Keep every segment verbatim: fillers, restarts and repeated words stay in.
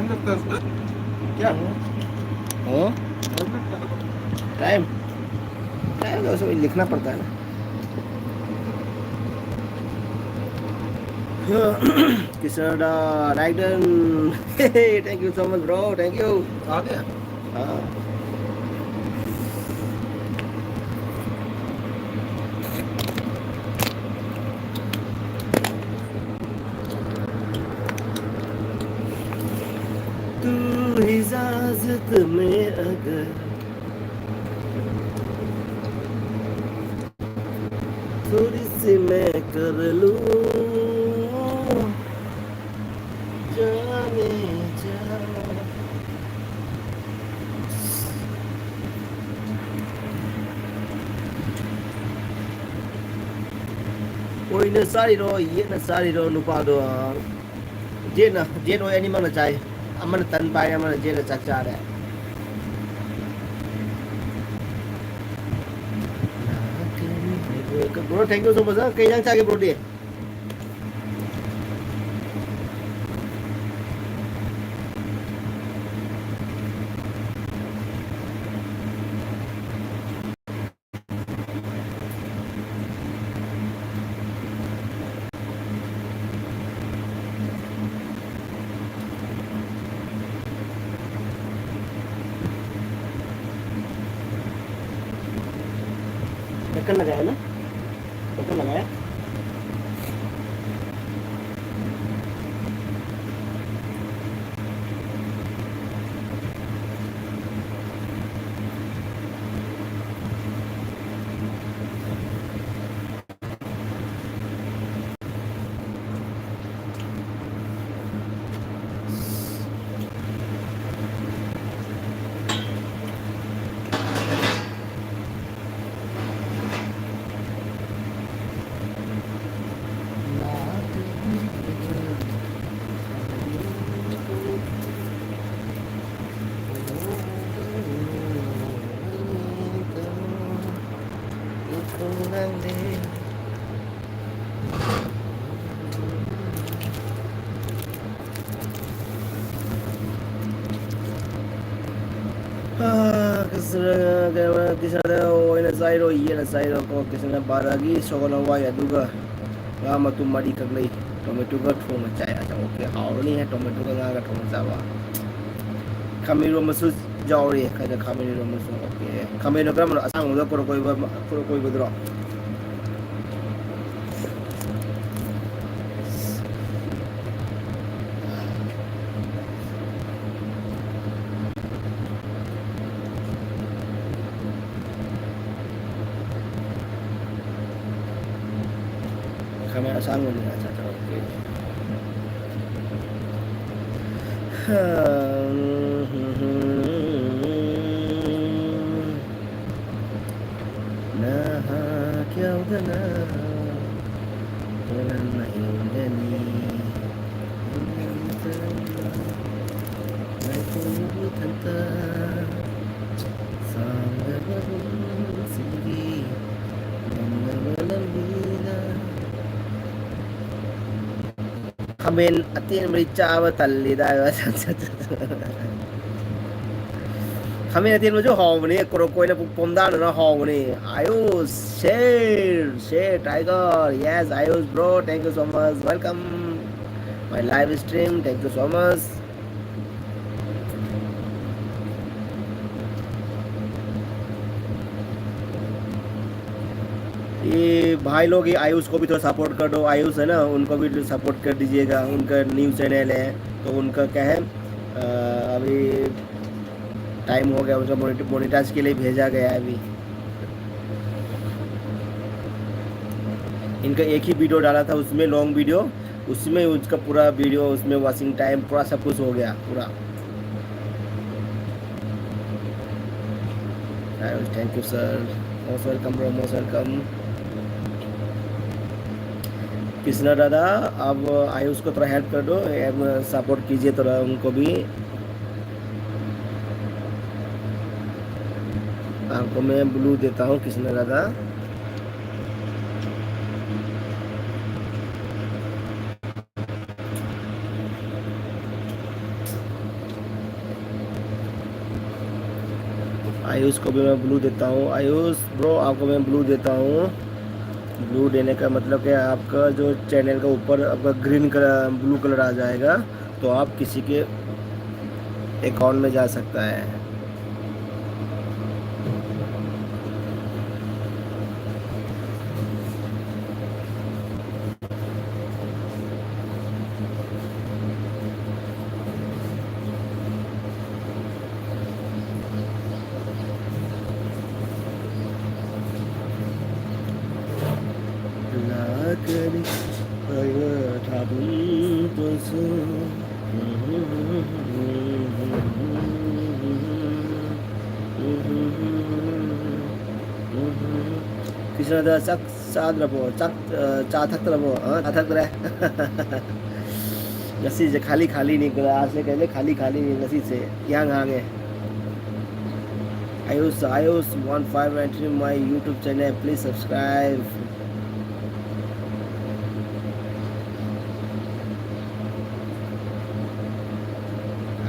क्या हुआ? हाँ? टाइम, टाइम तो उसमें लिखना पड़ता है ना। किसनडा राइडन, thank you so much bro, thank you। आ गया। हाँ। तू इजाजत में अगर थोड़ी सी मैं कर लूं, जाने जा। ꯑꯣꯏꯅ ꯆꯥꯔꯤꯔꯣ, ꯌꯦꯠꯅ ꯆꯥꯔꯤꯔꯣ ꯅꯨꯄꯥꯗꯣ? ꯌꯦꯠꯅ, ꯌꯦꯠ ꯑꯣꯏ, ꯑꯅꯤꯃꯛꯅ ꯆꯥꯏ꯫ ꯑꯃꯅ ꯇꯟ ꯄꯥꯏꯔꯦ, ꯑꯃꯅ ꯌꯦꯠꯅ ꯆꯥꯛ ꯆꯥꯔꯦ꯫ Bro, thank you so much, ꯀꯩ ꯏꯟꯖꯥꯡ ꯆꯥꯒꯦ bro ꯗꯤ? ढक्कन लगाया ना? ढक्कन लगाया? ꯀꯩꯅꯣ, ꯀꯤꯁꯟꯗ ꯑꯣꯏꯅ ꯆꯥꯏꯔꯣ, ꯌꯦꯟꯅ ꯆꯥꯏꯔꯣ? ꯀꯣ, ꯀꯤꯁꯟꯗ ꯕꯥꯔꯥꯒꯤ ꯁꯒꯣꯜ ꯍꯋꯥꯏ ꯑꯗꯨꯒ ꯉꯥ ꯃꯇꯨꯝ ꯃꯔꯤꯈꯛ ꯂꯩ, ꯇꯣꯃꯦꯇꯣꯒ ꯊꯣꯡꯉ ꯆꯥꯏ꯫ ꯑꯁ, ꯑꯣꯀꯦ, ꯍꯥꯎꯔꯅꯤꯍꯦ, ꯇꯣꯃꯦꯇꯣꯒ ꯉꯥꯒ ꯊꯣꯡꯉ ꯆꯥꯕ꯫ ꯈꯥꯃꯦꯟ ꯏꯔꯣꯝꯕꯁꯨ ꯌꯥꯎꯔꯤ꯫ ꯀꯥꯏꯗ ꯈꯥꯃꯦꯟ ꯏꯔꯣꯝꯕꯁꯨ? ꯑꯣꯀꯦ, ꯈꯥꯃꯦꯟꯗꯣ ꯀꯔꯝꯕꯅꯣ? ꯑꯁꯥꯡꯕꯗꯣ, ꯀꯣꯔ ꯀꯣꯏꯕ, ꯀꯣꯔ ꯀꯣꯏꯕꯗꯨꯔꯣ? ꯈꯥꯃꯦꯟ ꯑꯁꯥꯡꯕꯅꯤ꯫ ꯑꯠꯆꯥ, ꯑꯠꯆꯥ, ꯑꯣꯀꯦ꯫ ꯅꯍꯥꯛ ꯌꯥꯎꯗꯅ ꯀꯔꯝꯅ ꯍꯤꯡꯒꯅꯤ? ꯂꯥꯏꯐꯝ ꯏꯊꯟꯇ ꯁꯥꯡꯂꯕ ꯄꯨꯟꯁꯤꯒꯤ ꯉꯝꯅꯕ ꯂꯝꯕꯤꯗ꯫ ꯈꯥꯃꯦꯟ ꯑꯇꯦꯟꯕꯗꯤ ꯆꯥꯕ ꯇꯜꯂꯤꯗ꯫ ꯈꯥꯃꯦꯟ ꯑꯇꯦꯟꯕꯁꯨ ꯍꯥꯎꯕꯅꯦ, ꯀꯣꯔꯣꯛ ꯀꯣꯏꯅ ꯄꯣꯝꯗꯥꯗꯅ ꯍꯥꯎꯕꯅꯦ꯫ Ayush, share, share, Tiger. Yes, Ayush bro, thank you so much. Welcome my live stream. Thank you so much. ये भाई लोग, ये आयुष को भी थोड़ा सपोर्ट कर दो। आयुष है ना, उनको भी सपोर्ट कर दीजिएगा। उनका न्यू चैनल है, तो उनका क्या है, अ, अभी टाइम हो गया, उनका मोनिटाइज के लिए भेजा गया है अभी। इनका एक ही वीडियो डाला था, उसमें लॉन्ग वीडियो, उसमें उसका पूरा वीडियो, उसमें वॉचिंग टाइम, पूरा सब कुछ हो गया पूरा। Thank you sir, most welcome bro, most welcome। Krishna दादा, अब आयुष को थोड़ा हेल्प कर दो, सपोर्ट कीजिए थोड़ा उनको भी। आपको मैं ब्लू देता हूँ कृष्णा दादा। आयुष को भी मैं ब्लू देता हूँ। आयुष ब्रो, आपको मैं ब्लू देता हूँ। ब्लू देने का मतलब क्या है, आपका जो चैनल का ऊपर आपका ग्रीन कलर, ब्लू कलर आ जाएगा, तो आप किसी के अकाउंट में जा सकता है। कृष्ण दा, सक साथ रहो, चाक, अ, चाथक रहो, हाँ, चाथक रहे। ꯉꯁꯤꯁꯦ ꯈꯥꯂꯤ ꯈꯥꯂꯤꯅꯤ, ꯒ꯭ꯂꯥꯁꯁꯦ ꯀꯩꯁꯦ ꯈꯥꯂꯤ ꯈꯥꯂꯤꯅꯤ ꯉꯁꯤꯁꯦ, ꯏꯍꯥꯡ ꯍꯥꯡꯉꯦ꯫ Ayush, Ayush one five entry my YouTube channel, please subscribe.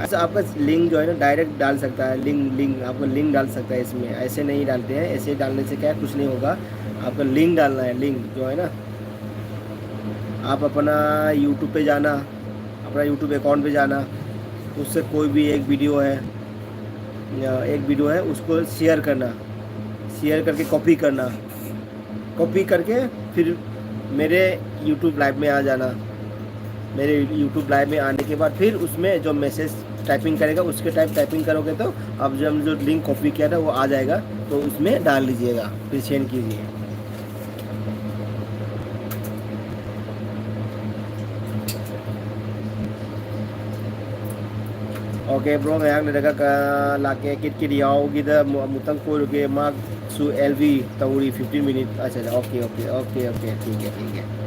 अच्छा, आपका लिंक जो है ना, डायरेक्ट डाल सकता है, लिंक, लिंक, आपका लिंक डाल सकता है इसमें। ऐसे नहीं डालते हैं, ऐसे डालने से क्या है, कुछ नहीं होगा। आपका लिंक डालना है, लिंक जो है ना, आप अपना यूट्यूब पे जाना, अपना यूट्यूब अकाउंट पे जाना, उससे कोई भी एक वीडियो है, या एक वीडियो है, उसको शेयर करना, शेयर करके कॉपी करना, कॉपी करके फिर मेरे यूट्यूब लाइव में आ जाना। मेरे यूट्यूब लाइव में आने के बाद फिर उसमें जो मैसेज टाइपिंग करेगा, उसके टाइप टाइपिंग करोगे, तो अब जो हम जो लिंक कॉपी किया था, वो आ जाएगा, तो उसमें डाल दीजिएगा, फिर सेंड कीजिए। Okay bro, ꯉꯥꯏꯍꯥꯛ ꯂꯩꯔꯒ ꯀ-, ꯂꯥꯛꯀꯦ꯫ ꯀꯤꯠ ꯀꯤꯠ ꯌꯥꯎꯒꯤꯗ ꯑꯃꯨ-, ꯑꯃꯨꯛꯇꯪ ꯀꯣꯏꯔꯨꯒꯦ꯫ ꯃꯍꯥꯛꯁꯨ ꯑꯦꯜ ꯕꯤ ꯇꯧꯔꯤ, fifteen minute꯫ ꯑꯠꯆꯥ, ꯑꯠꯆꯥ, okay, okay, okay, okay, ठीक है, ठीक है.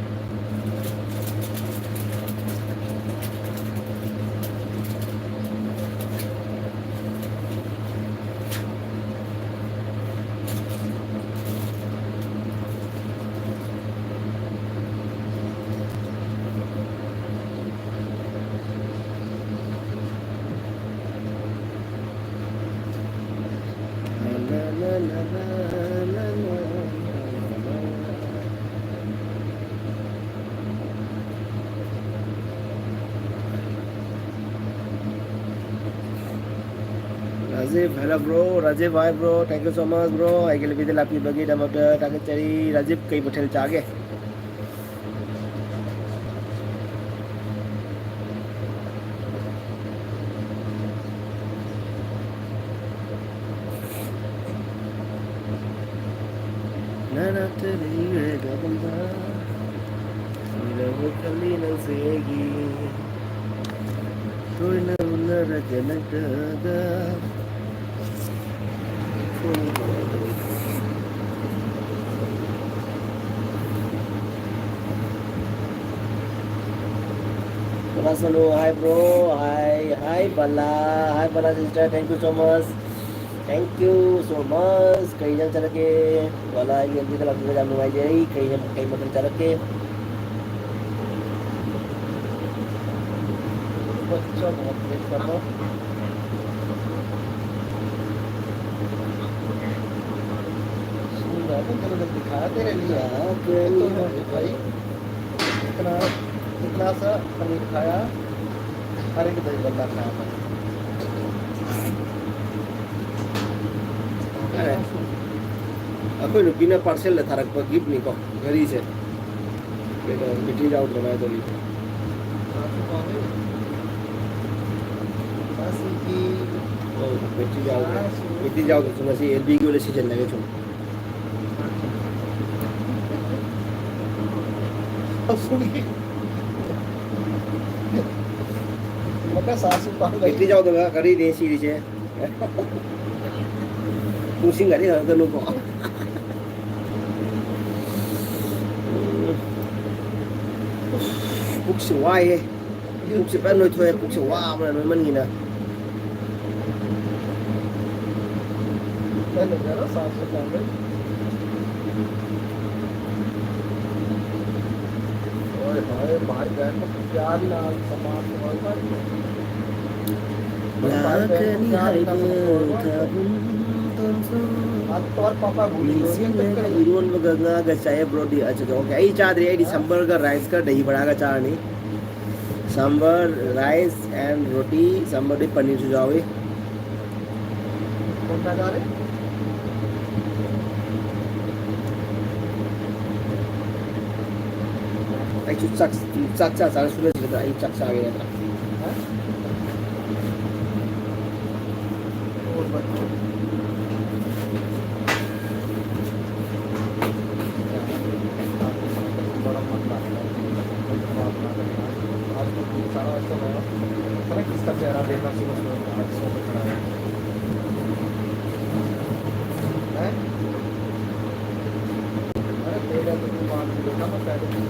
Rajiv, hello bro, Rajiv, hi bro, thank you so much bro, ꯑꯩꯒꯤ ꯂꯝꯕꯤꯗ ꯂꯥꯛꯄꯤꯕꯒꯤꯗꯃꯛꯇ ꯊꯥꯒꯠꯆꯔꯤ꯫ Rajiv, ꯀꯩ ꯃꯊꯦꯜ ꯆꯥꯒꯦ? ꯅꯅꯥꯛꯇ ꯂꯩꯔꯒ ꯕꯝꯕꯥ, ꯎꯏꯔꯕ ꯈꯜꯂꯤ ꯅꯪꯁꯦ ꯑꯩꯒꯤ, ꯇꯣꯏꯅ ꯎꯅꯔꯒ ꯅꯛꯇꯗ꯫ Good afternoon, hi bro, hi, hi Bala, hi Bala sister, thank you so much, thank you so much. ꯀꯩ ꯏꯟꯖꯥꯡ ꯆꯥꯔꯛꯀꯦ? ꯕꯂꯥ, ꯑꯩꯒꯤ ꯂꯝꯕꯤꯗ ꯂꯥꯛꯄꯤꯕ ꯌꯥꯝ ꯅꯨꯡꯉꯥꯏꯖꯩ꯫ ꯀꯩ, ꯀꯩ ꯃꯊꯦꯜ ꯆꯥꯔꯛꯀꯦ? ꯕꯆꯥ ꯃꯣꯍꯝꯃꯗ ꯀꯔꯣ꯫ ꯁꯨꯅ ꯑꯗꯨꯝ ꯀꯩꯅꯣꯗ ꯄꯤꯈꯥ ꯇꯦꯔꯦ ꯂꯤꯌꯥ꯫ ꯌꯥ, ꯀꯩꯅꯣ꯫ ꯏꯇꯅꯥ, ꯏꯇꯅꯥ ꯁꯥ ꯄꯅꯤꯔ ꯈꯥꯌꯥ꯫ ꯑꯔꯦ, ꯀꯗꯥꯏ ꯕꯟꯗꯥ ꯈꯥ ꯕꯟꯗꯥ꯫ ꯑꯦ, ꯑꯩꯈꯣꯏ ꯅꯨꯄꯤꯅ ꯄꯥꯔꯁꯦꯜꯗ ꯊꯥꯔꯛꯄ ꯒꯤꯐꯅꯤꯀꯣ, ꯘꯔꯤꯁꯦ꯫ ꯀꯩꯅꯣ, ꯕꯦꯇ꯭ꯔꯤ ꯌꯥꯎꯗ꯭ꯔꯦ ꯃꯥꯏ ꯇꯧꯔꯤ꯫ ꯑꯣ, ꯕꯦꯇ꯭ꯔꯤ ꯌꯥꯎꯗ꯭ꯔꯦ꯫ ꯕꯦꯇ꯭ꯔꯤ ꯌꯥꯎꯗ꯭ꯔꯁꯨ ꯉꯁꯤ ꯑꯦꯜ ꯕꯤꯒꯤ ꯑꯣꯏꯅ ꯁꯤꯖꯤꯟꯅꯔꯦ ꯁꯨꯝ꯫ ꯑꯁꯨꯝꯒꯤ ꯃꯀꯥ ꯁꯥꯁꯨ ꯄꯥꯡꯒꯩ꯫ ꯕꯦꯇ꯭ꯔꯤ ꯌꯥꯎꯗꯕ ꯒꯥꯔꯤꯅꯦ ꯁꯤꯔꯤꯁꯦ꯫ ꯄꯨꯡꯁꯤꯡ ꯒꯥꯔꯤ ꯉꯥꯛꯇꯅꯨꯀꯣ꯫ ꯄꯨꯛꯁꯤ ꯋꯥꯏꯍꯦ꯫ ꯄꯨꯛꯁꯤ ꯐꯖꯅ ꯅꯣꯏꯊꯣꯛꯑꯦ꯫ ꯄꯨꯛꯁꯤ ꯋꯥꯕꯅ ꯅꯣꯏꯃꯟꯒꯤꯅ꯫ ओए होए, भाई बहन को प्यार ना समाज को और भाई। भाई बहन को प्यार ना समाज को और भाई। आज तो और पापा भूल गए। ꯅꯤꯡꯁꯤꯡꯉꯒ ꯏꯔꯣꯟꯕꯒ ꯉꯥꯒ ꯆꯥꯏꯌꯦ ꯕ꯭ꯔꯣꯗꯤ꯫ ꯑꯆꯥ, ꯑꯣꯀꯦ, ꯑꯩ ꯆꯥꯗ꯭ꯔꯤ꯫ ꯑꯩꯗꯤ ꯁꯝꯕꯔꯒ ꯔꯥꯏꯁꯀ ꯗꯍꯤ ꯕꯔꯥꯒ ꯆꯥꯔꯅꯤ꯫ ꯁꯝꯕꯔ, ꯔꯥꯏꯁ ꯑꯦꯟ ꯔꯣꯇꯤ꯫ ꯁꯝꯕꯔꯗꯤ ꯄꯅꯤꯔꯁꯨ ꯌꯥꯎꯏ꯫ ꯀꯣꯟ ꯇꯥꯖꯥꯔꯦ꯫ ꯑꯩꯁꯨ ꯆꯥꯛ, ꯆꯥꯛ ꯆꯥ ꯆꯥꯅ ꯁꯨꯅꯁꯤꯒꯗ꯭ꯔꯥ? ꯑꯩ ꯆꯥꯛ ꯆꯥꯒꯦ ꯅꯠꯇ꯭ꯔꯥ? ꯍꯥ? आज तो सारा अच्छा लगा। अरे, किसका चेहरा देखना शुरू हो गया, आज सो खड़ा है। हैं? अरे, तेरा तो कोई बात नहीं, देखा ना पहले।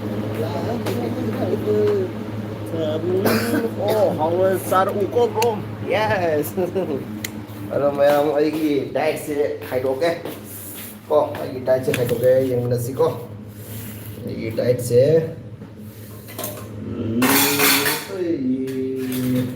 Oh, how was Sar Uko, bro? Yes. ꯑꯗꯣ ꯃꯌꯥꯝ, ꯑꯩꯒꯤ dietꯁꯦ ꯈꯥꯏꯗꯣꯛꯀꯦ ꯀꯣ, ꯑꯩꯒꯤ dietꯁꯦ ꯈꯥꯏꯗꯣꯛꯀꯦ, ꯌꯦꯡꯃꯤꯟꯅꯁꯤꯀꯣ꯫ ꯑꯩꯒꯤ dietꯁꯦ, ꯎꯝ, ꯑꯩ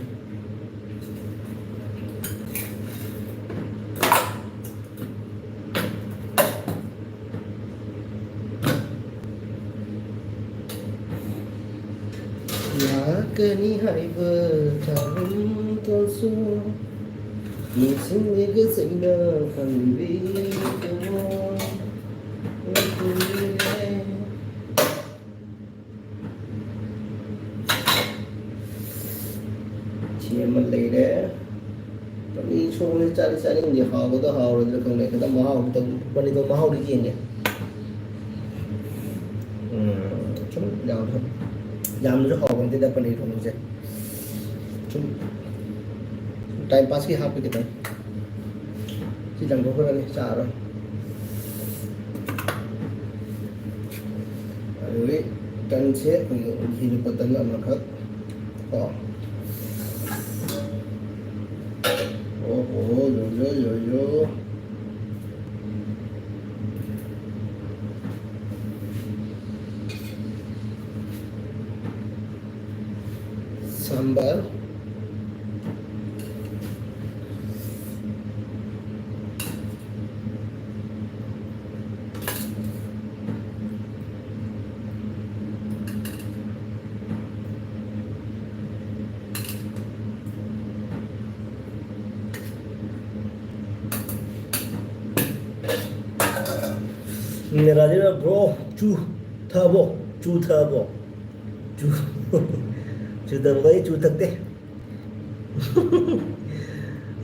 ꯂꯥꯛꯀꯅꯤ ꯍꯥꯏꯕ ꯊꯥꯕꯜꯗꯁꯨ ꯅꯤꯡꯁꯤꯡꯂꯒ ꯆꯩꯅ ꯈꯪꯕꯤꯔꯣ꯫ ꯁꯤ ꯑꯃ ꯂꯩꯔꯦ꯫ ꯄꯅꯤꯔ ꯊꯣꯡꯕꯁꯦ ꯆꯥꯗꯤ ꯆꯥꯅꯤꯡꯗꯦ, ꯍꯥꯎꯒꯗ꯭ꯔꯥ ꯍꯥꯎꯔꯣꯏꯗ꯭ꯔꯥ ꯈꯪꯗꯦ꯫ ꯈꯤꯇꯪ ꯃꯍꯥꯎ, ꯈꯤꯇꯪ ꯄꯅꯤꯔ ꯊꯣꯡꯕ ꯃꯍꯥꯎꯗꯤ ꯌꯦꯡꯒꯦ꯫ ꯎꯝ, ꯁꯨꯝ ꯌꯥꯝ, ꯌꯥꯝꯅꯁꯨ ꯍꯥꯎꯕ ꯅꯠꯇꯦꯗ ꯄꯅꯤꯔ ꯊꯣꯡꯕꯁꯦ꯫ ꯁꯨꯝ time passꯀꯤ ꯍꯥꯞꯄꯤ ꯈꯤꯇꯪ꯫ ꯁꯤ ꯂꯪꯊꯣꯛꯈ꯭ꯔꯅꯤ, ꯆꯥꯔꯣꯏ꯫ ꯑꯗꯨꯗꯒꯤ ꯇꯟꯁꯦ ꯑꯩꯈꯣꯏꯒꯤ ꯘꯤ ꯂꯨꯄꯥ ꯇꯟ ꯑꯃꯈꯛ ꯀꯣ꯫ ꯑꯣ ꯍꯣ, ꯌꯣ, ꯌꯣ, ꯌꯣ, ꯌꯣ꯫ ꯁꯝꯕꯔ꯫ ꯔꯥꯖꯦꯟꯗ꯭ꯔ ꯕ꯭ꯔꯣ, ꯆꯨ ꯊꯛꯑꯕꯣ? ꯆꯨ ꯊꯛꯑꯕꯣ? ꯆꯨ, ꯆꯨ ꯊꯛꯄ, ꯑꯩ ꯆꯨ ꯊꯛꯇꯦ꯫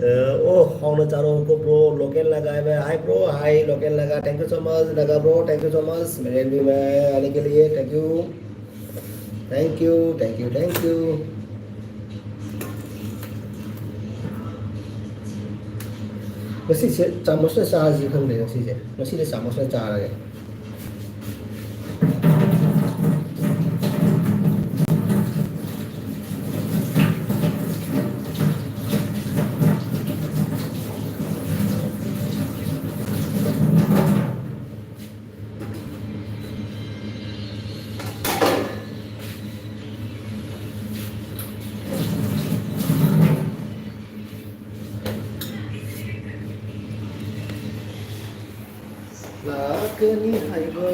ꯑ, ꯑꯣ, ꯍꯥꯎꯅ ꯆꯥꯔꯣꯀꯣ ꯕ꯭ꯔꯣ, ꯂꯣꯀꯦꯜ ꯅꯥꯒꯥ ꯍꯥꯏꯕ꯫ Hi bro, hi local Naga, thank you so much Naga bro, thank you so much ꯃꯦꯔꯦꯟ ꯕꯤ ꯃꯦ ꯑꯥꯅꯦ ꯀꯦ ꯂꯤꯌꯦ, thank you꯫ Thank you, thank you, thank you. ꯉꯁꯤꯁꯦ ꯆꯥꯃꯁꯅ ꯆꯥꯔꯁꯤ ꯈꯪꯗꯦ ꯉꯁꯤꯁꯦ꯫ ꯉꯁꯤꯗꯤ ꯆꯥꯃꯁꯅ ꯆꯥꯔꯒꯦ꯫ ꯂꯥꯛꯀꯅꯤ ꯍꯥꯏꯕ꯫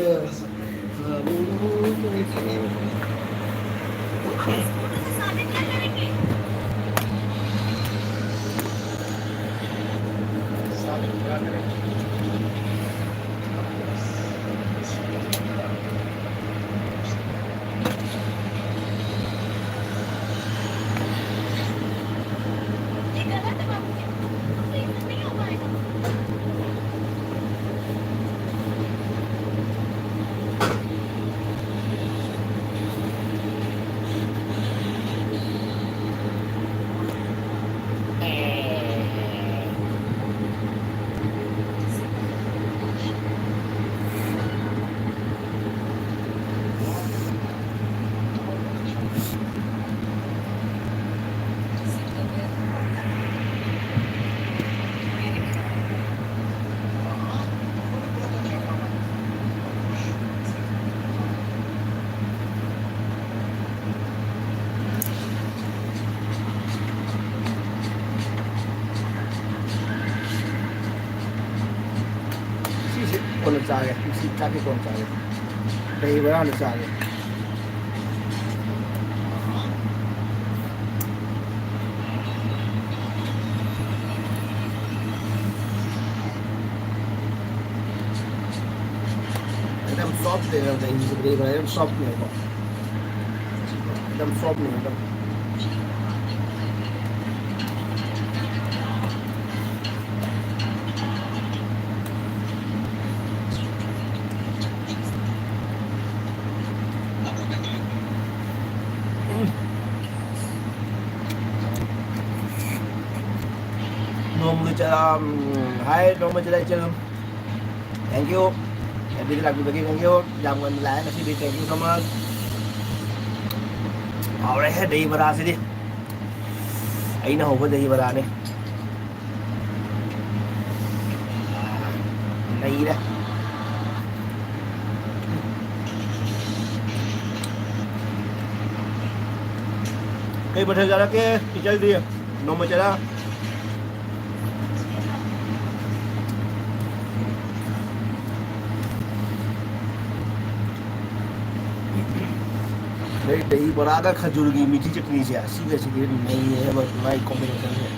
ꯁꯤꯁꯦ ꯀꯣꯟꯅ ꯆꯥꯒꯦ꯫ ꯁꯤ ꯆꯥꯛꯁꯤ ꯀꯣꯟꯅ ꯆꯥꯒꯦ꯫ ꯗꯍꯤ ꯕꯣꯔꯥ ꯍꯥꯟꯅ ꯆꯥꯒꯦ꯫ ꯁꯣꯐ ꯂꯩꯔꯝꯗ ꯏꯟꯖꯤꯟ ꯀꯔꯤ ꯀꯔꯥ ꯌꯥꯝ ꯁꯣꯐ ꯂꯩꯀꯣ꯫ ꯌꯥꯝ ꯁꯣꯐ ꯂꯩ ꯍꯟꯗꯛ꯫ ꯅꯣꯡꯃꯒꯤ ꯆꯔꯥ, ꯎꯝ, ꯍꯥꯏ, ꯅꯣꯡꯃ ꯆꯔꯥ ꯏꯆꯦ ꯑꯗꯨꯝ꯫ Thank you꯫ ꯑꯦꯐꯕꯤꯗ ꯂꯥꯛꯄꯤꯕꯒꯤ thank you꯫ ꯌꯥꯝ ꯉꯟꯅ ꯂꯥꯛꯑꯦ ꯉꯁꯤꯗꯤ, thank you so much꯫ ꯍꯥꯎꯔꯦꯍꯦ ꯗꯍꯤ ꯕꯔꯥꯁꯤꯗꯤ꯫ ꯑꯩꯅ ꯍꯧꯕ ꯗꯍꯤ ꯕꯔꯥꯅꯤ꯫ ꯅꯩꯔꯦ꯫ ꯀꯩ ꯃꯊꯦꯜ ꯆꯥꯔꯛꯀꯦ ꯏꯆꯜꯗꯤ? ꯅꯣꯡꯃ ꯆꯔꯥ꯫ ꯑꯗꯩ ꯗꯍꯤ ꯕꯣꯔꯥꯒ ꯈꯖꯨꯔꯒꯤ ꯃꯤꯊꯤ ꯆꯠꯅꯤꯁꯦ, ꯑꯁꯤꯒꯁꯤꯗꯤ ꯅꯩꯌꯦꯕ, ꯃꯥꯏ combination ꯁꯦ꯫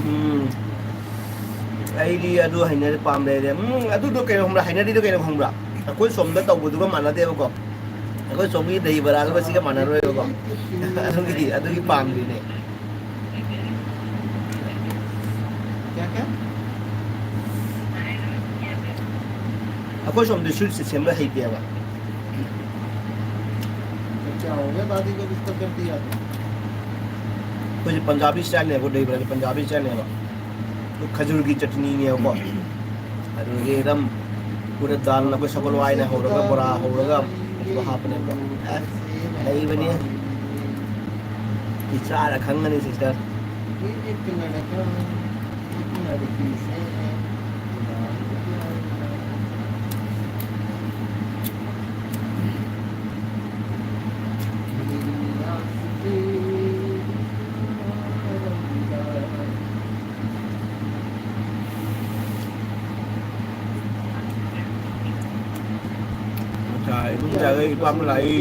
ꯎꯝ꯫ ꯑꯩꯗꯤ ꯑꯗꯨ ꯍꯩꯅꯗꯦ, ꯄꯥꯝꯗꯦ ꯑꯩꯗꯤ꯫ ꯎꯝ, ꯑꯗꯨꯗꯣ ꯀꯩꯅꯣ ꯈꯪꯕ꯭ꯔꯥ? ꯍꯩꯅꯗ꯭ꯔꯤꯗꯣ ꯀꯩꯅꯣ ꯈꯪꯕ꯭ꯔꯥ? ꯑꯩꯈꯣꯏ ꯁꯣꯝꯗ ꯇꯧꯕꯗꯨꯒ ꯃꯥꯟꯅꯗꯦꯕꯀꯣ꯫ ꯑꯩꯈꯣꯏ ꯁꯣꯝꯒꯤ ꯗꯍꯤ ꯕꯔꯥꯗꯨꯒ ꯁꯤꯒ ꯃꯥꯟꯅꯔꯣꯏꯕꯀꯣ꯫ ꯑꯗꯨꯒꯤ, ꯑꯗꯨꯒꯤ ꯄꯥꯝꯗ꯭ꯔꯤꯅꯦ꯫ क्या क्या? ꯑꯩꯈꯣꯏ ꯁꯣꯝꯗꯤ sweet ꯁꯦ ꯁꯦꯝꯕ ꯍꯩꯇꯦꯕ꯫ क्या हो गया दादी को डिस्टर्ब कर दिया? ꯑꯩꯈꯣꯏꯁꯦ ꯄꯟꯖꯥꯕꯤ style ꯅꯦꯕ, ꯗꯍꯤ ꯕꯔꯥꯁꯦ ꯄꯟꯖꯥꯕꯤ style ꯅꯦꯕ꯫ ꯈꯖꯨꯔꯒꯤ ꯆꯠꯅꯤꯅꯦꯕꯀꯣ꯫ ꯑꯗꯨꯗꯒꯤ ꯑꯗꯨꯝ ꯎꯔꯠ ꯗꯥꯜ, ꯑꯩꯈꯣꯏ ꯁꯒꯣꯜ ꯍꯋꯥꯏꯅ ꯍꯧꯔꯒ, ꯕꯣꯔꯥ ꯍꯧꯔꯒ ꯑꯗꯨꯒ ꯍꯥꯞꯄꯅꯦꯕꯀꯣ꯫ ꯑꯦ, ꯂꯩꯕꯅꯤ꯫ ꯁꯤ ꯆꯥꯔ ꯈꯪꯒꯅꯤ, sister꯫ ꯌꯥꯔꯦ, ꯏꯄꯥꯝ ꯂꯥꯛꯏ꯫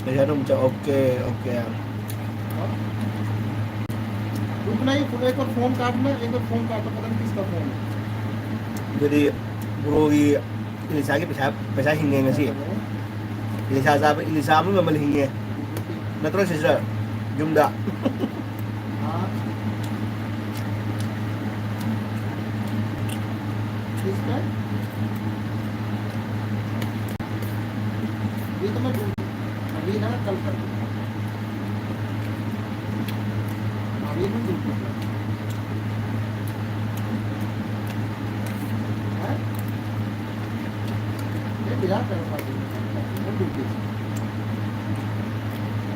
ꯄꯩꯁꯥꯗꯣ ꯑꯃꯨꯛ ꯆꯠ-, ꯑꯣꯀꯦ, ꯑꯣꯀꯦ꯫ रुकना ही, एक बार फोन काटना, एक बार फोन काटो, पता नहीं किसका फोन है। ꯑꯗꯨꯗꯤ ꯕ꯭ꯔꯣꯒꯤ ꯏꯂꯤꯁꯥꯒꯤ ꯄꯩꯁꯥ, ꯄꯩꯁꯥ ꯍꯤꯡꯉꯦ ꯉꯁꯤ꯫ ꯏꯂꯤꯁꯥ ꯆꯥꯕ, ꯏꯂꯤꯁꯥ ꯑꯃꯒꯤ ꯃꯃꯜ ꯍꯤꯡꯉꯦ꯫ ꯅꯠꯇ꯭ꯔꯣ ꯁꯤꯁꯇꯔ? ꯌꯨꯝꯗ꯫ हाँ। किसका? ये तो मैं दूँ, अभी ना, कल कर दूँगा। अभी मैं दूँ। हैं? ये बिना कर, मैं दूँ।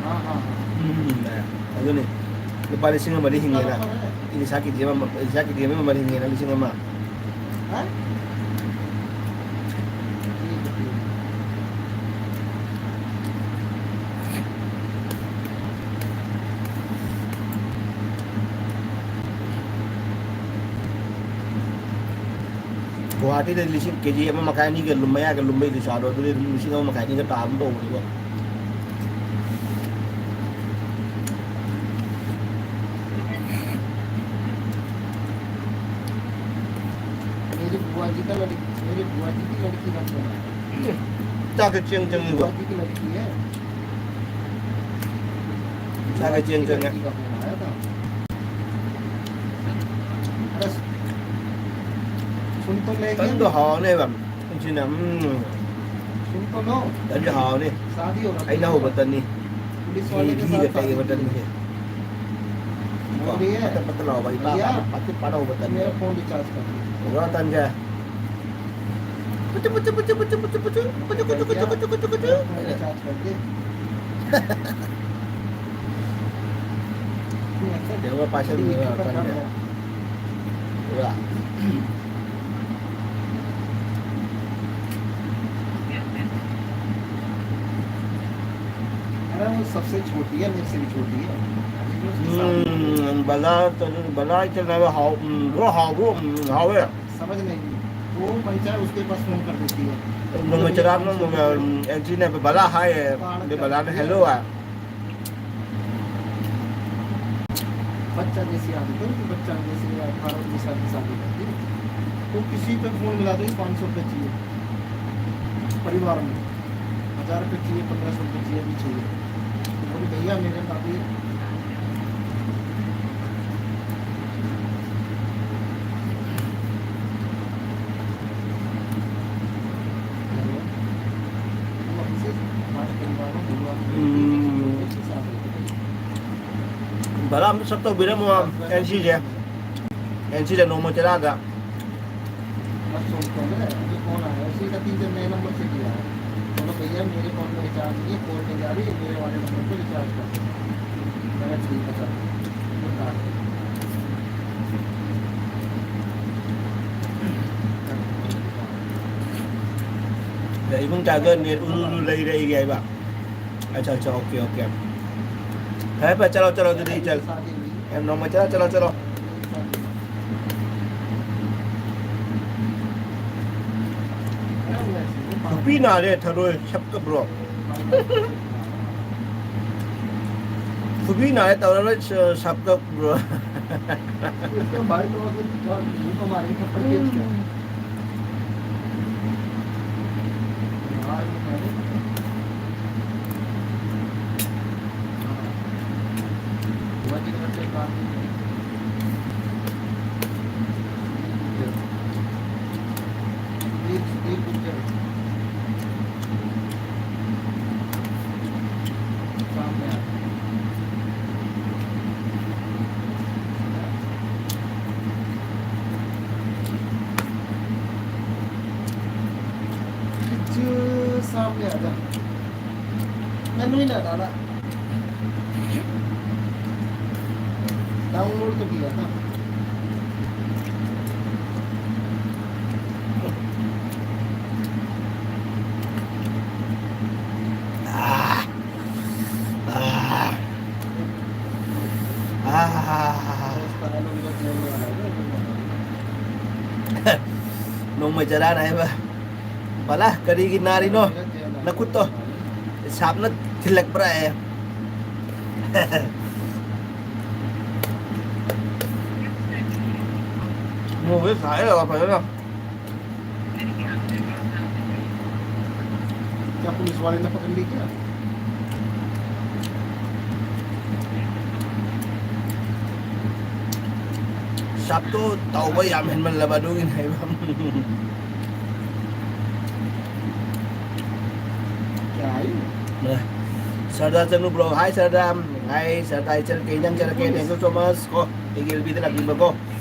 हाँ, हाँ, हाँ। ꯎꯝ, ꯑꯗꯨꯅꯤ꯫ ꯂꯨꯄꯥ ꯂꯤꯁꯤꯡ ꯑꯃꯗꯤ ꯍꯤꯡꯉꯦꯅ꯫ ꯏꯂꯤꯁꯥ ꯀꯦ ꯖꯤ ꯑꯃ, ꯏꯂꯤꯁꯥ ꯀꯦ ꯖꯤ ꯑꯃꯒꯤ ꯃꯃꯜ ꯍꯤꯡꯉꯦꯅ, ꯂꯤꯁꯤꯡ ꯑꯃ꯫ ꯍꯥ? ꯒꯨꯍꯥꯇꯤꯗ ꯂꯤꯁꯤꯡ, ꯀꯦ ꯖꯤ ꯑꯃ ꯃꯈꯥꯏ, ꯑꯅꯤꯒ ꯂꯨꯝ-, ꯃꯌꯥꯒ ꯂꯨꯝꯕꯩ ꯏꯂꯤꯁꯥꯗꯣ, ꯑꯗꯨꯗꯤ ꯑꯗꯨꯝ ꯂꯤꯁꯤꯡ ꯑꯃ ꯃꯈꯥꯏ, ꯑꯅꯤꯒ ꯇꯥꯕ ꯇꯧꯕꯅꯦꯕ꯫ मेरी बुआ जी का लड़की, मेरी बुआ जी की लड़की का फोन है। ꯆꯥꯛꯁꯦ ꯆꯦꯡ ꯆꯪꯉꯤꯕ꯫ बुआ जी की लड़की है। ꯆꯥꯛꯁꯦ ꯆꯦꯡ ꯆꯪꯉꯦ꯫ लड़की का फोन आया था। अरे, सुन तो लेंगे। ꯇꯟꯗꯣ ꯍꯥꯎꯅꯦꯕ꯫ ꯁꯤꯅ, ꯎꯝ꯫ सुन तो लो। ꯇꯟꯁꯦ ꯍꯥꯎꯅꯤ꯫ शादी हो रहा है। ꯑꯩꯅ ꯍꯧꯕ ꯇꯟꯅꯤ꯫ पुलिस वाले के ꯘꯤꯒ साथ शादी ꯇꯛꯏꯕ की है। ꯇꯟꯁꯦ꯫ बोल रही है। ꯄꯠꯇ ꯄꯠꯇ ꯂꯥꯎꯕ, ꯏꯄꯥ ꯏꯄꯥ ꯄꯥꯛꯇꯛ ꯄꯥꯛꯇꯛ ꯍꯧꯕ ꯇꯟꯅꯤ꯫ मेरा फोन रिचार्ज कर दो। ꯇꯟꯁꯦ꯫ फोन रिचार्ज कर दे। ꯌꯦꯡꯉꯣ, ꯄꯥꯏꯁꯟꯕꯤꯔꯣ, ꯇꯟꯁꯦ꯫ ꯑꯗꯨꯒ अरे, वो सबसे छोटी है, मेरे से भी छोटी है। अभी भी उसके साथ हम्म, बला तो, बला चलना है, हाउ-, हम्म, वो हाउ-, वो, हम्म, हाउ है। समझ नहीं, वो मन चाहे उसके पास फोन कर देती है। ꯅꯣꯡꯃꯩ ꯆꯔꯥ ꯑꯃ, ꯎꯝ, ꯑꯦꯟꯇ꯭ꯔꯤꯅꯦꯕ, ꯕꯂꯥ ꯍꯥꯏꯌꯦ꯫ ꯑꯗꯨ ꯕꯂꯥꯅ ꯍꯦꯜꯂꯣ ꯍꯥꯏ꯫ बच्चा जैसी आदत है उनकी, बच्चा जैसे अठारह उन्नीस साल की शादी करती है, तो किसी पे फोन मिला दो, पाँच सौ रुपये चाहिए परिवार में, हज़ार रुपये चाहिए, पन्द्रह सौ रुपये चाहिए, अभी चाहिए। तो बोले, "भैया, मेरे पास भी।" वो हमसे हमारे परिवार में हुआ। हम्म। बड़ा हम सब तो बिरम हुआ, एनसी से। एनसी से नौ मोचरा था। बस सुन तो ले, अभी कौन आया? उसी का तीन नए नंबर से किया है। बोलो, "भैया, मेरे फोन में रिचार्ज नहीं है, कॉल नहीं जा रही है, मेरे वाले नंबर पे रिचार्ज कर दो।" मैंने, "ठीक है, सर।" वो काट दिया। ꯏꯕꯨꯡ ꯆꯥꯒ ꯅꯦꯠ ꯎꯔꯨ ꯎꯔꯨ ꯂꯩꯔꯦ ꯑꯩꯒꯤ ꯍꯥꯏꯕ꯫ ꯑꯠꯆꯥ, ꯑꯠꯆꯥ, ꯑꯣꯀꯦ, ꯑꯣꯀꯦ꯫ ꯐꯔꯦ, ꯐꯔꯦ, ꯆꯠꯂꯣ, ꯆꯠꯂꯣ, ꯑꯗꯨꯗꯤ ꯆꯠꯂꯣ꯫ ꯌꯥꯝ ꯅꯣꯡꯃ ꯆꯠꯂꯣ, ꯆꯠꯂꯣ, ꯆꯠꯂꯣ꯫ ꯅꯨꯄꯤ ꯅꯥꯔꯦ, ꯊꯔꯣꯏ ꯁꯞ ꯀꯞꯄ꯭ꯔꯣ? ꯈꯨꯕꯤ ꯅꯥꯔꯦ ꯇꯧꯔꯔꯣꯏ, ꯁ-, ꯁꯞ ꯀꯞꯄ꯭ꯔꯣ? इसके भाई लोगों को बहुत मुंह को मारेंगे, थप्पड़ खींच के। सामने आ जा। मैंने ही ना डाला। डाउनलोड तो किया था। ꯅꯣꯡꯃꯩ ꯆꯔꯥꯅ ꯍꯥꯏꯕ꯫ ꯕꯂꯥ, ꯀꯔꯤꯒꯤ ꯅꯥꯔꯤꯅꯣ? ꯅꯈꯨꯠꯇꯣ ꯁꯥꯞꯅ ꯊꯤꯜꯂꯛꯄ꯭ꯔꯥ? ꯑꯦ꯫ ꯃꯣꯔꯣꯛꯁꯦ ꯁꯥꯏ ꯐꯖꯅ꯫ क्या पुलिस वाले ने पकड़ ली क्या? ꯁꯥꯞꯇꯣ ꯇꯧꯕ ꯌꯥꯝ ꯍꯦꯟꯃꯜꯂꯕ ꯑꯗꯨꯒꯤꯅꯦ ꯍꯥꯏꯕ꯫ ꯀꯌꯥ ꯍꯥꯏ? ꯁꯔꯗꯥ ꯆꯅꯨ ꯕ꯭ꯔꯣ, ꯍꯥꯏ ꯁꯔꯗꯥ꯫ ꯍꯥꯏ ꯁꯔꯗꯥ, ꯏꯆꯟ ꯀꯩ ꯏꯟꯖꯥꯡ ꯆꯥꯔꯛꯀꯦ? Thank you so much ꯀꯣ, ꯑꯩꯒꯤ ꯑꯦꯜ ꯕꯤꯗ ꯂꯥꯛꯄꯤꯕꯀꯣ꯫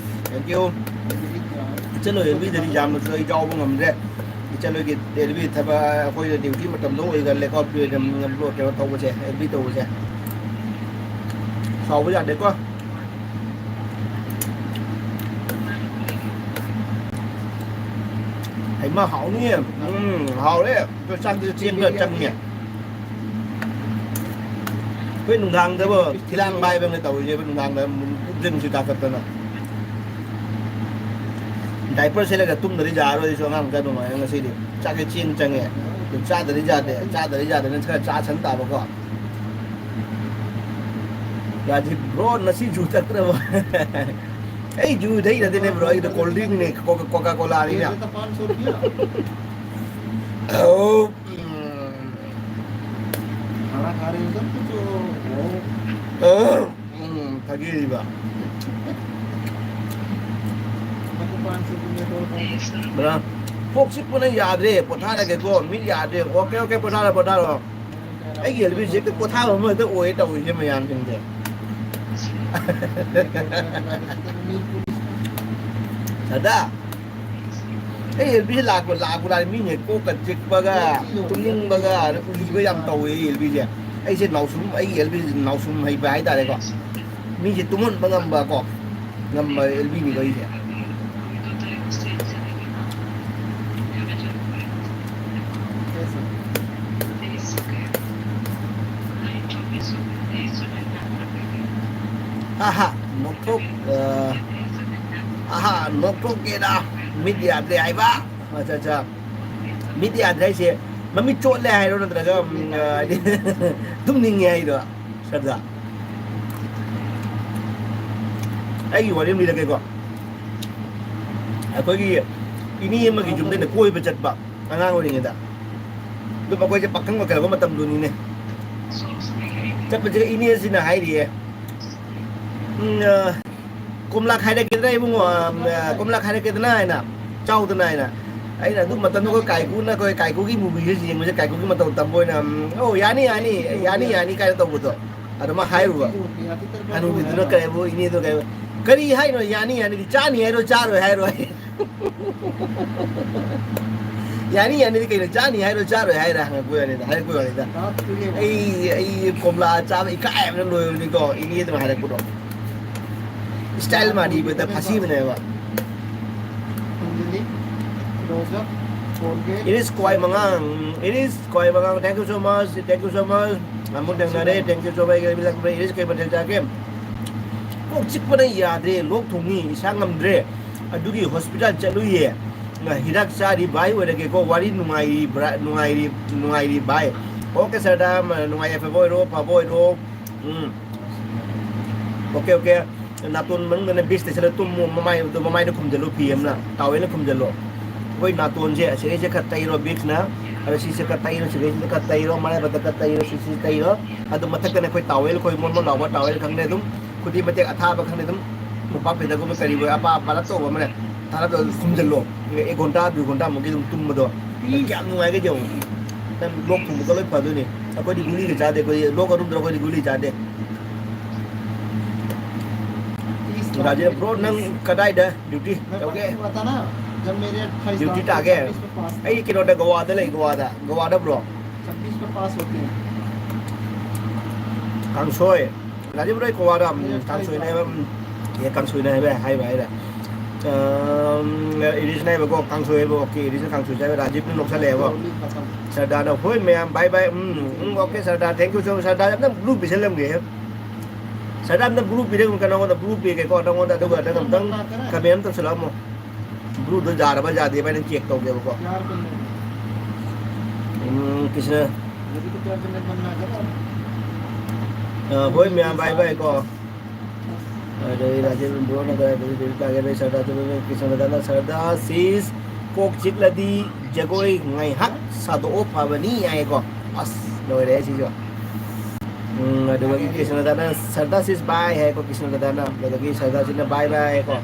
Thank you꯫ ꯏꯆꯟ ꯍꯣꯏ ꯑꯦꯜ ꯕꯤꯗꯗꯤ ꯌꯥꯝꯅꯁꯨ ꯑꯩ ꯌꯥꯎꯕ ꯉꯝꯗ꯭ꯔꯦ꯫ ꯏꯆꯟ ꯍꯣꯏꯒꯤ ꯑꯦꯜ ꯕꯤ ꯊꯕꯛ ꯑꯩꯈꯣꯏꯗ ꯗ꯭ꯌꯨꯇꯤ ꯃꯇꯝꯗꯣ ꯑꯣꯏꯒꯜꯂꯦꯀꯣ, ꯀꯩꯅꯣ ꯇꯧꯕꯁꯦ, ꯑꯦꯜ ꯕꯤ ꯇꯧꯕꯁꯦ꯫ ꯁꯥꯎꯕ ꯌꯥꯗꯦꯀꯣ꯫ ꯍꯩꯃꯥ, ꯍꯥꯎꯅꯤꯌꯦ꯫ ꯎꯝ, ꯍꯥꯎꯔꯦ꯫ ꯑꯗꯣ ꯆꯥꯛꯇꯤ ꯆꯦꯡ ꯈꯔ ꯆꯪꯉꯦ꯫ ꯑꯩꯈꯣꯏ ꯅꯨꯡꯗꯥꯡꯗꯕꯨ ꯊꯤꯂꯥꯡ ꯃꯥꯏꯕꯅ ꯇꯧꯔꯤꯁꯦ, ꯑꯩꯈꯣꯏ ꯅꯨꯡꯗꯥꯡꯗ ꯗ꯭ꯔꯤꯝꯁꯤ ꯇꯥꯈꯠꯇꯅ꯫ ꯗꯥꯏꯄꯔ ꯁꯦꯠꯂꯒ ꯇꯨꯝꯗ꯭ꯔꯗꯤ ꯌꯥꯔꯔꯣꯏ ꯑꯩꯁꯨ ꯑꯉꯥꯡ ꯃꯆꯥ ꯑꯗꯨꯃꯥꯏꯅ ꯉꯁꯤꯗꯤ꯫ ꯆꯥꯛꯁꯦ ꯆꯦꯡ ꯆꯪꯉꯦ꯫ ꯑꯗꯨ ꯆꯥꯗ꯭ꯔꯗꯤ ꯌꯥꯗꯦ, ꯆꯥꯗ꯭ꯔꯗꯤ ꯌꯥꯗꯦꯅ ꯈꯔ ꯆꯥꯁꯟ ꯇꯥꯕꯀꯣ꯫ ꯌꯥꯗꯦ ꯕ꯭ꯔꯣ, ꯉꯁꯤ ꯖꯨ ꯊꯛꯇ꯭ꯔꯕꯣ? ꯑꯩ ꯖꯨ ꯊꯛꯏ ꯅꯠꯇꯦꯅꯦ ꯕ꯭ꯔꯣ, ꯑꯩꯗꯣ ꯀꯣꯜ ꯗ꯭ꯔꯤꯡꯅꯦ, ꯀꯣꯀꯥ, ꯀꯣꯀꯥ ꯀꯣꯂꯥꯅꯤꯅ꯫ ꯑꯧ, ꯎꯝ꯫ खाना खा रहे हो सर, कुछ वो ꯑꯧ, ꯎꯝ, ꯊꯛꯏꯕ꯫ ꯕ꯭ꯔꯥ, ꯀꯣꯛ ꯆꯤꯛꯄꯅ ꯌꯥꯗ꯭ꯔꯦ, ꯄꯣꯊꯥꯔꯒꯦꯀꯣ, ꯃꯤꯠ ꯌꯥꯗ꯭ꯔꯦ꯫ ꯑꯣꯀꯦ, ꯑꯣꯀꯦ, ꯄꯣꯊꯥꯔꯣ, ꯄꯣꯊꯥꯔꯣ꯫ ꯑꯩꯒꯤ ꯑꯦꯜ ꯕꯤꯁꯦ ꯍꯦꯛꯇ ꯄꯣꯊꯥꯕ ꯑꯃ ꯍꯦꯛꯇ ꯑꯣꯏꯌꯦ ꯇꯧꯔꯤꯁꯦ ꯃꯌꯥꯝꯁꯤꯡꯁꯦ꯫ ꯁꯗꯥ, ꯑꯩ ꯑꯦꯜ ꯕꯤꯁꯦ ꯂꯥꯛꯄ, ꯂꯥꯛꯄ ꯂꯥꯛꯑꯦ, ꯃꯤꯅꯦ ꯀꯣꯛꯀ ꯆꯤꯛꯄꯒ, ꯇꯨꯝꯅꯤꯡꯕꯒ, ꯑꯗ ꯎꯏꯕ ꯌꯥꯝ ꯇꯧꯋꯦ ꯑꯩ ꯑꯦꯜ ꯕꯤꯁꯦ꯫ ꯑꯩꯁꯦ ꯅꯥꯎꯁꯨꯝ, ꯑꯩꯒꯤ ꯑꯦꯜ ꯕꯤꯁꯦ ꯅꯥꯎꯁꯨꯝ ꯍꯩꯕ ꯍꯥꯏꯇꯥꯔꯦꯀꯣ꯫ ꯃꯤꯁꯦ ꯇꯨꯝꯍꯟꯕ ꯉꯝꯕ ꯀꯣ, ꯉꯝꯕ ꯑꯦꯜ ꯕꯤꯅꯤꯀꯣ ꯑꯩꯁꯦ꯫ ꯑꯍꯥ, ꯅꯣꯛꯊꯣꯛ-, ꯑ, ꯑꯍꯥ, ꯅꯣꯛꯊꯣꯛꯀꯦꯗ, ꯃꯤꯠ ꯌꯥꯗ꯭ꯔꯦ ꯍꯥꯏꯕ꯫ ꯑꯠꯆꯥ, ꯑꯠꯆꯥ꯫ ꯃꯤꯠ ꯌꯥꯗ꯭ꯔꯦ ꯍꯥꯏꯁꯦ, ꯃꯃꯤꯠ ꯆꯣꯠꯂꯦ ꯍꯥꯏꯔꯣ, ꯅꯠꯇ꯭ꯔꯒ ꯎꯝ, ꯑ, ꯍꯥꯏꯗꯤ ꯇꯨꯝꯅꯤꯡꯉꯦ ꯍꯥꯏꯔꯣ? ꯁꯔꯗꯥ, ꯑꯩꯒꯤ ꯋꯥꯔꯤ ꯑꯃ ꯂꯤꯔꯛꯀꯦꯀꯣ꯫ ꯑꯩꯈꯣꯏꯒꯤ ꯏꯅꯦ ꯑꯃꯒꯤ ꯌꯨꯝꯗ ꯀꯣꯏꯕ ꯆꯠꯄ, ꯑꯉꯥꯡ ꯑꯣꯏꯔꯤꯉꯩꯗ꯫ ꯑꯗꯨꯝ ꯑꯩꯈꯣꯏꯁꯦ ꯄꯥꯈꯪ ꯑꯣꯏꯈꯠꯂꯛꯄ ꯃꯇꯝꯗꯨꯅꯤꯅꯦ꯫ ꯆꯠꯄꯁꯤꯗ ꯏꯅꯦꯁꯤꯅ ꯍꯥꯏꯔꯤꯌꯦ, "ꯎꯝ, ꯑ, ꯀꯣꯝꯂꯥ ꯈꯥꯏꯔꯛꯀꯦꯗꯅ ꯏꯕꯨꯡꯉꯣ, ꯑ, ꯀꯣꯝꯂꯥ ꯈꯥꯏꯔꯛꯀꯦꯗꯅ" ꯍꯥꯏꯅ, "ꯆꯥꯎꯗꯅ" ꯍꯥꯏꯅ꯫ ꯑꯩꯅ ꯑꯗꯨ ꯃꯇꯝꯗꯨꯒ ꯀꯥꯏꯀꯨꯅ, ꯑꯩꯈꯣꯏ ꯀꯥꯏꯀꯨꯒꯤ movieꯁꯦ ꯌꯦꯡꯕꯁꯦ, ꯀꯥꯏꯀꯨꯒꯤ ꯃꯇꯧ ꯇꯝꯕ ꯑꯣꯏꯅ, ꯎꯝ, "ꯑꯣ, ꯌꯥꯅꯤ, ꯌꯥꯅꯤ, ꯌꯥꯅꯤ, ꯌꯥꯅꯤ" ꯀꯥꯏꯅ ꯇꯧꯕꯗꯣ꯫ ꯑꯗꯨꯃꯥꯏ ꯍꯥꯏꯔꯨꯕ꯫ ꯍꯅꯨꯕꯤꯗꯨꯅ ꯀꯩ ꯍꯥꯏꯕꯨ, ꯏꯅꯦꯗꯣ ꯀꯩ ꯍꯥꯏꯕꯨ, "ꯀꯔꯤ ꯍꯥꯏꯅꯣ, ꯌꯥꯅꯤ, ꯌꯥꯅꯤꯗꯤ? ꯆꯥꯅꯤ ꯍꯥꯏꯔꯣ, ꯆꯥꯔꯣꯏ ꯍꯥꯏꯔꯣ?" "ꯌꯥꯅꯤ, ꯌꯥꯅꯤꯗꯤ ꯀꯩꯅꯣ, ꯆꯥꯅꯤ ꯍꯥꯏꯔꯣ, ꯆꯥꯔꯣꯏ ꯍꯥꯏꯔ?" ꯍꯪꯉꯛꯄ ꯋꯥꯅꯤꯗ, ꯍꯥꯏꯔꯛꯄ ꯋꯥꯅꯤꯗ꯫ ꯑꯩ, ꯑꯩ ꯀꯣꯝꯂꯥ ꯆꯥꯕ ꯏꯀꯥꯏꯕꯅ ꯂꯣꯏꯕꯅꯤꯀꯣ, ꯏꯅꯦꯗꯨꯅ ꯍꯥꯏꯔꯛꯄꯗꯣ꯫ Style ꯃꯥꯟꯅꯤꯕꯗ ꯐꯥꯁꯤꯕꯅꯦꯕ꯫ It is ꯀ꯭ꯋꯥꯏ ꯃꯉꯥꯡ, it is ꯀ꯭ꯋꯥꯏ ꯃꯉꯥꯡ, thank you so much, thank you so much꯫ ꯑꯃꯨꯛ ꯊꯦꯡꯅꯔꯦ, thank you so much꯫ It is ꯀꯩ ꯃꯊꯦꯜ ꯆꯥꯒꯦ? ꯀꯣꯛ ꯆꯤꯛꯄꯅ ꯌꯥꯗ꯭ꯔꯦ, ꯂꯣꯛ ꯊꯨꯡꯉꯤ, ꯏꯁꯥ ꯉꯝꯗ꯭ꯔꯦ, ꯑꯗꯨꯒꯤ hospital ꯆꯠꯂꯨꯏꯌꯦ꯫ ꯍꯤꯗꯥꯛ ꯆꯥꯔꯤ ꯚꯥꯏ, ꯑꯣꯏꯔꯒꯦꯀꯣ꯫ ꯋꯥꯔꯤ ꯅꯨꯡꯉꯥꯏꯔꯤꯕ꯭ꯔꯥ? ꯅꯨꯡꯉꯥꯏꯔꯤ, ꯅꯨꯡꯉꯥꯏꯔꯤ ꯚꯥꯏ꯫ Okay ꯁꯔꯗꯥ, ꯅꯨꯡꯉꯥꯏ ꯌꯥꯏꯐꯕ ꯑꯣꯏꯔꯣ, ꯐꯕ ꯑꯣꯏꯔꯣ꯫ ꯎꯝ꯫ Okay, okay꯫ ꯅꯥꯇꯣꯟ ꯃꯅꯨꯡꯗꯅ Vicks ꯇꯩꯁꯜꯂ ꯇꯨꯝꯃꯣ, ꯃꯃꯥꯏꯗꯣ, ꯃꯃꯥꯏꯗ ꯈꯨꯝꯖꯜꯂꯣ, ꯐꯤ ꯑꯃꯅ, towelꯅ ꯈꯨꯝꯖꯜꯂꯣ꯫ ꯑꯩꯈꯣꯏ ꯅꯥꯇꯣꯟꯁꯦ ꯑꯁꯤꯗꯩꯁꯦ ꯈꯔ ꯇꯩꯔꯣ Vicksꯅ, ꯑꯗꯣ ꯁꯤꯁꯦ ꯈꯔ ꯇꯩꯔꯣ, ꯁꯤꯗꯩꯁꯤꯗ ꯈꯔ ꯇꯩꯔꯣ, ꯃꯔꯥꯏꯕꯛꯇ ꯈꯔ ꯇꯩꯔꯣ, ꯁꯤꯁꯤ ꯇꯩꯔꯣ꯫ ꯑꯗꯣ ꯃꯊꯛꯇꯅ ꯑꯩꯈꯣꯏ towel, ꯑꯩꯈꯣꯏ ꯃꯣꯟ ꯃꯣꯟ ꯂꯥꯎꯕ towel ꯈꯪꯗꯦ, ꯑꯗꯨꯝ ꯈꯨꯗꯤ ꯃꯇꯦꯛ ꯑꯊꯥꯕ ꯈꯪꯗꯦ, ꯑꯗꯨꯝ ꯃꯣꯝꯄꯥꯛ ꯐꯤꯗꯛꯒꯨꯝꯕ ꯀꯔꯤꯕꯣꯏ ꯑꯄꯥ ꯄꯥꯔꯞ ꯇꯧꯕ ꯑꯃꯅ ꯊꯥꯔꯞ ꯇꯧꯔ ꯈꯨꯝꯖꯜꯂꯣ꯫ ꯑꯦ, ꯑꯦꯛ ꯘꯟꯇꯥ, ꯗꯨꯏ ꯘꯟꯇꯥꯃꯨꯛꯀꯤ ꯑꯗꯨꯝ ꯇꯨꯝꯕꯗꯣ ꯀꯌꯥꯝ ꯅꯨꯡꯉꯥꯏꯒꯦ ꯌꯦꯡꯉꯣ꯫ ꯅꯪ ꯂꯣꯛ ꯊꯨꯡꯕꯒ ꯂꯣꯏ ꯐꯗꯣꯏꯅꯦ꯫ ꯑꯩꯈꯣꯏꯗꯤ ꯒꯨꯂꯤꯒ ꯆꯥꯗꯦ, ꯑꯩꯈꯣꯏꯗꯤ ꯂꯣꯛ ꯑꯔꯨꯝꯗ꯭ꯔꯣ ꯑꯩꯈꯣꯏꯗꯤ ꯒꯨꯂꯤ ꯆꯥꯗꯦ꯫ ꯔꯥꯖꯦꯟ bro, ꯅꯪ ꯀꯗꯥꯏꯗ duty ꯇꯧꯒꯦ? Duty ꯇꯥꯒꯦ? ꯑꯩ ꯀꯩꯅꯣꯗ, ꯒꯣꯋꯥꯗ ꯂꯩ, ꯒꯣꯋꯥꯗ꯫ ꯒꯣꯋꯥꯗ bro? ꯀꯥꯡꯁꯣꯏ꯫ ꯔꯥꯖꯦꯟ bro, ꯑꯩ ꯒꯣꯋꯥꯗ, ꯎꯝ, ꯀꯥꯡꯁꯣꯏꯅꯦ ꯍꯥꯏꯕ, ꯎꯝ, ꯑꯦ, ꯀꯥꯡꯁꯣꯏꯅꯦ ꯍꯥꯏꯕ, ꯍꯥꯏꯕ ꯍꯥꯏꯔꯦ꯫ ꯑꯝ, ꯏꯔꯤꯁꯅ ꯍꯥꯏꯕꯀꯣ, ꯀꯥꯡꯁꯣꯏ ꯍꯥꯏꯕ, okay, ꯏꯔꯤꯁꯅ ꯀꯥꯡꯁꯣꯏ ꯆꯥꯏꯕ, ꯔꯥꯖꯤꯞꯅ ꯅꯣꯛꯁꯜꯂꯛꯑꯦꯕꯀꯣ꯫ ꯁꯔꯗꯥꯅ, "ꯍꯣꯏ ꯃꯌꯥꯝ, bye bye, um, um, okay ꯁꯔꯗꯥ, thank you so much ꯁꯔꯗꯥ, ꯑꯝꯇꯪ blue ꯄꯤꯁꯜꯂꯝꯒꯦ꯫ ꯁꯔꯗꯥ, ꯑꯝꯇꯪ blue ꯄꯤꯔꯝꯒꯦ, ꯅꯉꯣꯟꯗ blue ꯄꯤꯒꯦꯀꯣ, ꯅꯉꯣꯟꯗ, ꯑꯗꯨꯒ ꯅꯪ ꯑꯝꯇꯪ comment ꯑꯃ ꯇꯧꯁꯜꯂꯛꯑꯝꯃꯣ꯫ Blueꯗꯣ ꯌꯥꯔꯕ ꯌꯥꯗꯦꯕ ꯍꯥꯏꯅ check ꯇꯧꯒꯦꯕꯀꯣ꯫ ꯎꯝ, ꯀ꯭ꯔꯤꯁꯅ꯫ ꯑ, ꯍꯣꯏ, ꯃꯌꯥꯝ, bye bye ꯀꯣ꯫ ꯑꯗꯩ ꯔꯥꯖꯦꯟ ꯕ꯭ꯔꯣꯅꯒ, ꯑꯗꯩ ꯗꯦꯕꯤꯀꯥꯒꯤ, ꯑꯗꯩ ꯁꯔꯗꯥ ꯆꯠꯂꯨꯔꯦ, ꯀ꯭ꯔꯤꯁꯅꯗꯥꯅ, "ꯁꯔꯗꯥ ꯁꯤꯁ, ꯀꯣꯛ ꯆꯤꯛꯂꯗꯤ ꯖꯒꯣꯏ ꯉꯥꯏꯍꯥꯛ ꯁꯥꯗꯣꯛꯑꯣ ꯐꯕꯅꯤ" ꯍꯥꯏꯌꯦꯀꯣ꯫ ꯑꯁ, ꯂꯣꯏꯔꯦ ꯁꯤꯁꯨ꯫ ꯎꯝ, ꯑꯗꯨꯒ ꯀ꯭ꯔꯤꯁꯅꯗꯥꯅ, "ꯁꯔꯗꯥ ꯁꯤꯁ bye" ꯍꯥꯏꯌꯦꯀꯣ, ꯀ꯭ꯔꯤꯁꯅꯗꯥꯅ꯫ ꯑꯗꯨꯗꯒꯤ ꯁꯔꯗꯥꯁꯤꯅ "bye bye" ꯍꯥꯏꯌꯦꯀꯣ꯫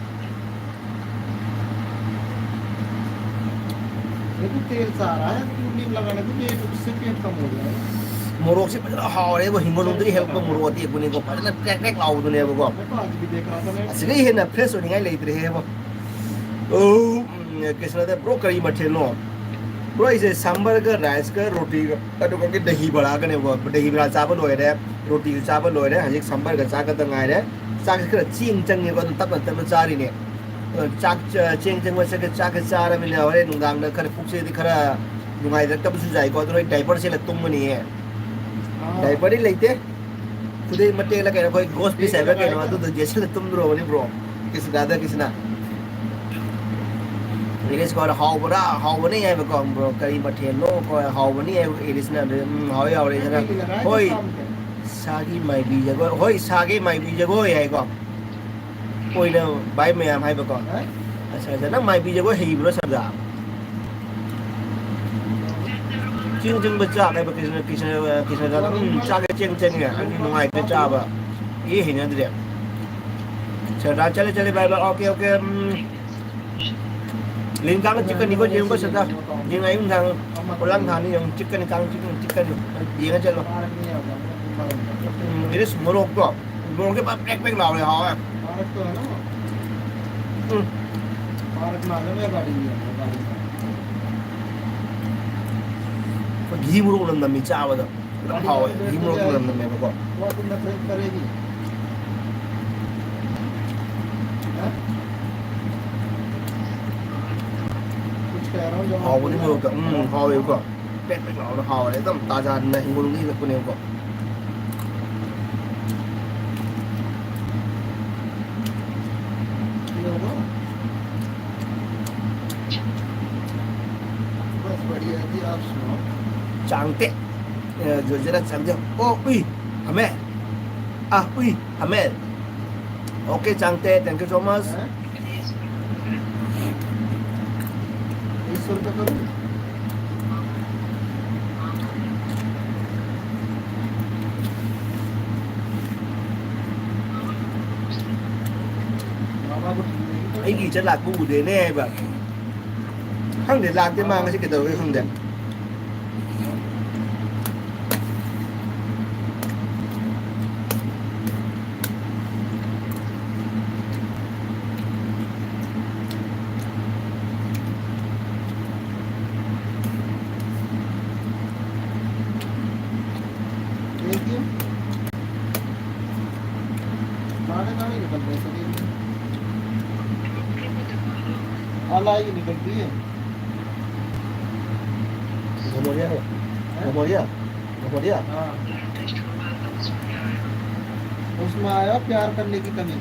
ये तो तेल सा आ रहा है, तू नीम लगाने को, ये उससे पेट कम हो गया है। ꯃꯣꯔꯣꯛꯁꯦ ꯐꯖꯅ ꯍꯥꯎꯔꯦꯕ, ꯍꯤꯡꯒꯣꯜꯅꯨꯡꯗꯒꯤ ꯍꯦꯛꯄ ꯃꯣꯔꯣꯛ ꯑꯇꯦꯛꯄꯅꯤꯀꯣ, ꯐꯖꯅ ꯄ꯭ꯔꯦꯛ ꯄ꯭ꯔꯦꯛ ꯂꯥꯎꯕꯗꯨꯅꯦꯕꯀꯣ꯫ मैं तो आज भी देख रहा था, मैं ꯑꯁꯤꯗꯒꯤ ꯍꯦꯟꯅ fresh ꯑꯣꯏꯅꯤꯡꯉꯥꯏ ꯂꯩꯇ꯭ꯔꯦꯍꯦꯕꯣ꯫ ꯑꯣ, ꯎꯝ, ꯀ꯭ꯔꯤꯁꯅꯗ, "Bro, ꯀꯔꯤ ꯃꯊꯦꯜꯅꯣ?" "Bro, ꯑꯩꯁꯦ ꯁꯥꯝꯕꯔꯒ riceꯀ ꯔꯣꯇꯤꯒ, ꯑꯗꯨꯒ ꯗꯍꯤ ꯕꯔꯥꯒꯅꯦꯕꯀꯣ꯫ ꯗꯍꯤ ꯕꯔꯥ ꯆꯥꯕ ꯂꯣꯏꯔꯦ, ꯔꯣꯇꯤꯁꯨ ꯆꯥꯕ ꯂꯣꯏꯔꯦ, ꯍꯧꯖꯤꯛ ꯁꯥꯝꯕꯔꯒ ꯆꯥꯒꯗ ꯉꯥꯏꯔꯦ꯫ ꯆꯥꯛꯁꯦ ꯈꯔ ꯆꯦꯡ ꯆꯪꯉꯦꯕ, ꯑꯗꯨꯝ ꯇꯞꯅ ꯇꯞꯅ ꯆꯥꯔꯤꯅꯦ꯫ ꯑꯗꯣ ꯆꯥꯛ ꯆ-, ꯆꯦꯡ ꯆꯪꯕꯁꯦ ꯆꯥꯛꯁꯦ ꯆꯥꯔꯕꯅꯤꯅ ꯍꯣꯔꯦꯟ ꯅꯨꯡꯗꯥꯡꯗ ꯈꯔ ꯄꯨꯛꯁꯦꯗꯤ ꯈꯔ ꯅꯨꯡꯉꯥꯏꯔꯛꯇꯕꯁꯨ ꯌꯥꯏꯀꯣ, ꯑꯗꯨꯅ ꯑꯩ diaperꯁꯦ ꯁꯦꯠꯂ ꯇꯨꯝꯒꯅꯤꯌꯦ꯫ ꯑꯥ꯫ Diaperꯗꯤ ꯂꯩꯇꯦ꯫ ꯈꯨꯗꯩ ꯃꯇꯦꯛꯂ ꯀꯩꯅꯣ, ꯑꯩꯈꯣꯏ ghost piece ꯍꯥꯏꯕ꯭ꯔꯥ ꯀꯩꯅꯣ, ꯑꯗꯨꯗꯣ ꯌꯦꯠꯁꯜꯂ ꯇꯨꯝꯗ꯭ꯔꯣꯕꯅꯤ, bro꯫ ꯀ꯭ꯔꯤꯁꯅꯗ, ꯀ꯭ꯔꯤꯁꯅ꯫ ꯏꯔꯤꯁ ꯀꯧꯔ ꯍꯥꯎꯕ꯭ꯔꯥ? ꯍꯥꯎꯕꯅꯤ ꯍꯥꯏꯕꯀꯣ, bro꯫ ꯀꯔꯤ ꯃꯊꯦꯜꯅꯣ? ꯀꯣ ꯍꯥꯎꯕꯅꯤ ꯍꯥꯏꯕ ꯏꯔꯤꯁꯅ꯫ ꯎꯝ, ꯍꯥꯎꯋꯤ, ꯍꯥꯎꯔꯦ ꯍꯥꯏꯅ꯫ ꯍꯣꯏ, ꯁꯥꯒꯤ ꯃꯥꯏꯕꯤ ꯖꯒꯣꯏ꯫ ꯍꯣꯏ, ꯁꯥꯒꯤ ꯃꯥꯏꯕꯤ ꯖꯒꯣꯏ ꯍꯥꯏꯀꯣ꯫ ꯑꯣꯏꯅ ꯚꯥꯏ ꯃꯌꯥꯝ ꯍꯥꯏꯕꯀꯣ꯫ ꯑꯠꯆꯥ, ꯑꯠꯆꯥ, ꯅꯪ ꯃꯥꯏꯕꯤ ꯖꯒꯣꯏ ꯍꯩꯕ꯭ꯔꯣ, ꯁꯔꯗꯥ? ꯆꯤꯡ ꯆꯤꯡꯕ ꯆꯥꯛ ꯍꯥꯏꯕ ꯀ꯭ꯔꯤꯁꯅ, ꯀ꯭ꯔꯤꯁꯅ, ꯀ꯭ꯔꯤꯁꯅꯗ, ꯎꯝ, ꯆꯥꯛꯁꯦ ꯆꯦꯡ ꯆꯪꯉꯦ, ꯑꯩꯗꯤ ꯅꯨꯡꯉꯥꯏꯇꯦ ꯆꯥꯕ꯫ ꯑꯩ ꯍꯩꯅꯗ꯭ꯔꯦ꯫ ꯁꯔꯗꯥ, ꯆꯠꯂꯦ, ꯆꯠꯂꯦ, bye bye, okay, okay, ꯎꯝ꯫ ꯂꯤꯟ ꯀꯥꯡ ꯆꯤꯛꯀꯅꯤꯀꯣ, ꯌꯦꯡꯉꯨꯀꯣ, ꯁꯔꯗꯥ꯫ ꯌꯦꯡꯉꯣ, ꯑꯌꯨꯛ ꯅꯨꯡꯗꯥꯡ ꯄꯣꯂꯥꯡ ꯊꯥꯅꯤ, ꯌꯦꯡꯉꯨ, ꯆꯤꯛꯀꯅꯤ, ꯀꯥꯡ ꯆꯤꯛꯀꯅꯤ, ꯆꯤꯛꯀꯅꯤ꯫ ꯌꯦꯡꯉ ꯆꯠꯂꯣ꯫ ꯎꯝ, ꯏꯔꯤꯁ ꯃꯣꯔꯣꯛꯇꯣ꯫ ꯃꯣꯔꯣꯛꯁꯦ ꯐꯖꯅ ꯄ꯭ꯔꯦꯛ ꯄ꯭ꯔꯦꯛ ꯂꯥꯎꯔꯦ, ꯍꯥꯎꯋꯦ꯫ ꯎꯝ꯫ ꯘꯤ ꯃꯣꯔꯣꯛ ꯅꯝ ꯅꯝꯃꯤ ꯆꯥꯕꯗ꯫ ꯌꯥꯝ ꯍꯥꯎꯋꯦ꯫ ꯘꯤ ꯃꯣꯔꯣꯛ ꯅꯝ ꯅꯝꯃꯦꯕꯀꯣ꯫ ꯍꯥꯎꯕꯅꯤ ꯃꯣꯔꯣꯛꯇ꯫ ꯎꯝ, ꯍꯥꯎꯋꯦꯕꯀꯣ꯫ ꯄꯦꯛ ꯄꯦꯛ ꯂꯥꯎꯔ ꯍꯥꯎꯔꯦ꯫ ꯑꯗꯨꯝ ꯇꯥꯖꯥꯅ ꯍꯤꯡꯒꯣꯜꯗꯒꯤ ꯍꯦꯛꯂꯛꯄꯅꯦꯕꯀꯣ꯫ बस बढ़िया जी, आप सुनाओ। ꯆꯥꯡꯇꯦ꯫ ꯑꯦ, ꯖꯣꯖꯦꯔꯥ ꯆꯥꯡꯇꯦ꯫ ꯑꯣ, ꯎꯏ꯫ ꯍꯃꯦ꯫ ꯑ, ꯎꯏ꯫ ꯍꯃꯦ꯫ Okay, ꯆꯥꯡꯇꯦ꯫ Thank you so much꯫ ꯑꯩꯒꯤ ꯏꯆꯟ ꯂꯥꯛꯄ ꯎꯗꯦꯅꯦ ꯍꯥꯏꯕ꯫ ꯈꯪꯗꯦ, ꯂꯥꯛꯇꯦ ꯃꯥ ꯉꯁꯤ ꯀꯩꯗꯧꯔꯒꯦ ꯈꯪꯗꯦ꯫ गाने गाने निकल रहे सभी। आला ही निकलती है। घमोरिया है। हैं? घमोरिया। घमोरिया। हाँ। उसमें आया प्यार करने की कमी।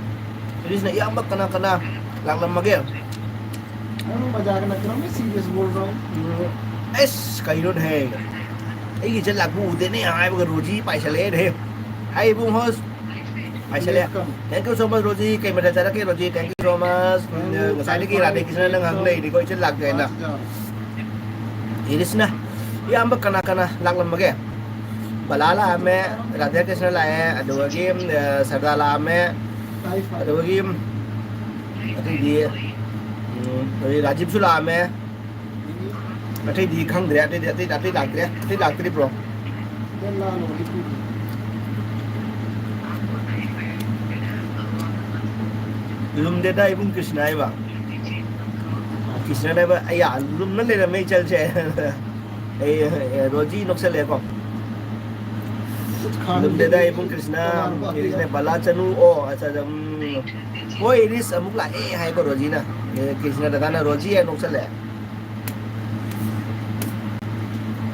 Please ना, ꯏꯌꯥꯝꯕ ꯀꯅꯥ ꯀꯅꯥ ꯂꯥꯛꯂꯝꯃꯒꯦ? अरे, मजाक ना करो, मैं सीरियस बोल रहा हूँ। ꯑꯁ, ꯀꯩꯅꯣꯅꯦꯍꯦ? ꯑꯩꯒꯤ ꯏꯆꯟ ꯂꯥꯛꯄ ꯎꯗꯦꯅꯦ ꯍꯥꯏꯕꯒ ꯔꯣꯖꯤ ꯄꯥꯏꯁꯜꯂꯛꯑꯦꯅꯦꯍꯦ꯫ ꯍꯥꯏ ꯏꯕꯨꯡꯉꯣ꯫ ꯄꯥꯏꯁꯜꯂꯦ꯫ Welcome꯫ Thank you so much, Roji. ꯀꯩ ꯃꯊꯦꯜ ꯆꯥꯔꯛꯀꯦ, Roji? Thank you so much꯫ Thank you, ꯉꯁꯥꯏꯗꯒꯤ thank you, ꯔꯥꯙꯦ ꯀ꯭ꯔꯤꯁꯅꯅ ꯉꯥꯡ welcome꯫ ꯂꯩꯔꯤꯀꯣ, ꯏꯆꯟ ꯂꯥꯛꯇꯦ ꯍꯥꯏꯅ꯫ ꯏꯔꯤꯁꯅ, ꯏꯌꯥꯝꯕ ꯀꯅꯥ ꯀꯅꯥ ꯂꯥꯛꯂꯝꯃꯒꯦ? ꯕꯂꯥ ꯂꯥꯛꯑꯝꯃꯦ, ꯔꯥꯙꯦ ꯀ꯭ꯔꯤꯁꯅ ꯂꯥꯛꯑꯦ, ꯑꯗꯨꯗꯒꯤ, ꯑ, ꯁꯔꯗꯥ ꯂꯥꯛꯑꯝꯃꯦ, ꯑꯗꯨꯗꯒꯤ ꯑꯇꯩꯗꯤ, ꯎꯝ, ꯑꯗꯩ ꯔꯥꯖꯤꯕꯁꯨ ꯂꯥꯛꯑꯝꯃꯦ꯫ ꯑꯇꯩꯗꯤ ꯈꯪꯗ꯭ꯔꯦ, ꯑꯇꯩꯗꯤ, ꯑꯇꯩ, ꯑꯇꯩ ꯂꯥꯛꯇ꯭ꯔꯦ, ꯑꯇꯩ ꯂꯥꯛꯇ꯭ꯔꯤꯕ꯭ꯔꯣ? ꯂꯨꯝꯗꯦꯗ ꯏꯕꯨꯡ ꯀ꯭ꯔꯤꯁꯅ ꯍꯥꯏꯕ꯫ ꯀ꯭ꯔꯤꯁꯅ ꯍꯥꯏꯕ, ꯑꯩ ꯌꯥ-, ꯂꯨꯝꯅ ꯂꯩꯔꯝꯃꯦ ꯏꯆꯜꯁꯦ꯫ ꯑꯩ, ꯑꯦ, ꯔꯣꯖꯤ ꯅꯣꯛꯁꯜꯂꯦꯀꯣ꯫ ꯂꯨꯝꯗꯦꯗ ꯏꯕꯨꯡ ꯀ꯭ꯔꯤꯁꯅ, ꯀ꯭ꯔꯤꯁꯅ ꯕꯂꯥ ꯆꯅꯨ, ꯑꯣ, ꯑꯠꯆꯥ, ꯑꯠꯆꯥ, ꯎꯝ꯫ ꯍꯣꯏ, ꯏꯔꯤꯁ ꯑꯃꯨꯛ ꯂꯥꯛꯑꯦ ꯍꯥꯏꯀꯣ ꯔꯣꯖꯤꯅ꯫ ꯑꯦ, ꯀ꯭ꯔꯤꯁꯅ ꯗꯗꯥꯅ ꯔꯣꯖꯤ ꯍꯥꯏ ꯅꯣꯛꯁꯜꯂꯦ꯫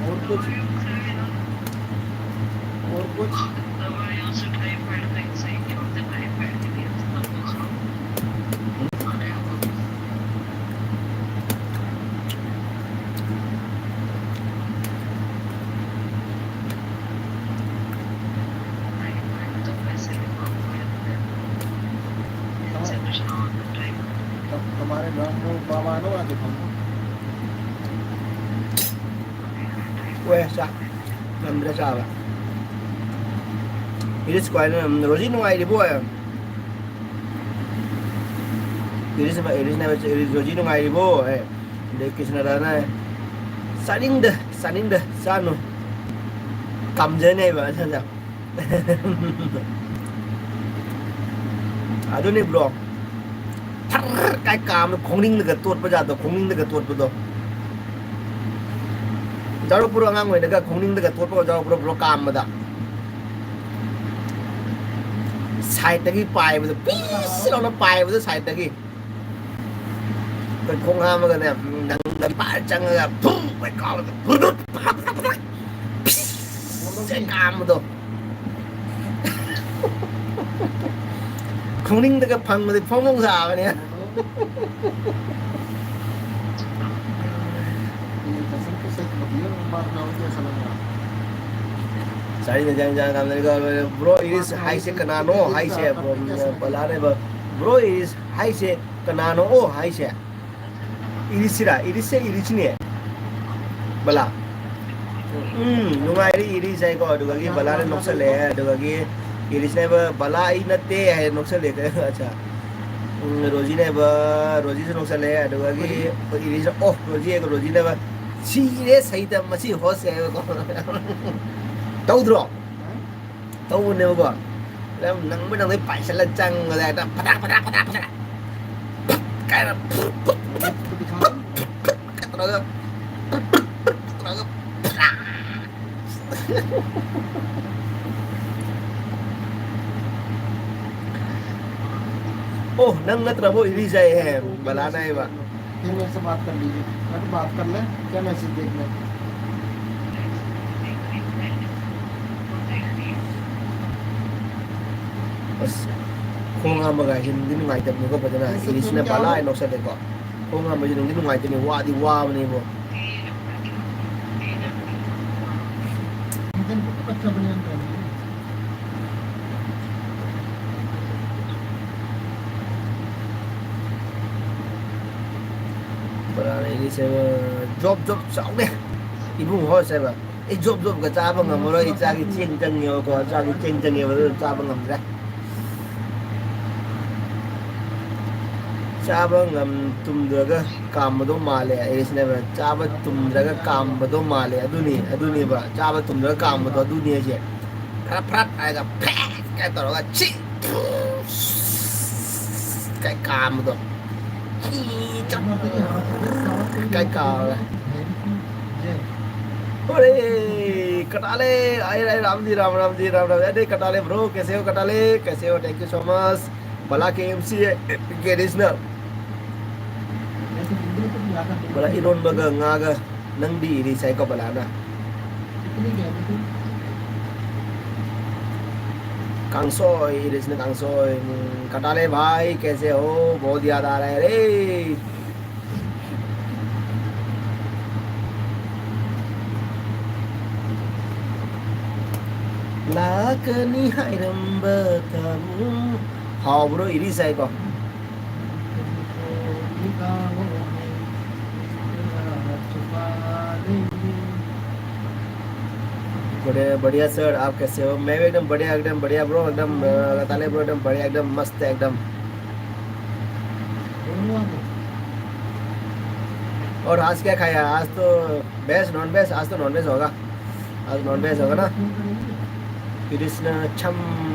और कुछ? और कुछ? ꯀꯃꯥꯏꯅ ꯅꯪ ꯃꯃꯥꯅꯣ ꯍꯥꯏꯗꯤ ꯈꯪꯕ? ꯍꯣꯏ, ꯆꯥꯛ ꯉꯝꯗ꯭ꯔꯦ ꯆꯥꯕ꯫ ꯏꯔꯤꯁ ꯀ꯭ꯋꯥꯏꯅ, "ꯔꯣꯖꯤ ꯅꯨꯡꯉꯥꯏꯔꯤꯕꯣ?" ꯏꯔꯤꯁ, ꯏꯔꯤꯁꯅ, ꯏꯔꯤꯁ, "ꯔꯣꯖꯤ ꯅꯨꯡꯉꯥꯏꯔꯤꯕꯣ?" ꯑꯦ, ꯑꯗꯩ ꯀ꯭ꯔꯤꯁꯅꯗꯥꯅ, "ꯆꯥꯅꯤꯡꯗꯦ, ꯆꯥꯅꯤꯡꯗꯦ, ꯆꯥꯅꯨ꯫ ꯀꯥꯝꯖꯅꯦꯕ, ꯑꯁ, ꯑꯁ꯫ ꯑꯗꯨꯅꯤ, ꯕ꯭ꯔꯣ꯫ ꯊꯔ ꯀꯥꯏ ꯀꯥꯝꯃꯦ, ꯈꯣꯡꯅꯤꯡꯗꯒ ꯇꯣꯠꯄ ꯖꯥꯠꯇꯣ, ꯈꯣꯡꯅꯤꯡꯗꯒ ꯇꯣꯠꯄꯗꯣ꯫ ꯌꯥꯎꯔꯛꯄ꯭ꯔꯣ, ꯑꯉꯥꯡ ꯑꯣꯏꯅꯒ ꯈꯣꯡꯅꯤꯡꯗꯒ ꯇꯣꯠꯄꯒ ꯌꯥꯎꯔꯛꯄ꯭ꯔꯣ, ꯕ꯭ꯔꯣ, ꯀꯥꯝꯕꯗ? ꯁꯥꯏꯠꯇꯒꯤ ꯄꯥꯏꯕꯗꯣ, ꯄꯤꯁ ꯂꯥꯎꯅ ꯄꯥꯏꯕꯗꯣ ꯁꯥꯏꯠꯇꯒꯤ꯫ ꯑꯩꯈꯣꯏ ꯈꯣꯡ ꯍꯥꯝꯃꯒꯅꯦ, ꯅꯪ ꯂꯝꯄꯥꯛ ꯆꯪꯉꯒ ꯐꯨ! ꯀꯥꯎꯔꯒ ꯐꯨ! ꯐꯤꯁ! ꯀꯥꯝꯕꯗꯣ꯫ ꯈꯣꯡꯅꯤꯡꯗꯒ ꯐꯪꯕꯗꯤ ꯐꯣꯡ ꯐꯣꯡ ꯁꯥꯕꯅꯦ꯫ ꯆꯥꯔꯤꯅ ꯖꯥꯡ ꯖꯥꯡ ꯀꯥꯝꯅꯔꯤꯀꯣ꯫ ꯕ꯭ꯔꯣ ꯏꯔꯤꯁ ꯍꯥꯏꯁꯦ ꯀꯅꯥꯅꯣ ꯍꯥꯏꯁꯦ? ꯕ꯭ꯔꯣ, ꯕꯂꯥꯅꯦꯕ꯫ ꯕ꯭ꯔꯣ ꯏꯔꯤꯁ ꯍꯥꯏꯁꯦ ꯀꯅꯥꯅꯣ ꯑꯣ ꯍꯥꯏꯁꯦ? ꯏꯔꯤꯁꯤꯔꯥ? ꯏꯔꯤꯁꯁꯦ ꯏꯔꯤꯁꯤꯅꯦ꯫ ꯕꯂꯥ꯫ ꯎꯝ, ꯅꯨꯡꯉꯥꯏꯔꯤ ꯏꯔꯤꯁ ꯍꯥꯏꯀꯣ꯫ ꯑꯗꯨꯗꯒꯤ ꯕꯂꯥꯅ ꯅꯣꯛꯁꯜꯂꯛꯑꯦ꯫ ꯑꯗꯨꯗꯒꯤ ꯏꯔꯤꯁꯅꯦꯕ, "ꯕꯂꯥ ꯑꯩ ꯅꯠꯇꯦ" ꯍꯥꯏ ꯅꯣꯛꯁꯜꯂꯦ꯫ ꯑꯠꯆꯥ꯫ ꯎꯝ, ꯔꯣꯖꯤꯅꯦꯕ, ꯔꯣꯖꯤꯁꯨ ꯅꯣꯛꯁꯜꯂꯦ꯫ ꯑꯗꯨꯗꯒꯤ ꯏꯔꯤꯁ, "ꯑꯣ, ꯔꯣꯖꯤ" ꯍꯥꯏꯀꯣ, ꯔꯣꯖꯤꯅꯦꯕ, "ꯁꯤꯔꯦ ꯁꯩꯇ ꯃꯁꯤ ꯍꯣꯁ" ꯍꯥꯏꯕꯀꯣ꯫ ꯇꯧꯗ꯭ꯔꯣ? ꯇꯧꯕꯅꯦꯕꯀꯣ꯫ ꯑꯗꯨꯝ ꯅꯪꯕ ꯅꯪꯕꯩ ꯄꯥꯏꯁꯤꯜꯂ ꯆꯪꯕꯗ ꯍꯦꯛꯇ ꯐꯗꯥꯛ, ꯐꯗꯥꯛ, ꯐꯗꯥꯛ, ꯐꯗꯥꯛ꯫ ꯐꯠ ꯀꯥꯏꯅ ꯐꯨꯠ, ꯐꯨꯠ, ꯐꯨꯠ, ꯐꯨꯠ, ꯐꯨꯠ ꯀ ꯇꯧꯔꯒ, ꯐꯨꯠ, ꯐꯨꯠ, ꯐꯨꯠ ꯇꯧꯔꯒ, ꯐꯗꯥꯛ꯫ ꯑꯣ, ꯅꯪ ꯅꯠꯇ꯭ꯔꯕꯣ ꯏꯔꯤꯖꯥꯏ ꯍꯦ? ꯕꯂꯥꯅ ꯍꯥꯏꯕ꯫ फिर मेरे से बात कर लीजिए, मैं तो बात कर ले, क्या मैसेज देखना है? ꯑꯁ, ꯈꯣꯡ ꯍꯥꯝꯕꯒ ꯍꯥꯏꯁꯦ ꯅꯨꯡꯗꯤ ꯅꯨꯡꯉꯥꯏꯇꯕꯅꯤꯀꯣ, ꯐꯖꯅ꯫ ꯏꯪꯂꯤꯁꯅ ꯕꯂꯥ ꯍꯥꯏꯅ ꯅꯣꯛꯁꯜꯂꯦꯀꯣ꯫ ꯈꯣꯡ ꯍꯥꯝꯕꯁꯦ ꯅꯨꯡꯗꯤ ꯅꯨꯡꯉꯥꯏꯇꯕꯅꯤ, ꯋꯥꯗꯤ ꯋꯥꯕꯅꯦꯕꯣ꯫ Job job ꯆꯥꯎꯅꯦ꯫ ꯏꯕꯨꯡ ꯍꯣꯁ ꯍꯥꯏꯕ, ꯑꯩ ꯖꯣꯕ ꯖꯣꯕꯀ ꯆꯥꯕ ꯉꯝꯃꯔꯣꯏ, ꯏꯆꯥꯒꯤ ꯆꯦꯡ ꯆꯪꯉꯦꯕꯀꯣ, ꯏꯆꯥꯒꯤ ꯆꯦꯡ ꯆꯪꯉꯦꯕ, ꯑꯗꯨꯅ ꯆꯥꯕ ꯉꯝꯗ꯭ꯔꯦ꯫ ꯆꯥꯕ ꯉꯝ ꯇꯨꯝꯗ꯭ꯔꯒ ꯀꯥꯝꯕꯗꯣ ꯃꯥꯜꯂꯦ ꯑꯩꯁꯤꯅꯦꯕ꯫ ꯆꯥꯕ ꯇꯨꯝꯗ꯭ꯔꯒ ꯀꯥꯝꯕꯗꯣ ꯃꯥꯜꯂꯦ꯫ ꯑꯗꯨꯅꯤ, ꯑꯗꯨꯅꯦꯕ꯫ ꯆꯥꯕ ꯇꯨꯝꯗ꯭ꯔꯒ ꯀꯥꯝꯕꯗꯣ ꯑꯗꯨꯅꯤ ꯑꯩꯁꯦ꯫ ꯈꯔ ꯐ꯭ꯔꯠ ꯍꯥꯏꯔꯒ ꯐꯦꯠ ꯀꯥꯏ ꯇꯧꯔꯒ ꯁꯤ ꯀꯥꯏ ꯀꯥꯝꯕꯗꯣ꯫ ꯆꯤ ꯆꯞ ꯀꯥꯏ ꯀꯥꯝꯃꯦ꯫ अरे कटाले, आए, आए, राम जी, राम, राम जी, राम, राम। अरे कटाले bro, कैसे हो कटाले? कैसे हो? Thank you so much। ꯕꯂꯥ ꯀꯦ ꯑꯦꯝ ꯁꯤ ꯑꯦ ꯒꯦꯔꯤꯁꯅ ꯕꯂꯥ ꯏꯔꯣꯟꯕꯒ ꯉꯥꯒ ꯅꯪꯗꯤ ꯏꯔꯤ ꯁꯥꯏꯀꯣ ꯕꯂꯥꯅ꯫ ꯀꯥꯡꯁꯣꯏ ꯏꯔꯤꯁꯅ ꯀꯥꯡꯁꯣꯏ꯫ ꯎꯝ, कटाले भाई कैसे हो? बहुत याद आ रहा है रे। ꯂꯥꯛꯀꯅꯤ ꯍꯥꯏꯔꯝꯕ ꯊꯃꯣꯏ꯫ ꯍꯥꯎꯕ꯭ꯔꯣ ꯏꯔꯤ ꯁꯥꯏꯀꯣ? बड़े बढ़िया सर, आप कैसे हो? मैं भी एकदम बढ़िया, एकदम बढ़िया ब्रो, एकदम अ, ताले ब्रो, एकदम बढ़िया, एकदम मस्त है एकदम। और आज क्या खाया? आज तो वेज, नॉन वेज? आज तो नॉन वेज होगा। आज नॉन वेज होगा ना। ꯏꯔꯤꯁꯅ ꯆꯝ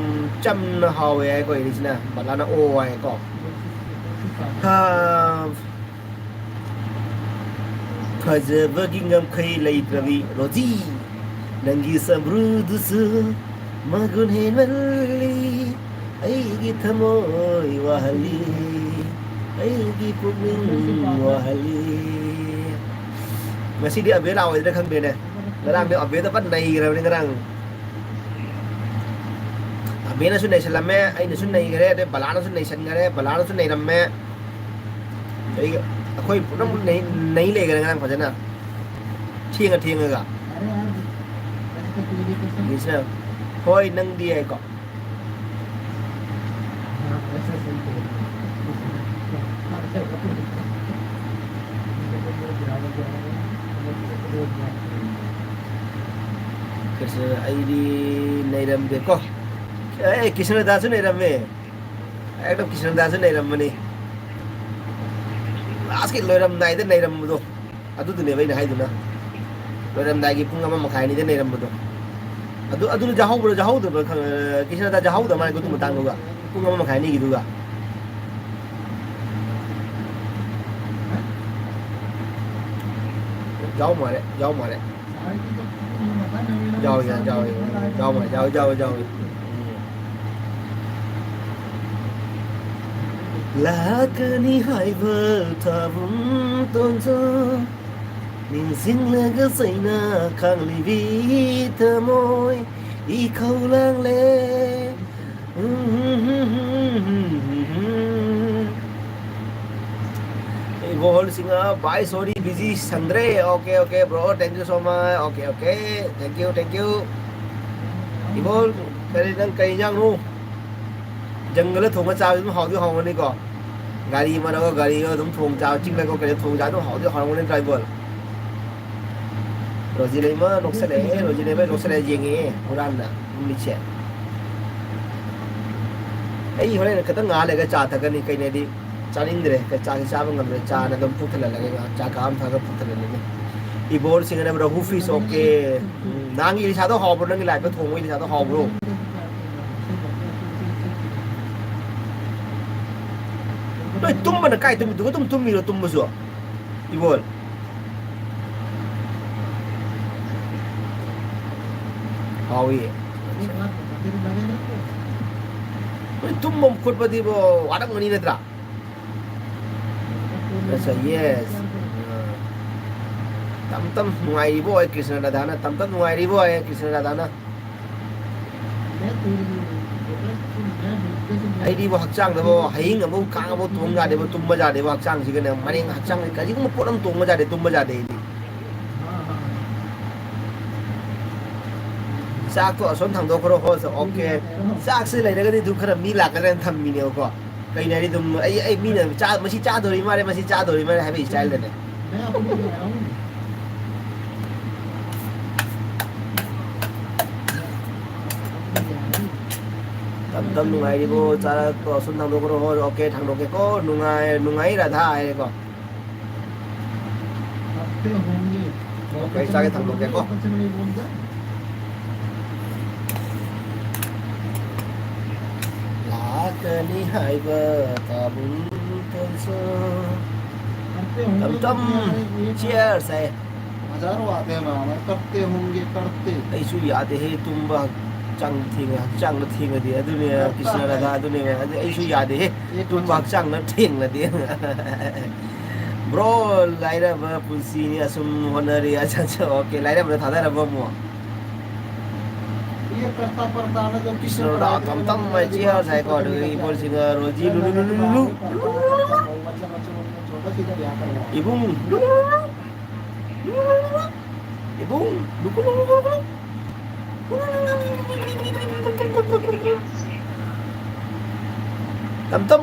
ꯆꯝꯅ ꯍꯥꯎꯋꯦ ꯍꯥꯏꯀꯣ, ꯏꯔꯤꯁꯅ ꯕꯂꯥꯅ ꯑꯣ ꯍꯥꯏꯀꯣ꯫ ꯍꯥ꯫ ꯐꯖꯕꯒꯤ ꯉꯝꯈꯩ ꯂꯩꯇ꯭ꯔꯕꯤ ꯔꯣꯖꯤ, ꯅꯪꯒꯤ ꯁꯝꯕ꯭ꯔꯨꯗꯨꯁꯨ ꯃꯒꯨꯟ ꯍꯦꯟꯃꯜꯂꯤ꯫ ꯑꯩꯒꯤ ꯊꯃꯣꯏ ꯋꯥꯍꯜꯂꯤ, ꯑꯩꯒꯤ ꯄꯨꯛꯅꯤꯡ ꯋꯥꯍꯜꯂꯤ꯫ ꯉꯁꯤꯗꯤ ꯑꯕꯦ ꯂꯥꯛꯑꯣꯏꯗ꯭ꯔꯥ ꯈꯪꯗꯦꯅꯦ꯫ ꯉꯔꯥꯡꯗꯤ ꯑꯕꯦꯗ ꯐꯟ ꯅꯩꯈ꯭ꯔꯕꯅꯤ ꯉꯔꯥꯡ꯫ ꯑꯕꯦꯅꯁꯨ ꯅꯩꯁꯜꯂꯝꯃꯦ, ꯑꯩꯅꯁꯨ ꯅꯩꯈ꯭ꯔꯦ, ꯑꯗꯩ ꯕꯂꯥꯅꯁꯨ ꯅꯩꯁꯟꯈ꯭ꯔꯦ, ꯕꯂꯥꯅꯁꯨ ꯅꯩꯔꯝꯃꯦ꯫ ꯑꯩ, ꯑꯩꯈꯣꯏ ꯄꯨꯝꯅꯃꯛ ꯅꯩ, ꯅꯩ ꯂꯩꯈ꯭ꯔꯦ ꯉꯔꯥꯡ ꯐꯖꯅ꯫ ꯊꯦꯡꯉ ꯊꯦꯡꯉꯒ꯫ ꯃꯤꯁꯅ, "ꯍꯣꯏ, ꯅꯪꯗꯤ" ꯍꯥꯏꯀꯣ꯫ ꯀ꯭ꯔꯤꯁꯅ, ꯑꯩꯗꯤ ꯅꯩꯔꯝꯗꯦꯀꯣ꯫ ꯑꯦ, ꯀ꯭ꯔꯤꯁꯅꯗꯥꯁꯨ ꯅꯩꯔꯝꯃꯦ꯫ ꯑꯦꯛꯗꯝ ꯀ꯭ꯔꯤꯁꯅꯗꯥꯁꯨ ꯅꯩꯔꯝꯕꯅꯤ꯫ ꯂꯥꯁꯀꯤ ꯂꯣꯏꯔꯝꯗꯥꯏꯗ ꯅꯩꯔꯝꯕꯗꯣ, ꯑꯗꯨꯗꯨꯅꯦꯕ ꯑꯩꯅ ꯍꯥꯏꯗꯨꯅ꯫ ꯂꯣꯏꯔꯝꯗꯥꯏꯒꯤ ꯄꯨꯡ ꯑꯃ ꯃꯈꯥꯏ ꯑꯅꯤꯗ ꯅꯩꯔꯝꯕꯗꯣ꯫ ꯑꯗꯨ, ꯑꯗꯨꯅ ꯌꯥꯍꯧꯕ꯭ꯔꯥ, ꯌꯥꯍꯧꯗꯕ꯭ꯔꯥ ꯈꯪ-, ꯀ꯭ꯔꯤꯁꯅꯗꯥ ꯌꯥꯍꯧꯗ ꯃꯥꯜꯂꯦ ꯑꯗꯨ ꯃꯇꯥꯡꯗꯨꯒ꯫ ꯄꯨꯡ ꯑꯃ ꯃꯈꯥꯏ ꯑꯅꯤꯒꯤꯗꯨꯒ꯫ ꯌꯥꯎ ꯃꯥꯜꯂꯦ, ꯌꯥꯎ ꯃꯥꯜꯂꯦ꯫ ꯌꯥꯎꯏ, ꯌꯥꯎꯏ, ꯌꯥꯎꯏ, ꯌꯥꯎꯏ꯫ ꯌꯥꯎ ꯃꯥꯜꯂꯦ, ꯌꯥꯎꯏ, ꯌꯥꯎꯏ, ꯌꯥꯎꯏ꯫ ꯂꯥꯛꯀꯅꯤ ꯍꯥꯏꯕ ꯊꯥꯕꯨꯝ ꯇꯣꯟꯖꯣ, ꯅꯤꯡꯁꯤꯡꯂꯒ ꯆꯩꯅ ꯈꯥꯡꯂꯤꯕꯤ ꯊꯃꯣꯏ ꯏꯈꯧ ꯂꯥꯡꯂꯦ꯫ ꯏꯕꯣꯍꯜ ꯁꯤꯡꯍ, bye, sorry, busy, ꯁꯪꯗ꯭ꯔꯦ꯫ Okay, okay, bro, thank you so much. Okay, okay, thank you, thank you. ꯏꯕꯣꯍꯜ, ꯀꯔꯤ, ꯅꯪ ꯀꯔꯤ ꯏꯟꯖꯥꯡꯅꯣ? ꯖꯪꯒꯜꯗ ꯊꯣꯡꯉ ꯆꯥꯕꯗꯤ ꯑꯗꯨꯝ ꯍꯥꯎꯗꯤ ꯍꯥꯎꯒꯅꯤꯀꯣ꯫ ꯒꯥꯔꯤ ꯃꯔꯛ, ꯒꯥꯔꯤ ꯑꯗꯨꯝ ꯊꯣꯡ ꯆꯥꯕ, ꯆꯤꯡꯗꯀꯣ ꯀꯩꯗ ꯊꯣꯡ ꯆꯥꯕ ꯑꯗꯨꯝ ꯍꯥꯎꯗꯤ ꯍꯥꯎꯔꯝꯒꯅꯤ ꯇ꯭ꯔꯥꯏꯕꯦꯜ꯫ ꯔꯣꯖꯤꯂꯩꯃ ꯅꯣꯛꯁꯜꯂꯛꯑꯦ, ꯔꯣꯖꯤꯂꯩꯃ ꯅꯣꯛꯁꯜꯂꯛꯑꯦ, ꯌꯦꯡꯉꯛꯑꯦ ꯍꯨꯔꯥꯟꯅ ꯃꯤꯠꯁꯦ꯫ ꯑꯩ ꯍꯣꯔꯦꯟ ꯈꯤꯇꯪ ꯉꯥꯏꯍꯥꯛ ꯂꯩꯔꯒ ꯆꯥ ꯊꯛꯀꯅꯤ, ꯀꯩꯅꯣꯗꯤ ꯆꯥꯅꯤꯡꯗ꯭ꯔꯦ, ꯆꯥꯁꯤ ꯆꯥꯕ ꯉꯝꯗ꯭ꯔꯦ, ꯆꯥꯅ ꯑꯗꯨꯝ ꯄꯨꯛ ꯊꯜꯍꯜꯂꯒꯦ, ꯉꯥꯏꯍꯥꯛ ꯆꯥ ꯀꯥ ꯑꯃ ꯊꯛꯑꯒ ꯄꯨꯛ ꯊꯜꯍꯜꯂꯒꯦ꯫ ꯏꯕꯣꯜ ꯁꯤꯡꯅ ꯔꯍꯨ ꯐꯤꯁ, okay꯫ ꯎꯝ, ꯅꯍꯥꯟꯒꯤ ꯏꯂꯤꯁꯥꯗꯣ ꯍꯥꯎꯕ꯭ꯔꯣ? ꯅꯪꯒꯤ ꯂꯥꯏꯐꯇ ꯊꯣꯡꯕ ꯏꯂꯤꯁꯥꯗꯣ ꯍꯥꯎꯕ꯭ꯔꯣ? ꯅꯣꯏ ꯇꯨꯝꯕꯅ ꯀꯥꯏ ꯇꯨꯝꯃꯤꯗꯨꯒ ꯑꯗꯨꯝ ꯇꯨꯝꯃꯤꯔꯣ ꯇꯨꯝꯕꯁꯨ? ꯏꯕꯣꯜ꯫ ꯍꯥꯎꯏ꯫ ꯅꯣꯏ ꯇꯨꯝꯕ ꯈꯣꯠꯄꯗꯤꯕꯣ ꯋꯥꯔꯝꯒꯅꯤ ꯅꯠꯇ꯭ꯔꯥ? ꯑꯠꯆꯥ, yes꯫ ꯑ, ꯇꯝ ꯇꯝ ꯅꯨꯡꯉꯥꯏꯔꯤꯕꯣ ꯑꯩ ꯀ꯭ꯔꯤꯁꯅ ꯔꯥꯙꯥꯅ, ꯇꯝ ꯇꯝ ꯅꯨꯡꯉꯥꯏꯔꯤꯕꯣ ꯑꯩ ꯀ꯭ꯔꯤꯁꯅ ꯔꯥꯙꯥꯅ꯫ ꯑꯩꯗꯤꯕꯣ ꯍꯛꯆꯥꯡꯗꯕꯣ ꯍꯌꯤꯡ ꯑꯃꯨꯛ ꯀꯥꯡ ꯑꯃꯨꯛ ꯇꯣꯡ ꯌꯥꯗꯦꯕꯣ, ꯇꯨꯝꯕ ꯌꯥꯗꯦꯕꯣ, ꯍꯛꯆꯥꯡꯁꯤꯒꯅꯦ ꯃꯔꯦꯡ ꯍꯛꯆꯥꯡꯁꯦ ꯀꯔꯤꯒꯨꯝꯕ ꯄꯣꯠ ꯑꯃ ꯇꯣꯡꯕ ꯌꯥꯗꯦ, ꯇꯨꯝꯕ ꯌꯥꯗꯦ ꯑꯩꯗꯤ꯫ ꯆꯥꯛꯇꯣ ꯑꯁꯣꯝ ꯊꯥꯡꯗꯣꯛꯈ꯭ꯔꯣ, ꯍꯣꯏ, okay꯫ ꯆꯥꯛꯁꯦ ꯂꯩꯔꯒꯗꯤ ꯑꯗꯨꯝ ꯈꯔ ꯃꯤ ꯂꯥꯛꯀꯗ꯭ꯔꯥꯅ ꯊꯝꯃꯤꯅꯦꯕꯀꯣ꯫ ꯀꯩꯅꯣ ꯍꯥꯏꯗꯤ ꯑꯗꯨꯝ ꯑꯩ, ꯑꯩ ꯃꯤꯅ ꯆꯥ-, ꯃꯁꯤ ꯆꯥꯗꯣꯔꯤ ꯃꯥꯜꯂꯦ, ꯃꯁꯤ ꯆꯥꯗꯣꯔꯤ ꯃꯥꯜꯂꯦ ꯍꯥꯏꯕꯒꯤ ꯏꯁꯇꯥꯏꯜꯗꯅꯦ꯫ ꯇꯝ ꯇꯝ ꯅꯨꯡꯉꯥꯏꯔꯤꯕꯣ? ꯆꯥꯔꯛꯄ ꯑꯁꯨꯝ ꯊꯥꯡꯗꯣꯛꯈ꯭ꯔꯣ꯫ ꯍꯣꯏ, ꯑꯣꯀꯦ, ꯊꯥꯡꯗꯣꯛꯀꯦꯀꯣ꯫ ꯅꯨꯡꯉꯥꯏ, ꯅꯨꯡꯉꯥꯏ ꯔꯥꯙꯥ ꯍꯥꯏꯔꯦꯀꯣ꯫ ꯑꯣꯀꯦ, ꯆꯥꯒꯦ, ꯊꯥꯡꯗꯣꯛꯀꯦꯀꯣ꯫ ꯂꯥꯛꯀꯅꯤ ꯍꯥꯏꯕ ꯇꯥꯕꯨꯡ ꯇꯣꯟꯁꯨ꯫ ꯇꯝ ꯇꯝ, cheers ꯍꯥꯏ꯫ हजारों आते हैं ना, मैं करते होंगे, करते। ꯑꯩꯁꯨ ꯌꯥꯗꯦꯍꯦ, ꯇꯨꯝꯕ ꯍꯛꯆꯥꯡ ꯊꯦꯡꯉꯦ, ꯍꯛꯆꯥꯡꯅ ꯊꯦꯡꯉꯗꯤ꯫ ꯑꯗꯨꯅꯦ, ꯀ꯭ꯔꯤꯁꯅ ꯔꯥꯙꯥ, ꯑꯗꯨꯅꯦ꯫ ꯑꯗꯨ ꯑꯩꯁꯨ ꯌꯥꯗꯦꯍꯦ, ꯇꯨꯝꯕ ꯍꯛꯆꯥꯡꯅ ꯊꯦꯡꯂꯗꯤ꯫ Bro, ꯂꯥꯏꯔꯕ ꯄꯨꯟꯁꯤꯅꯤ, ꯑꯁꯨꯝ ꯍꯣꯠꯅꯔꯤ꯫ ꯑꯠꯆꯥ, ꯑꯠꯆꯥ, ꯑꯣꯀꯦ, ꯂꯥꯏꯔꯕꯗ ꯊꯥꯗꯔꯕ ꯑꯃꯨꯛ꯫ ꯀ꯭ꯔꯤꯁꯅ ꯔꯥꯙꯥ, ꯇꯝ ꯇꯝ, cheers ꯍꯥꯏꯀꯣ, ꯑꯗꯨꯒ ꯏꯕꯣꯜꯁꯤꯡꯒ ꯔꯣꯖꯤ, ꯂꯨ, ꯂꯨ, ꯂꯨ, ꯂꯨ, ꯂꯨ꯫ ꯏꯕꯨꯡ, ꯂꯨ, ꯂꯨ, ꯂꯨ, ꯂꯨ꯫ ꯏꯕꯨꯡ, ꯂꯨ, ꯂꯨ, ꯂꯨ, ꯂꯨ, ꯂꯨ꯫ ꯇꯝ ꯇꯝ꯫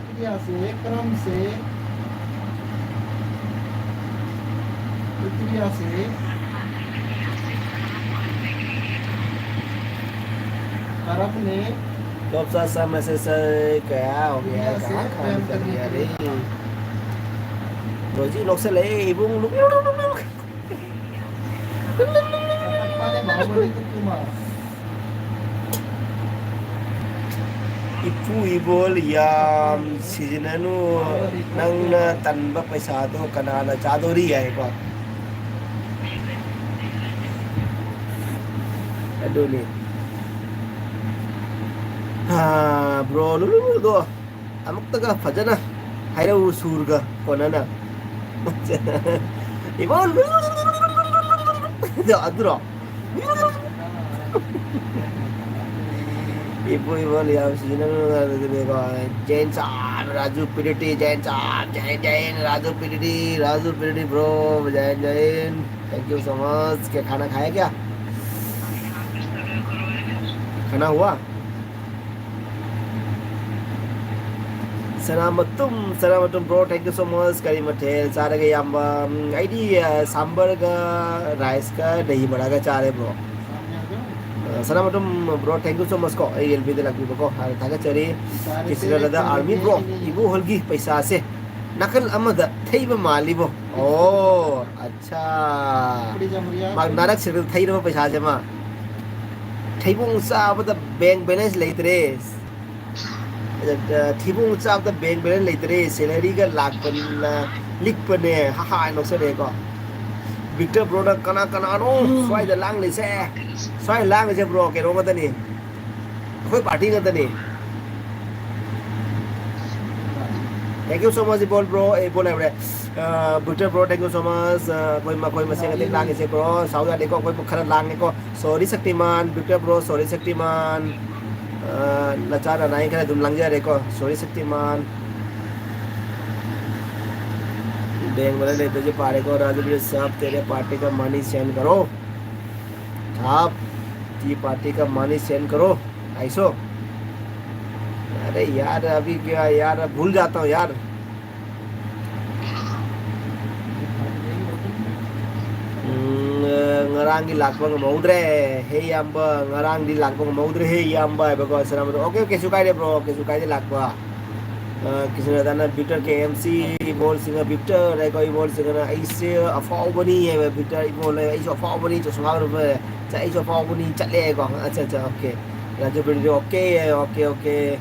क्रिया से, क्रम से, क्रिया से, कर्म ने। तो अब सा, सा मैसेज, सर, क्या हो गया है? क्रिया से कहाँ काम कर दिया रे? रोजी लोग से ले, इबुंग लुक। ꯏꯄꯨ ꯏꯕꯣꯜ ꯌꯥꯝ ꯁꯤꯖꯤꯟꯅꯅꯨ, ꯅꯪꯅ ꯇꯟꯕ ꯄꯩꯁꯥꯗꯣ ꯀꯅꯥꯅ ꯆꯥꯗꯣꯔꯤ ꯍꯥꯏꯀꯣ꯫ ꯑꯗꯨꯅꯤ꯫ ꯍꯥ, ꯕ꯭ꯔꯣ, ꯂꯨꯂꯨꯂꯨꯗꯣ꯫ ꯑꯃꯨꯛꯇꯒ ꯐꯖꯅ ꯍꯥꯏꯔꯛꯎ, ꯁꯨꯔꯒ ꯀꯣꯟꯅꯅ꯫ ꯏꯕꯣꯜ, ꯑꯗꯨꯔꯣ? ꯏꯄꯨ ꯏꯕꯣꯜ ꯌꯥꯝ ꯁꯤꯖꯤꯟꯅꯔꯨꯅꯨ ꯍꯥꯏꯕꯗꯨꯅꯤꯀꯣ꯫ ꯖꯦꯟ ꯁꯥꯕ, ꯔꯥꯖꯨ ꯄꯤꯔꯤꯇꯤ, ꯖꯦꯟ ꯁꯥꯕ, ꯖꯦꯟ, ꯖꯦꯟ, Raju ꯄꯤꯔꯤꯇꯤ, Raju ꯄꯤꯔꯤꯇꯤ, bro, Jain, Jain. Thank you so much. क्या खाना खाया क्या? खाना हुआ? ꯁꯅꯥꯃꯇꯨꯝ, ꯁꯅꯥꯃꯇꯨꯝ bro, thank you so much. ꯀꯔꯤ ꯃꯊꯦꯜ ꯆꯥꯔꯒꯦ ꯏꯌꯥꯝꯕ? ꯎꯝ, ꯑꯩꯗꯤ, ꯑ, ꯁꯥꯝꯕꯔꯒ ꯔꯥꯏꯁꯀ ꯗꯍꯤ ꯕꯣꯔꯥꯒ ꯆꯥꯔꯦ bro꯫ ꯁꯅꯥꯃꯇꯨꯝ bro, thank you so much ꯀꯣ, ꯑꯩ ꯑꯦꯜ ꯕꯤꯗ ꯂꯥꯛꯄꯤꯕꯀꯣ, ꯍꯥꯟꯅ ꯊꯥꯒꯠꯆꯔꯤ꯫ ꯆꯤꯁꯤꯔꯂꯗ ꯑꯥꯔꯃꯤ ꯕ꯭ꯔꯣ, ꯏꯕꯣꯍꯜꯒꯤ ꯄꯩꯁꯥꯁꯦ ꯅꯥꯀꯜ ꯑꯃꯗ ꯊꯩꯕ ꯃꯥꯜꯂꯤꯕꯣ꯫ ꯑꯣ, ꯑꯠꯆꯥ꯫ ꯃꯥ ꯅꯥꯔꯛꯁꯤꯗ ꯊꯩꯔꯕ ꯄꯩꯁꯥꯁꯦ ꯃꯥ꯫ ꯊꯩꯕꯣꯡ ꯆꯥꯕꯗ bank balance ꯂꯩꯇ꯭ꯔꯦ꯫ ꯊꯤꯕꯣꯡ ꯆꯥꯕꯗ bank balance ꯂꯩꯇ꯭ꯔꯦ, salaryꯒ ꯂꯥꯛꯄꯅꯤꯅ ꯂꯤꯛꯄꯅꯦ꯫ ꯍꯥ ꯍꯥ ꯅꯣꯛꯁꯜꯂꯛꯑꯦꯀꯣ꯫ ꯕꯤꯛꯇꯔ ꯕ꯭ꯔꯣꯅ ꯀꯅꯥ ꯀꯅꯥꯅꯣ ꯁ꯭ꯋꯥꯏꯗ ꯂꯥꯡꯂꯤꯁꯦ? ꯁ꯭ꯋꯥꯏ ꯂꯥꯡꯂꯤꯁꯦ ꯕ꯭ꯔꯣ ꯀꯩꯅꯣ ꯉꯥꯛꯇꯅꯤ, ꯑꯩꯈꯣꯏ ꯄꯥꯔꯇꯤ ꯉꯥꯛꯇꯅꯤ꯫ Thank you so much Ibol bro, ꯑꯦ, ꯏꯕꯣꯜ ꯍꯥꯏꯕ꯭ꯔꯦ꯫ Victor bro, thank you so much꯫ ꯑꯩꯈꯣꯏ ꯃꯈꯣꯏ ꯃꯁꯦꯟ ꯈꯛꯇꯪ ꯂꯥꯡꯉꯤꯁꯦ ꯕ꯭ꯔꯣ, ꯁꯥꯎ ꯌꯥꯗꯦꯀꯣ, ꯑꯩꯈꯣꯏ ꯈꯔ ꯂꯥꯡꯉꯦꯀꯣ꯫ Sorry Shaktimaan, Victor bro, sorry Shaktimaan. ꯅꯆꯥ ꯅꯅꯥꯏ ꯈꯔ ꯑꯗꯨꯝ ꯂꯥꯡꯖꯔꯦꯀꯣ꯫ Sorry ꯁꯛꯇꯤꯃꯥꯟ꯫ Bank balance ꯂꯩꯇ꯭ꯔꯁꯨ ꯄꯥꯔꯦꯀꯣ꯫ ꯔꯥꯖꯕꯤꯔ ꯁꯥꯕ, ꯇꯦꯔꯦ ꯄꯥꯔꯇꯤ ꯀ money send ꯀꯔꯣ꯫ ꯁꯥꯕ, ꯇꯤ ꯄꯥꯔꯇꯤ ꯀ money send ꯀꯔꯣ꯫ ꯑꯩꯁꯣ꯫ ꯑꯔꯦ ꯌꯥꯔ, ꯑꯕꯤ ꯀꯌꯥ ꯌꯥꯔ, ꯚꯨꯜ ꯖꯥꯇꯥ ꯍꯨ ꯌꯥꯔ꯫ ꯎꯝ, ꯉꯔꯥꯡꯒꯤ ꯂꯥꯛꯄ ꯉꯝꯍꯧꯗ꯭ꯔꯦ꯫ ꯍꯦ ꯏꯌꯥꯝꯕ, ꯉꯔꯥꯡꯗꯤ ꯂꯥꯛꯄ ꯉꯝꯍꯧꯗ꯭ꯔꯦ꯫ ꯍꯦ ꯏꯌꯥꯝꯕ ꯍꯥꯏꯕꯀꯣ, ꯁꯅꯥꯃꯇꯨꯝ꯫ Okay, okay, ꯀꯩꯁꯨ ꯀꯥꯏꯗꯦ bro, ꯀꯩꯁꯨ ꯀꯥꯏꯗꯦ ꯂꯥꯛꯄ꯫ ꯑ, ꯀ꯭ꯔꯤꯁꯅꯗꯥꯅ ꯕꯤꯛꯇꯔ ꯀꯦ ꯑꯦꯝ ꯁꯤ, ꯏꯕꯣꯜꯁꯤꯡꯅ ꯕꯤꯛꯇꯔ ꯍꯥꯏꯀꯣ, ꯏꯕꯣꯜꯁꯤꯡꯅ ꯑꯩꯁꯦ ꯑꯐꯥꯎꯕꯅꯤ ꯍꯥꯏꯕ, ꯕꯤꯛꯇꯔ ꯏꯕꯣꯜ ꯍꯥꯏ, ꯑꯩꯁꯨ ꯑꯐꯥꯎꯕꯅꯤ, ꯆꯣꯁꯃꯥ ꯎꯞꯄ, ꯑꯩꯁꯨ ꯑꯐꯥꯎꯕꯅꯤ ꯆꯠꯂꯦ ꯍꯥꯏꯀꯣ꯫ ꯑꯠꯆꯥ, ꯑꯠꯆꯥ, okay. Raju ꯕꯤꯔꯗꯤ okay, okay, okay.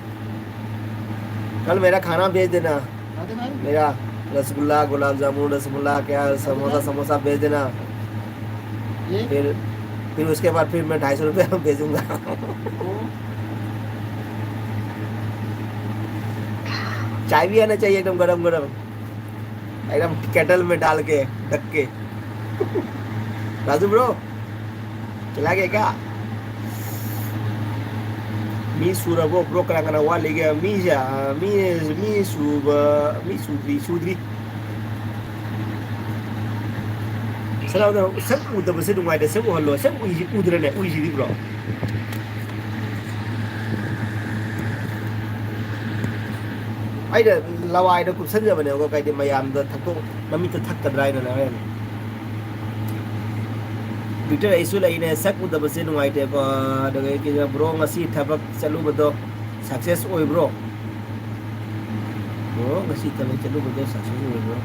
कल मेरा खाना भेज देना। मेरा रसगुल्ला, गुलाब जामुन, रसगुल्ला, क्या, समोसा, समोसा भेज देना। फिर, फिर उसके बाद फिर मैं ढाई सौ रुपया भेजूंगा। चाय भी आना चाहिए एकदम गरम गरम, एकदम केटल में डाल के, ढक के। राजू ब्रो, चला गया क्या? ꯃꯤ ꯁꯨꯔꯕꯣ ꯕ꯭ꯔꯣ? ꯀꯅꯥ ꯀꯅꯥ ꯋꯥꯠꯂꯤꯒꯦ? ꯃꯤꯁꯦ, ꯑ, ꯃꯤ, ꯃꯤ ꯁꯨꯕ, ꯃꯤ ꯁꯨꯗ꯭ꯔꯤ, ꯁꯨꯗ꯭ꯔꯤ꯫ ꯁꯅꯥꯗ ꯁꯛ ꯎꯗꯕꯁꯦ ꯅꯨꯡꯉꯥꯏꯇꯦ꯫ ꯁꯛ ꯎꯍꯜꯂꯣ꯫ ꯁꯛ ꯎꯏꯁꯤ ꯎꯗ꯭ꯔꯅꯦ? ꯎꯏꯁꯤꯗꯤ ꯕ꯭ꯔꯣ? ꯑꯩꯅ ꯂꯋꯥꯏꯗ ꯀꯨꯞꯁꯟꯖꯕꯅꯦꯕꯀꯣ, ꯀꯩꯗꯤ ꯃꯌꯥꯝꯗ ꯊꯛꯇꯣꯛ-, ꯃꯃꯤꯠꯇ ꯊꯛꯀꯗ꯭ꯔꯥ ꯍꯥꯏꯅꯅꯦ ꯍꯣꯔꯦꯟ꯫ ꯕꯤꯛꯇꯔ, ꯑꯩꯁꯨ ꯂꯩꯅꯦ, ꯁꯛ ꯎꯗꯕꯁꯦ ꯅꯨꯡꯉꯥꯏꯇꯦꯀꯣ꯫ ꯑꯗꯨꯒ ꯀꯩꯅꯣ, ꯕ꯭ꯔꯣ, ꯉꯁꯤ ꯊꯕꯛ ꯆꯠꯂꯨꯕꯗꯣ ꯁꯛꯁꯦꯁ ꯑꯣꯏꯕ꯭ꯔꯣ? ꯕ꯭ꯔꯣ, ꯉꯁꯤ ꯊꯕꯛ ꯆꯠꯂꯨꯕꯗꯣ ꯁꯛꯁꯦꯁ ꯑꯣꯏꯕ꯭ꯔꯣ?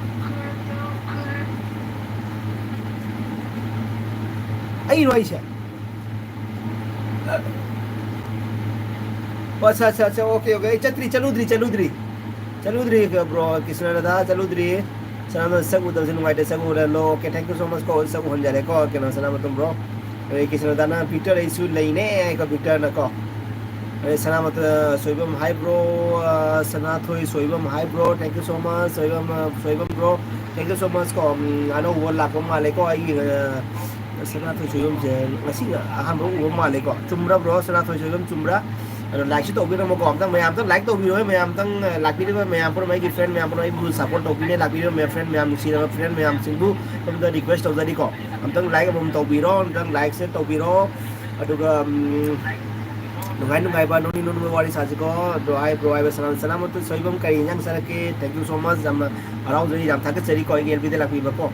ꯑꯩꯔꯣ ꯑꯩꯁꯦ? ꯑꯣ, ꯑꯠꯆꯥ, ꯑꯠꯆꯥ, ꯑꯠꯆꯥ, ꯑꯣꯀꯦ, ꯑꯣꯀꯦ꯫ ꯑꯩ ꯆꯠꯇ꯭ꯔꯤ, ꯆꯠꯂꯨꯗ꯭ꯔꯤ, ꯆꯠꯂꯨꯗ꯭ꯔꯤ꯫ ꯆꯠꯂꯨꯗ꯭ꯔꯤ, ꯕ꯭ꯔꯣ, ꯀ꯭ꯔꯤꯁꯅ ꯔꯥꯙꯥ, ꯆꯠꯂꯨꯗ꯭ꯔꯤ꯫ ꯁꯅꯥꯃꯇꯣꯝ, ꯁꯛ ꯎꯗꯕꯁꯦ ꯅꯨꯡꯉꯥꯏꯇꯦ, ꯁꯛ ꯎꯍꯜꯂꯣ꯫ Okay, thank you so much ꯀꯣ, ꯁꯛ ꯎꯍꯟꯖꯔꯦꯀꯣ, ꯀꯩꯅꯣ, ꯁꯅꯥꯃꯇꯣꯝ ꯕ꯭ꯔꯣ꯫ ꯑꯗꯩ ꯀ꯭ꯔꯤꯁꯅ ꯔꯥꯙꯥꯅ, "ꯕꯤꯛꯇꯔ, ꯑꯩꯁꯨ ꯂꯩꯅꯦ" ꯍꯥꯏꯀꯣ, ꯕꯤꯛꯇꯔꯅꯀꯣ꯫ ꯑꯗꯩ ꯁꯅꯥꯃꯇꯣꯝ, ꯁꯣꯏꯕꯝ, "Hi bro", ꯑ, ꯁꯅꯥꯊꯣꯏ Soibam, "Hi bro, thank you so much", Soibam, ꯑ, Soibam bro, thank you so much ꯀꯣ꯫ ꯎꯝ, ꯑꯅꯧꯕ ꯂꯥꯛꯄ ꯃꯥꯜꯂꯦꯀꯣ, ꯑꯩꯒꯤ, ꯑ, ꯁꯅꯥꯊꯣꯏ ꯁꯣꯏꯕꯝꯁꯦ ꯉꯁꯤ ꯑꯍꯥꯟꯕ ꯎꯕ ꯃꯥꯜꯂꯦꯀꯣ꯫ ꯆꯨꯝꯕ꯭ꯔꯥ ꯕ꯭ꯔꯣ? ꯁꯅꯥꯊꯣꯏ ꯁꯣꯏꯕꯝ ꯆꯨꯝꯕ꯭ꯔꯥ? ꯑꯗꯣ ꯂꯥꯏꯛꯁꯨ ꯇꯧꯕꯤꯔꯝꯃꯣꯀꯣ꯫ ꯑꯝꯇꯪ ꯃꯌꯥꯝ ꯑꯝꯇꯪ ꯂꯥꯏꯛ ꯇꯧꯕꯤꯔꯣ꯫ ꯃꯌꯥꯝ ꯑꯝꯇꯪ, ꯑ, ꯂꯥꯛꯄꯤꯔꯤꯕ ꯃꯌꯥꯝ ꯄꯨꯝꯅꯃꯛ, ꯑꯩꯒꯤ ꯐ꯭ꯔꯦꯟ ꯃꯌꯥꯝ ꯄꯨꯝꯅꯃꯛ, ꯑꯩꯕꯨ ꯁꯞꯄꯣꯔꯠ ꯇꯧꯕꯤꯔꯤꯕ ꯐ꯭ꯔꯦꯟ ꯃꯌꯥꯝꯁꯤꯡꯕꯨ ꯑꯝꯇ ꯔꯤꯀ꯭ꯋꯦꯁ ꯇꯧꯖꯔꯤꯀꯣ꯫ ꯑꯝꯇꯪ ꯂꯥꯏꯛ ꯑꯃꯃꯝ ꯇꯧꯕꯤꯔꯣ, ꯑꯝꯇꯪ ꯂꯥꯏꯛꯁꯦ ꯇꯧꯕꯤꯔꯣ꯫ ꯑꯗꯨꯒ, ꯎꯝ, ꯅꯨꯡꯉꯥꯏ ꯅꯨꯡꯉꯥꯏꯕ, ꯅꯣꯛꯅꯤꯡ ꯅꯣꯛꯅꯤꯡꯕ ꯋꯥꯔꯤ ꯁꯥꯁꯤꯀꯣ꯫ ꯑꯗꯣ, "Hi bro", ꯍꯥꯏꯕ ꯁꯅꯥ-, ꯁꯅꯥꯃꯇꯣꯝ ꯁꯣꯏꯕꯝ, ꯀꯔꯤ ꯏꯟꯖꯥꯡ ꯆꯥꯔꯛꯀꯦ? Thank you so much, ꯌꯥꯝꯅ ꯍꯔꯥꯎꯖꯔꯤ, ꯌꯥꯝ ꯊꯥꯒꯠꯆꯔꯤꯀꯣ, ꯑꯩꯒꯤ ꯑꯦꯜ ꯕꯤꯗ ꯂꯥꯛꯄꯤꯕꯀꯣ꯫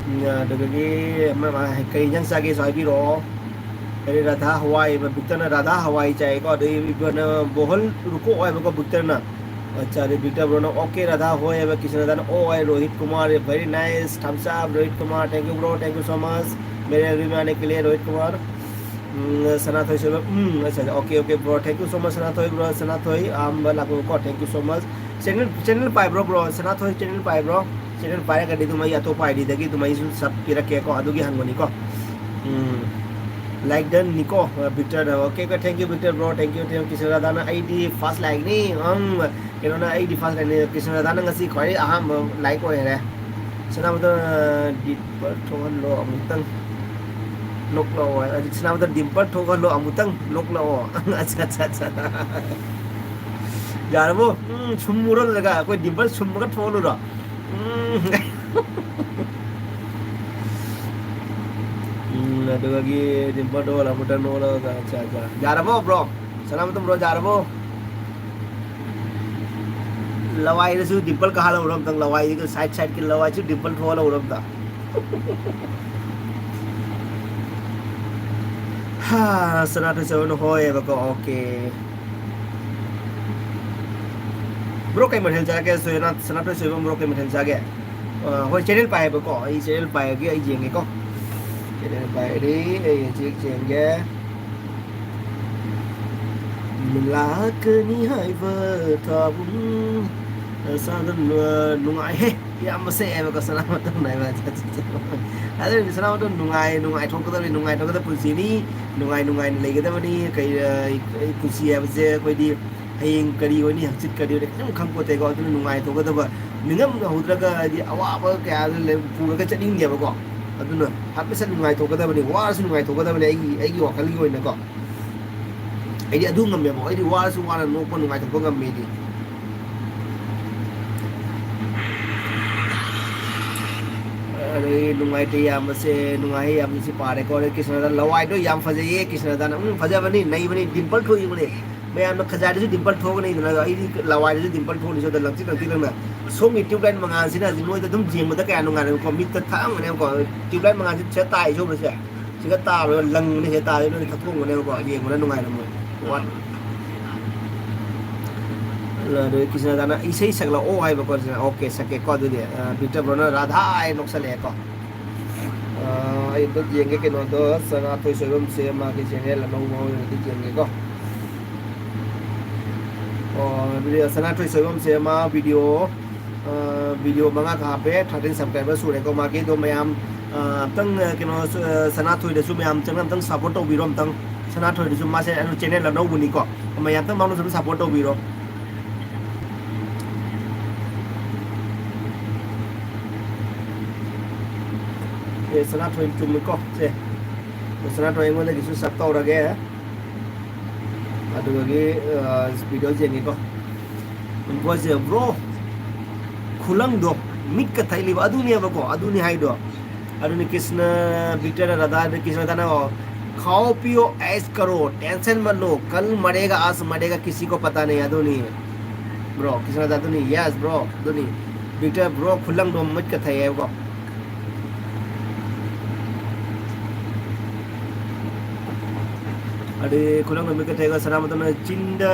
ꯎꯝ, ꯑꯗꯨꯗꯒꯤ ꯑꯃ, ꯑꯃ, ꯀꯔꯤ ꯏꯟꯖꯥꯡ ꯆꯥꯒꯦꯁꯨ ꯍꯥꯏꯕꯤꯔꯛꯑꯣ꯫ ꯑꯗꯩ ꯔꯥꯙꯥ ꯍꯋꯥꯏ, ꯕꯤꯛꯇꯔꯅ ꯔꯥꯙꯥ ꯍꯋꯥꯏ ꯆꯥꯏꯀꯣ꯫ ꯑꯗꯩ ꯏꯕꯅ ꯕꯣꯍꯜ ꯔꯨꯀꯣ ꯍꯥꯏꯕꯀꯣ, ꯕꯤꯛꯇꯔꯅ꯫ ꯑꯠꯆꯥ, ꯑꯗꯩ ꯕꯤꯛꯇꯔ ꯕ꯭ꯔꯣꯅ, "ꯑꯣꯀꯦ ꯔꯥꯙꯥ ꯍꯣꯏ" ꯍꯥꯏꯕ, ꯀ꯭ꯔꯤꯁꯅ ꯔꯥꯙꯥꯅ, "ꯑꯣ" ꯍꯥꯏ, Rohit Kumar, very nice, thumbs up, Rohit Kumar, thank you bro, thank you so much, मेरे एल बी में आने के लिए, रोहित कुमार꯫ ꯎꯝ, ꯁꯅꯥꯊꯣꯏ ꯁꯣꯏꯕꯝ, ꯎꯝ, ꯑꯠꯆꯥ, ꯑꯠꯆꯥ, okay, okay, bro, thank you so much, Sanathoi, bro, Sanathoi, ꯑꯍꯥꯟꯕ ꯂꯥꯛꯄꯀꯣ, thank you so much꯫ Channel, channel ꯄꯥꯏꯕ꯭ꯔꯣ, ꯕ꯭ꯔꯣ? ꯁꯅꯥꯊꯣꯏ ꯆꯦꯅꯦꯜ ꯄꯥꯏꯕ꯭ꯔꯣ? ꯆꯦꯅꯦꯜ ꯄꯥꯏꯔꯒꯗꯤ ꯑꯗꯨꯝ ꯑꯩ ꯑꯇꯣꯞꯄ ꯑꯥꯏ ꯗꯤꯗꯒꯤ ꯑꯗꯨꯝ ꯑꯩꯁꯨ ꯁꯕ ꯄꯤꯔꯛꯀꯦꯀꯣ, ꯑꯗꯨꯒꯤ ꯍꯪꯕꯅꯤꯀꯣ꯫ ꯎꯝ, ꯂꯥꯏꯛ ꯗꯟꯅꯤꯀꯣ, ꯕꯤꯛꯇꯔꯅ, okay, okay, thank you, Victor, bro, thank you, thank you, Krishna ꯔꯥꯙꯥꯅ ꯑꯩꯗꯤ ꯐꯥꯔꯁ ꯂꯥꯏꯛꯅꯤ, ꯑꯪ, ꯀꯩꯅꯣꯅ ꯑꯩꯗꯤ ꯐꯥꯔꯁ ꯂꯥꯏꯛꯅꯤ, ꯀ꯭ꯔꯤꯁꯅ ꯔꯥꯙꯥꯅ ꯉꯁꯤ ꯈ꯭ꯋꯥꯏꯗꯒꯤ ꯑꯍꯥꯟꯕ ꯂꯥꯏꯛ ꯑꯣꯏꯔꯦ꯫ ꯁꯅꯥꯃꯇꯣꯝ, ꯗꯤꯝꯄꯜ ꯊꯣꯛꯍꯜꯂꯣ ꯑꯃꯨꯛꯇꯪ꯫ ꯅꯣꯛꯂꯛꯑꯣ꯫ ꯁꯅꯥꯃꯇꯣꯝ, ꯗꯤꯝꯄꯜ ꯊꯣꯛꯍꯜꯂꯣ ꯑꯃꯨꯛꯇꯪ꯫ ꯅꯣꯛꯂꯛꯑꯣ꯫ ꯑꯠꯆꯥ, ꯑꯠꯆꯥ, ꯑꯠꯆꯥ꯫ ꯌꯥꯔꯕꯣ? ꯎꯝ, ꯁꯨꯝꯃꯨꯔꯣ ꯅꯠꯇ꯭ꯔꯒ ꯑꯩꯈꯣꯏ ꯗꯤꯝꯄꯜ ꯁꯨꯝꯃꯒ ꯊꯣꯛꯍꯜꯂꯨꯔꯣ? ꯎꯝ꯫ ꯎꯝ, ꯑꯗꯨꯗꯒꯤ ꯗꯤꯝꯄꯜ ꯊꯣꯛꯍꯜꯂꯣ ꯑꯃꯨꯛꯇꯪ ꯅꯣꯛꯂꯛꯑꯒ꯫ ꯑꯠꯆꯥ, ꯑꯠꯆꯥ꯫ ꯌꯥꯔꯕꯣ, ꯕ꯭ꯔꯣ? ꯁꯅꯥꯃꯇꯣꯝ ꯕ꯭ꯔꯣ, ꯌꯥꯔꯕꯣ? ꯂꯋꯥꯏꯗꯁꯨ ꯗꯤꯝꯄꯜ ꯀꯥꯍꯜꯂꯧꯔꯣ ꯑꯝꯇꯪ, ꯂꯋꯥꯏꯒꯤ ꯁꯥꯏꯠ ꯁꯥꯏꯠꯀꯤ ꯂꯋꯥꯏꯁꯨ ꯗꯤꯝꯄꯜ ꯊꯣꯛꯍꯜꯂꯧꯔꯣ ꯑꯝꯇ꯫ ꯍꯥ, ꯁꯅꯥꯇꯣꯏ ꯁꯣꯏꯕꯝꯅ ꯍꯣꯏ ꯍꯥꯏꯕꯀꯣ, okay꯫ Bro, ꯀꯩ ꯃꯊꯦꯜ ꯆꯥꯒꯦ? ꯁꯣꯏꯅꯥ-, ꯁꯅꯥꯇꯣꯏ ꯁꯣꯏꯕꯝ, bro, ꯀꯩ ꯃꯊꯦꯜ ꯆꯥꯒꯦ? ꯑ, ꯍꯣꯏ, channel ꯄꯥꯏꯌꯦꯕꯀꯣ, ꯑꯩ channel ꯄꯥꯏꯔꯒꯦ, ꯑꯩ ꯌꯦꯡꯒꯦꯀꯣ꯫ Channel ꯄꯥꯏꯔꯤ, ꯑꯩ ꯍꯧꯖꯤꯛ ꯌꯦꯡꯒꯦ꯫ ꯂꯥꯛꯀꯅꯤ ꯍꯥꯏꯕ ꯊꯥꯕꯨꯡ, ꯑ, ꯁꯅꯥꯇꯣꯟ, ꯑ, ꯅꯨꯡꯉꯥꯏꯍꯦ꯫ ꯏꯌꯥꯝꯕꯁꯦ ꯍꯥꯏꯕꯀꯣ, ꯁꯅꯥꯃꯇꯣꯟ ꯍꯥꯏꯕ꯫ ꯑꯗꯨ ꯁꯅꯥꯃꯇꯣꯟ ꯅꯨꯡꯉꯥꯏ, ꯅꯨꯡꯉꯥꯏꯊꯣꯛꯀꯗꯕꯅꯤ, ꯅꯨꯡꯉꯥꯏꯊꯣꯛꯀꯗꯕ ꯄꯨꯟꯁꯤꯅꯤ, ꯅꯨꯡꯉꯥꯏ ꯅꯨꯡꯉꯥꯏꯅ ꯂꯩꯒꯗꯕꯅꯤ꯫ ꯀꯩ, ꯑ, ꯑꯩ ꯄꯨꯟꯁꯤ ꯍꯥꯏꯕꯁꯦ ꯑꯩꯈꯣꯏꯗꯤ ꯍꯌꯦꯡ ꯀꯔꯤ ꯑꯣꯏꯅꯤ, ꯍꯪꯆꯤꯠ ꯀꯔꯤ ꯑꯣꯏꯅꯤ, ꯀꯔꯤꯝ ꯈꯪꯄꯣꯠꯇꯦꯀꯣ꯫ ꯑꯗꯨꯅ ꯅꯨꯡꯉꯥꯏꯊꯣꯛꯀꯗꯕ, ꯅꯤꯡꯉꯝꯅꯍꯧꯗ꯭ꯔꯒ ꯍꯥꯏꯗꯤ ꯑꯋꯥꯕ ꯀꯌꯥꯗ ꯂꯩ-, ꯄꯨꯔꯒ ꯆꯠꯅꯤꯡꯗꯦꯕꯀꯣ꯫ ꯑꯗꯨꯅ ꯍꯥꯏꯐꯦꯠ ꯅꯨꯡꯉꯥꯏꯊꯣꯛꯀꯗꯕꯅꯤ, ꯋꯥꯔꯁꯨ ꯅꯨꯡꯉꯥꯏꯊꯣꯛꯀꯗꯕꯅꯤ꯫ ꯑꯩꯒꯤ, ꯑꯩꯒꯤ ꯋꯥꯈꯜꯒꯤ ꯑꯣꯏꯅꯀꯣ꯫ ꯑꯩꯗꯤ ꯑꯗꯨ ꯉꯝꯃꯦꯕ꯫ ꯑꯩꯗꯤ ꯋꯥꯔꯁꯨ ꯋꯥꯅ ꯅꯣꯛꯄ, ꯅꯨꯡꯉꯥꯏꯊꯣꯛꯄ ꯉꯝꯃꯦ ꯑꯩꯗꯤ꯫ ꯑꯗꯩ ꯅꯨꯡꯉꯥꯏꯇꯦ ꯌꯥꯝꯕꯁꯦ, ꯅꯨꯡꯉꯥꯏꯌꯦ ꯌꯥꯝꯕꯁꯦ ꯄꯥꯔꯦꯀꯣ꯫ ꯑꯗꯩ ꯀ꯭ꯔꯤꯁꯅꯗ ꯂꯋꯥꯏꯗꯣ ꯌꯥꯝ ꯐꯖꯩꯌꯦ꯫ ꯀ꯭ꯔꯤꯁꯅꯗꯥꯅ, ꯎꯝ, ꯐꯖꯕꯅꯤ, ꯅꯩꯕꯅꯤ, ꯗꯤꯝꯄꯜ ꯊꯣꯛꯏꯕꯅꯤ꯫ ꯃꯌꯥꯝꯅ ꯈꯖꯥꯏꯗꯁꯨ ꯗꯤꯝꯄꯜ ꯊꯣꯛꯀꯅꯤꯗꯅ, ꯑꯗꯣ ꯑꯩꯗꯤ ꯂꯋꯥꯏꯗꯁꯨ ꯗꯤꯝꯄꯜ ꯊꯣꯛꯅꯤ꯫ ꯁꯣꯝꯗ ꯂꯪꯇ꯭ꯔꯤꯛ ꯂꯪꯇ꯭ꯔꯤꯛ ꯂꯪꯅ ꯁꯣꯝꯒꯤ ꯇ꯭ꯌꯨꯕ ꯂꯥꯏꯠ ꯃꯉꯥꯜꯁꯤꯅ ꯍꯧꯖꯤꯛ ꯅꯣꯏꯗ ꯑꯗꯨꯝ ꯌꯦꯡꯕꯗ ꯀꯌꯥ ꯅꯨꯡꯉꯥꯏꯔꯦꯕꯀꯣ, ꯃꯤꯠꯇ ꯊꯛꯑꯝꯒꯅꯦꯕꯀꯣ꯫ ꯇ꯭ꯌꯨꯕ ꯂꯥꯏꯠ ꯃꯉꯥꯜꯁꯤ ꯁꯤꯗ ꯇꯥꯏ, ꯁꯣꯝꯗꯁꯦ꯫ ꯁꯤꯗ ꯇꯥꯕꯗ ꯂꯪꯕꯅꯤ, ꯁꯤꯗ ꯇꯥꯕꯗ ꯅꯣꯏ ꯊꯛꯊꯣꯛꯑꯝꯒꯅꯦꯕꯀꯣ, ꯌꯦꯡꯕꯗ ꯅꯨꯡꯉꯥꯏꯔꯝꯃꯣꯏ꯫ ꯋꯥꯠ-, ꯑꯗꯨ ꯀ꯭ꯔꯤꯁꯅꯗꯥꯅ ꯏꯁꯩ ꯁꯛꯂꯛꯑꯣ ꯍꯥꯏꯕꯀꯣ, ꯁꯤꯅ okay, ꯁꯛꯀꯦꯀꯣ꯫ ꯑꯗꯨꯗꯤ, ꯑ, ꯕꯤꯛꯇꯔ ꯕ꯭ꯔꯣꯅ ꯔꯥꯙꯥ ꯍꯥꯏ ꯅꯣꯛꯁꯜꯂꯛꯑꯦꯀꯣ꯫ ꯑ, ꯑꯩ ꯑꯝꯇ ꯌꯦꯡꯒꯦ ꯀꯩꯅꯣꯗꯣ, ꯁꯅꯥꯊꯣꯏ ꯁꯣꯏꯕꯝꯁꯦ ꯃꯥꯒꯤ channel ꯑꯅꯧꯕ ꯑꯣꯏꯔꯗꯤ ꯌꯦꯡꯒꯦꯀꯣ꯫ ꯑꯣ, video, ꯁꯅꯥꯊꯣꯏ ꯁꯣꯏꯕꯝꯁꯦ ꯃꯥ video, ꯑ, video ꯃꯉꯥ ꯈꯛ ꯍꯥꯞꯄꯦ, thirteen subscriber ꯁꯨꯔꯦꯀꯣ ꯃꯥꯒꯤ꯫ ꯑꯗꯣ ꯃꯌꯥꯝ, ꯑ, ꯑꯝꯇꯪ, ꯑ, ꯀꯩꯅꯣ, ꯑ, ꯁꯅꯥꯊꯣꯏꯗꯁꯨ ꯃꯌꯥꯝ ꯆꯪꯅ ꯑꯝꯇꯪ support ꯇꯧꯕꯤꯔꯣ ꯑꯝꯇꯪ꯫ ꯁꯅꯥꯊꯣꯏꯗꯁꯨ ꯃꯥꯁꯦ channel ꯑꯅꯧꯕꯅꯤꯀꯣ꯫ ꯃꯌꯥꯝ ꯑꯝꯇꯪ ꯃꯉꯣꯟꯗꯁꯨ support ꯇꯧꯕꯤꯔꯣ꯫ ꯑꯦ, ꯁꯅꯥꯊꯣꯏ ꯆꯨꯝꯃꯤꯀꯣ ꯁꯦ꯫ ꯁꯅꯥꯊꯣꯏ ꯑꯩꯉꯣꯟꯗꯒꯤꯁꯨ sub ꯇꯧꯔꯒꯦ꯫ ꯑꯗꯨꯗꯒꯤ, ꯑ, video ꯌꯦꯡꯒꯦꯀꯣ꯫ ꯕꯣꯏꯁꯦ, bro, ꯈꯨꯂꯪꯗꯣ, ꯃꯤꯠꯀ ꯊꯛꯏꯕ ꯑꯗꯨꯅꯦꯕꯀꯣ, ꯑꯗꯨꯅꯤ ꯍꯥꯏꯗꯣ꯫ ꯑꯗꯨꯅꯤ ꯀ꯭ꯔꯤꯁꯅ, ꯕꯤꯛꯇꯔ ꯔꯥꯙꯥ, ꯀ꯭ꯔꯤꯁꯅ ꯇꯅ, "खाओ पियो ऐश करो, tension मत लो, कल मरेगा आज मरेगा किसी को पता नहीं", ꯑꯗꯨꯅꯤ꯫ Bro, ꯀ꯭ꯔꯤꯁꯅ ꯇꯅ ꯑꯗꯨꯅꯤ, yes bro, ꯑꯗꯨꯅꯤ꯫ Victor bro, ꯈꯨꯂꯪꯗꯣ ꯃꯤꯠꯀ ꯊꯛꯑꯦꯕꯀꯣ꯫ ꯑꯗꯩ ꯈꯨꯂꯪ ꯅꯨꯃꯤꯠ ꯀꯩꯊꯦꯜꯒ ꯁꯅꯥꯃꯇꯣꯝꯅ "ꯆꯤꯡꯗ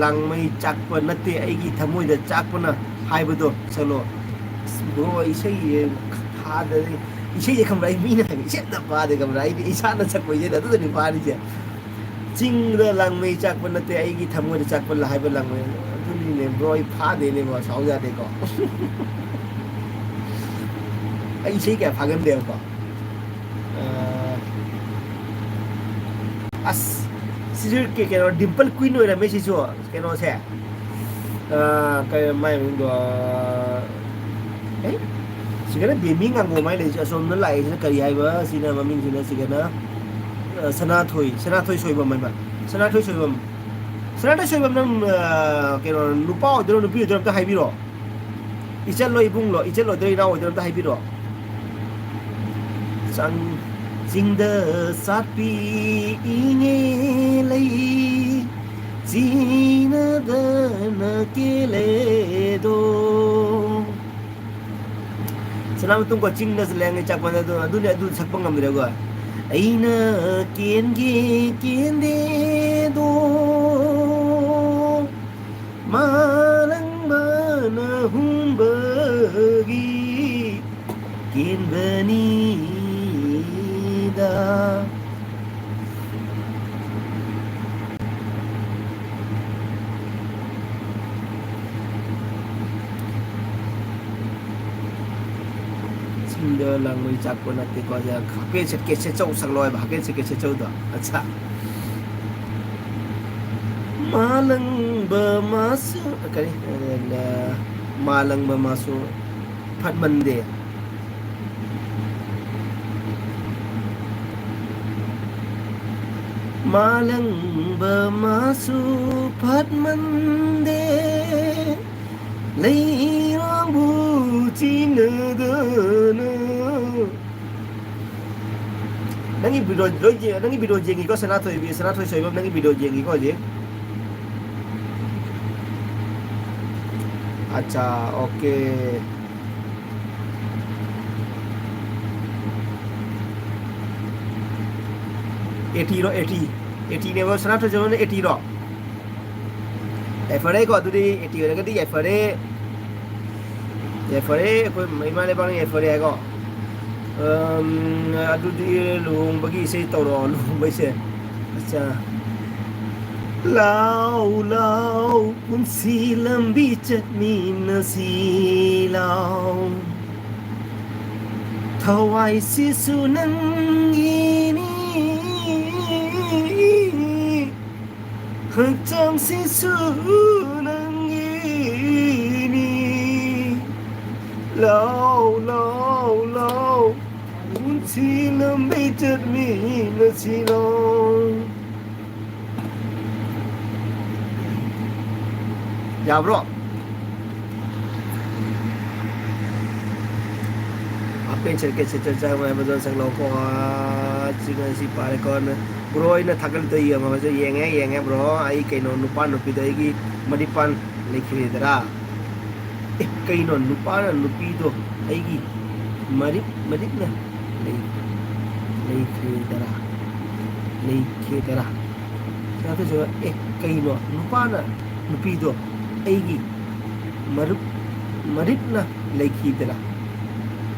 ꯂꯥꯡꯃꯩ ꯆꯥꯛꯄ ꯅꯠꯇꯦ, ꯑꯩꯒꯤ ꯊꯃꯣꯏꯗ ꯆꯥꯛꯄꯅ" ꯍꯥꯏꯕꯗꯣ ꯁꯛꯂꯣ꯫ ꯑꯁ, bro, ꯏꯁꯩ ꯐꯥꯗ꯭ꯔꯗꯤ, ꯏꯁꯩꯁꯦ ꯈꯪꯕ꯭ꯔꯥ? ꯑꯩ ꯃꯤꯅ ꯍꯥꯏꯕ ꯏꯁꯩ ꯑꯝꯇ ꯐꯥꯗꯦ, ꯈꯪꯕ꯭ꯔꯥ? ꯑꯩꯗꯤ ꯏꯁꯥꯅ ꯁꯛꯄ ꯏꯁꯩꯗ ꯑꯗꯨꯗꯅꯤ ꯐꯥꯔꯤꯁꯦ꯫ "ꯆꯤꯡꯗ ꯂꯥꯡꯃꯩ ꯆꯥꯛꯄ ꯅꯠꯇꯦ, ꯑꯩꯒꯤ ꯊꯃꯣꯏꯗ ꯆꯥꯛꯄ" ꯍꯥꯏꯕ ꯂꯥꯡꯃꯩ꯫ ꯑꯗꯨꯅꯤꯅꯦ, bro, ꯑꯩ ꯐꯥꯗꯦꯅꯦ, bro, ꯁꯥꯎ ꯌꯥꯗꯦꯀꯣ꯫ ꯑꯩ ꯏꯁꯩ ꯀꯌꯥ ꯐꯥꯒꯟꯗꯦꯕꯀꯣ꯫ ꯑ, ꯑꯁ, ꯁꯤꯁꯨ ꯀꯩ-, ꯀꯩꯅꯣ, Dimple Queen ꯑꯣꯏꯔꯝꯃꯦ ꯁꯤꯁꯨ, ꯀꯩꯅꯣꯁꯦ꯫ ꯑ, ꯀꯩ, ꯃꯥꯏ ꯃꯃꯤꯡꯗꯣ, ꯑ, ꯑꯦ? ꯁꯤꯒꯅ ꯕꯦꯃꯤ ꯉꯥꯡꯉꯣꯝ ꯍꯥꯏ ꯂꯩꯁꯦ꯫ ꯑꯁꯣꯝꯗ ꯂꯥꯛꯏꯁꯤꯅ ꯀꯔꯤ ꯍꯥꯏꯕ? ꯁꯤꯅ ꯃꯃꯤꯡꯁꯤꯅ ꯁꯤꯒꯅ, ꯑ, ꯁꯅꯥꯊꯣꯏ, ꯁꯅꯥꯊꯣꯏ ꯁꯣꯏꯕꯝ ꯍꯥꯏꯕ꯫ ꯁꯅꯥꯊꯣꯏ ꯁꯣꯏꯕꯝ꯫ ꯁꯅꯥꯊꯣꯏ ꯁꯣꯏꯕꯝ, ꯅꯪ, ꯑ, ꯀꯩꯅꯣ, ꯅꯨꯄꯥ ꯑꯣꯏꯗꯣꯏꯔꯣ, ꯅꯨꯄꯤ ꯑꯣꯏꯗꯣꯏꯔꯣ? ꯑꯝꯇ ꯍꯥꯏꯕꯤꯔꯣ꯫ ꯏꯆꯜꯂꯣ ꯏꯕꯨꯡꯂꯣ, ꯏꯆꯜ ꯑꯣꯏꯗꯣꯏꯔꯣ, ꯏꯅꯥꯎ ꯑꯣꯏꯗꯣꯏꯔꯣ? ꯑꯝꯇ ꯍꯥꯏꯕꯤꯔꯣ꯫ ꯆꯤꯡ-, ꯆꯤꯡꯗ ꯁꯥꯠꯄꯤ ꯏꯉꯦ ꯂꯩ, ꯆꯤꯅꯗꯅ ꯀꯦꯂꯦꯗꯣ꯫ ꯁꯅꯥ ꯃꯇꯨꯝꯀꯣ, ꯆꯤꯡꯗꯁꯨ ꯂꯦꯡꯉꯩ ꯆꯥꯛꯄꯗ ꯑꯗꯨ, ꯑꯗꯨꯅꯦ, ꯑꯗꯨ ꯁꯛꯄ ꯉꯝꯗ꯭ꯔꯦꯀꯣ꯫ ꯑꯩꯅ ꯀꯦꯟꯒꯦ ꯀꯦꯟꯗꯦꯗꯣ, ꯃꯥꯂꯪꯕꯅ ꯍꯨꯝꯕꯒꯤ ꯀꯦꯟꯕꯅꯤꯗ꯫ ꯆꯤꯡꯗ ꯂꯥꯡꯃꯩ ꯆꯥꯛꯄ ꯅꯠꯇꯦꯀꯣ꯫ ꯍꯥꯐꯦꯠ ꯁꯦꯠꯀꯦ ꯁꯦꯠꯆꯧ ꯁꯛꯂꯣ ꯍꯥꯏꯕ, ꯍꯥꯐꯦꯠ ꯁꯦꯠꯀꯦ ꯁꯦꯠꯆꯧꯗꯣ꯫ ꯑꯠꯆꯥ꯫ ꯃꯥꯂꯪꯕ ꯃꯥꯁꯨ, ꯀꯔꯤ? ꯃꯥꯂꯪꯕ ꯃꯥꯁꯨ ꯐꯠꯃꯟꯗꯦ꯫ ꯃꯥꯂꯪꯕ ꯃꯥꯁꯨ ꯐꯠꯃꯟꯗꯦ, ꯂꯩꯔꯥꯡꯕꯨ ꯆꯤꯟꯅꯗꯅ꯫ ꯅꯪꯒꯤ video ꯂꯣꯏ ꯌꯦꯡ-, ꯅꯪꯒꯤ video ꯌꯦꯡꯉꯤꯀꯣ, ꯁꯅꯥꯊꯣꯏꯕꯤ, ꯁꯅꯥꯊꯣꯏ ꯁꯣꯏꯕꯝ, ꯅꯪꯒꯤ video ꯌꯦꯡꯉꯤꯀꯣ ꯍꯧꯖꯤꯛ꯫ ꯑꯠꯆꯥ, okay꯫ Eighty ꯔꯣ, eighty? ꯑꯦꯇꯤꯅꯦꯕ ꯁꯅꯥꯊꯣꯏꯁꯕꯝꯅ ꯑꯦꯇꯤꯔꯣ? ꯌꯥꯏꯐꯔꯦꯀꯣ, ꯑꯗꯨꯗꯤ ꯑꯦꯇꯤ ꯑꯣꯏꯔꯒꯗꯤ ꯌꯥꯏꯐꯔꯦ꯫ ꯌꯥꯏꯐꯔꯦ, ꯑꯩꯈꯣꯏ ꯏꯃꯥ ꯂꯩꯕꯥꯛꯅ ꯌꯥꯏꯐꯔꯦ ꯍꯥꯏꯀꯣ꯫ ꯑꯝ, ꯑꯗꯨꯗꯤ ꯂꯨꯍꯣꯡꯕꯒꯤ ꯏꯁꯩ ꯇꯧꯔꯛꯑꯣ, ꯂꯨꯍꯣꯡꯕ ꯏꯁꯩ꯫ ꯑꯠꯆꯥ꯫ ꯂꯥꯎ, ꯂꯥꯎ, ꯄꯨꯟꯁꯤ ꯂꯝꯕꯤ ꯆꯠꯃꯤꯟꯅꯁꯤ ꯂꯥꯎ꯫ ꯊꯋꯥꯏꯁꯤꯁꯨ ꯅꯪꯒꯤꯅꯤ, ꯍꯛꯆꯥꯡꯁꯤꯁꯨ ꯅꯪꯒꯤꯅꯤ꯫ ꯂꯥꯎ, ꯂꯥꯎ, ꯂꯥꯎ, ꯄꯨꯟꯁꯤ ꯂꯝꯕꯤ ꯆꯠꯃꯤꯟꯅꯁꯤ ꯂꯥꯎ꯫ ꯌꯥꯕ꯭ꯔꯣ? ꯍꯥꯄꯦꯟ ꯁꯦꯠꯀꯦ ꯁꯦꯠꯆꯠ ꯆꯥꯕ ꯍꯥꯏꯕꯗꯣ ꯁꯛꯂꯛꯑꯣꯀꯣ꯫ ꯑꯥ, ꯁꯤ ꯉꯁꯤ ꯄꯥꯔꯦꯀꯣ꯫ ꯕ꯭ꯔꯣ, ꯑꯩꯅ ꯊꯥꯒꯠꯂꯤꯗꯣ ꯌꯦꯡꯉꯣ꯫ ꯌꯦꯡꯉꯦ, ꯌꯦꯡꯉꯦ, ꯕ꯭ꯔꯣ꯫ ꯑꯩ ꯀꯩꯅꯣ, ꯅꯨꯄꯥ ꯅꯨꯄꯤꯗꯣ ꯑꯩꯒꯤ ꯃꯔꯤꯄꯥꯟ ꯂꯩꯈꯤꯗ꯭ꯔꯥ? ꯑꯦ, ꯀꯩꯅꯣ, ꯅꯨꯄꯥꯅ ꯅꯨꯄꯤꯗꯣ ꯑꯩꯒꯤ ꯃꯔꯤꯞ, ꯃꯔꯤꯞꯅ ꯂꯩ-, ꯂꯩꯈꯤꯗꯔꯥ? ꯂꯩꯈꯤꯗꯔꯥ? ꯁꯅꯥꯊꯣꯏꯁꯕꯝ, ꯑꯦ, ꯀꯩꯅꯣ, ꯅꯨꯄꯥꯅ ꯅꯨꯄꯤꯗꯣ ꯑꯩꯒꯤ ꯃꯔꯨꯞ, ꯃꯔꯤꯞꯅ ꯂꯩꯈꯤꯗꯔꯥ?